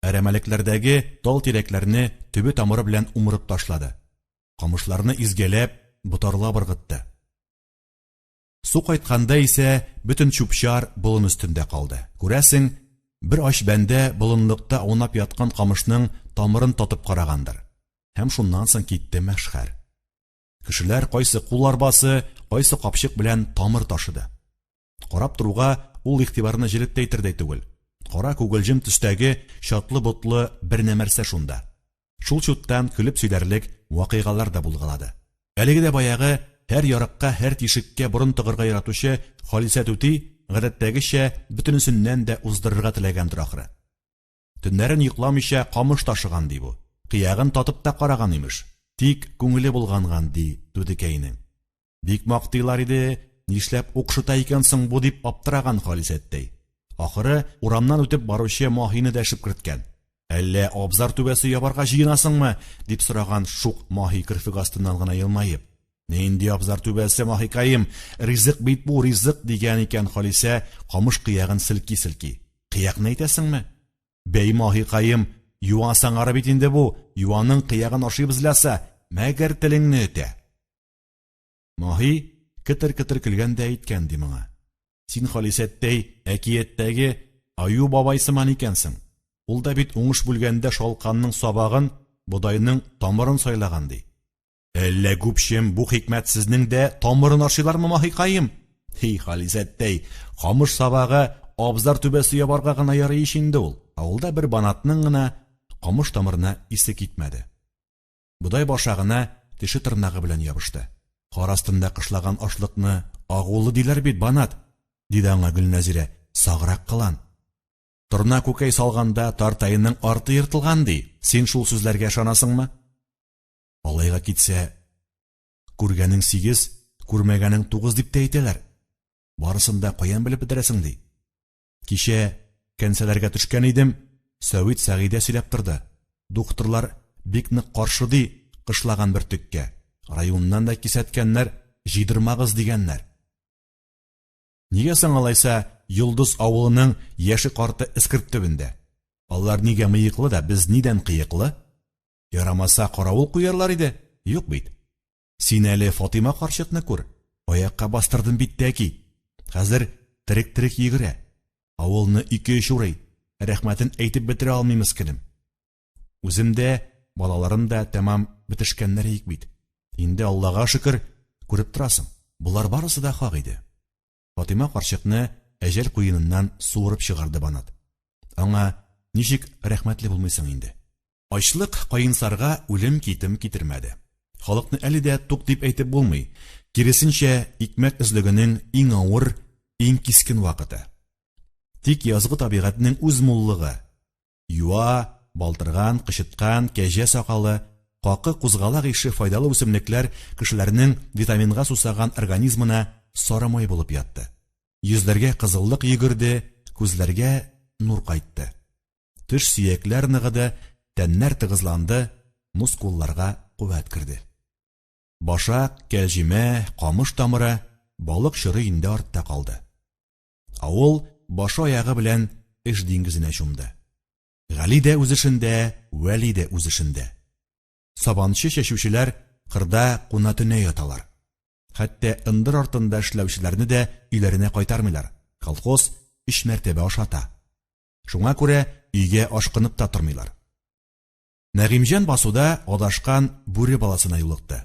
Әрәмәлекләрдәге тал-тирәкләрне төбе-тамыры белән умырып ташлады. Камышларны изгәләп, ботарлап ыргытты. Су кайтканда исә бөтен чүп-чар болын өстендә калды. Күрәсең, бер ач бәндә болынлыкта аунап яткан камышның тамырын татып карагандыр. Һәм шуннан соң китте мәшхәр. Кешеләр кайсы кул арбасы, кайсы капчык белән тамыр ташыды. Карап торуга ул игътибарны җәлеп тә итердәй түгел. Кара күгелҗем төстәге чатлы-ботлы бер нәмәрсә шунда. Шул чуттан көлеп сөйләрлек вакыйгалар да булгалады. Әлеге дә баягы һәр ярыкка, һәр тишеккә борын тыгырга яратучы Халисә түти, гадәттәгечә, бөтенесеннән дә уздырырга теләгәндер ахры. Төннәрен йокламыйча камыш ташыган, ди бу. Кыягын татып та караган, имеш. Тик күңеле болганган, ди түтекәйнең. Бик мактыйлар иде, нишләп укшыта икән соң бу дип аптыраган Халисәттәй. Ахыры, урамнан үтеп баручы Маһины дәшеп керткән. Әллә абзар түбәсе ябарга җыенасыңмы? дип сораган шук Маһи керфек астыннан гына елмаеп. Нинди абзар түбәсе, Маһикаем? Ризык бит бу, ризык, дигән икән Халисә, камыш кыягын селки-селки. Кыякны әйтәсеңме? Бәй, Маһикаем, юан саңгары бит инде бу, юанның кыягын ашыйбыз ләса, мәгәр телеңне өтә. Маһи кетер-кетер көлгән дә әйткән, ди моңа. Син, Халисәттәй, әкияттәге Аю бабай сыман икәнсең. Ул да бит уңыш бүлгәндә шалканның сабагын, бодайның тамырын сайлаган, ди. Әллә гүпчем, бу хикмәтсезнең дә тамырын ашыйлармы, Маһикаем? Һи, Халисәттәй, камыш сабагы абзар түбәсе ябарга гына ярый ич инде ул. Авылда бер Банатның гына камыш тамырына исе китмәде. Бодай башагына теше-тырнагы белән ябышты. Кар астында кышлаган ашлыкны агулы диләр бит, Банат, диде аңа Гөлнәзирә, саграк кылан. Торна күкәй салганда тартаеның арты ертылган, ди. Син шул сүзләргә ышанасыңмы? Алайга китсә, күргәнең сигез, күрмәгәнең тугыз дип тә әйтәләр. Барысын да каян белеп бетерәсең, ди. Кичә кәнсәләргә төшкән идем, Сәвит Сәгыйдә сөйләп торды. Духтырлар бик нык каршы ди кышлаган бөртеккә. Районнан да кисәткәннәр, җыйдырмагыз дигәннәр. Нигә соң алайса Йолдыз авылының яше-карты эскерт төбендә? Алар нигә мыеклы да, без нидән кыеклы? Ярамаса каравыл куярлар иде, юк бит. Син әле Фатыйма карчыкны күр, аякка бастырдым бит тәки. Хәзер терек-терек йөгерә. Авылны ике-өч урый, рәхмәтен әйтеп бетерә алмыйм мескенем. Үзем дә, балаларым да тәмам бетешкәннәр иек бит. Инде Аллага шөкер, күреп торасың. Болар барысы да хак иде. Фатыйма карчыкны әҗәл куеныннан суырып чыгарды Банат. Аңа ничек рәхмәтле булмыйсың инде? Ачлык Каенсарга үлем-китем китермәде. Халыкны әле дә тук дип әйтеп булмый. Киресенчә, икмәк эзлегенең иң авыр, иң кискен вакыты. Тик язгы табигатьнең үз муллыгы, юа, балтырган, кычыткан, кәҗә сакалы, какы, кузгалак ише файдалы үсемлекләр кешеләрнең витаминга сусаган организмына сары май булып ятты. Йөзләргә кызыллык йөгерде, күзләргә нур кайтты. Төш сөякләр ныгыды, тәннәр тыгызланды, мускулларга куәт керде. Башак, кәлҗимә, камыш тамыры, балык чоры инде артта калды. Авыл башы-аягы белән эш диңгезенә чумды. Гали дә үз эшендә, Вәли дә үз эшендә. Сабанчы чәчүчеләр кырда куна-төнә яталар. Хәтта ындыр артында эшләүчеләрне дә өйләренә кайтармыйлар, колхоз өч мәртәбә ашата. Шуңа күрә өйгә ашкынып та тормыйлар. Нәгыймҗан басуда адашкан бүре баласына юлыкты.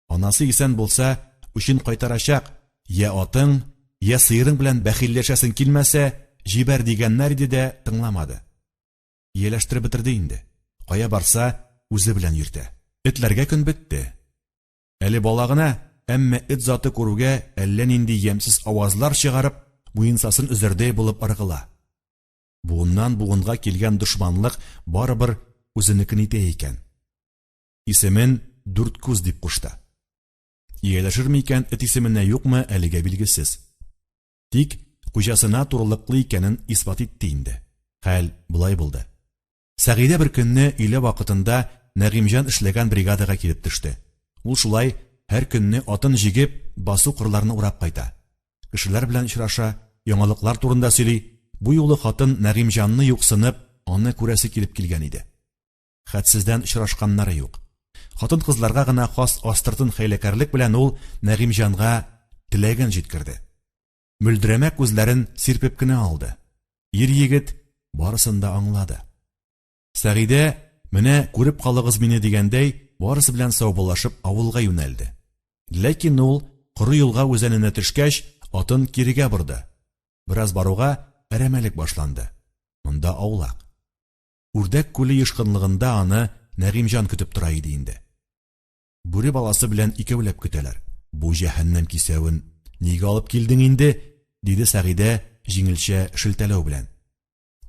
Анасы исән булса, үчен кайтарачак, йә атың, йә сыерың белән бәхилләшәсең килмәсә, җибәр дигәннәр иде дә тыңламады. Ияләштереп бетерде инде. Кая барса, үзе белән йөртә. Этләргә көн бетте. Әле бала гына, әмма эт заты күрүгә әллә нинди ямьсез авазлар чыгарып, муенсасын өзәрдәй булып ыргыла. Буыннан буынга килгән дошманлык барыбер үзенекен итә икән. Исемен Дүрткүз дип кушты. Ияләшерме икән эт исеменә юкмы, әлегә билгесез. Тик хуҗасына турылыклы икәнен исбат итте инде. Хәл болай булды. Сәгыйдә бер көнне өйлә вакытында Нәгыймҗан эшләгән бригадага килеп төште. Ул шулай һәр көнне атын җигеп, басу-кырларны урап кайта. Кешеләр белән очраша, яңалыклар турында сөйли. Бу юлы хатын Нәгыймҗанны юксынып, аны күрәсе килеп килгән иде. Хәтсездән очрашканнары юк. Хатын-кызларга гына хас астыртын хәйләкәрлек белән ул Нәгыймҗанга теләген җиткерде. Мөлдерәмә күзләрен сирпеп кенә алды. Ир-егет барысын да аңлады. Сәгыйдә, менә күреп калыгыз мине дигәндәй, барысы белән саубуллашып авылга юнәлде. Ләкин ул коры юлга үзәненә төшкәч, атын кирегә борды. Бераз баруга әрәмәлек башланды. Монда аулак. Үрдәк күле юшкынлыгында аны Нәгыймҗан көтеп тора иде инде. Бүре баласы белән икәүләп көтәләр. Бу җәһәннәм кисәвен нигә алып килдең инде? диде Сәгыйдә җиңелчә шелтәләү белән.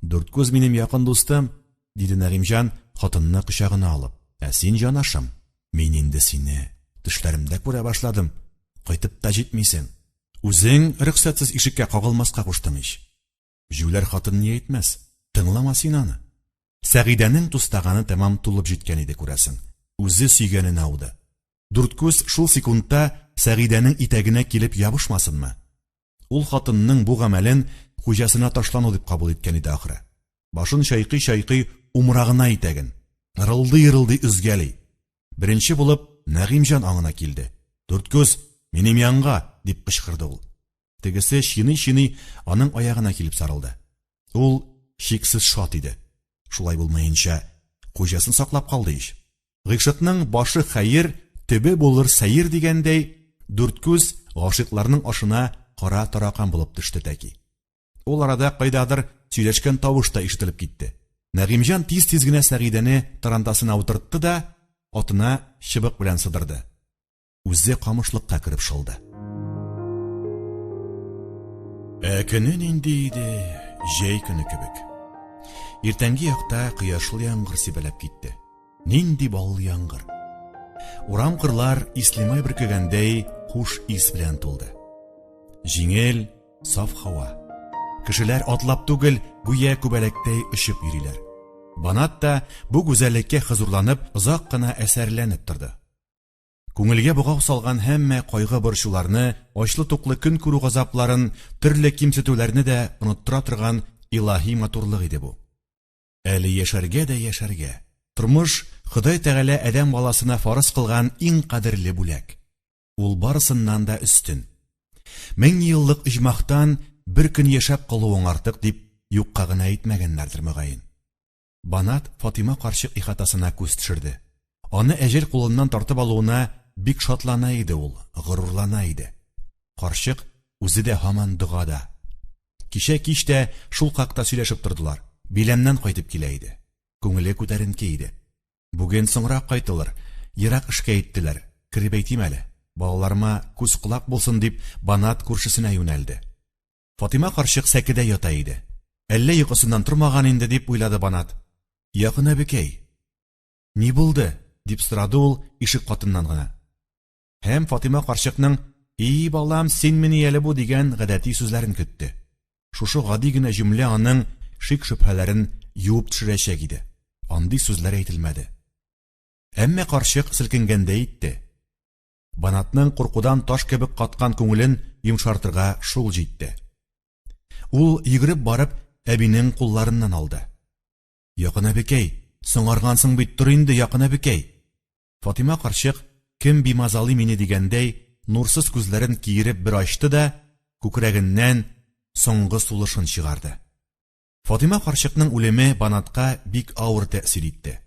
Дүрткүз минем якын дустым, диде Нәгыймҗан, хатынны кочагына алып. Ә син җанашым. Мин инде сине төшләремдә күрә башладым. Кайтып та җитмисең. Үзең рөхсәтсез ишеккә кагылмаска куштың ич. Җүләр хатын ни әйтмәс, тыңлама син аны. Сәгыйдәнең тустаганы тәмам тулып җиткән иде, күрәсең. Үзе сөйгәненә ауды. Дүрткүз шул секундта Сәгыйдәнең итәгенә килеп ябышмасынмы? Ул хатынның бу гамәлен хуҗасына ташлану дип кабул иткән иде ахры. Башын чайкый-чайкый умыра гына итәген. Ырылдый-ырылдый өзгәли. Беренче булып Нәгыймҗан аңына килде. Дүрткүз, минем янга! дип кычкырды ул. Тегесе чиный-чиный аның аягына килеп сарылды. Ул чиксез шат иде. Шулай булмаенча, хуҗасын саклап калды ич. Гыйшыкның башы хәер, төбе булыр сәер дигәндәй, Дүрткүз гашыйкларның ашына кара таракан булып төште тәки. Ул арада кайдадыр сөйләшкән тавыш та ишетелеп китте. Нәгыймҗан тиз-тиз генә Сәгыйдәне тарантасына утыртты да, атына чыбык белән сыдырды. Үзе камышлыкка кереп шылды. Ә көне нинди иде, җәй көне кебек. Иртәнге якта кояшлы яңгыр сибәләп китте. Нинди баллы яңгыр. Урам кырлар ислемай бөркегәндәй хуш ис белән тулды. Җиңел, саф һава. Кешеләр атлап түгел, гүя күбәләктәй очып йөриләр. Банат та бу гүзәллеккә хозурланып, озак кына әсәрләнеп торды. Күңелгә богау салган һәммә кайгы-борчуларны, ачлы-туклы көн күрү газапларын, төрле кимсетүләрне дә оныттыра торган илаһи матурлык иде бу. Әле яшәргә дә яшәргә. Тормыш, Ходай Тәгалә адәм баласына фарыз кылган иң кадерле бүләк. Ул барысыннан да өстен. Меңьеллык оҗмахтан бер көн яшәп калуың артык, дип юкка гына әйтмәгәннәрдер, мөгаен. Банат Фатыйма карчык ихатасына күз төшерде. Аны әҗәл кулыннан тартып алуына бик шатлана иде ул, горурлана иде. Карчык үзе дә һаман догада. Кичә кич тә шул хакта сөйләшеп тордылар. Биләмнән кайтып килә иде. Күңеле күтәренке иде. Бүген соңрак кайтылыр, ерак эшкә әйттеләр, кереп әйтим әле. Балаларыма күз-колак булсын дип, Банат күршесенә юнәлде. Фатыйма карчык сәкедә ята иде. Әллә йокысыннан тормаган инде, дип уйлады Банат. Якын әбекәй. Ни булды? дип сорады ул ишек катыннан гына. Һәм Фатыйма карчыкның И, балам, синмени әле бу дигән гадәти сүзләрен көтте. Шушы гади генә җөмлә аның шик-шөбһәләрен юып төшерәчәк иде. Андый сүзләр әйтелмәде. Әмма карчык селкенгәндәй итте. Банатның куркудан таш кебек каткан күңелен йомшартырга шул җитте. Ул йөгереп барып әбинең кулларыннан алды. Якын әбекәй, соңаргансың бит, тор инде, якын әбекәй. Фатыйма карчык, кем бимазалый мине дигәндәй, нурсыз күзләрен киереп бер ачты да, күкрәгеннән соңгы сулышын чыгарды. Фатыйма карчыкның үлеме Банатка бик авыр тәэсир итте.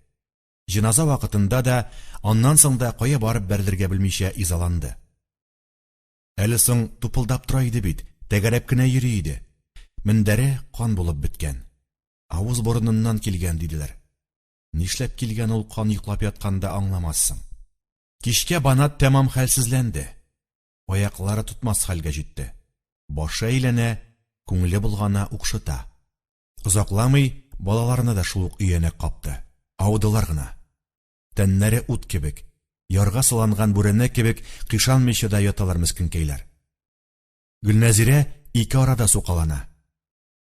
Җеназа вакытында да, аннан соң да кая барып бәрелергә белмичә изаланды. Әле соң тупылдап тора иде бит, тәгәрәп кенә йөри иде. Мендәре кан булып беткән. Авыз борыныннан килгән, диделәр. Нишләп килгән ул кан йоклап ятканда аңламассың. Кичкә Банат тәмам хәлсезләнде. Аяклары тотмас хәлгә җитте. Башы әйләнә, күңеле болгана, укшыта. Озакламый балаларны да шул ук өянәк капты. Аудылар гына. Тәннәре ут кебек, ярга сыланган бүрәнә кебек кыйшанмыйча да яталар мескенкәйләр. Гөлнәзирә ике арада сукалана.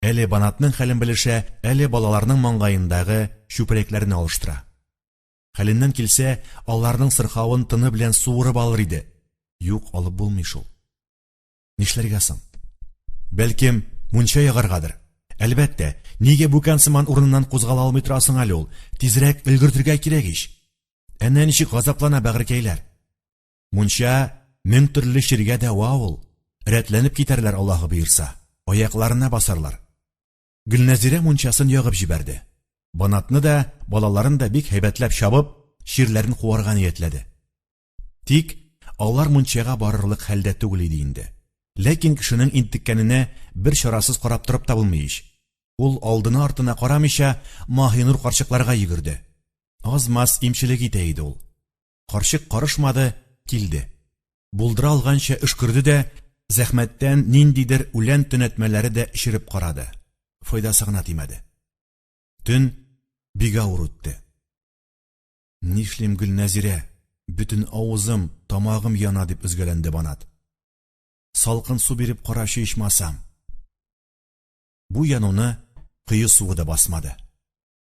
Әле Банатның хәлен белешә, әле балаларның маңгаендагы чүпрәкләрне алыштыра. Хәленнән килсә, аларның сырхавын тыны белән суырып алыр иде. Юк, алып булмый шул. Нишләргә соң? Бәлкем, мунча ягаргадыр? Әлбәттә, нигә бүкән сыман урыныннан кузгала алмый торасың әле ул? Тизрәк өлгертергә кирәк ич. Әнә ничек газаплана бәгырькәйләр. Мунча мең төрле чиргә дәва ул. Рәтләнеп китәрләр, Аллаһы боерса. Аякларына басарлар. Гөлнәзирә мунчасын ягып җибәрде. Банатны да, балаларын да бик һәйбәтләп чабып, чирләрен куарга ниятләде. Тик алар мунчага барырлык хәлдә түгел иде инде. Ләкин кешенең интеккәненә бер чарасыз карап торып та булмый ич. Ул алдына-артына карамыйча Маһинур карчыкларга йөгерде. Аз-маз имчелек итә иде ул. Карчык карышмады, килде. Булдыра алганча өшкерде дә, зәхмәттән ниндидер үлән төнәтмәләре дә эчереп карады. Файдасы гына тимәде. Төн бик авыр үтте. Нишлим, Гөлнәзирә, бөтен авызым, тамагым яна, дип өзгәләнде Банат. Салкын су биреп карачы ичмасам. Бу януны кое суы да басмады.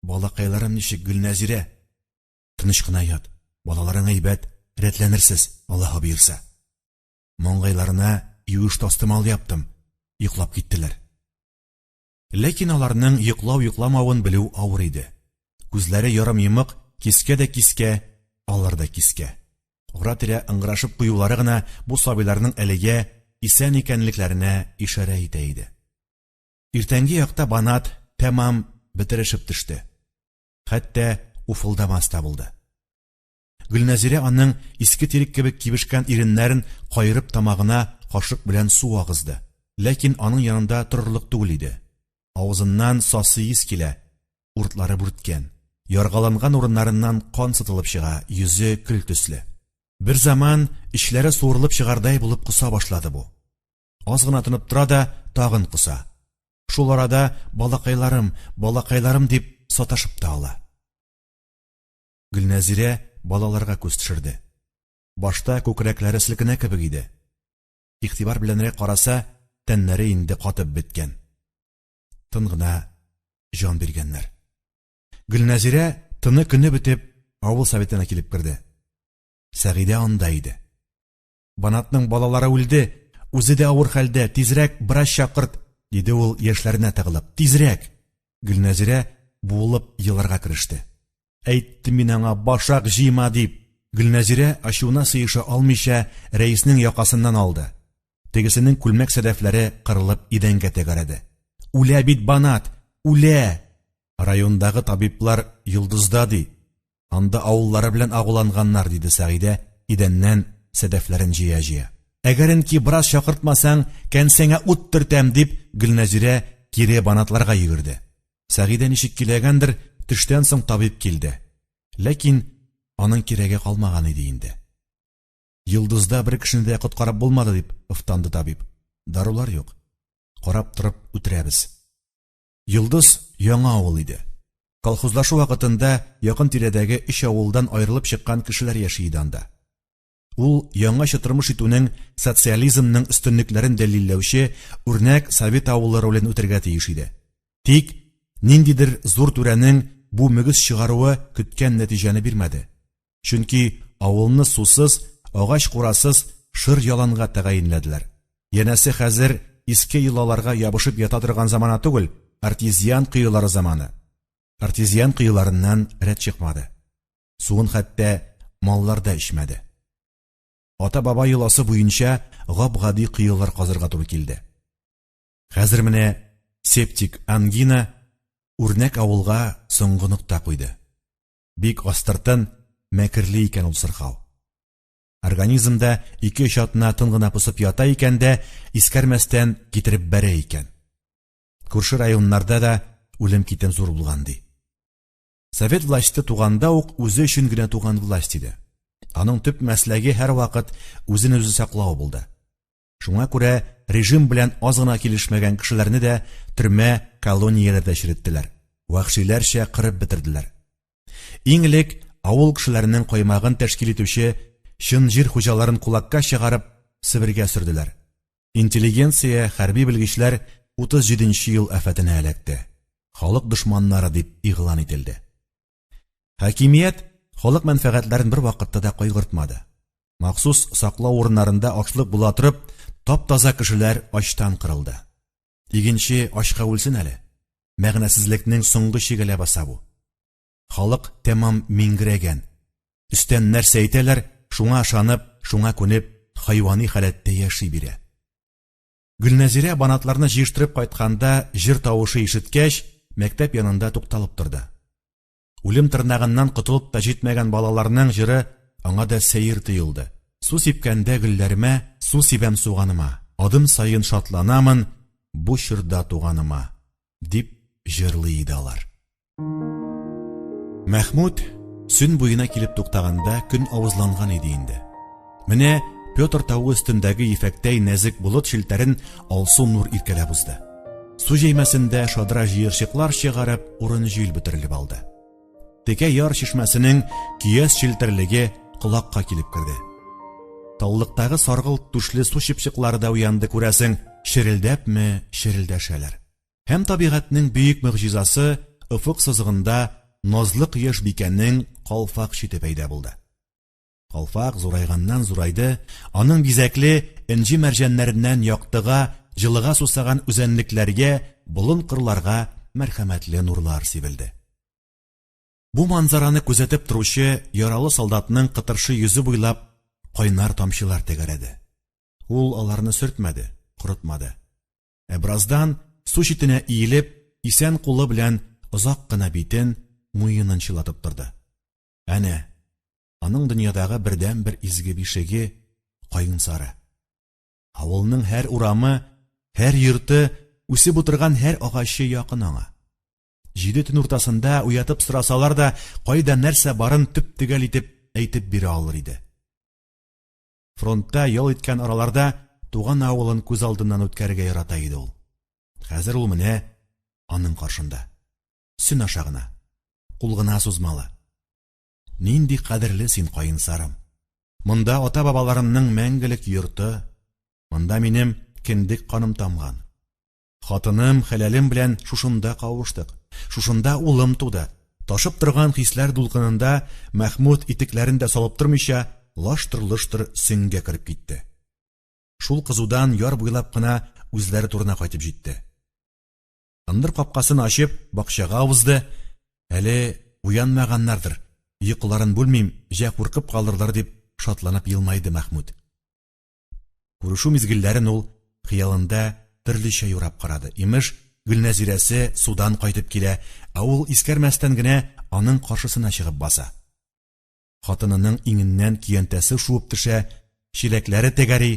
Балакайларым ничек, Гөлнәзирә? Тыныч кына ят, балаларың әйбәт, рәтләнерсез, Аллаһы боерса. Маңгайларына юеш тастымал яптым, йоклап киттеләр. Ләкин аларның йоклау-йокламавын белү авыр иде. Күзләре ярым йомык, кискә дә кискә, алар да кискә. Ара-тирә ыңгырашып куюлары гына бу сабыйларның әлегә исән икәнлекләренә ишарә итә иде. Иртәнге якта Банат тәмам бетерешеп төште. Хәтта уфылдамас та булды. Гөлнәзирә аның иске тирек кебек кибешкән иреннәрен каерып тамагына кашык белән су агызды. Ләкин аның янында торырлык түгел иде. Авызыннан сасы ис килә, уртлары бүрткән. Яргаланган урыннарыннан кан сытылып чыга, йөзе көл төсле. Берзаман эчләре суырылып чыгардай булып коса башлады бу. Аз гына тынып тора да тагын коса. Шул арада балакайларым, балакайларым дип саташып та ала. Гөлнәзирә балаларга күз төшерде. Башта күкрәкләре селкенә кебек иде. Игътибар беләнрәк караса, тәннәре инде катып беткән. Тын гына җан биргәннәр. Гөлнәзирә тыны көне бетеп, авыл советына килеп керде. Сәгыйдә анда иде. Банатның балалары үлде, үзе дә авыр хәлдә, тизрәк врач чакырт, диде ул яшьләренә тыгылып. Тизрәк! Гөлнәзирә буылып еларга кереште. Әйттем мин аңа, башак җыйма дип. Гөлнәзирә ачуына сыеша алмыйча рәиснең якасыннан алды. Тегесенең күлмәк сәдәфләре кырылып идәнгә тәгәрәде. Үлә бит Банат, үлә! Райондагы табиблар йолдызда ди. Анда авыллары белән агуланганнар, диде Сәгыйдә, идәннән сәдәфләрен җыя-җыя. Әгәренки бераз чакыртмасаң, кәнсәңә ут төртәм, дип, Гөлнәзирә кире Банатларга йөгерде. Сәгыйдә ничек киләгәндер, төштән соң табиб килде. Ләкин аның кирәге калмаган иде инде. Йолдызда бер кешене дә коткарып булмады, дип офтанды табиб. Дарулар юк. Карап торып үтерәбез. Йолдыз яңа авыл иде. Колхозлашу вакытында якын тирәдәге өч авылдан аерылып чыккан кешеләр яши иде анда. Ул яңача тормыш итүнең, социализмның өстенлекләрен дәлилләүче үрнәк совет авылы ролен үтәргә тиеш иде. Тик ниндидер зур түрәнең бу мөгез чыгаруы көткән нәтиҗәне бирмәде. Чөнки авылны сусыз, агач курасыз шыр яланга тәгаенләделәр. Янәсе хәзер иске йолаларга ябышып ята торган замана түгел, артезиан коелары заманы. Артезиан коеларыннан рәт чыкмады. Суын хәтта маллар да эчмәде. Ата-баба йоласы буенча гап-гади коелар казырга туры килде. Хәзер менә септик ангина үрнәк авылга соңгы нокта куйды. Бик астыртын, мәкерле икән ул сырхау. Организмда ике-өч атна тын гына посып ята икән дә, искәрмәстән китереп бәрә икән. Күрше районнарда да үлем-китем зур булган ди. Совет власте туганда ук үзе өчен генә туган власть иде. Аның төп мәсләге һәрвакыт үзен-үзе саклау булды. Шуңа күрә режим белән аз гына килешмәгән кешеләрне дә төрмә, колонияләрдә череттеләр, вәхшиләрчә кырып бетерделәр. Иң элек авыл кешеләренең каймагын тәшкил итүче чын җир хуҗаларын кулакка чыгарып, Себергә сөрделәр. Интеллигенция, хәрби белгечләр 37 нче ел афәтенә эләкте. Халык дошманнары дип игълан ителде. Хакимият халык мәнфәгатьләрен бервакытта да кайгыртмады. Махсус саклау урыннарында ачлык була торып, тап-таза кешеләр ачтан кырылды. Игенче ачка үлсен әле. Мәгънәсезлекнең соңгы чиге ләбаса бу. Халык тәмам миңгерәгән. Өстән нәрсә әйтәләр, шуңа ышанып, шуңа күнеп, хайвани халәттә яши бирә. Гөлнәзирә банатларны җыештырып кайтканда җыр тавышы ишеткәч, мәктәп янында тукталып торды. Үлем тырнагыннан котылып та җитмәгән балаларның җыры аңа да сәер тоелды. Су сипкәндә гөлләремә, су сибәм суганыма, адым саен шатланамын бу чорда туганыма, дип җырлый иде алар. Мәхмүт Сөн буена килеп туктаганда көн авызланган иде инде. Менә Петр тавы өстендәге ефәктәй нәзек болыт челтәрен алсу нур иркәләп узды. Су җәймәсендә шадра җыерчыклар чыгарып, урын җил бөтерелеп алды. Текә яр чишмәсенең көяз челтерлеге колакка килеп керде. Таллыктагы саргылт түшле су чыпчыклары да уянды, күрәсең, черелдәпме черелдәшәләр. Һәм табигатьнең бөек могҗизасы офык сызыгында назлы кояш бикәнең калфак чите пәйда булды. Калфак зурайганнан зурайды, аның бизәкле энҗе мәрҗәннәреннән яктыга, җылыга сусаган үзәнлекләргә, болын-кырларга мәрхәмәтле нурлар сибелде. Бу манзараны күзәтеп торучы яралы солдатның кытыршы йөзе буйлап кайнар тамчылар тәгәрәде. Ул аларны сөртмәде, корытмады. Ә бераздан, су читенә иелеп, исән кулы белән озак кына битен, муенын чылатып торды. Әнә, аның дөньядагы бердәнбер изге бишеге, Каенсары. Авылның һәр урамы, һәр йорты, үсеп утырган һәр агачы якын аңа. Җиде төн уртасында уятып сорасалар да, кайда нәрсә барын төп-төгәл итеп әйтеп бирә алыр иде. Фронтта ял иткән араларда туган авылын күз алдыннан үткәрергә ярата иде ул. Хәзер ул менә аның каршында. Сөн аша гына. Кул гына сузмалы. Нинди кадерле син, каенсарым. Монда ата-бабаларымның мәңгелек йорты. Монда минем кендек каным тамган. Хатыным, хәләлем белән шушында кавыштык. Шушында улым туды. Ташып торган хисләр дулкынында Мәхмүт итекләрен дә салып тормыйча, лаштыр-лоштыр сөңгә кереп китте. Шул кызудан яр буйлап кына үзләре турына кайтып җитте. Ындыр капкасын ачып, бакчага узды. Әле уянмаганнардыр, йокыларын бүлмим, җә куркып калырлар дип шатланып елмайды Мәхмүт. Күрешү мизгелләрен ул хыялында төрлечә юрап карады. Имеш, Гөлнәзирәсе судан кайтып килә, ә ул искәрмәстән генә аның каршысына чыгып баса. Хатынының иңеннән көянтәсе шуып төшә, чиләкләре тәгәри,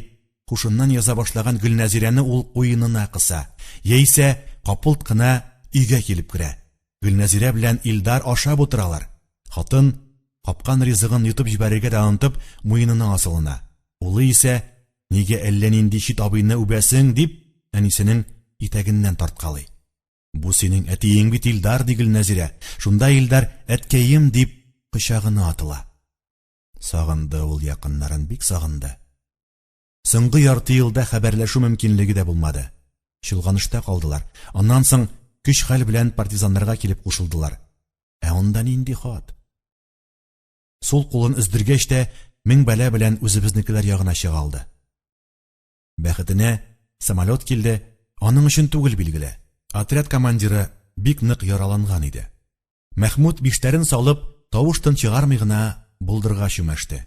һушыннан яза башлаган Гөлнәзирәне ул куенына кыса, яисә капылт кына өйгә килеп керә. Гөлнәзирә белән Илдар ашап утыралар. Хатын, капкан ризыгын йотып җибәрергә дә онытып, муенына асылына. Улы исә, нигә әллә нинди чит абыйны үбәсең, дип, әнисенең итәгеннән тарткалый. Бу синең әтиең бит, Илдар, ди Гөлнәзирә. Шунда Илдар, әткәем, дип, кочагына атыла. Сагынды ул якыннарын, бик сагынды. Соңгы ярты елда хәбәрләшү мөмкинлеге дә булмады. Чолганышта калдылар. Аннан соң көч-хәл белән партизаннарга килеп кушылдылар. Ә анда нинди хат? Сул кулын өздергәч тә, мең бәла белән үзебезнекеләр ягына чыга алды. Бәхетенә, самолет килде, аның өчен түгел билгеле. Отряд командиры бик нык яраланган иде. Мәхмүт биштәрен салып, тавыш-тын чыгармый гына болдырга чүмәште.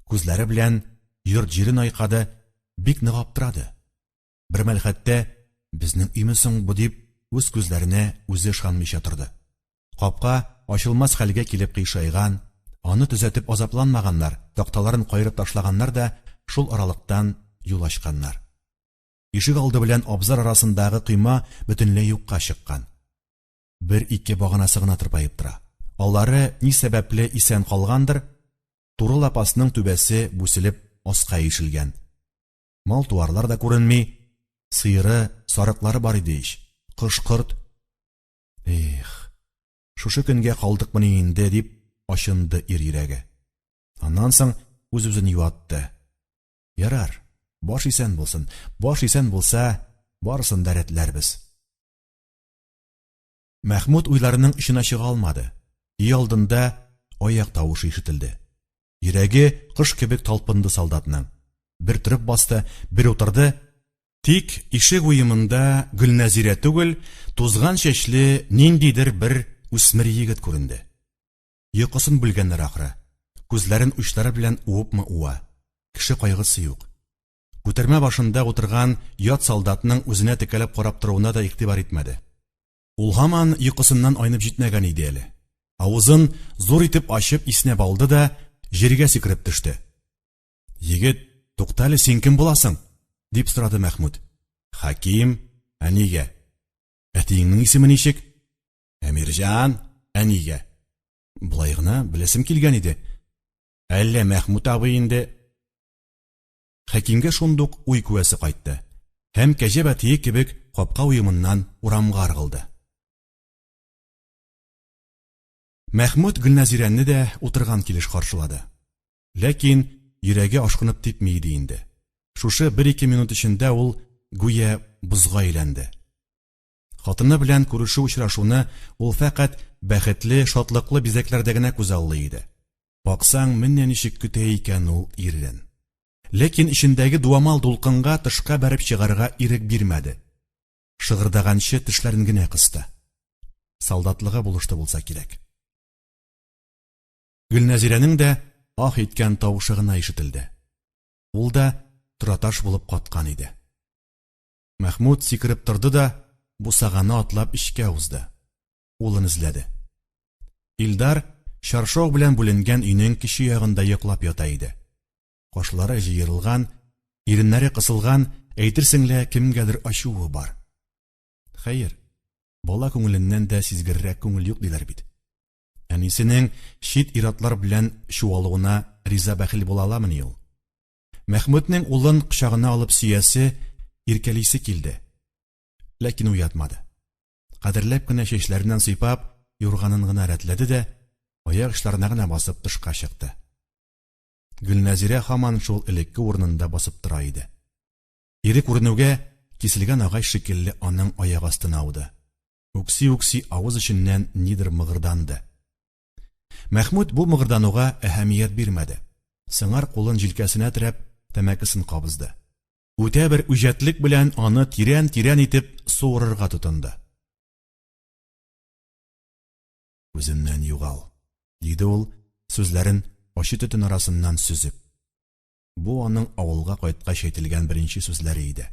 Күзләре белән йорт-җирен айкады, бик нык аптырады. Бер мәл хәтта, безнең өйме соң бу дип, үз күзләренә үзе ышанмыйча торды. Капка ачылмас хәлгә килеп кыйшайган, аны төзәтеп азапланмаганнар, такталарын каерып ташлаганнар да шул аралыктан юл ачканнар. Ишек алды белән абзар арасындагы койма бөтенләй юкка чыккан. Бер-ике баганасы гына тырпаеп тора. Алары ни сәбәпле исән калгандыр, туры лапасның түбәсе бүселеп аска ишелгән. Мал-туарлар да күренми, сыеры, сарыклары бар иде ич, кош-корт. Эх, шушы көнгә калдыкмыни инде, дип ачынды ир йөрәге. Аннан соң үз-үзен юатты. Ярар, баш исән булсын, баш исән булса, барысын да рәтләрбез. Мәхмүт уйларының очына чыга алмады. Өй алдында аяк тавышы ишетелде. Йөрәге кош кебек талпынды солдатның. Бер торып басты, бер утырды. Тик ишек уемында Гөлнәзирә түгел, тузган чәчле ниндидер бер үсмер егет күренде. Йокысын бүлгәннәр ахры. Күзләрен учлары белән уыпмы уа. Кеше кайгысы юк. Күтәрмә башында утырган ят солдатның үзенә текәлеп карап торуына да игътибар итмәде. Ул һаман йокысыннан айнып җитмәгән иде әле. Авызын зур итеп ачып иснәп алды да җиргә сикереп төште. Егет, туктале, син кем буласың? дип сорады Мәхмүт. Хаким, ә нигә? Әтиеңнең исеме ничек? Әмирҗан, ә нигә? Болай гына беләсем килгән иде. Әллә Мәхмүт абый инде? Хәкимгә шундук уй күәсе кайтты һәм кәҗә бәтие кебек капка уемыннан урамга ыргылды. Мәхмүт Гөлнәзирәне дә утырган килеш каршылады. Ләкин йөрәге ашкынып типми иде инде. Шушы бер-ике минут эчендә ул гүя бозга әйләнде. Хатыны белән күрешү-очрашуны ул фәкать бәхетле, шатлыклы бизәкләрдә генә күзаллый иде. Баксаң, менә ничек көтә икән ул ирен. Ләкин эчендәге дуамал дулкынга тышка бәреп чыгарга ирек бирмәде. Шыгырдаганчы тешләрен генә кысты. Солдатлыгы булышты булса кирәк. Гөлнәзирәнең дә ах иткән тавышы гына ишетелде. Ул да тораташ булып каткан иде. Мәхмүт сикереп торды да бусаганы атлап эчкә узды. Улын эзләде. Илдар чаршау белән бүленгән өйнең кече ягында йоклап ята иде. Кашлары җыерылган, иреннәре кысылган, әйтерсең лә кемгәдер ачуы бар. Хәер, бала күңеленнән дә сизгеррәк күңел юк диләр бит. Әнисенең чит ир-атлар белән чуалуына риза-бәхил була аламыни ул? Мәхмүтнең улын кочагына алып сөясе, иркәлисе килде. Ләкин уятмады. Кадерләп кенә чәчләреннән сыйпап, юрганын гына рәтләде дә, аяк очларына гына басып тышка чыкты. Гөлнәзирә һаман шул элекке урынында басып тора иде. Ире күренүгә, киселгән агач шикелле аның аяк астына ауды. Үкси-үкси авыз эченнән нидер мыгырданды. Мәхмүт бу мыгырдануга әһәмият бирмәде. Сыңар кулын җилкәсенә терәп, тәмәкесен кабызды. Үтә бер үҗәтлек белән аны тирән-тирән итеп суырырга тотынды. Күземнән югал, диде ул, сүзләрен ачы төтен арасыннан сөзеп. Бу аның авылга кайткач әйтелгән беренче сүзләре иде.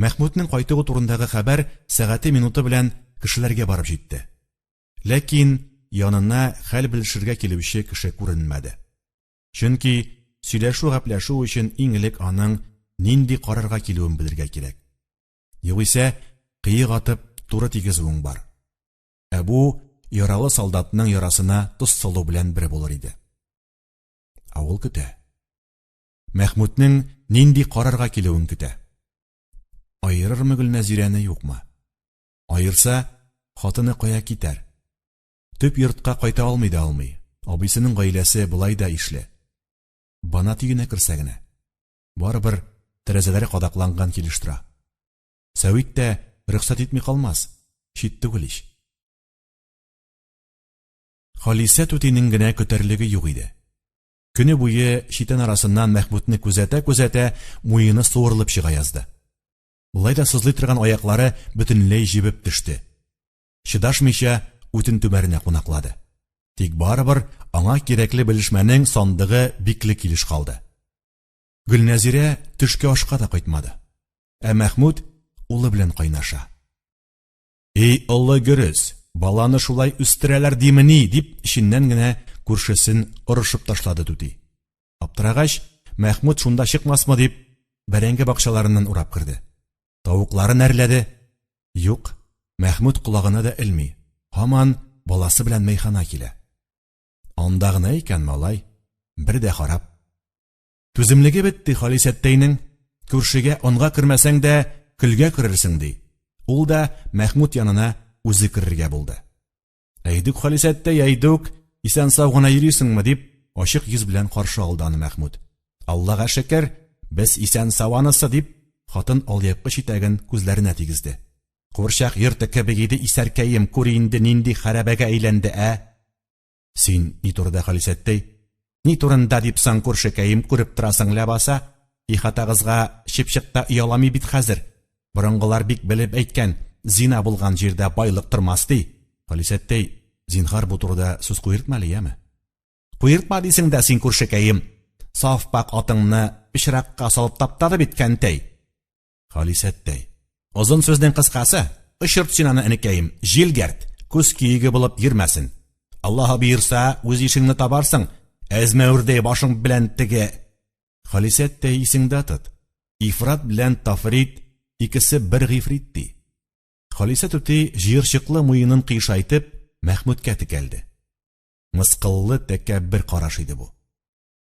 Мәхмүтнең кайтуы турындагы хәбәр сәгате-минуты белән кешеләргә барып җитте. Ләкин янына хәл белешергә килүче кеше күренмәде. Чөнки сөйләшү-гәпләшү өчен иң элек аның нинди карарга килүен белергә кирәк. Югыйсә, кыек атып, туры тигезүең бар. Ә бу яралы солдатның ярасына тоз салу белән бер булыр иде. Авыл көтә. Мәхмүтнең нинди карарга килүен көтә. Аерырмы Гөлнәзирәне, юкмы? Аерса, хатыны кая китәр? Төп йортка кайта алмый да алмый. Абыйсының гаиләсе болай да ишле. Банат өенә керсә генә. Барыбер тәрәзәләре кадакланган килеш тора. Сәвит тә рөхсәт итми калмас, чит түгел ич. Халисә түтинең генә көтәрлеге юк иде. Көне буе читән арасыннан Мәхмүтне күзәтә-күзәтә муены суырылып чыга язды. Болай да сызлый торган аяклары бөтенләй җебеп төште. Чыдашмыйча үтен түмәренә кунаклады. Тик барыбер аңа кирәкле белешмәнең сандыгы бикле килеш калды. Гөлнәзирә төшке ашка да кайтмады. Ә Мәхмүт улы белән кайнаша. Эй, олы гөрес, баланы шулай үстерәләр димени, дип эченнән генә күршесен орышып ташлады түти. Аптырагач, Мәхмүт шунда чыкмасмы дип, бәрәңге бакчаларыннан урап керде. Тавыкларын әрләде. Юк, Мәхмүт колагына да элми. Һаман баласы белән мәйхана килә. Анда гына икән малай, бер дә харап. Түземлеге бетте Халисәттәйнең. Күршегә онга кермәсәң дә, көлгә керерсең, ди. Ул да Мәхмүт янына үзе керергә булды. Әйдүк, Халисәттәй, әйдүк, исән-сау гына йөрисеңме, дип, ачык йөз белән каршы алды аны Мәхмүт. Аллага шөкер, без исән-сау анысы, дип, хатын алъяпкыч итәген күзләренә тигезде. Курчак йорты кебек иде исәркәем, күр инде нинди хәрабәгә әйләнде, ә? Син ни турыда, Халисәттәй? Ни турында дип соң, күршекәем, күреп торасың ләбаса. Ихатагызга чыпчык та ояламый бит хәзер. Борынгылар бик белеп әйткән, зина булган җирдә байлык тормас, ди. Халисәттәй, зинһар бу турыда сүз куертма әле, яме? Куертма дисең дә син, күршекәем. Саф пакь атыңны пычракка салып таптады бит кәнтәй. Халисәттәй. Озын сүзнең кыскасы, очырт син аны, энекәем, җилгәрт, күз көеге булып йөрмәсен. Аллаһы боерса, үз ишеңне табарсың, әзмәвердәй башың белән теге. Халисәттәй, исеңдә тот, ифрат белән тафрит икесе бер гыйфрит, ди. Халисә түти җыерчыклы муенын кыйшайтып, Мәхмүткә текәлде. Мыскыллы тәкәббер караш иде бу.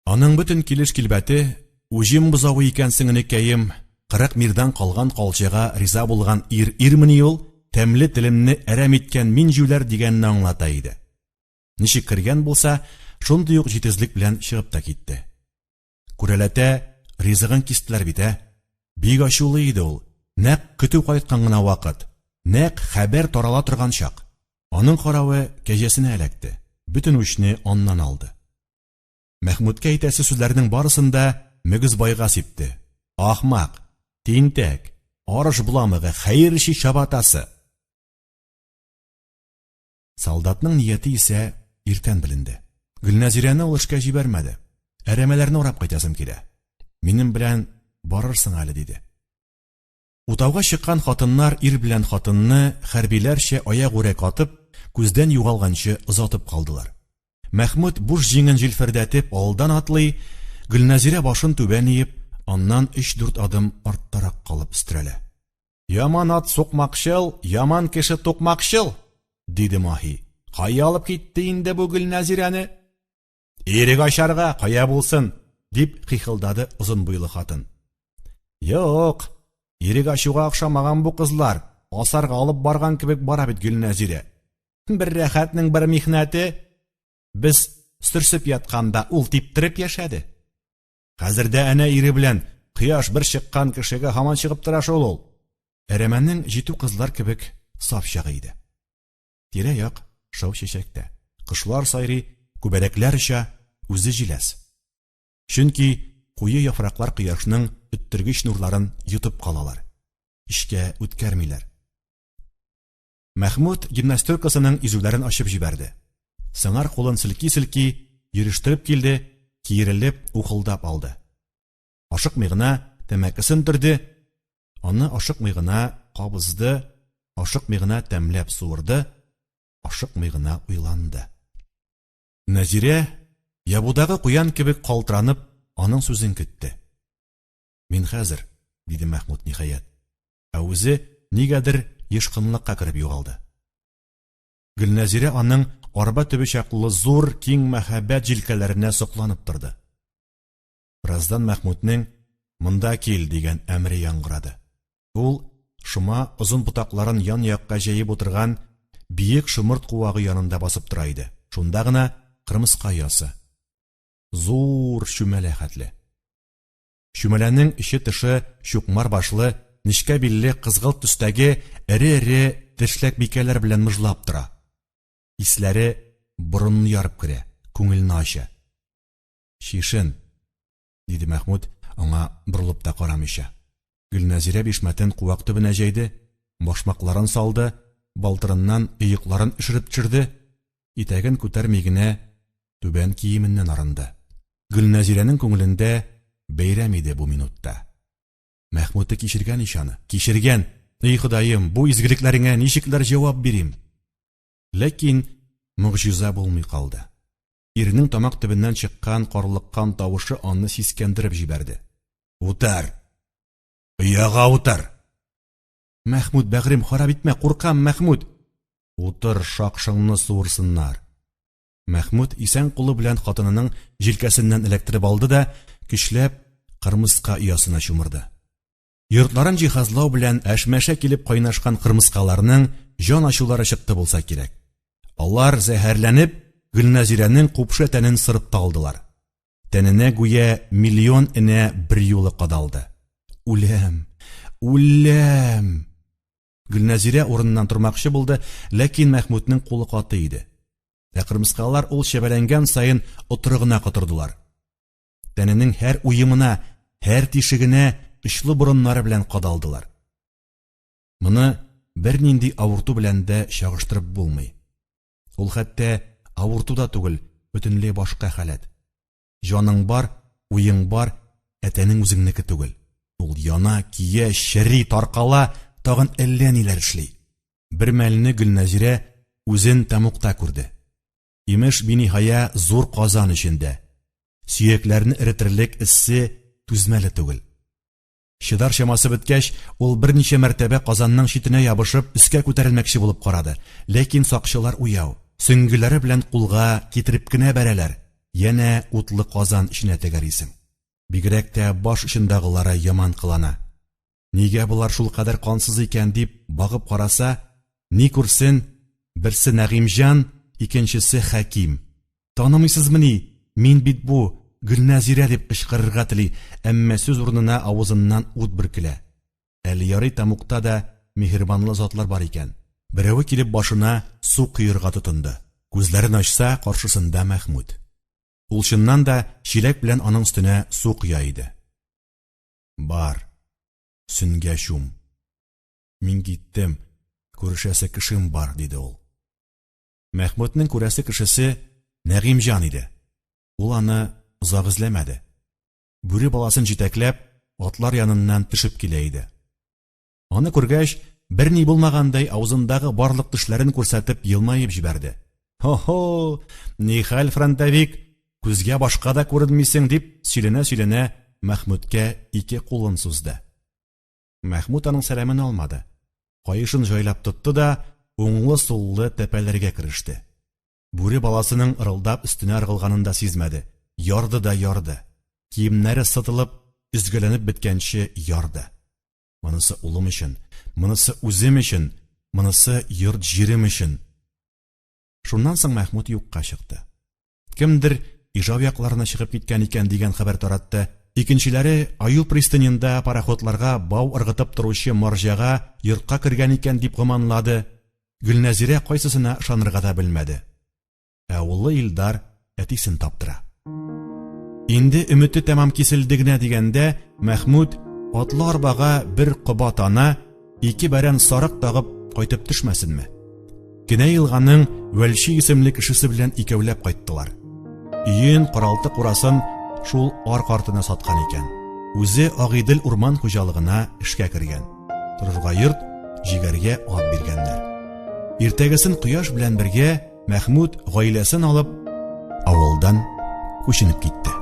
Аның бөтен килеш-килбәте, Уҗым бозавы икәнсең, энекәем, 40 мирдан калган калчыга риза булган ир ирмени ул, тәмле телемне әрәм иткән мин җүләр дигәнне аңлата иде. Ничек кергән булса, шундый ук җитезлек белән чыгып та китте. Күрәләтә ризыгын кистеләр бит, ә? Бик ачулы иде ул. Нәкъ көтү кайткан гына вакыт. Нәкъ хәбәр тарала торган чак. Аның каравы кәҗәсенә эләкте, бөтен үчне аннан алды. Мәхмүткә әйтәсе сүзләрнең барысын да Мөгезбайга сипте. Ахмак! Тинтәк! Арыш боламыгы, хәерче чабатасы! Солдатның нияте исә иртән беленде. Гөлнәзирәне ул эшкә җибәрмәде. Әрәмәләрне урап кайтасым килә. Минем белән барырсың әле, диде. Утауга чыккан хатыннар ир белән хатынны хәрбиләрчә аягүрә катып, күздән югалганчы озатып калдылар. Мәхмүт буш җиңен җилфердәтеп алдан атлый, Гөлнәзирә башын түбән иеп, аннан өч-дүрт адым арттарак калып өстерәлә. Яман ат сукмакчыл, яман кеше тукмакчыл, диде Маһи. Кая алып китте инде бу Гөлнәзирәне? Ирек ачарга, кая булсын, дип хихылдады озын буйлы хатын. Юк, ирек ачуга охшамаган бу кызлар, асарга алып барган кебек бара бит Гөлнәзирә. Бер рәхәтнең бер михнәте. Без сөрсеп ятканда ул типтереп яшәде. Хәзер дә әнә ире белән кояш бер чыккан кешегә һаман чыгып тора шул ул. Әрәмәнең җитү кызлар кебек саф чагы иде. Тирә-як шау чәчәктә. Кошлар сайрый, күбәләкләр оча, үзе җиләс. Чөнки куе яфраклар кояшның өттергеч нурларын йотып калалар. Эчкә үткәрмиләр. Мәхмүт гимнастеркасының изүләрен ачып җибәрде. Сыңар кулын селки-селки йөрештереп килде, киерелеп, ухылдап алды. Ашыкмый гына тәмәкесен төрде, аны ашыкмый гына кабызды, ашыкмый гына тәмләп суырды, ашыкмый гына уйланды. Нәзирә, ябудагы куян кебек калтыранып, аның сүзен көтте. Мин хәзер, диде Мәхмүт ниһаять. Ә үзе нигәдер ешкынлыкка кереп югалды. Гөлнәзирә аның арба төбе чаклы зур, киң мәһабәт җилкәләренә сокланып торды. Бераздан Мәхмүтнең «Монда кил!» дигән әмере яңгырады. Ул шома озын ботакларын ян-якка җәеп утырган биек шомырт куагы янында басып тора иде. Шунда гына кырмыска оясы. Зур чүмәлә хәтле. Чүмәләнең эче-тышы чукмар башлы, нечкә билле кызгылт төстәге эре-эре тешләк бикәләр белән мыжлап тора. Исләре борынны ярып керә, күңелне ача. Чишен, диде Мәхмүт, аңа борылып та карамыйча. Гөлнәзирә бишмәтен куак төбенә җәйде, башмакларын салды, балтырыннан оекларын өшереп төшерде, итәген күтәрми генә түбән киеменнән арынды. Гөлнәзирәнең күңелендә бәйрәм иде бу минутта. Мәхмүте кичергән ич аны, кичергән! Ий Ходаем, бу изгелекләреңә ничекләр җавап бирим? Ләкин могҗиза булмый калды. Ирнең тамак төбеннән чыккан карлыккан тавышы аны сискәндереп җибәрде. Утыр! Ояга утыр! Мәхмүт, бәгърем, харап итмә, куркам, Мәхмүт! Утыр, шакшыңны суырсыннар. Мәхмүт исән кулы белән хатынының җилкәсеннән эләктереп алды да, көчләп, кырмыска оясына чумырды. Йортларын җиһазлау белән әшмәшә килеп кайнашкан кырмыскаларның җан ачулары чыкты булса кирәк. Алар, зәһәрләнеп, Гөлнәзирәнең купшы тәнен сырып та алдылар. Тәненә гүя миллион энә берьюлы кадалды. Үләм! Үләм! Гөлнәзирә урыныннан тормакчы булды, ләкин Мәхмүтнең кулы каты иде. Ә кырмыскалар ул чәбәләнгән саен отырыгына котырдылар. Тәненең һәр уемына, һәр тишегенә очлы борыннары белән кадалдылар. Моны бернинди авырту белән дә чагыштырып булмый. Ул хәтта авырту да түгел, бөтенләй башка халәт. Җаның бар, уең бар, ә тәнең үзеңнеке түгел. Ул яна, кия, чери, таркала, тагын әллә ниләр эшли. Бер мәлне Гөлнәзирә үзен тәмугта күрде. Имеш, биниһая зур казан эчендә. Сөякләрне эретерлек эссе түзмәле түгел. Чыдар чамасы беткәч, ул берничә мәртәбә казанның читенә ябышып, өскә күтәрелмәкче булып карады. Ләкин сакчылар уяу, сөңгеләре белән кулга китереп кенә бәрәләр, янә утлы казан эченә тәгәрисең. Бигрәк тә баш очындагылары яман кылана. Нигә болар шулкадәр кансыз икән дип багып караса, ни күрсен, берсе Нәгыймҗан, икенчесе Хәким. Танымыйсызмыни, мин бит бу, Гөлнәзирә дип кычкырырга тели, әмма сүз урынына авызыннан ут бөркелә. Әле ярый тәмугта да миһербанлы затлар бар икән. Берәве килеп башына су коерга тотынды. Күзләрен ачса, каршысында Мәхмүт. Ул чыннан да чиләк белән аның өстенә су коя иде. Бар, сөнгә чум. Мин киттем, күрешәсе кешем бар, диде ул. Мәхмүтнең күрәсе кешесе Нәгыймҗан иде. Ул аны озак эзләмәде. Бүре баласын җитәкләп, атлар яныннан төшеп килә иде. Аны күргәч, берни булмагандай авызындагы барлык тешләрен күрсәтеп елмаеп җибәрде. Хо-хо, нихәл, фронтовик, күзгә башка да күренмисең, дип сөйләнә-сөйләнә Мәхмүткә ике кулын сузды. Мәхмүт аның сәламен алмады. Каешын җайлап тотты да уңлы-суллы тәпәләргә кереште. Бүре баласының ырылдап өстенә ыргылганын да сизмәде. Ярды да ярды. Киемнәре сытылып, өзгәләнеп беткәнче ярды. Монысы улым өчен, монысы үзем өчен, монысы йорт-җирем өчен. Шуннан соң Мәхмүт юкка чыкты. Кемдер Ижау якларына чыгып киткән икән дигән хәбәр таратты. Икенчеләре Аю пристаненда пароходларга бау ыргытып торучы марҗага йортка кергән икән дип гоманлады. Гөлнәзирә кайсысына ышанырга да белмәде. Ә улы Илдар әтисен таптыра. Инде өмете тәмам киселде генә дигәндә, Мәхмүт атлы арбага бер коба тана, ике бәрән сарык тагып кайтып төшмәсенме? Кенә елганың Вәлчи исемле кешесе белән икәүләп кайттылар. Өен, каралты-курасын шул ар картына саткан икән. Үзе Агыйдел урман хуҗалыгына эшкә кергән. Торырга йорт, җигәргә ат биргәннәр. Иртәгесен кояш белән бергә Мәхмүт гаиләсен алып, авылдан күченеп китте.